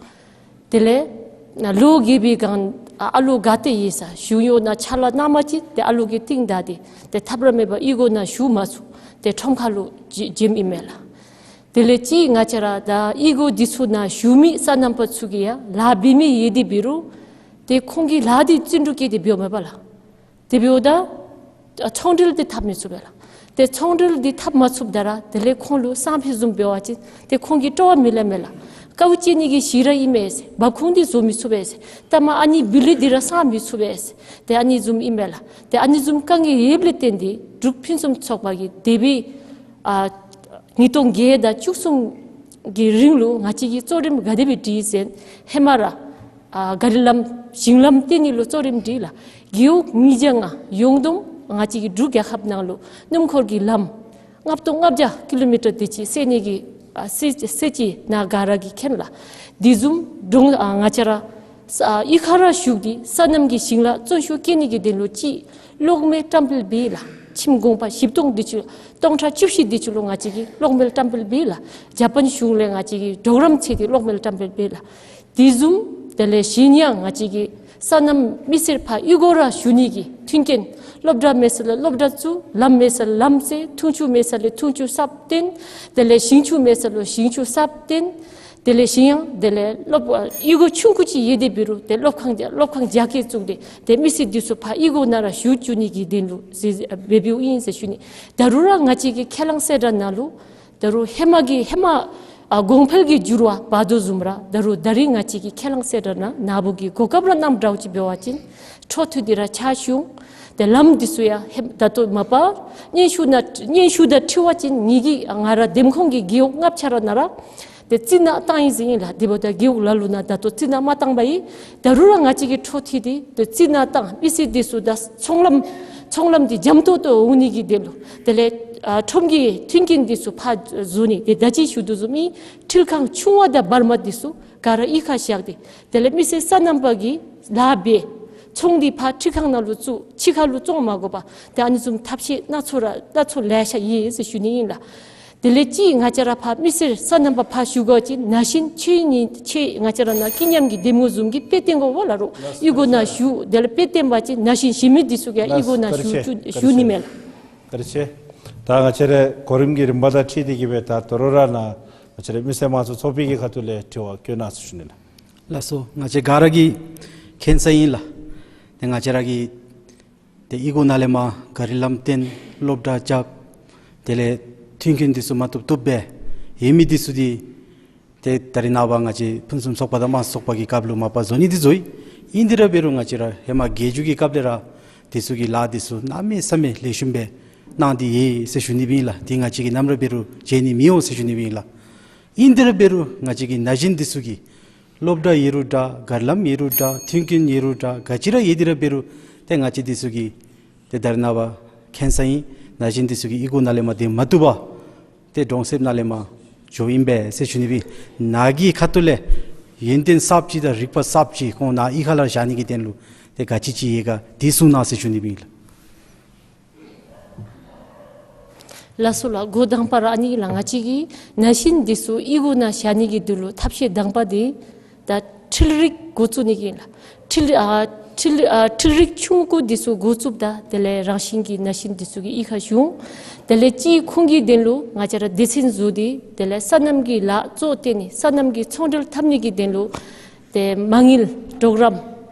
དེ་ལས་ལོ་རྒས་པའི་སྒང་ཨ་ལུ་ག་ཏེ་ཡོད་ས་གཞུང་གཡོག་ནང་ཕྱག་ལཱ་གནང་མ་ཅིག་ཏེ་ཨ་ལུ་གིས་བཏིང་ད་སྟེ་ཏེ་ཐབས་ར་མེད་པར་གཡུས་སྒོ་ནང་བཞུགས་མ་ཚུགས། ཏེ་ཁྲོམ་ཁ་ལུ་འགྱོ་འགྱོཝ་ཨིན་མས་ལགས། དེ་ལས་ཅིག་ང་བཅས་ར་ད་གཡུས་སྒོ་འདི་ཚུ་ནང་བཞུགས་མི་སོ་ནམ་པ་ཚུ་གིས་ཡང་ལཱ་འབད་མི་ཡོད་དེ་འབད་རུང་ཏེ་ཁོང་གིས་ལཱ་འདི་བརྩོན་འགྲུས་བསྐྱེད་དེ་འབདཝ་མས་པ་ལགས། དེ་འབདཝ་ད་ཚོང་འབྲེལ་འདི་འཐབ་མི་ཚུགས་པས་ལགས། ཏེ་ཚོང་འབྲེལ་འདི་འཐབ་མ་ཚུགསཔ་ད་ར་དེ་ལས་ཁོང་ལུ་སང་ཕོད་བཟུམ་འབད་བ་ཅིན་ཏེ་ཁོང་གིས་སྤྲོ་བ་མི་ལང་མས་ལགས། དཀའཝ་སྤྱད་ནི་གི་གཞི་ར་ཨིན་མས་ཟེར། འབབ་ཁུངས་འདི་བཟོ་མི་ཚུགས་པས་ཟེར། ད་མ་ཨ་ནི་བུ་ལོན་འདི་ར་སང་མི་ཚུགས་པས་ཟེར། ཏེ་ཨ་ནི་བཟུམ་ཨིན་མས་ལགས། ཏེ་ཨ་ནི་བཟུམ་དཀའ་ངལ་ཡོདཔ་ལས་བརྟེན་ཏེ་འབྲུག་ཕུན་སུམ་ཚོགས་པ་གིས་འདས་པའི་ཨ་ཉིས་སྟོང་བརྒྱད་དང་བཅུ་གསུམ་གྱི་རིང་ལུ་ང་བཅས་ཀྱིས་གཙོ་རིམ་ག་དེ་སྦེ་བསྒྲིགས་ཟེར་ན་ཧེ་མ་ར་ཨ་ག་རི་ལམ་ཞིང་ལམ་བཏོན་ནི་ལུ་གཙོ་རིམ་བསྒྲིགས་ལགས། རྒེད་འོག་ཉིས་བརྒྱ་ལྔ་ཡོངས་བསྡོམས་ང་བཅས་ཀྱི་འབྲུག་རྒྱལ་ཁབ་ནང་ལུ་སྣུམ་འཁོར་གྱི་ལམ་ལྔ་སྟོང་ལྔ་བརྒྱ་ཀི་ལོ་མི་ཊར་དེ་ཅིག་སེལ་ནི་གི་ཨ་སེལ་སེལ་ཅི་ནཱ་ག་ར་གིས་མཁྱེན་ལགས། དེ་བཟུམ་འབྲུག་ཨ་ང་བཅས་ར་ས་ཨ་གཡུས་ཁར་ར་བཞུགས་ཏེ་སོ་ནམ་གྱི་ཞིང་ལཱ་བརྩོན་ཤུགས་བསྐྱེད་ནི་གི་དོན་ལུ་ཅིག་གློག་མེ་བཀྲམ་སྤེལ་འབད་ལགས། ཁྱིམ་གུང་པ་བཞི་སྟོང་དེ་ཅིག་སྟོང་ཕྲག་བཅུ་བཞི་དེ་ཅིག་ལུ་ང་བཅས་ཀྱིས་གློག་མེ་བཀྲམ་སྤེལ་འབད་ལགས། ཇ་པཱན་གཞུང་ལས་ང་བཅས་ཀྱིས་གྲོགས་རམ་འཚོལ་ཏེ་གློག་མེ་བཀྲམ་སྤེལ་འབད་ལགས། དེ་བཟུམ་དེ་ལས་གཞན་ཡང་ང་བཅས་ཀྱི་སོ་ནམ་མི་སེར་ཕར་གཡུས་སྒོ་ར་བཞུགས་ནི་གི་ མཐུན་རྐྱེན། སློབ་གྲྭ་མེད་ས་ལུ་སློབ་གྲྭ་བཙུགས། ལམ་མེད་ས་ལུ་ལམ་བཙལ། འཐུང་ཆུ་མེད་ས་ལུ་འཐུང་ཆུ་གསརཔ་བཏོན། དེ་ལས་ཞིང་ཆུ་མེད་ས་ལུ་ཞིང་ཆུ་གསརཔ་བཏོན། དེ་ལས་གཞན་ཡང་དེ་ལས་སློབ་གཡུས་སྒོ་ཆུང་ཀུ་ཅིག་ཡོད་དེ་འབད་རུང་ཏེ་སློབ་ཁང་རྒྱ་སློབ་ཁང་རྒྱ་སྐྱེད་བཙུགས་ཏེ་ཏེ་མི་སེར་འདི་ཚུ་ཕར་གཡུས་སྒོ་ནང་ར་བཞུགས་བཅུག་ནི་གི་དོན་ལུ་ཟེར་འབདཝ་ཨིན་ཟེར་ཞུ་ནི། ད་རུང་ར་ང་བཅས་ཀྱི་ཁས་བླངས་གསལ་བསྒྲགས་ནང་ལུ་ད་རུང་ཧེ་མ་གི་ཧེ་མ་ཨ་གོང་འཕེལ་གྱི་འགྱུར་བ་འབད་དོ་བཟུམ་ར་ད་རུང་ད་རིས་ང་བཅས་ཀྱི་ཁས་བླངས་གསལ་བསྒྲགས་ནང་ན་བུ་གི་གོ་སྐབས་ར་གནངམ་འདྲཝ་ཅིག་འབད་བ་ཅིན་འཕྲོ་མཐུད་དེ་ར་ཕྱག་ཞུ་འོང་། ཏེ་ལམ་འདི་ཚུ་ཡང་ཧེ་ད་ལྟོ་མ་པ་སྙན་ཞུ་ནང་སྙན་ཞུ་དང་འཁྲིལ་བ་ཅིན་ངེ་གི་ང་ར་འདེམས་ཁོངས་ཀྱི་རྒེད་འོག་ལྔ་ཆ་ར་ནང་ར་ཏེ་རྩི་ནག་བཏང་ཡི་ཟེར་ཨིན་ལགས། དེ་འབདཝ་ད་རྒེད་འོག་ལ་ལུ་ནང་ད་ལྟོ་རྩི་ནག་མ་བཏང་པ་ཡི། ད་རུང་ར་ང་བཅས་ཀྱིས་འཕྲོ་མཐུད་དེ་ཏེ་རྩི་ནག་བཏང་མི་སེར་འདི་ཚུ་དང་ཚོང་ལམ་ཚོང་ལམ་འདི་འཇམ་ཏོག་ཏོ་འོང་ནི་གི་དོན་ལུ་དེ་ལས་ཨ་ཁྲོམ་གྱི་མཐུན་རྐྱེན་འདི་ཚུ་ཕར་བཟོ་ནི་ཏེ་ད་ཅི་ཞུ་དོ་བཟུམ་ཨིན། འཕྲུལ་ཁང་ཆུང་བ་དང་བར་མ་འདི་ཚུ་ག་ར་གཡུས་ཁར་བཞག་སྟེ་དེ་ལས་མི་སེར་སོ་ནམ་པ་གིས་ལཱ་འབད། ཚོང་འདི་ཕར་འཕྲུལ་ཁང་ནང་ལུ་བཙུགས་ཕྱི་ཁ་ལུ་བཙོང་མ་དགོ་པར་ཏེ་ཨ་ནི་བཟུམ་ཐབས་ཤེས་སྣ་ཚོགས་ར་སྣ་ཚོགས་ལེ་ཤ་ཡོད་ཟེར་ཞུ་ནི་ཨིན་ལགས། དེ་ལས་ཅིག་ང་བཅས་ར་ཕར་མི་སེར་སོ་ནམ་པ་ཕར་ཞུ་དགོ་ཅིག་ན་གཞོན་ཆོས་ཉིད་ཆོས་ང་བཅས་ར་ནང་སྐྱིད་ཉམས་ཀྱི་འདེམས་ངོ་བཟུམ་གྱི་དཔེ་སྟོན་དགོ་པ་ལ་རུང་གཡུས་སྒོ་ནང་ཞུ། དེ་ལས་དཔེ་སྟོན་པ་ཅིན་ན་གཞོན་གཞན་མི་འདི་ཚུ་གིས་གཡུས་སྒོ་ནང་ཞུ་ཞུ་ཞུ་ནི་མས་ལགས། བཀའ་དྲིན་ཆེ། ད་ང་བཅས་ར་གོ་རིམ་གྱི་རིམ་པ་དང་འཁྲིལ་ཏེ་གི་སྦེ་ད་དོ་རུང་ར་ནཱ་ང་བཅས་ར་མི་སེར་དམངས་གཙོ་ཚོགས་པའི་གི་ཁ་ཐུག་ལས་དྲི་བ་བཀོད་གནང་ཟེར་ཞུ་ནི་ལགས། ལགས་སོ། ང་བཅས་ག་ར་གིས་མཁྱེན་གསལ་ཨིན་ལགས། ཏེ་ང་བཅས་ར་གི་ཏེ་གཡུས་སྒོ་ནང་ལས་མར་ག་རི་ལམ་བཏོན། སློབ་གྲྭ་རྐྱབ། དེ་ལས་མཐུན་རྐྱེན་འདི་ཚུ་མ་བཏུབ་བཏུབ་སྦེ་ཡོད་མི་འདི་ཚུ་འདི་ཏེ་ད་རིས་ནངས་པ་ང་བཅས་ཕུན་སུམ་ཚོགས་པ་དང་དམངས་གཙོ་ཚོགས་པ་གི་སྐབས་ལུ་མ་པ་བཟོ་ནི་འདི་བཟོ་ཡི། ཨིན་དེ་ར་འབད་རུང་ང་བཅས་ར་ཧེ་མ་རྒྱལ་བརྒྱུད་ཀྱི་སྐབས་ལས་ར་འདི་ཚུ་གི་ལཱ་འདི་ཚུ་གནམ་མེད་ས་མེད་ལེགས་ཤོམ་སྦེ་གནང་སྟེ་ཡོད་ཟེར་ཞུ་ནི་སྦེ་ཨིན་ལགས། འདི་ང་བཅས་ཀྱིས་ནམ་ར་འབད་རུང་བརྗེད་ནི་མི་འོང་ཟེར་ཞུ་ནི་སྦེ་ཨིན་ལགས། ཨིན་དེ་ར་འབད་རུང་ང་བཅས་ཀྱི་ན་གཞོན་འདི་ཚུ་གིས་སློབ་གྲྭ་ཡོད་རུང་འདྲ། ག་རི་ལམ་ཡོད་རུང་འདྲ། མཐུན་རྐྱེན་ཡོད་རུང་འདྲ། ག་ཅི་ར་ཡོད་དེ་ར་འབད་རུང་ཏེ་ང་བཅས་འདི་ཚུ་གིས་ཏེ་ད་རིས་ནངས་པ་མཁྱེན་གསལ་ཨིན། ན་གཞོན་འདི་ཚུ་གིས་གཡུས་སྒོ་ནང་ལས་མར་སྡོད་མ་བཏུབ་པར་ཏེ་གྲོང་གསེབ་ནང་ལས་མར་འགྱོཝ་ཨིན་པས་ཟེར་ཞུ་ནི་སྦེ་ཨིན། ནཱ་གི་ཁ་ཐུག་ལས་ཡོན་ཏན་གསརཔ་ཅིག་དང་རིག་པ་གསརཔ་ཅིག་ཁོང་ནཱ་གཡུས་ཁ་ལུ་བཞག་ནི་གི་དོན་ལུ་ཏེ་ག་ཅི་ཅིག་ཡོད་ག་འདི་གསུང་གནང་ཟེར་ཞུ་ནི་སྦེ་ཨིན་ལགས། ལགས་སོ་ལགས། འགོ་དང་པ་ར་ཨ་ནི་ལགས། ང་བཅས་ཀྱིས་ན་གཞོན་འདི་ཚུ་གཡུས་སྒོ་ནང་བཞག་ནི་གི་དོན་ལུ་ཐབས་ཤེས་དང་པ་འདི་ད་འཕྲུལ་རིག་འགོ་བཙུགས་ནི་གི་ཨིན་ལགས། འཕྲུལ་ཨ་འཕྲུལ་ཨ་འཕྲུལ་རིག་ཆུང་ཀུ་འདི་ཚུ་འགོ་བཙུགསཔ་ད་དེ་ལས་རང་བཞིན་གྱིས་ན་གཞོན་འདི་ཚུ་གིས་གཡུས་ཁར་ཞུ་འོང་། དེ་ལས་ཅིག་ཁོང་གི་དོན་ལུ་ང་བཅས་ར་སྡེ་ཚན་བཟོ་སྟེ་དེ་ལས་སོ་ནམ་གྱི་ལཱ་གཙོ་བོ་བཏོན་ནི་སོ་ནམ་གྱི་ཚོང་འབྲེལ་འཐབ་ནི་གི་དོན་ལུ་ཏེ་མ་དངུལ་གྲོགས་རམ་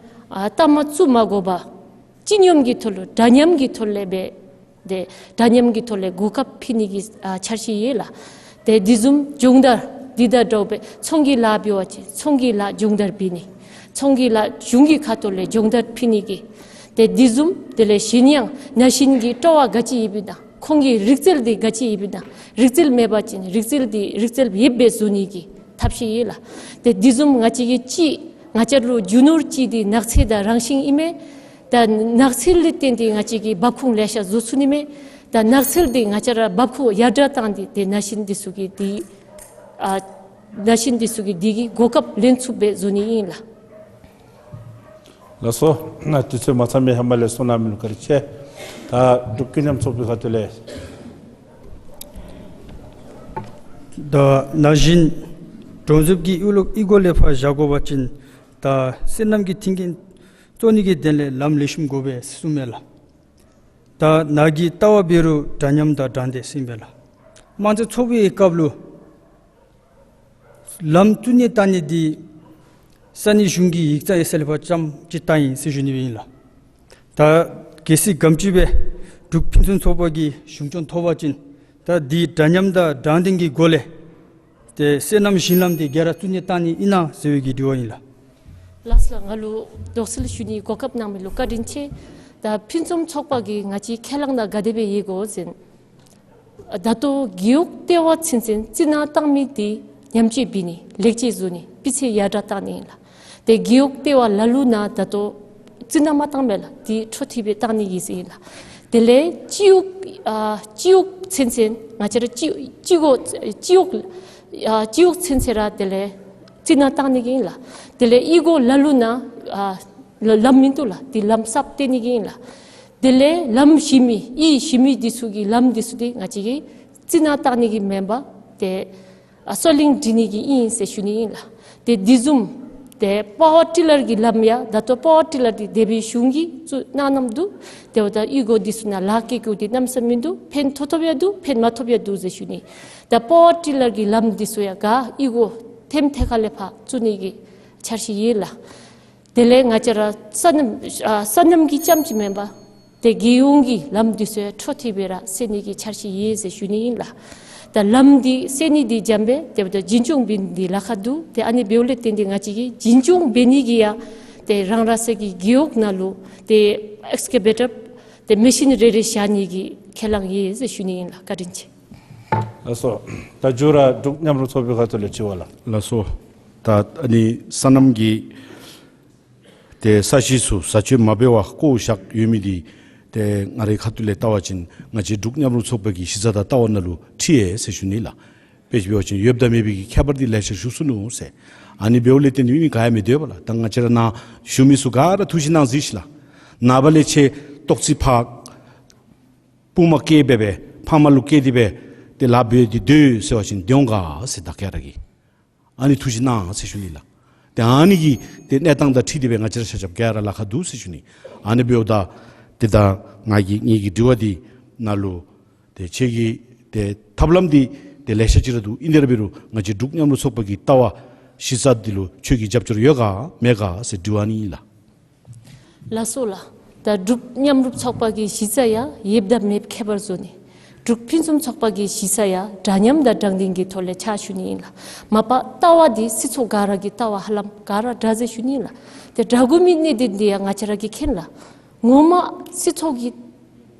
ཨ་ལྟ་མ་བཙུགས་མ་དགོ་པར་སྤྱི་སྙོམས་ཀྱི་ཐོག་ལུ་འདྲ་མཉམ་གྱི་ཐོག་ལས་སྦེ་ཏེ་འདྲ་མཉམ་གྱི་ཐོག་ལས་གོ་སྐབས་ཕུལ་ནི་གི་ཨ་འཆར་གཞི་ཡོད་ལགས། ཏེ་འདི་བཟུམ་སྦྱོང་བརྡར་འདི་དང་འདྲཝ་སྦེ་ཚོང་གི་ལཱ་འབད་བ་ཅིན་ཚོང་གི་ལཱ་སྦྱོང་བརྡར་འབད་ནི། ཚོང་གི་ལཱ་གཞུང་གི་ཁ་ཐུག་ལས་སྦྱོང་བརྡར་ཕུལ་ནི་གི། ཏེ་འདི་བཟུམ་དེ་ལས་གཞན་ཡང་ན་གཞོན་གྱི་སྤྲོ་བ་ག་ཅི་ཡོདཔ་ཨིན་ན་ཁོང་གི་རིག་རྩལ་འདི་ག་ཅི་ཡོདཔ་ཨིན་ན་རིག་རྩལ་མེད་པ་ཅིན་རིག་རྩལ་འདི་རིག་རྩལ་ཡོདཔ་སྦེ་བཟོ་ནི་གི་ཐབས་ཤེས་ཡོད་ལགས། ཏེ་འདི་བཟུམ་ང་བཅས་ཀྱིས་ཅིག་ང་བཅས་ལུ་རྒྱུ་ནོར་ཅིག་འདི་ནགས་ཚལ་དང་རང་བཞིན་ཨིན་མས། ད་ནགས་ཚལ་ལས་བརྟེན་ཏེ་ང་བཅས་ཀྱིས་འབབ་ཁུངས་ལེ་ཤ་བཟོ་ཚུགས་ནི་མས། ད་ནགས་ཚལ་འདི་ང་བཅས་ར་འབབ་ཁུངས་ཡར་དྲག་བཏང་སྟེ་ཏེ་ན་གཞོན་འདི་ཚུ་གིས་འདི་ཨ་ན་གཞོན་འདི་ཚུ་གིས་འདི་གི་གོ་སྐབས་ལེན་ཚུགསཔ་སྦེ་བཟོ་ནི་ཨིན་ལགས། ལགས་སོ། ན་དུས་ཚོད་མ་ཚང་པའི་ཧེ་མ་ལས་གསུང་གནང་མི་ལུ་བཀའ་དྲིན་ཆེ། ད་འབྲུག་ཀུན་མཉམ་ཚོགས་པའི་ཁ་ཐུག་ལས། ད་ན་གཞོན་གྲོང་གསེབ་ཀྱི་གཡུས་ལུ་གཡུས་སྒོ་ལས་ཕར་བཞག་དགོ་པ་ཅིན་ད་སོ་ནམ་གྱི་མཐུན་རྐྱེན་བཙུགས་ནི་གི་དོན་ལས་ལམ་ལེགས་ཤོམ་དགོ་པས་གསུངམ་མས་ལགས། ད་ནཱ་གི་ལྟ་བ་འབད་རུང་འདྲ་མཉམ་དང་དྲང་བདེན་གསུངམ་མས་ལགས། དམངས་གཙོའི་ཚོགས་པའི་སྐབས་ལུ་ལམ་བཙུགས་ནི་བཏང་ནི་འདི་ས་གནས་གཞུང་གི་ཡིག་ཚང་ཡོད་ས་ལས་ཕར་རྐྱངམ་ཅིག་བཏང་ཡི་ཟེར་ཞུ་ནི་སྦེ་ཨིན་ལགས། ད་གལ་སྲིད་ག་དེམ་ཅིག་སྦེ་འབྲུག་ཕུན་སུམ་ཚོགས་པ་གིས་གཞུང་སྐྱོང་ཐོབ་པ་ཅིན་ད་འདི་འདྲ་མཉམ་དང་དྲང་བདེན་གྱི་སྒོ་ལས་ཏེ་སོ་ནམ་ཞིང་ལམ་འདི་ག་ར་བཙུགས་ནི་བཏང་ནི་ཨིན་ན་ཟེར་བའི་གི་དྲི་བ་ཨིན་ལགས། ལགས་སོ་ལགས། ང་ལུ་དོགས་སེལ་ཞུ་ནི་གོ་སྐབས་གནང་མི་ལུ་བཀའ་དྲིན་ཆེ། ད་ཕུན་སུམ་ཚོགས་པ་གིས་ང་བཅས་ཁས་བླངས་ནང་ག་དེ་སྦེ་ཡོད་གོ་ཟེར། ད་ལྟོ་རྒེད་འོག་ལྟེ་བ་ཚུན་ཚོད་རྩི་ནག་བཏང་མི་འདི་ཉམས་བཅོས་འབད་ནི་ལེགས་བཅོས་བཟོ་ནི་སྤུས་ཚད་ཡར་དྲག་བཏང་ནི་ཨིན་ལགས། ཏེ་རྒེད་འོག་ལྟེ་བ་ལ་ལུ་ནང་ད་ལྟོ་རྩི་ནག་མ་བཏང་པས་ལགས། འདི་འཕྲོ་མཐུད་སྦེ་བཏང་ནི་ཨིན་ཟེར་ཨིན་ལགས། དེ་ལས་སྤྱི་འོག་ཨ་སྤྱི་འོག་ཚུན་ཚོད་ང་བཅས་ར་སྤྱི་སྤྱི་འོག་སྤྱི་འོག་ཨ་སྤྱི་འོག་ཚུན་ཚོད་ར་དེ་ལས་རྩི་ནག་བཏང་ནི་གི་ཨིན་ལགས། དེ་ལས་གཡུས་སྒོ་ལ་ལུ་ནང་ཨ་ལམ་མིན་འདུག་ལགས། འདི་ལམ་གསརཔ་བཏོན་ནི་གི་ཨིན་ལགས། དེ་ལས་ལམ་ཞི་མི་གཡུས་ཞི་མི་འདི་ཚུ་གི་ལམ་འདི་ཚུ་འདི་ང་བཅས་ཀྱིས་རྩི་ནག་བཏང་ནི་གི་མེན་པར་ཏེ་ཨ་སོ་ལིང་འབྲི་ནི་གི་ཨིན་ཟེར་ཞུ་ནི་ཨིན་ལགས། ཏེ་འདི་བཟུམ་ ཏེ་པ་ཝར་ཊི་ལར་གྱི་ལམ་ཡང་ད་ལྟོ་པ་ཝར་ཊི་ལར་འདི་དེ་སྦེ་གཞུང་གིས་བཙུགས་གནང་གནངམ་འདུག། དེ་འབདཝ་ད་གཡུས་སྒོ་འདི་ཚུ་ནང་ལཱ་བཀལ་བཀལཝ་འདི་གནམ་མེད་ས་མེད་འདུག། ཕན་ཐོགས་ཐོགསཔ་ཡང་འདུག། ཕན་མ་ཐོགསཔ་ཡང་འདུག་ཟེར་ཞུ་ནི། ད་པ་ཝར་ཊི་ལར་གྱི་ལམ་འདི་ཚུ་ཡང་ག་གཡུས་སྒོ་ཐེམ་ཐེ་ཁ་ལས་ཕར་བཙུགས་ནི་གི་འཆར་གཞི་ཡོད་ལགས། དེ་ལས་ང་བཅས་ར་སོ་ནམ་ཨ་སོ་ནམ་གྱི་རྐྱངམ་ཅིག་མེན་པར་ཏེ་རྒྱལ་ཡོངས་ཀྱི་ལམ་འདི་ཚུ་ཡང་འཕྲོ་མཐུད་སྦེ་ར་སེལ་ནི་གི་འཆར་གཞི་ཡོད་ཟེར་ཞུ་ནི་ཨིན་ལགས། ད་ལམ་འདི་སེལ་ནི་འདི་འཇམ་པས། དེ་འབདཝ་ད་འཛིན་སྐྱོང་འབད་ནི་འདི་ལཱ་ཁག་འདུག། ཏེ་ཨ་ནི་འབདཝ་ལས་བརྟེན་ཏེ་ང་བཅས་ཀྱིས་འཛིན་སྐྱོང་འབད་ནི་གི་ཡང་ཏེ་རང་རང་སོའི་གི་རྒེད་འོག་ནང་ལུ་ཏེ་ཨེགསི་ཀེ་བེ་ཊར་ཏེ་མེ་ཤིན་རེ་ཌི་བཞག་ནི་གི་ཁས་བླངས་ཡོད་ཟེར་ཞུ་ནི་ཨིན་ལགས། བཀའ་དྲིན་ཆེ། ལགས་སོ། ད་མཇུག་ར་འབྲུག་མཉམ་རུབ་ཚོགས་པའི་ཁ་ཐུག་ལས་དྲི་བ་ལགས། ལགས་སོ། ད་ཨ་ནི་སོ་ནམ་གྱི་ཏེ་ས་གཞི་ཚུ་བཟའ་སྤྱོད་མ་འབད་བར་བཀོ་བཞག་ཡོད་མི་འདི་ཏེ་ང་རའི་ཁ་ཐུག་ལས་བལྟ་བ་ཅིན་ང་བཅས་འབྲུག་མཉམ་རུབ་ཚོགས་པ་གི་གཞི་རྩ་དང་ལྟ་བ་ནང་ལུ་འཁྲིལ་ཡི་ཟེར་ཞུ་ནི་ལགས། དཔེ་ཅིག་འབད་བ་ཅིན་ཡོདཔ་དང་མེདཔ་གི་ཁྱད་པར་འདི་ལེ་ཤ་ཞུགས་སོ་ནུག་ཟེར། ཨ་ནི་འབདཝ་ལས་བརྟེན་མི་མི་ག་ཡང་མི་སྡོད་པས་ལགས། ད་ང་བཅས་ར་ནཱ་བཞུགས་མི་ཚུ་ག་ར་ཐུགས་བཞེད་གནང་གཟིགས་ཤིག་ལགས། ནངས་པ་ལས་ཁྱེད་ཏོག་ཙི་ཕར་སྤུ་མ་བཀལ་སྦེ་སྦེ་ཕམ་ལུ་བཀལ་ཏེ་སྦེ་ཏེ་ལཱ་འབད་དེ་སྡོད་ཟེར་བ་ཅིན་སྡོད་འོང་ག་ཟེར་ད་ག་ར་གིས། ཨ་ནི་ཐུགས་བཞེད་གནང་ཟེར་ཞུ་ནི་ལགས། ཏེ་ཨ་ནི་གི་ཏེ་གནས་སྟངས་དང་འཁྲིལ་ཏེ་སྦེ་ང་བཅས་ར་ཆ་ཁྱབ་ག་ར་ལཱ་ཁག་འདུག་ཟེར་ཞུ་ནི། ཨ་ནི་འབདཝ་ད་ཏེ་ད་ང་གི་ངེ་གི་དྲི་བ་འདི་ནང་ལུ་ཏེ་ཁྱེད་ཀྱི་ཏེ་ཐབས་ལམ་འདི་ཏེ་ལེ་ཤ་ཅིག་ར་འདུག། ཨིན་ཏེ་ར་འབད་རུང་ང་བཅས་འབྲུག་མཉམ་རུབ་ཚོགས་པ་གི་ལྟ་བ་གཞི་རྩ་འདི་ལུ་ཁྱོད་ཀྱི་རྒྱབ་སྐྱོར་ཡོད་ག་མེད་ག་ཟེར་དྲི་བ་ཨ་ནི་ཨིན་ལགས། ལགས་སོ་ལགས། ད་འབྲུག་མཉམ་རུབ་ཚོགས་པ་གི་གཞི་རྩ་ཡང་ཡོདཔ་དང་མེདཔ་ཁྱད་པར་བཟོ་ནི། འབྲུག་ཕུན་སུམ་ཚོགས་པ་གི་གཞི་རྩ་ཡང་འདྲ་མཉམ་དང་དྲང་བདེན་གྱི་ཐོག་ལས་ཆགས་ཞུ་ནི་ཨིན་ལགས། མ་པ་ལྟ་བ་འདི་སྲིད་ཚོགས་ག་ར་གི་ལྟ་བ་ཧ་ལམ་ག་ར་འདྲ་ཟེར་ཞུ་ནི་ཨིན་ལགས། ཏེ་འདྲ་དགོ་མི་གནད་དོན་འདི་ཡང་ང་བཅས་ར་གིས་མཁྱེན་ལགས། ངོ་མ་སྲིད་ཚོགས་ཀྱི་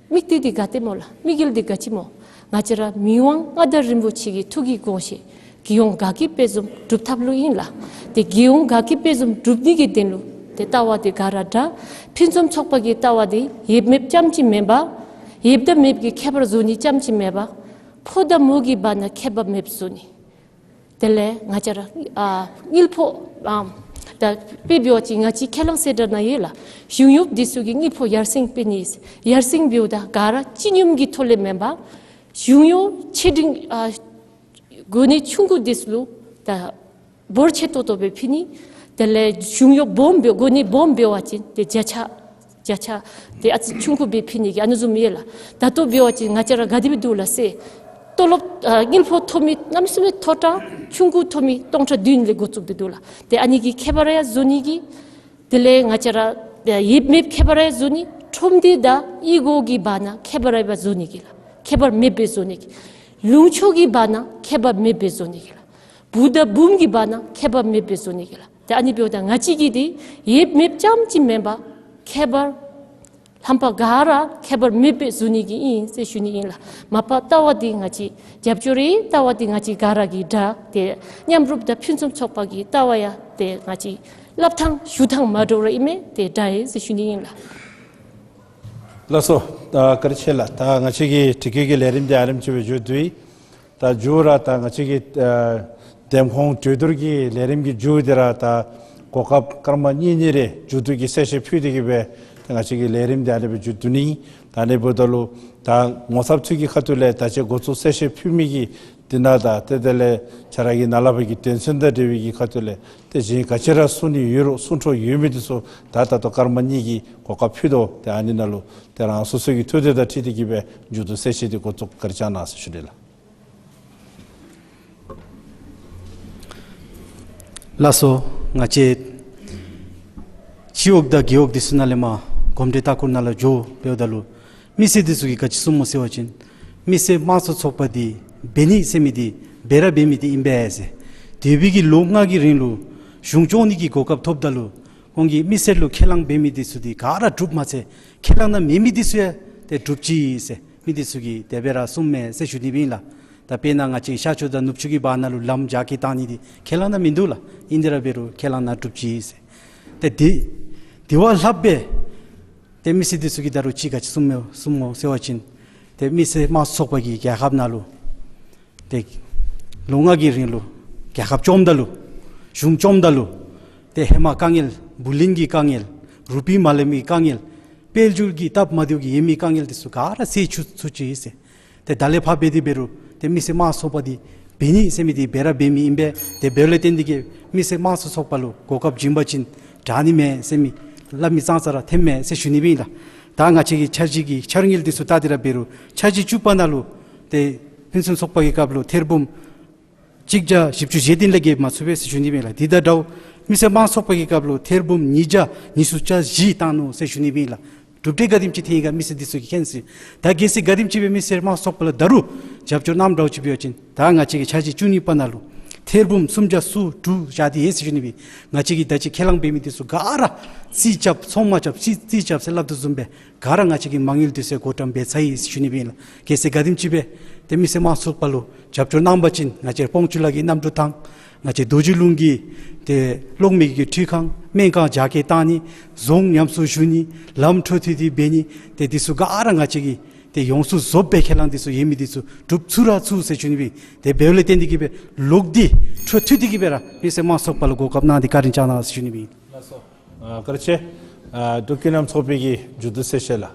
དམིགས་གཏད་འདི་ག་ཏེ་སྨོ་ལགས། དམིགས་ཡུལ་འདི་ག་ཅི་སྨོ། ང་བཅས་ར་མི་དབང་མངའ་བདག་རིན་པོ་ཆེ་གི་ཐུགས་ཀྱི་དགོངས་བཞེད་རྒྱལ་ཡོངས་དགའ་སྐྱིད་དཔལ་འཛོམས་སྒྲུབ་ཐབས་ལུ་ཨིན་ལགས། ཏེ་རྒྱལ་ཡོངས་དགའ་སྐྱིད་དཔལ་འཛོམས་སྒྲུབ་ནི་གི་དོན་ལུ་ཏེ་ལྟ་བ་འདི་ག་ར་འདྲ། ཕུན་སུམ་ཚོགས་པ་གི་ལྟ་བ་འདི་ཡོདཔ་མེདཔ་རྐྱངམ་ཅིག་མེན་པར་ཡོདཔ་དང་མེདཔ་གི་ཁྱད་པར་བཟོ་ནི་རྐྱངམ་ཅིག་མེན་པར་ཕོ་དང་མོ་གི་བར་ན་ཁྱད་པར་མེདཔ་བཟོ་ནི། དེ་ལས་ང་བཅས་ར་ཨ་དངུལ་ཕོགས་ཨམ་ད་དཔེ་འབད་བ་ཅིན་ང་བཅས་ཁས་བླངས་གསལ་བསྒྲགས་ནང་ཡོད་ལགས། གཞུང་གཡོགཔ་འདི་ཚུ་གི་དངུལ་ཕོགས་ཡར་སེང་འབད་ནི། ཡར་སེང་འབདཝ་ད་ག་ར་སྤྱི་སྙོམས་ཀྱི་ཐོག་ལས་མེན་པར་གཞུང་གཡོག་ཆེ་འབྲིང་ཨ་གོ་གནས་ཆུང་ཀུ་འདི་ཚུ་ལུ་ད་འབོར་ཆེ་ཏོག་ཏོ་སྦེ་ཕུལ་ནི། དེ་ལས་གཞུང་གཡོག་སྦོམ་འབད་གོ་གནས་སྦོམ་འབད་བ་ཅིན་ཏེ་བརྒྱ་ཆ་བརྒྱ་ཆ་ཏེ་ཨ་ཙི་ཆུང་ཀུ་སྦེ་ཕུལ་ནི་གི་ཨ་ནི་བཟུམ་ཡོད་ལགས། ད་ལྟོ་འབད་བ་ཅིན་ང་བཅས་ར་ག་དེ་སྦེ་འདུག་ལགས་ཟེར། ཏོ་ལོབ་ཨ་དངུལ་ཕོགས་ཐོབ་མི་གནམ་མེད་ས་མེད་མཐོ་དྲགས་ཆུང་ཀུ་ཐོབ་མི་སྟོང་ཕྲག་བདུན་ལས་འགོ་བཙུགས་ཏེ་འདུག་ལགས། ཏེ་ཨ་ནི་གི་ཁྱད་པར་ཡང་བཟོ་ནི་གི། དེ་ལས་ང་བཅས་ར་ཡོདཔ་མེདཔ་ཁྱད་པར་ཡང་བཟོ་ནི། ཁྲོམ་སྡེ་དང་གཡུས་སྒོ་གི་བར་ན་ཁྱད་པར་ཡོདཔ་བཟོ་ནི་གི་ལགས། ཁྱད་པར་མེདཔ་བཟོ་ནི་གི། ལུང་ཕྱོགས་ཀྱི་བར་ན་ཁྱད་པར་མེདཔ་བཟོ་ནི་གི་ལགས། བུ་དང་བུམོ་གི་བར་ན་ཁྱད་པར་མེདཔ་བཟོ་ནི་གི་ལགས། ཏེ་ཨ་ནི་འབདཝ་ད་ང་བཅས་ཀྱིས་འདི་ཡོདཔ་མེདཔ་རྐྱངམ་ཅིག་མེན་པར་ཁྱད་པར་ལྷམ་པ་ག་ར་ཁྱད་པར་མེདཔ་སྦེ་བཟོ་ནི་གི་ཨིན་ཟེར་ཞུ་ནི་ཨིན་ལགས། མ་པ་ལྟ་བ་འདི་ང་བཅས་རྒྱབ་སྐྱོར་ཡོད། ལྟ་བ་འདི་ང་བཅས་ག་ར་གི་འདྲ། ཏེ་མཉམ་རུབ་དང་ཕུན་སུམ་ཚོགས་པ་གི་ལྟ་བ་ཡང་ཏེ་ང་བཅས་སླབ་ཐངས་ཞུ་ཐངས་མ་འདྲཝ་ར་ཨིན་མས། ཏེ་འདྲ་ཡི་ཟེར་ཞུ་ནི་ཨིན་ལགས། ལགས་སོ། ད་བཀའ་དྲིན་ཆེ་ལགས། ད་ང་བཅས་ཀྱི་དྲི་བཀོད་ཀྱི་ལས་རིམ་འདི་ཨ་རིམ་ཅིག་སྦེ་མཇུག་བསྡུ་ཡི། ད་མཇུག་ར་ད་ང་བཅས་ཀྱི་ཨ་འདེམས་ཁོངས་གྲོས་བསྡུར་གྱི་ལས་རིམ་གྱི་མཇུག་འདི་ར་ད་གོ་སྐབས་སྐར་མ་གཉིས་གཉིས་རེ་མཇུག་བསྡུ་གི་གསལ་བཤད་ཕུལ་ཏེ་གི་སྦེ་ད་ང་བཅས་ཀྱི་ལས་རིམ་འདི་ཨ་ནི་སྦེ་མཇུག་བསྡུ་ནི། ད་ཨ་ནི་འབདཝ་ད་ལུ་ད་ངོ་ཚབ་ཚུ་གི་ཁ་ཐུག་ལས་ད་ཅི་འགོ་བཙུགས་གསལ་བཤད་ཕུལ་མི་གི་འདི་ནང་ད་ཏེ་དེ་ལས་ཁྱེད་ར་གི་ནཱ་ལས་ཕར་གྱི་དོན་ཚན་དང་འབྲེལ་བའི་གི་ཁ་ཐུག་ལས་ཏེ་གཞན་ག་ཅི་ར་གསུང་ནི་ཡོད་རུང་གསུང་འཕྲོ་ཡོད་མི་འདི་ཚུ་ད་ད་ལྟོ་སྐར་མ་གཉིས་ཀྱི་གོ་སྐབས་ཕུལ་དོ། ཏེ་ཨ་ནི་ནང་ལུ་ཏེ་རང་སོ་སོ་གི་ཐུགས་འདོད་དང་འཁྲིལ་ཏེ་གི་སྦེ་མཇུག་བསྡུ་གསལ་བཤད་འདི་འགོ་བཙུགས། བཀའ་དྲིན་བསྐྱང་གནང་ཟེར་ཞུ་ནི་ལགས། ལགས་སོ། ང་བཅས་སྤྱི་འོག་དང་རྒེད་འོག་འདི་ཚུ་ནང་ལས་མར་གོམས་འདྲིས་ལྟ་སྐོར་ནང་ལུ་འགྱོ་འབདཝ་ད་ལུ་མི་སེར་འདི་ཚུ་གིས་ག་ཅི་གསུངམ་སྨོ་ཟེར་བ་ཅིན་མི་སེར་དམངས་གཙོ་ཚོགས་པ་འདི་འབད་ནི་ཟེར་མི་འདི་འབད་ར་འབད་མི་འདི་ཨིན་པས་ཟེར། འདས་པའི་གི་ལོ་ལྔ་གི་རིང་ལུ་གཞུང་སྐྱོང་ནི་གི་གོ་སྐབས་ཐོབ་ད་ལུ་ཁོང་གིས་མི་སེར་ལུ་ཁས་བླངས་འབད་མི་འདི་ཚུ་འདི་ག་ར་གྲུབ་མ་ཚད་ཁས་བླངས་ནང་མེད་མི་འདི་ཚུ་ཡང་ཏེ་གྲུབ་ཅི་ཟེར་མི་འདི་ཚུ་གིས་དེ་སྦེ་ར་གསུངམ་མས་ཟེར་ཞུ་ནི་སྦེ་ཨིན་ལགས། ད་དཔེར་ན་ང་བཅས་ཤར་ཕྱོགས་དང་ནུབ་ཕྱོགས་ཀྱི་བར་ན་ལུ་ལམ་རྒྱ་སྐྱེད་བཏང་ནི་འདི་ཁས་བླངས་ནང་མིན་འདུག་ལགས། ཨིན་ཏེ་ར་འབད་རུང་ཁས་བླངས་ནང་གྲུབ་ཅི་ཟེར། ཏེ་དེ་དེ་བ་ལྷགཔ་སྦེ་ཏེ་མི་སེར་འདི་ཚུ་གིས་ད་རུང་ཅིག་ག་ཅི་གསུངམ་མས་གསུངམ་སྨོ་ཟེར་བ་ཅིན་ཏེ་མི་སེར་དམངས་གཙོ་ཚོགས་པ་གིས་རྒྱལ་ཁབ་ནང་ལུ་ཏེ་ལོ་ལྔ་གི་རིང་ལུ་རྒྱལ་ཁབ་བཅོམ་ད་ལུ་གཞུང་བཅོམ་ད་ལུ་ཏེ་ཧེ་མ་དཀའ་ངལ་བུ་ལོན་གྱི་དཀའ་ངལ་རུ་པི་མ་ལེན་མི་དཀའ་ངལ་དཔལ་འབྱོར་གྱི་སྟབས་མ་བདེཝ་གིས་ཡོད་མི་དཀའ་ངལ་འདི་ཚུ་ག་ར་སེལ་ཚུགས་ཚུགས་ཅི་ཟེར། ཏེ་ད་ལས་ཕར་འབད་དེ་འབད་རུང་ཏེ་མི་སེར་དམངས་གཙོ་ཚོགས་པ་འདི་ འབད་ནི་ཟེར་མི་འདི་འབད་ར་འབད་མི་ཨིན་པས། དེ་འབདཝ་ལས་བརྟེན་ཏེ་གིས་མི་སེར་དམངས་གཙོའི་ཚོགས་པ་ལུ་གོ་སྐབས་བྱིན་པ་ཅིན་དྲག་ནི་མས་ཟེར་མི་སླབ་མི་ཙང་ཙ་ར་ཐོནམ་མས་ཟེར་ཞུ་ནི་སྦེ་ཨིན་ལགས། ད་ང་བཅས་ཀྱི་འཆར་གཞི་གི་འཆར་དངུལ་འདི་ཚུ་བལྟ་སྟེ་ར་འབད་རུང་འཆར་གཞི་བཅུ་པ་ནང་ལུ་ཏེ་ཕུན་སུམ་ཚོགས་པ་གི་སྐབས་ལུ་ཐེར་འབུམ་གཅིག་བརྒྱ་བཞི་བཅུ་ཞེ་བདུན་ལས་བརྒལ་མ་ཚུགས་པས་ཟེར་ཞུ་ནི་སྦེ་ཨིན་ལགས། འདི་དང་འདྲཝ་མི་སེར་དམངས་གཙོའི་ཚོགས་པ་གི་སྐབས་ལུ་ཐེར་འབུམ་ཉིས་བརྒྱ་ཉི་ཤུ་རྩ་བཞི་བཏང་ནུག་ཟེར་ཞུ་ནི་སྦེ་ཨིན་ལགས། གྲུབ་འབྲས་ག་དེམ་ཅིག་ཐོན་ཡི་ག་མི་སེར་འདི་ཚུ་གིས་མཁྱེན་ཟེར། ད་གལ་སྲིད་ག་དེམ་ཅིག་སྦེ་མི་སེར་དམངས་གཙོའི་ཚོགས་པ་ལུ་ད་རུང་རྒྱབ་སྐྱོར་གནངམ་འདྲཝ་ཅིག་འབད་བ་ཅིན་ད་ང་བཅས་ཀྱི་འཆར་གཞི་བཅུ་གཉིས་པ་ནང་ལུ་ཐེར་འབུམ་སུམ་བརྒྱ་སུམ་ཅུ་སོ་དྲུག་བཞག་སྟེ་ཡོད་ཟེར་ཞུ་ནི་སྦེ། ང་བཅས་ཀྱིས་ད་ཅི་ཁས་བླངས་འབད་མི་འདི་ཚུ་ག་ར་རྩིས་རྐྱབ་ཚོང་མ་རྐྱབ་རྩིས་རྩིས་རྐྱབ་ཟེར་སླབ་དོ་བཟུམ་སྦེ་ག་ར་ང་བཅས་ཀྱི་མ་དངུལ་འདི་ཚུ་བགོ་བཀྲམ་འབད་ཚར་ཡི་ཟེར་ཞུ་ནི་སྦེ་ཨིན་ལགས། གལ་སྲིད་ག་དེམ་ཅིག་སྦེ་ཏེ་མི་སེར་དམངས་གཙོའི་ཚོགས་པ་ལུ་རྒྱབ་སྐྱོར་གནང་པ་ཅིན་ང་བཅས་སྤང་ཆུ་ལ་གི་གནམ་གྲུ་ཐང་ང་བཅས་རྡོ་རྗེ་ལུང་གི་ཏེ་གློག་མེ་གི་འཕྲུལ་ཁང་སྨན་ཁང་རྒྱ་སྐྱེད་གཏང་ནི་རྫོང་ཉམས་གསོ་ཞུ་ནི་ལམ་འཕྲོ་མཐུད་དེ་འབད་ནི་ཏེ་འདི་ཚུ་ག་ར་ང་བཅས་ཀྱིས་ཏེ་ཡོངས་སུ་རྫོགསཔ་སྦེ་ཁས་བླངས་འདི་ཚུ་ཡོད་མི་འདི་ཚུ་འགྲུབ་ཚུགས་ར་ཚུགས་ཟེར་ཞུ་ནི་སྦེ། དེ་འབདཝ་ལས་བརྟེན་ཏེ་གིས་སྦེ་ལོག་སྟེ་འཕྲོ་མཐུད་དེ་གིས་སྦེ་ར་མི་སེར་དམངས་གཙོའི་ཚོགས་པ་ལུ་གོ་སྐབས་གནང་སྟེ་བཀའ་དྲིན་བསྐྱང་གནང་ཟེར་ཞུ་ནི་སྦེ། ལགས་སོ། ཨ་བཀའ་དྲིན་ཆེ། ཨ་འབྲུག་ཀུན་ལམ་ཚོགས་པའི་གི་མཇུག་བསྡུ་གསལ་བཤད་ལགས།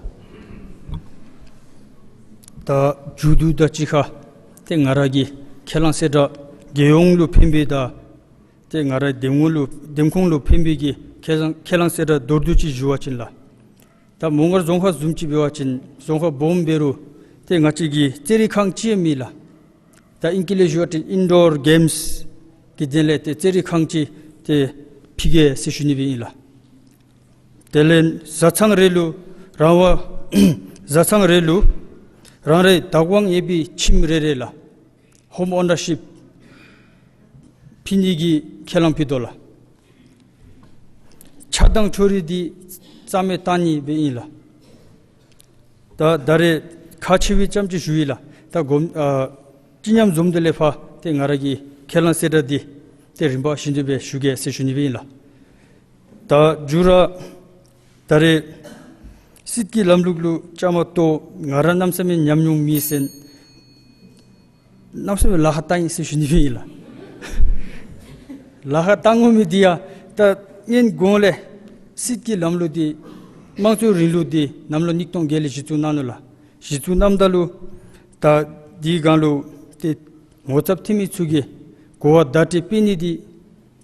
ད་མཇུག་བསྡུ་དང་གཅིག་ཁར་ཏེ་ང་ར་གི་ཁས་བླངས་གསལ་བསྒྲགས་རྒྱལ་ཡོངས་ལུ་ཕན་པའི་དང་ཏེ་ང་རའི་འདེམས་ངོ་ལུ་འདེམས་ཁོངས་ལུ་ཕན་པའི་གི་ཁས་བླངས་ཁས་བླངས་གསལ་བསྒྲགས་མདོར་བསྡུས་ཅིག་ཞུ་བ་ཅིན་ལགས། ད་མོང་སྒར་རྫོང་ཁག་བཟུམ་ཅིག་འབད་བ་ཅིན་རྫོང་ཁག་སྦོམ་འབད་རུང་ཏེ་ང་བཅས་ཀྱི་རྩེད་རིགས་ཁང་ཅིག་ཡང་མེད་ལགས། ད་ཨིང་སྐད་ལས་ཞུ་བ་ཅིན་ཨིན་ཌོར་གེམསི་གི་དོན་ལས་ཏེ་རྩེད་རིགས་ཁང་ཅིག་ཏེ་ཕུལ་གེ་ཟེར་ཞུ་ནི་སྦེ་ཨིན་ལགས། དེ་ལས་བཟའ་ཚང་རེ་ལུ་རང་དབང་བཟའ་ཚང་རེ་ལུ་རང་རའི་བདག་དབང་ཡོད་པའི་ཁྱིམ་རེ་རེ་ལགས། ཧོམ་ཨོ་ནར་ཤིཔ་ཕུལ་ནི་གི་ཁས་བླངས་ཕུལ་དོ་ལགས། ཆགས་སྡང་ཕྱོགས་རིས་འདི་རྩ་མེད་གཏང་ནི་སྦེ་ཨིན་ལགས། ད་ད་རེས་ཁག་ཆེ་བའི་ཙམ་ཅིག་ཞུ་ཡི་ལགས། ད་གོམ་ཨ་སྤྱི་མཉམ་འཛོམས་འདུ་ལས་ཕར་ཏེ་ང་ར་གི་ཁས་བླངས་གསལ་བསྒྲགས་འདི་ཏེ་རིམ་པ་བཞིན་དུ་སྦེ་ཞུ་གེ་ཟེར་ཞུ་ནི་སྦེ་ཨིན་ལགས། ད་མཇུག་ར་ད་རེས་སྲིད་ཀྱི་ལམ་ལུགས་ལུ་བཅའ་མར་གཏོགས་ང་ར་གནམ་མེད་ས་མེད་ཉམས་མྱོང་མེད་ཟེར་གནམ་མེད་ས་མེད་ལཱ་ཁག་བཏང་ཡི་ཟེར་ཞུ་ནི་སྦེ་ཨིན་ལགས། ལཱ་ཁག་བཏང་དགོ་མི་འདི་ཡང་ད་སྔོན་གོང་ལས་སྲིད་ཀྱི་ལམ་ལུགས་འདི་དམངས་གཙོའི་རིང་ལུགས་འདི་གནམ་ལོ་ཉིས་སྟོང་བརྒྱད་ལས་གཞི་བཙུགས་གནང་ནུག་ལགས། གཞི་བཙུགས་གནངམ་ད་ལུ་ད་འདི་སྒང་ལུ་ཏེ་ངོ་ཚབ་འཐད་མི་ཚུ་གིས་གོ་བ་བརྡ་སྤྲོད་འབད་ནི་འདི་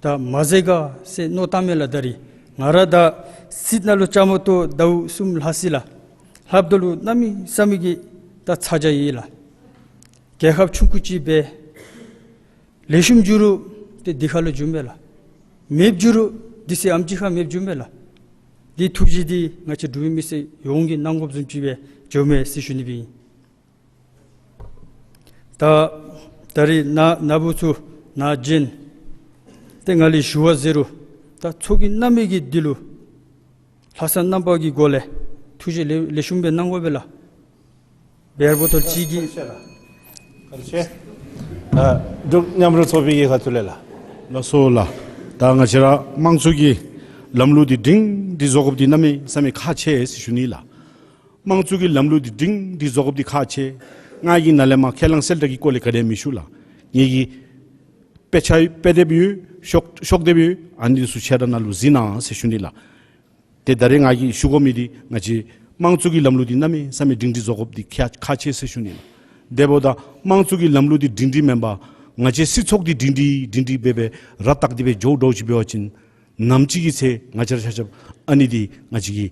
ད་མ་མཛད་ག་ཟེར་མནོ་བསམ་མས་ལགས། ད་རེས་ང་ར་ད་སྲིད་ནང་ལུ་བཅའ་མར་གཏོགས་ཟླཝ་གསུམ་ལྷག་ཅི་ལགས། ལྷགཔ་ད་ལུ་གནམ་མེད་ས་མེད་ཀྱི་ད་ཚ་གྱང་ཡོད་ལགས། རྒྱལ་ཁབ་ཆུང་ཀུ་ཅིག་འབད་ལེགས་ཤོམ་འགྱོ་རུང་ཏེ་འདི་ཁ་ལུ་འགྱོཝ་མས་ལགས། མེདཔ་འགྱོ་རུང་འདི་ཚེ་ཨམ་ཅིག་ཁར་མེདཔ་འགྱོཝ་མས་ལགས། འདི་ཐུགས་བཞེད་འདི་ང་བཅས་འབྲུག་པའི་མི་སེར་ཡོངས་ཀྱིས་གནང་དགོཔ་བཟུམ་ཅིག་སྦེ་འགྱོཝ་མས་ཟེར་ཞུ་ནི་སྦེ་ཨིན། ད་ད་རེས་ན་ན་བུ་ཚུ་ན་གཞོན་ཏེ་ང་ལས་ཞུ་བ་ཟེར་རུང་ད་ཚོགས་ཀྱི་རྣམ་པའི་གི་འདི་ལུ་ལྷག་བསམ་རྣམ་པ་གི་སྒོ་ལས་ཐུགས་བཞེད་ལེགས་ལེགས་ཤོམ་སྦེ་གནང་དགོ་པས་ལགས། བེར་བོ་ཏོལ་གཅིག་གིས། ཨ་འབྲུག་མཉམ་རུབ་ཚོགས་པའི་གི་ཁ་ཐུག་ལས་ལགས། ལགས་སོ་ལགས། ད་ང་བཅས་ར་དམངས་གཙོ་གི་ལམ་ལུགས་འདི་སྒྲིང་སྒྲི་བཟོ་དགོཔ་འདི་གནམ་མེད་ས་མེད་ཁག་ཆེ་ཟེར་ཞུ་ནི་ལགས། དམངས་གཙོ་གི་ལམ་ལུགས་འདི་སྒྲིང་སྒྲི་བཟོ་དགོཔ་འདི་ཁག་ཆེ། ང་གིས་ནཱ་ལས་མར་ཁས་བླངས་གསལ་བསྒྲགས་ཀྱི་སྐོར་ལས་ག་དེ་ཡང་མི་ཞུ་ལགས། ངེ་གི་དཔེ་ཆ་དཔེ་དེབ་ཡོད། ཤོག་ཤོག་དེབ་ཡོད། ཨ་ནི་ཚུ་ཁྱེད་ར་ནཱ་ལུ་གཟིགས་གནང་ཟེར་ཞུ་ནི་ལགས། ཏེ་ད་རེས་ང་གིས་ཞུ་དགོ་མི་འདི་ང་བཅས་དམངས་གཙོ་གི་ལམ་ལུགས་འདི་གནམ་མེད་ས་མེད་སྒྲིང་སྒྲི་བཟོ་དགོཔ་འདི་ཁག་ཁག་ཆེ་ཟེར་ཞུ་ནི་ལགས། དེ་འབདཝ་ད་དམངས་གཙོ་གི་ལམ་ལུགས་འདི་སྒྲིང་སྒྲི་མེན་པར་ང་བཅས་སྲིད་ཚོགས་འདི་སྒྲིང་སྒྲི་སྒྲིང་སྒྲི་སྦེ་སྦེ་ར་བཏགས་ཏེ་སྦེ་འགྱོ་འགྱོཝ་ཅིག་འབད་བ་ཅིན་ནམ་ཅིག་གི་ཚེ་ང་བཅས་ར་ཆ་ཁྱབ་ཨ་ནི་འདི་ང་བཅས་ཀྱིས་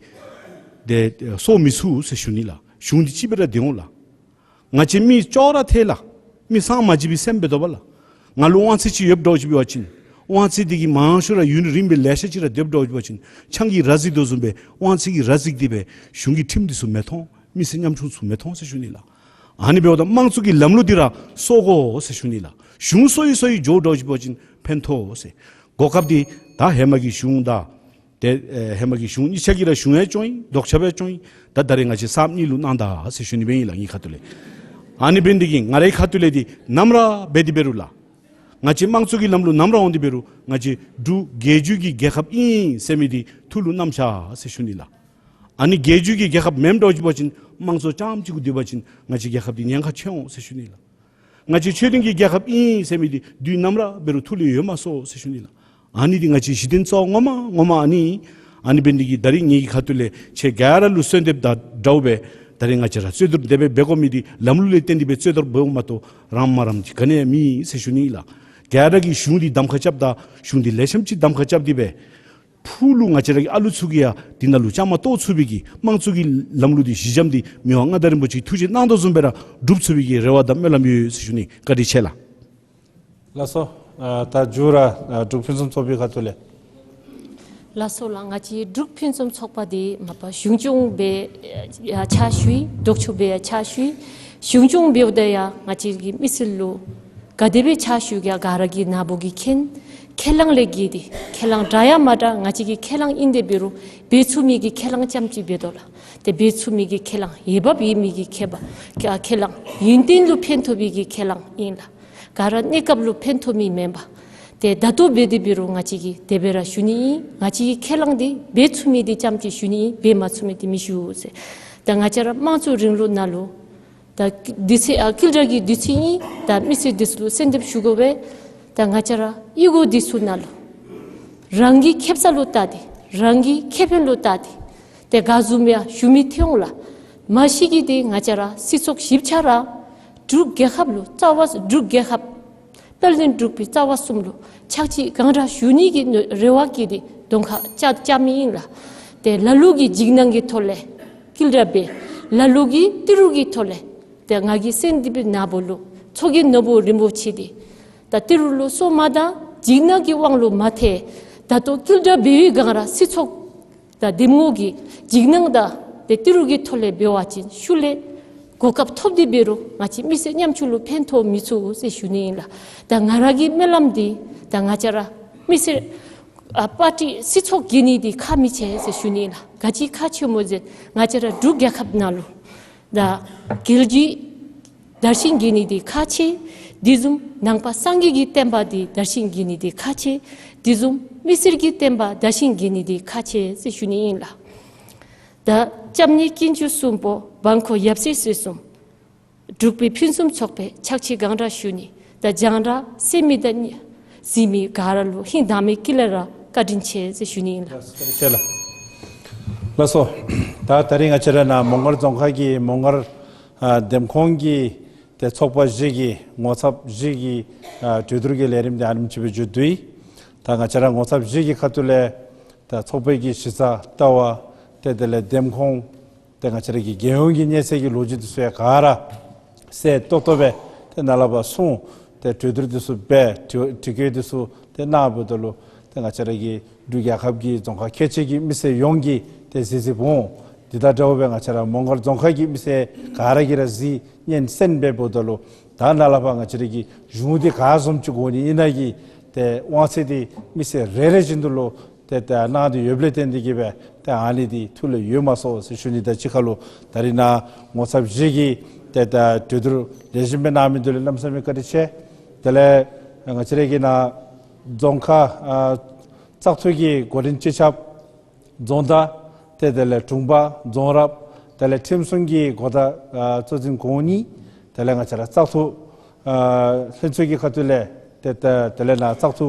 ཏེ་སོར་མི་ཚུགས་ཟེར་ཞུ་ནི་ལགས། གཞུང་འདི་ཅིག་སྦེ་ར་སྡོད་འོང་ལགས། ང་བཅས་མི་ཅོག་ར་འཐད་ལགས། མི་སངས་མ་རྒྱས་པའི་སེམས་འབད་དོ་བ་ལགས། ང་ལུ་དབང་ཚད་ཅིག་ཡོདཔ་འདྲཝ་ཅིག་འབད་བ་ཅིན་དབང་ཚད་འདི་གིས་མང་ཤོས་ར་ཡུན་རིངམོ་སྦེ་ལེ་ཤ་ཅིག་ར་སྡོདཔ་འདྲཝ་ཅིག་འབད་བ་ཅིན་ཆང་གིས་ར་བཟི་དོ་བཟུམ་སྦེ་དབང་ཚད་ཀྱིས་ར་བཟི་སྟེ་སྦེ་གཞུང་གི་ཁྲིམས་འདི་ཚུ་མི་མཐོང་། མི་སེར་ཉམ་ཆུང་ཚུ་མི་མཐོང་ཟེར་ཞུ་ནི་ལགས། ཨ་ནི་འབདཝ་ད་དམངས་གཙོ་གི་ལམ་ལུགས་འདི་ར་སོར་དགོ་ཟེར་ཞུ་ནི་ལགས། གཞུང་སོར་ཡི་སོར་ཡི་འགྱོཝ་འདྲཝ་ཅིག་འབད་བ་ཅིན་ཕན་ཐོགས་ཟེར། གོ་སྐབས་འདི་ད་ཧེ་མ་གི་གཞུང་དང་ཏེ་ཨེ་ཧེ་མ་གི་གཞུང་གཉིས་ཆ་གིས་ར་གཞུང་ཡང་སྐྱོང་ཡི། ལྡོག་ཕྱོགས་ཡང་སྐྱོང་ཡི། ད་ད་རེས་ང་བཅས་གསརཔ་གཉིས་ལུ་གནང་ད་ཟེར་ཞུ་ནི་སྦེ་ཨིན་ལགས་ངེའི་ཁ་ཐུག་ལས། ཨ་ནི་འབད་ནི་འདི་གིས་ང་རའི་ཁ་ཐུག་ལས་འདི་ནམ་ར་འབད་དེ་འབད་རུང་ལགས། ང་བཅས་དམངས་གཙོ་གི་ལམ་ལུགས་ནམ་ར་འོང་སྟེ་འབད་རུང་ང་བཅས་འབྲུག་རྒྱལ་བརྒྱུད་ཀྱི་རྒྱལ་ཁབ་ཨིན་ཟེར་མི་འདི་ཐུགས་ལུ་བསྣམ་བཞག་ཟེར་ཞུ་ནི་ལགས། ཨ་ནི་རྒྱལ་བརྒྱུད་ཀྱི་རྒྱལ་ཁབ་མེནམ་འདྲཝ་ཅིག་འབད་བ་ཅིན་དམངས་གཙོ་རྐྱངམ་གཅིག་གུ་སྡོད་པ་ཅིན་ང་བཅས་རྒྱལ་ཁབ་འདི་ཉེན་ཁ་ཆེ་འོང་ཟེར་ཞུ་ནི་ལགས། ང་བཅས་ཆོས་ལྡན་གྱི་རྒྱལ་ཁབ་ཨིན་ཟེར་མི་འདི་དུས་ནམ་ར་འབད་རུང་ཐུགས་ལུ་ཡོད་མ་སོང་ཟེར་ཞུ་ནི་ལགས། ཨ་ནི་འདི་ང་བཅས་གཞི་རྟེན་གཙོ་བོ་ངོ་མ་ངོ་མ་ཨ་ནི། ཨ་ནི་འབད་ནི་འདི་གིས་ད་རིས་ངེའི་ཁ་ཐུག་ལས་ཁྱེད་ག་ར་ལུ་གསོལ་འདེབས་དང་འདྲཝ་སྦེ་ ད་རེས་ང་བཅས་ར་རྩོད་བསྡུར་དེ་སྦེ་འབད་དགོ་མི་འདི་ལམ་ལུགས་ལས་བརྟེན་ཏེ་སྦེ་རྩོད་བསྡུར་འབདཝ་མ་གཏོགས་རམ་མ་རམ་ཅིག་ག་ནི་ཡང་མེད་ཟེར་ཞུ་ནི་ལགས། ག་ར་གིས་གཞུང་འདི་གདམ་ཁ་རྐྱབ་ད་གཞུང་འདི་ལེགས་ཤོམ་ཅིག་གདམ་ཁ་རྐྱབ་སྟེ་སྦེ་ཕུགས་ལུ་ང་བཅས་ར་གི་ཨ་ལུ་ཚུ་གིས་ཡང་འདི་ནང་ལུ་བཅའ་མར་གཏོགས་ཚུགས་པའི་གི་དམངས་གཙོ་གི་ལམ་ལུགས་འདི་གཞི་འགྱམ་འདི་མི་དབང་མངའ་བདག་རིན་པོ་ཆེ་གིས་ཐུགས་བཞེད་གནང་དོ་བཟུམ་སྦེ་ར་སྒྲུབ་ཚུགས་པའི་གི་རེ་བ་དང་སྨོན་ལམ་ཡོད་ཟེར་ཞུ་ནི། བཀའ་དྲིན་ཆེ་ལགས། ལགས་སོ། ཨ་ད་མཇུག་ར་ཨ་འབྲུག་ཕུན་སུམ་ཚོགས་པའི་ཁ་ཐུག་ལས། ལགས་སོ་ལགས། ང་བཅས་འབྲུག་ཕུན་སུམ་ཚོགས་པ་འདི་མ་པ་གཞུང་སྐྱོང་སྦེ་ཡང་ཕྱག་ཞུ་ཡི། ལྡོག་ཕྱོགས་སྦེ་ཡང་ཕྱག་ཞུ་ཡི། གཞུང་སྐྱོང་འབདཝ་ད་ཡང་ང་བཅས་ཀྱི་མི་སེར་ལུ་ག་དེ་སྦེ་ཕྱག་ཞུ་ག་ག་ར་གིས་ནཱ་བུ་གིས་མཁྱེན། ཁས་བླངས་ལས་བརྒལ་ཏེ་ཁས་བླངས་འདྲ་ཡང་མ་འདྲ་ང་བཅས་ཀྱི་ཁས་བླངས་ཨིན། དེ་འབད་རུང་འབད་ཚུགས་མི་གི་ཁས་བླངས་རྐྱངམ་ཅིག་འབད་དོ་ལགས། དེ་འབད་ཚུགས་མི་གི་ཁས་བླངས་འོས་འབབ་ཡོད་མི་གི་ཁས་བླངས་ཁས་བླངས་ཡོན་ཏན་ལུ་ཕན་ཐོགས་པའི་གི་ཁས་བླངས་ཨིན་ལགས། ག་ར་གནས་སྐབས་ལུ་ཕན་ཐོགས་མི་མེན་པས། ཏེ་ད་ལྟོ་འབད་དེ་འབད་རུང་ང་བཅས་ཀྱིས་དེ་སྦེ་ར་ཞུ་ནི་ཨིན། ང་བཅས་ཀྱི་ཁས་བླངས་འདི་འབད་ཚུགས་མི་འདི་རྐྱངམ་ཅིག་ཞུ་ནི་ཨིན། འབད་མ་ཚུགས་མི་འདི་མི་ཞུ་ཟེར། ད་ང་བཅས་ར་དམངས་གཙོའི་རིང་ལུགས་ནང་ལུ་ད་དུས་ཚོད་ཨ་ཀིལ་བརྡ་གི་དུས་ཚོད་ཨིན། ད་མི་སེར་འདི་ཚུ་ལུ་གསོལ་འདེབས་ཞུ་དགོ་པས། ད་ང་བཅས་ར་གཡུས་སྒོ་འདི་ཚུ་ནང་ལུ་རང་གི་ཁེབ་ས་ལུ་བལྟ་སྟེ་རང་གི་ཁེ་ཕན་ལུ་བལྟ་སྟེ་ཏེ་ག་བཟུམ་ཡང་ཞུ་མི་ཐོན་འོང་ལགས། མ་གཞི་གི་འདི་ང་བཅས་ར་སྲིད་ཚོགས་ཞིབ་ཆ་ར་འབྲུག་རྒྱལ་ཁབ་ལུ་རྩ་བ་འབྲུག་རྒྱལ་ཁབ་དཔལ་ལྡན་འབྲུག་པའི་རྩ་བ་གསུམ་ལུ་ཕྱག་ཕྱིད་གང་དྲག་ཞུ་ནི་གི་རེ་བ་བསྐྱེད་དེ་གདོང་ཁར་བཅའ་བཅའ་མི་ཨིན་ལགས། ཏེ་ལ་ལུ་གིས་འཇིགས་སྣང་གི་ཐོག་ལས་ཀིལ་བརྡ་འབད། ལ་ལུ་གིས་ཏི་རུ་གི་ཐོག་ལས་ཏེ་ང་གིས་གསན་ཏེ་འབད་ནཱ་བུ་ལུ་ཚོགས་རྒྱན་ནོར་བུ་རིན་པོ་ཆེ་འདི་ད་ཏི་རུ་ལུ་སོང་མ་ད་འཇིགས་སྣང་གི་དབང་ལུ་མ་ཐལ། ད་ལྟོ་ཀིལ་བརྡ་འབད་བའི་སྒང་ར་སྲིད་ཚོགས་དང་འདེམས་ངོ་གི་འཇིགས་སྣང་དང་ཏེ་ཏི་རུ་གི་ཐོག་ལས་འབད་བ་ཅིན་ཤུལ་ལས་གོ་སྐབས་ཐོབ་སྟེ་འབད་རུང་ང་བཅས་མི་སེར་ཉམ་ཆུང་ལུ་ཕན་ཐོགས་མི་ཚུགས་ཟེར་ཞུ་ནི་ཨིན་ལགས། ད་ང་ར་གི་སྨོན་ལམ་འདི་ད་ང་བཅས་ར་མི་སེར་ཨ་པར་ཊི་སྲིད་ཚོགས་རྒྱལ་ནི་འདི་ཁག་མི་ཆེ་ཟེར་ཞུ་ནི་ཨིན་ལགས། ག་ཅི་ཁག་ཆེ་སྨོ་ཟེར་ང་བཅས་ར་འབྲུག་རྒྱལ་ཁབ་ནང་ལུ་ད་རྒྱལ་སྤྱི་དར་ཞིང་རྒྱས་ནི་འདི་ཁག་ཆེ། དེ་བཟུམ་ནང་པ་སངས་རྒྱས་ཀྱི་བསྟན་པ་འདི་དར་ཞིང་རྒྱས་ནི་འདི་ཁག་ཆེ། དེ་བཟུམ་མི་སེར་གྱི་བསྟན་པ་དར་ཞིང་རྒྱས་ནི་འདི་ཁག་ཆེ་ཟེར་ཞུ་ནི་ཨིན་ལགས། ད་སྐྱབས་གནས་དཀོན་མཆོག་གསུམ་པོ་འབངས་འཁོར་ཡབ་སྲས་སྲས་གསུམ་འབྲུག་པའི་ཕུན་སུམ་ཚོགས་པའི་ཕྱག་ཕྱིད་གང་དྲག་ཞུ་ནི་དང་རྒྱང་བསྒྲགས་གསན་མི་དང་གཟིགས་མི་ག་ར་ལུ་ཧིང་དྭངས་མའི་དཀྱིལ་ལས་ར་བཀའ་དྲིན་ཆེ་ཟེར་ཞུ་ནི་ཨིན་ལགས། ལགས་སོ། ད་ད་རིས་ང་བཅས་ར་ནཱ་མོང་སྒར་རྫོང་ཁག་གི་མོང་སྒར་ཨ་འདེམས་ཁོངས་ཀྱི་ཏེ་ཚོགས་པ་བཞི་གི་ངོ་ཚབ་བཞི་གི་ཨ་གྲོས་བསྡུར་གྱི་ལས་རིམ་འདི་ཨ་ནེམ་ཅིག་སྦེ་མཇུག་བསྡུ་ཡི། ད་ང་བཅས་ར་ངོ་ཚབ་བཞི་གི་ཁ་ཐུག་ལས་ད་ཚོགས་པའི་གི་གཞི་རྩ་ལྟ་བ་ཏེ་དེ་ལས་འདེམས་ཁོངས་ཏེ་ང་བཅས་ར་གི་རྒྱལ་ཡོངས་ཀྱི་གནས་ཚད་ཀྱི་ལོ་རྒྱུས་འདི་ཚུ་ཡང་ག་ར་གསལ་ཏོག་ཏོ་སྦེ་ཏེ་ནཱ་ལས་ཕར་གསུངས། ཏེ་གྲོས་བསྡུར་འདི་ཚུ་འབད་དྲི་དྲི་བཀོད་འདི་ཚུ་ཏེ་གནང་བའི་ཐོག་ལུ་ཏེ་ང་བཅས་ར་གི་འབྲུག་རྒྱལ་ཁབ་ཀྱི་རྫོང་ཁག་ཁལ་གཅིག་གི་མི་སེར་ཡོངས་ཀྱིས་ཏེ་གཟིགས་གཟིགསཔ་འོང་། འདི་དང་འདྲཝ་སྦེ་ང་བཅས་ར་མོང་སྒར་རྫོང་ཁག་གི་མི་སེར་ག་ར་གིས་ར་གཟིགས་ཉན་གསན་འབད་བའི་ཐོག་ལུ་ད་ནཱ་ལས་ཕར་ང་བཅས་ར་གི་གཞུང་འདི་ག་བཟུམ་ཅིག་དགོ་ནི་ཨིན་ན་གི་ཏེ་དབང་ཚད་འདི་མི་སེར་རེ་རེ་བཞིན་དུ་ལུ་ཏེ་ད་གནང་སྟེ་ཡོདཔ་ལས་བརྟེན་ཏེ་གིས་སྦེ་ཏེ་ཨ་ནི་འདི་ཐུགས་ལས་ཡོད་མ་ཚུགས་ཟེར་ཞུ་ནི་དང་གཅིག་ཁར་ལུ་ད་རིས་ནཱ་ངོ་ཚབ་བཞི་གིས་ཏེ་ད་གྲོས་བསྡུར་ལེགས་ཤོམ་སྦེ་གནང་མི་འདི་ལུ་གནམ་མེད་ས་མེད་བཀའ་དྲིན་ཆེ། དེ་ལས་ང་བཅས་ར་གི་ནཱ་རྫོང་ཁག་ཨ་བཙག་འཐུ་གི་འགོ་འདྲེན་སྤྱི་ཁྱབ་རྫོང་བདག་ཏེ་དེ་ལས་དྲུང་པ་རྫོང་རབ་དེ་ལས་ཁྲིམས་སྲུང་གི་འགོ་བདག་ཨ་གཙོ་འཛིན་གོང་ནི་དེ་ལས་ང་བཅས་ར་བཙག་འཐུ་ཨ་ལྷན་ཚོགས་ཀྱི་ཁ་ཐུག་ལས་ཏེ་ད་དེ་ལས་ནཱ་བཙག་འཐུ་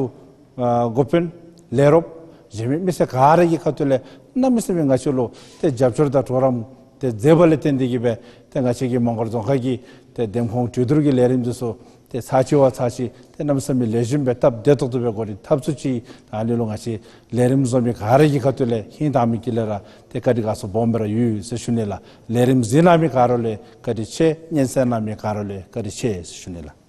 ཨ་འགོ་དཔོན་ལས་རོགས་གཞན་མི་མི་སེར་ག་ར་གི་ཁ་ཐུག་ལས་གནམ་མེད་ས་མེད་ང་བཅས་ལུ་ཏེ་རྒྱབ་སྐྱོར་དང་གྲོགས་རམ་ཏེ་མཛད་པ་ལས་བརྟེན་ཏེ་གིས་སྦེ་ཏེ་ང་བཅས་ཀྱི་མོང་སྒར་རྫོང་ཁག་གི་ཏེ་འདེམས་ཁོངས་གྲོས་བསྡུར་གྱི་ལས་རིམ་འདི་ཚུ་ཏེ་ཚར་གཅིག་བ་ཚར་གཅིག་ཏེ་གནམ་མེད་ས་མེད་ལེགས་ཤོམ་སྦེ་སྟབས་བདེ་ཏོག་ཏོ་སྦེ་འགོ་འདྲེན་འཐབ་ཚུགས་ཅི། ཨ་ནི་ལུ་ང་བཅས་ལས་རིམ་བཟོ་མི་ག་ར་གི་ཁ་ཐུག་ལས་ཧིང་དྭངས་མའི་དཀྱིལ་ལས་ར་ཏེ་བཀའ་དྲིན་དགའ་ཚོར་སྦོམ་སྦེ་ར་ཡོད་ཟེར་ཞུ་ནི་ལགས། ལས་རིམ་གཟིགས་གནང་མི་ག་ར་ལུ་བཀའ་དྲིན་ཆེ། སྙན་གསན་གནང་མི་ག་ར་ལུ་བཀའ་དྲིན་ཆེ་ཟེར་ཞུ་ནི་ལགས།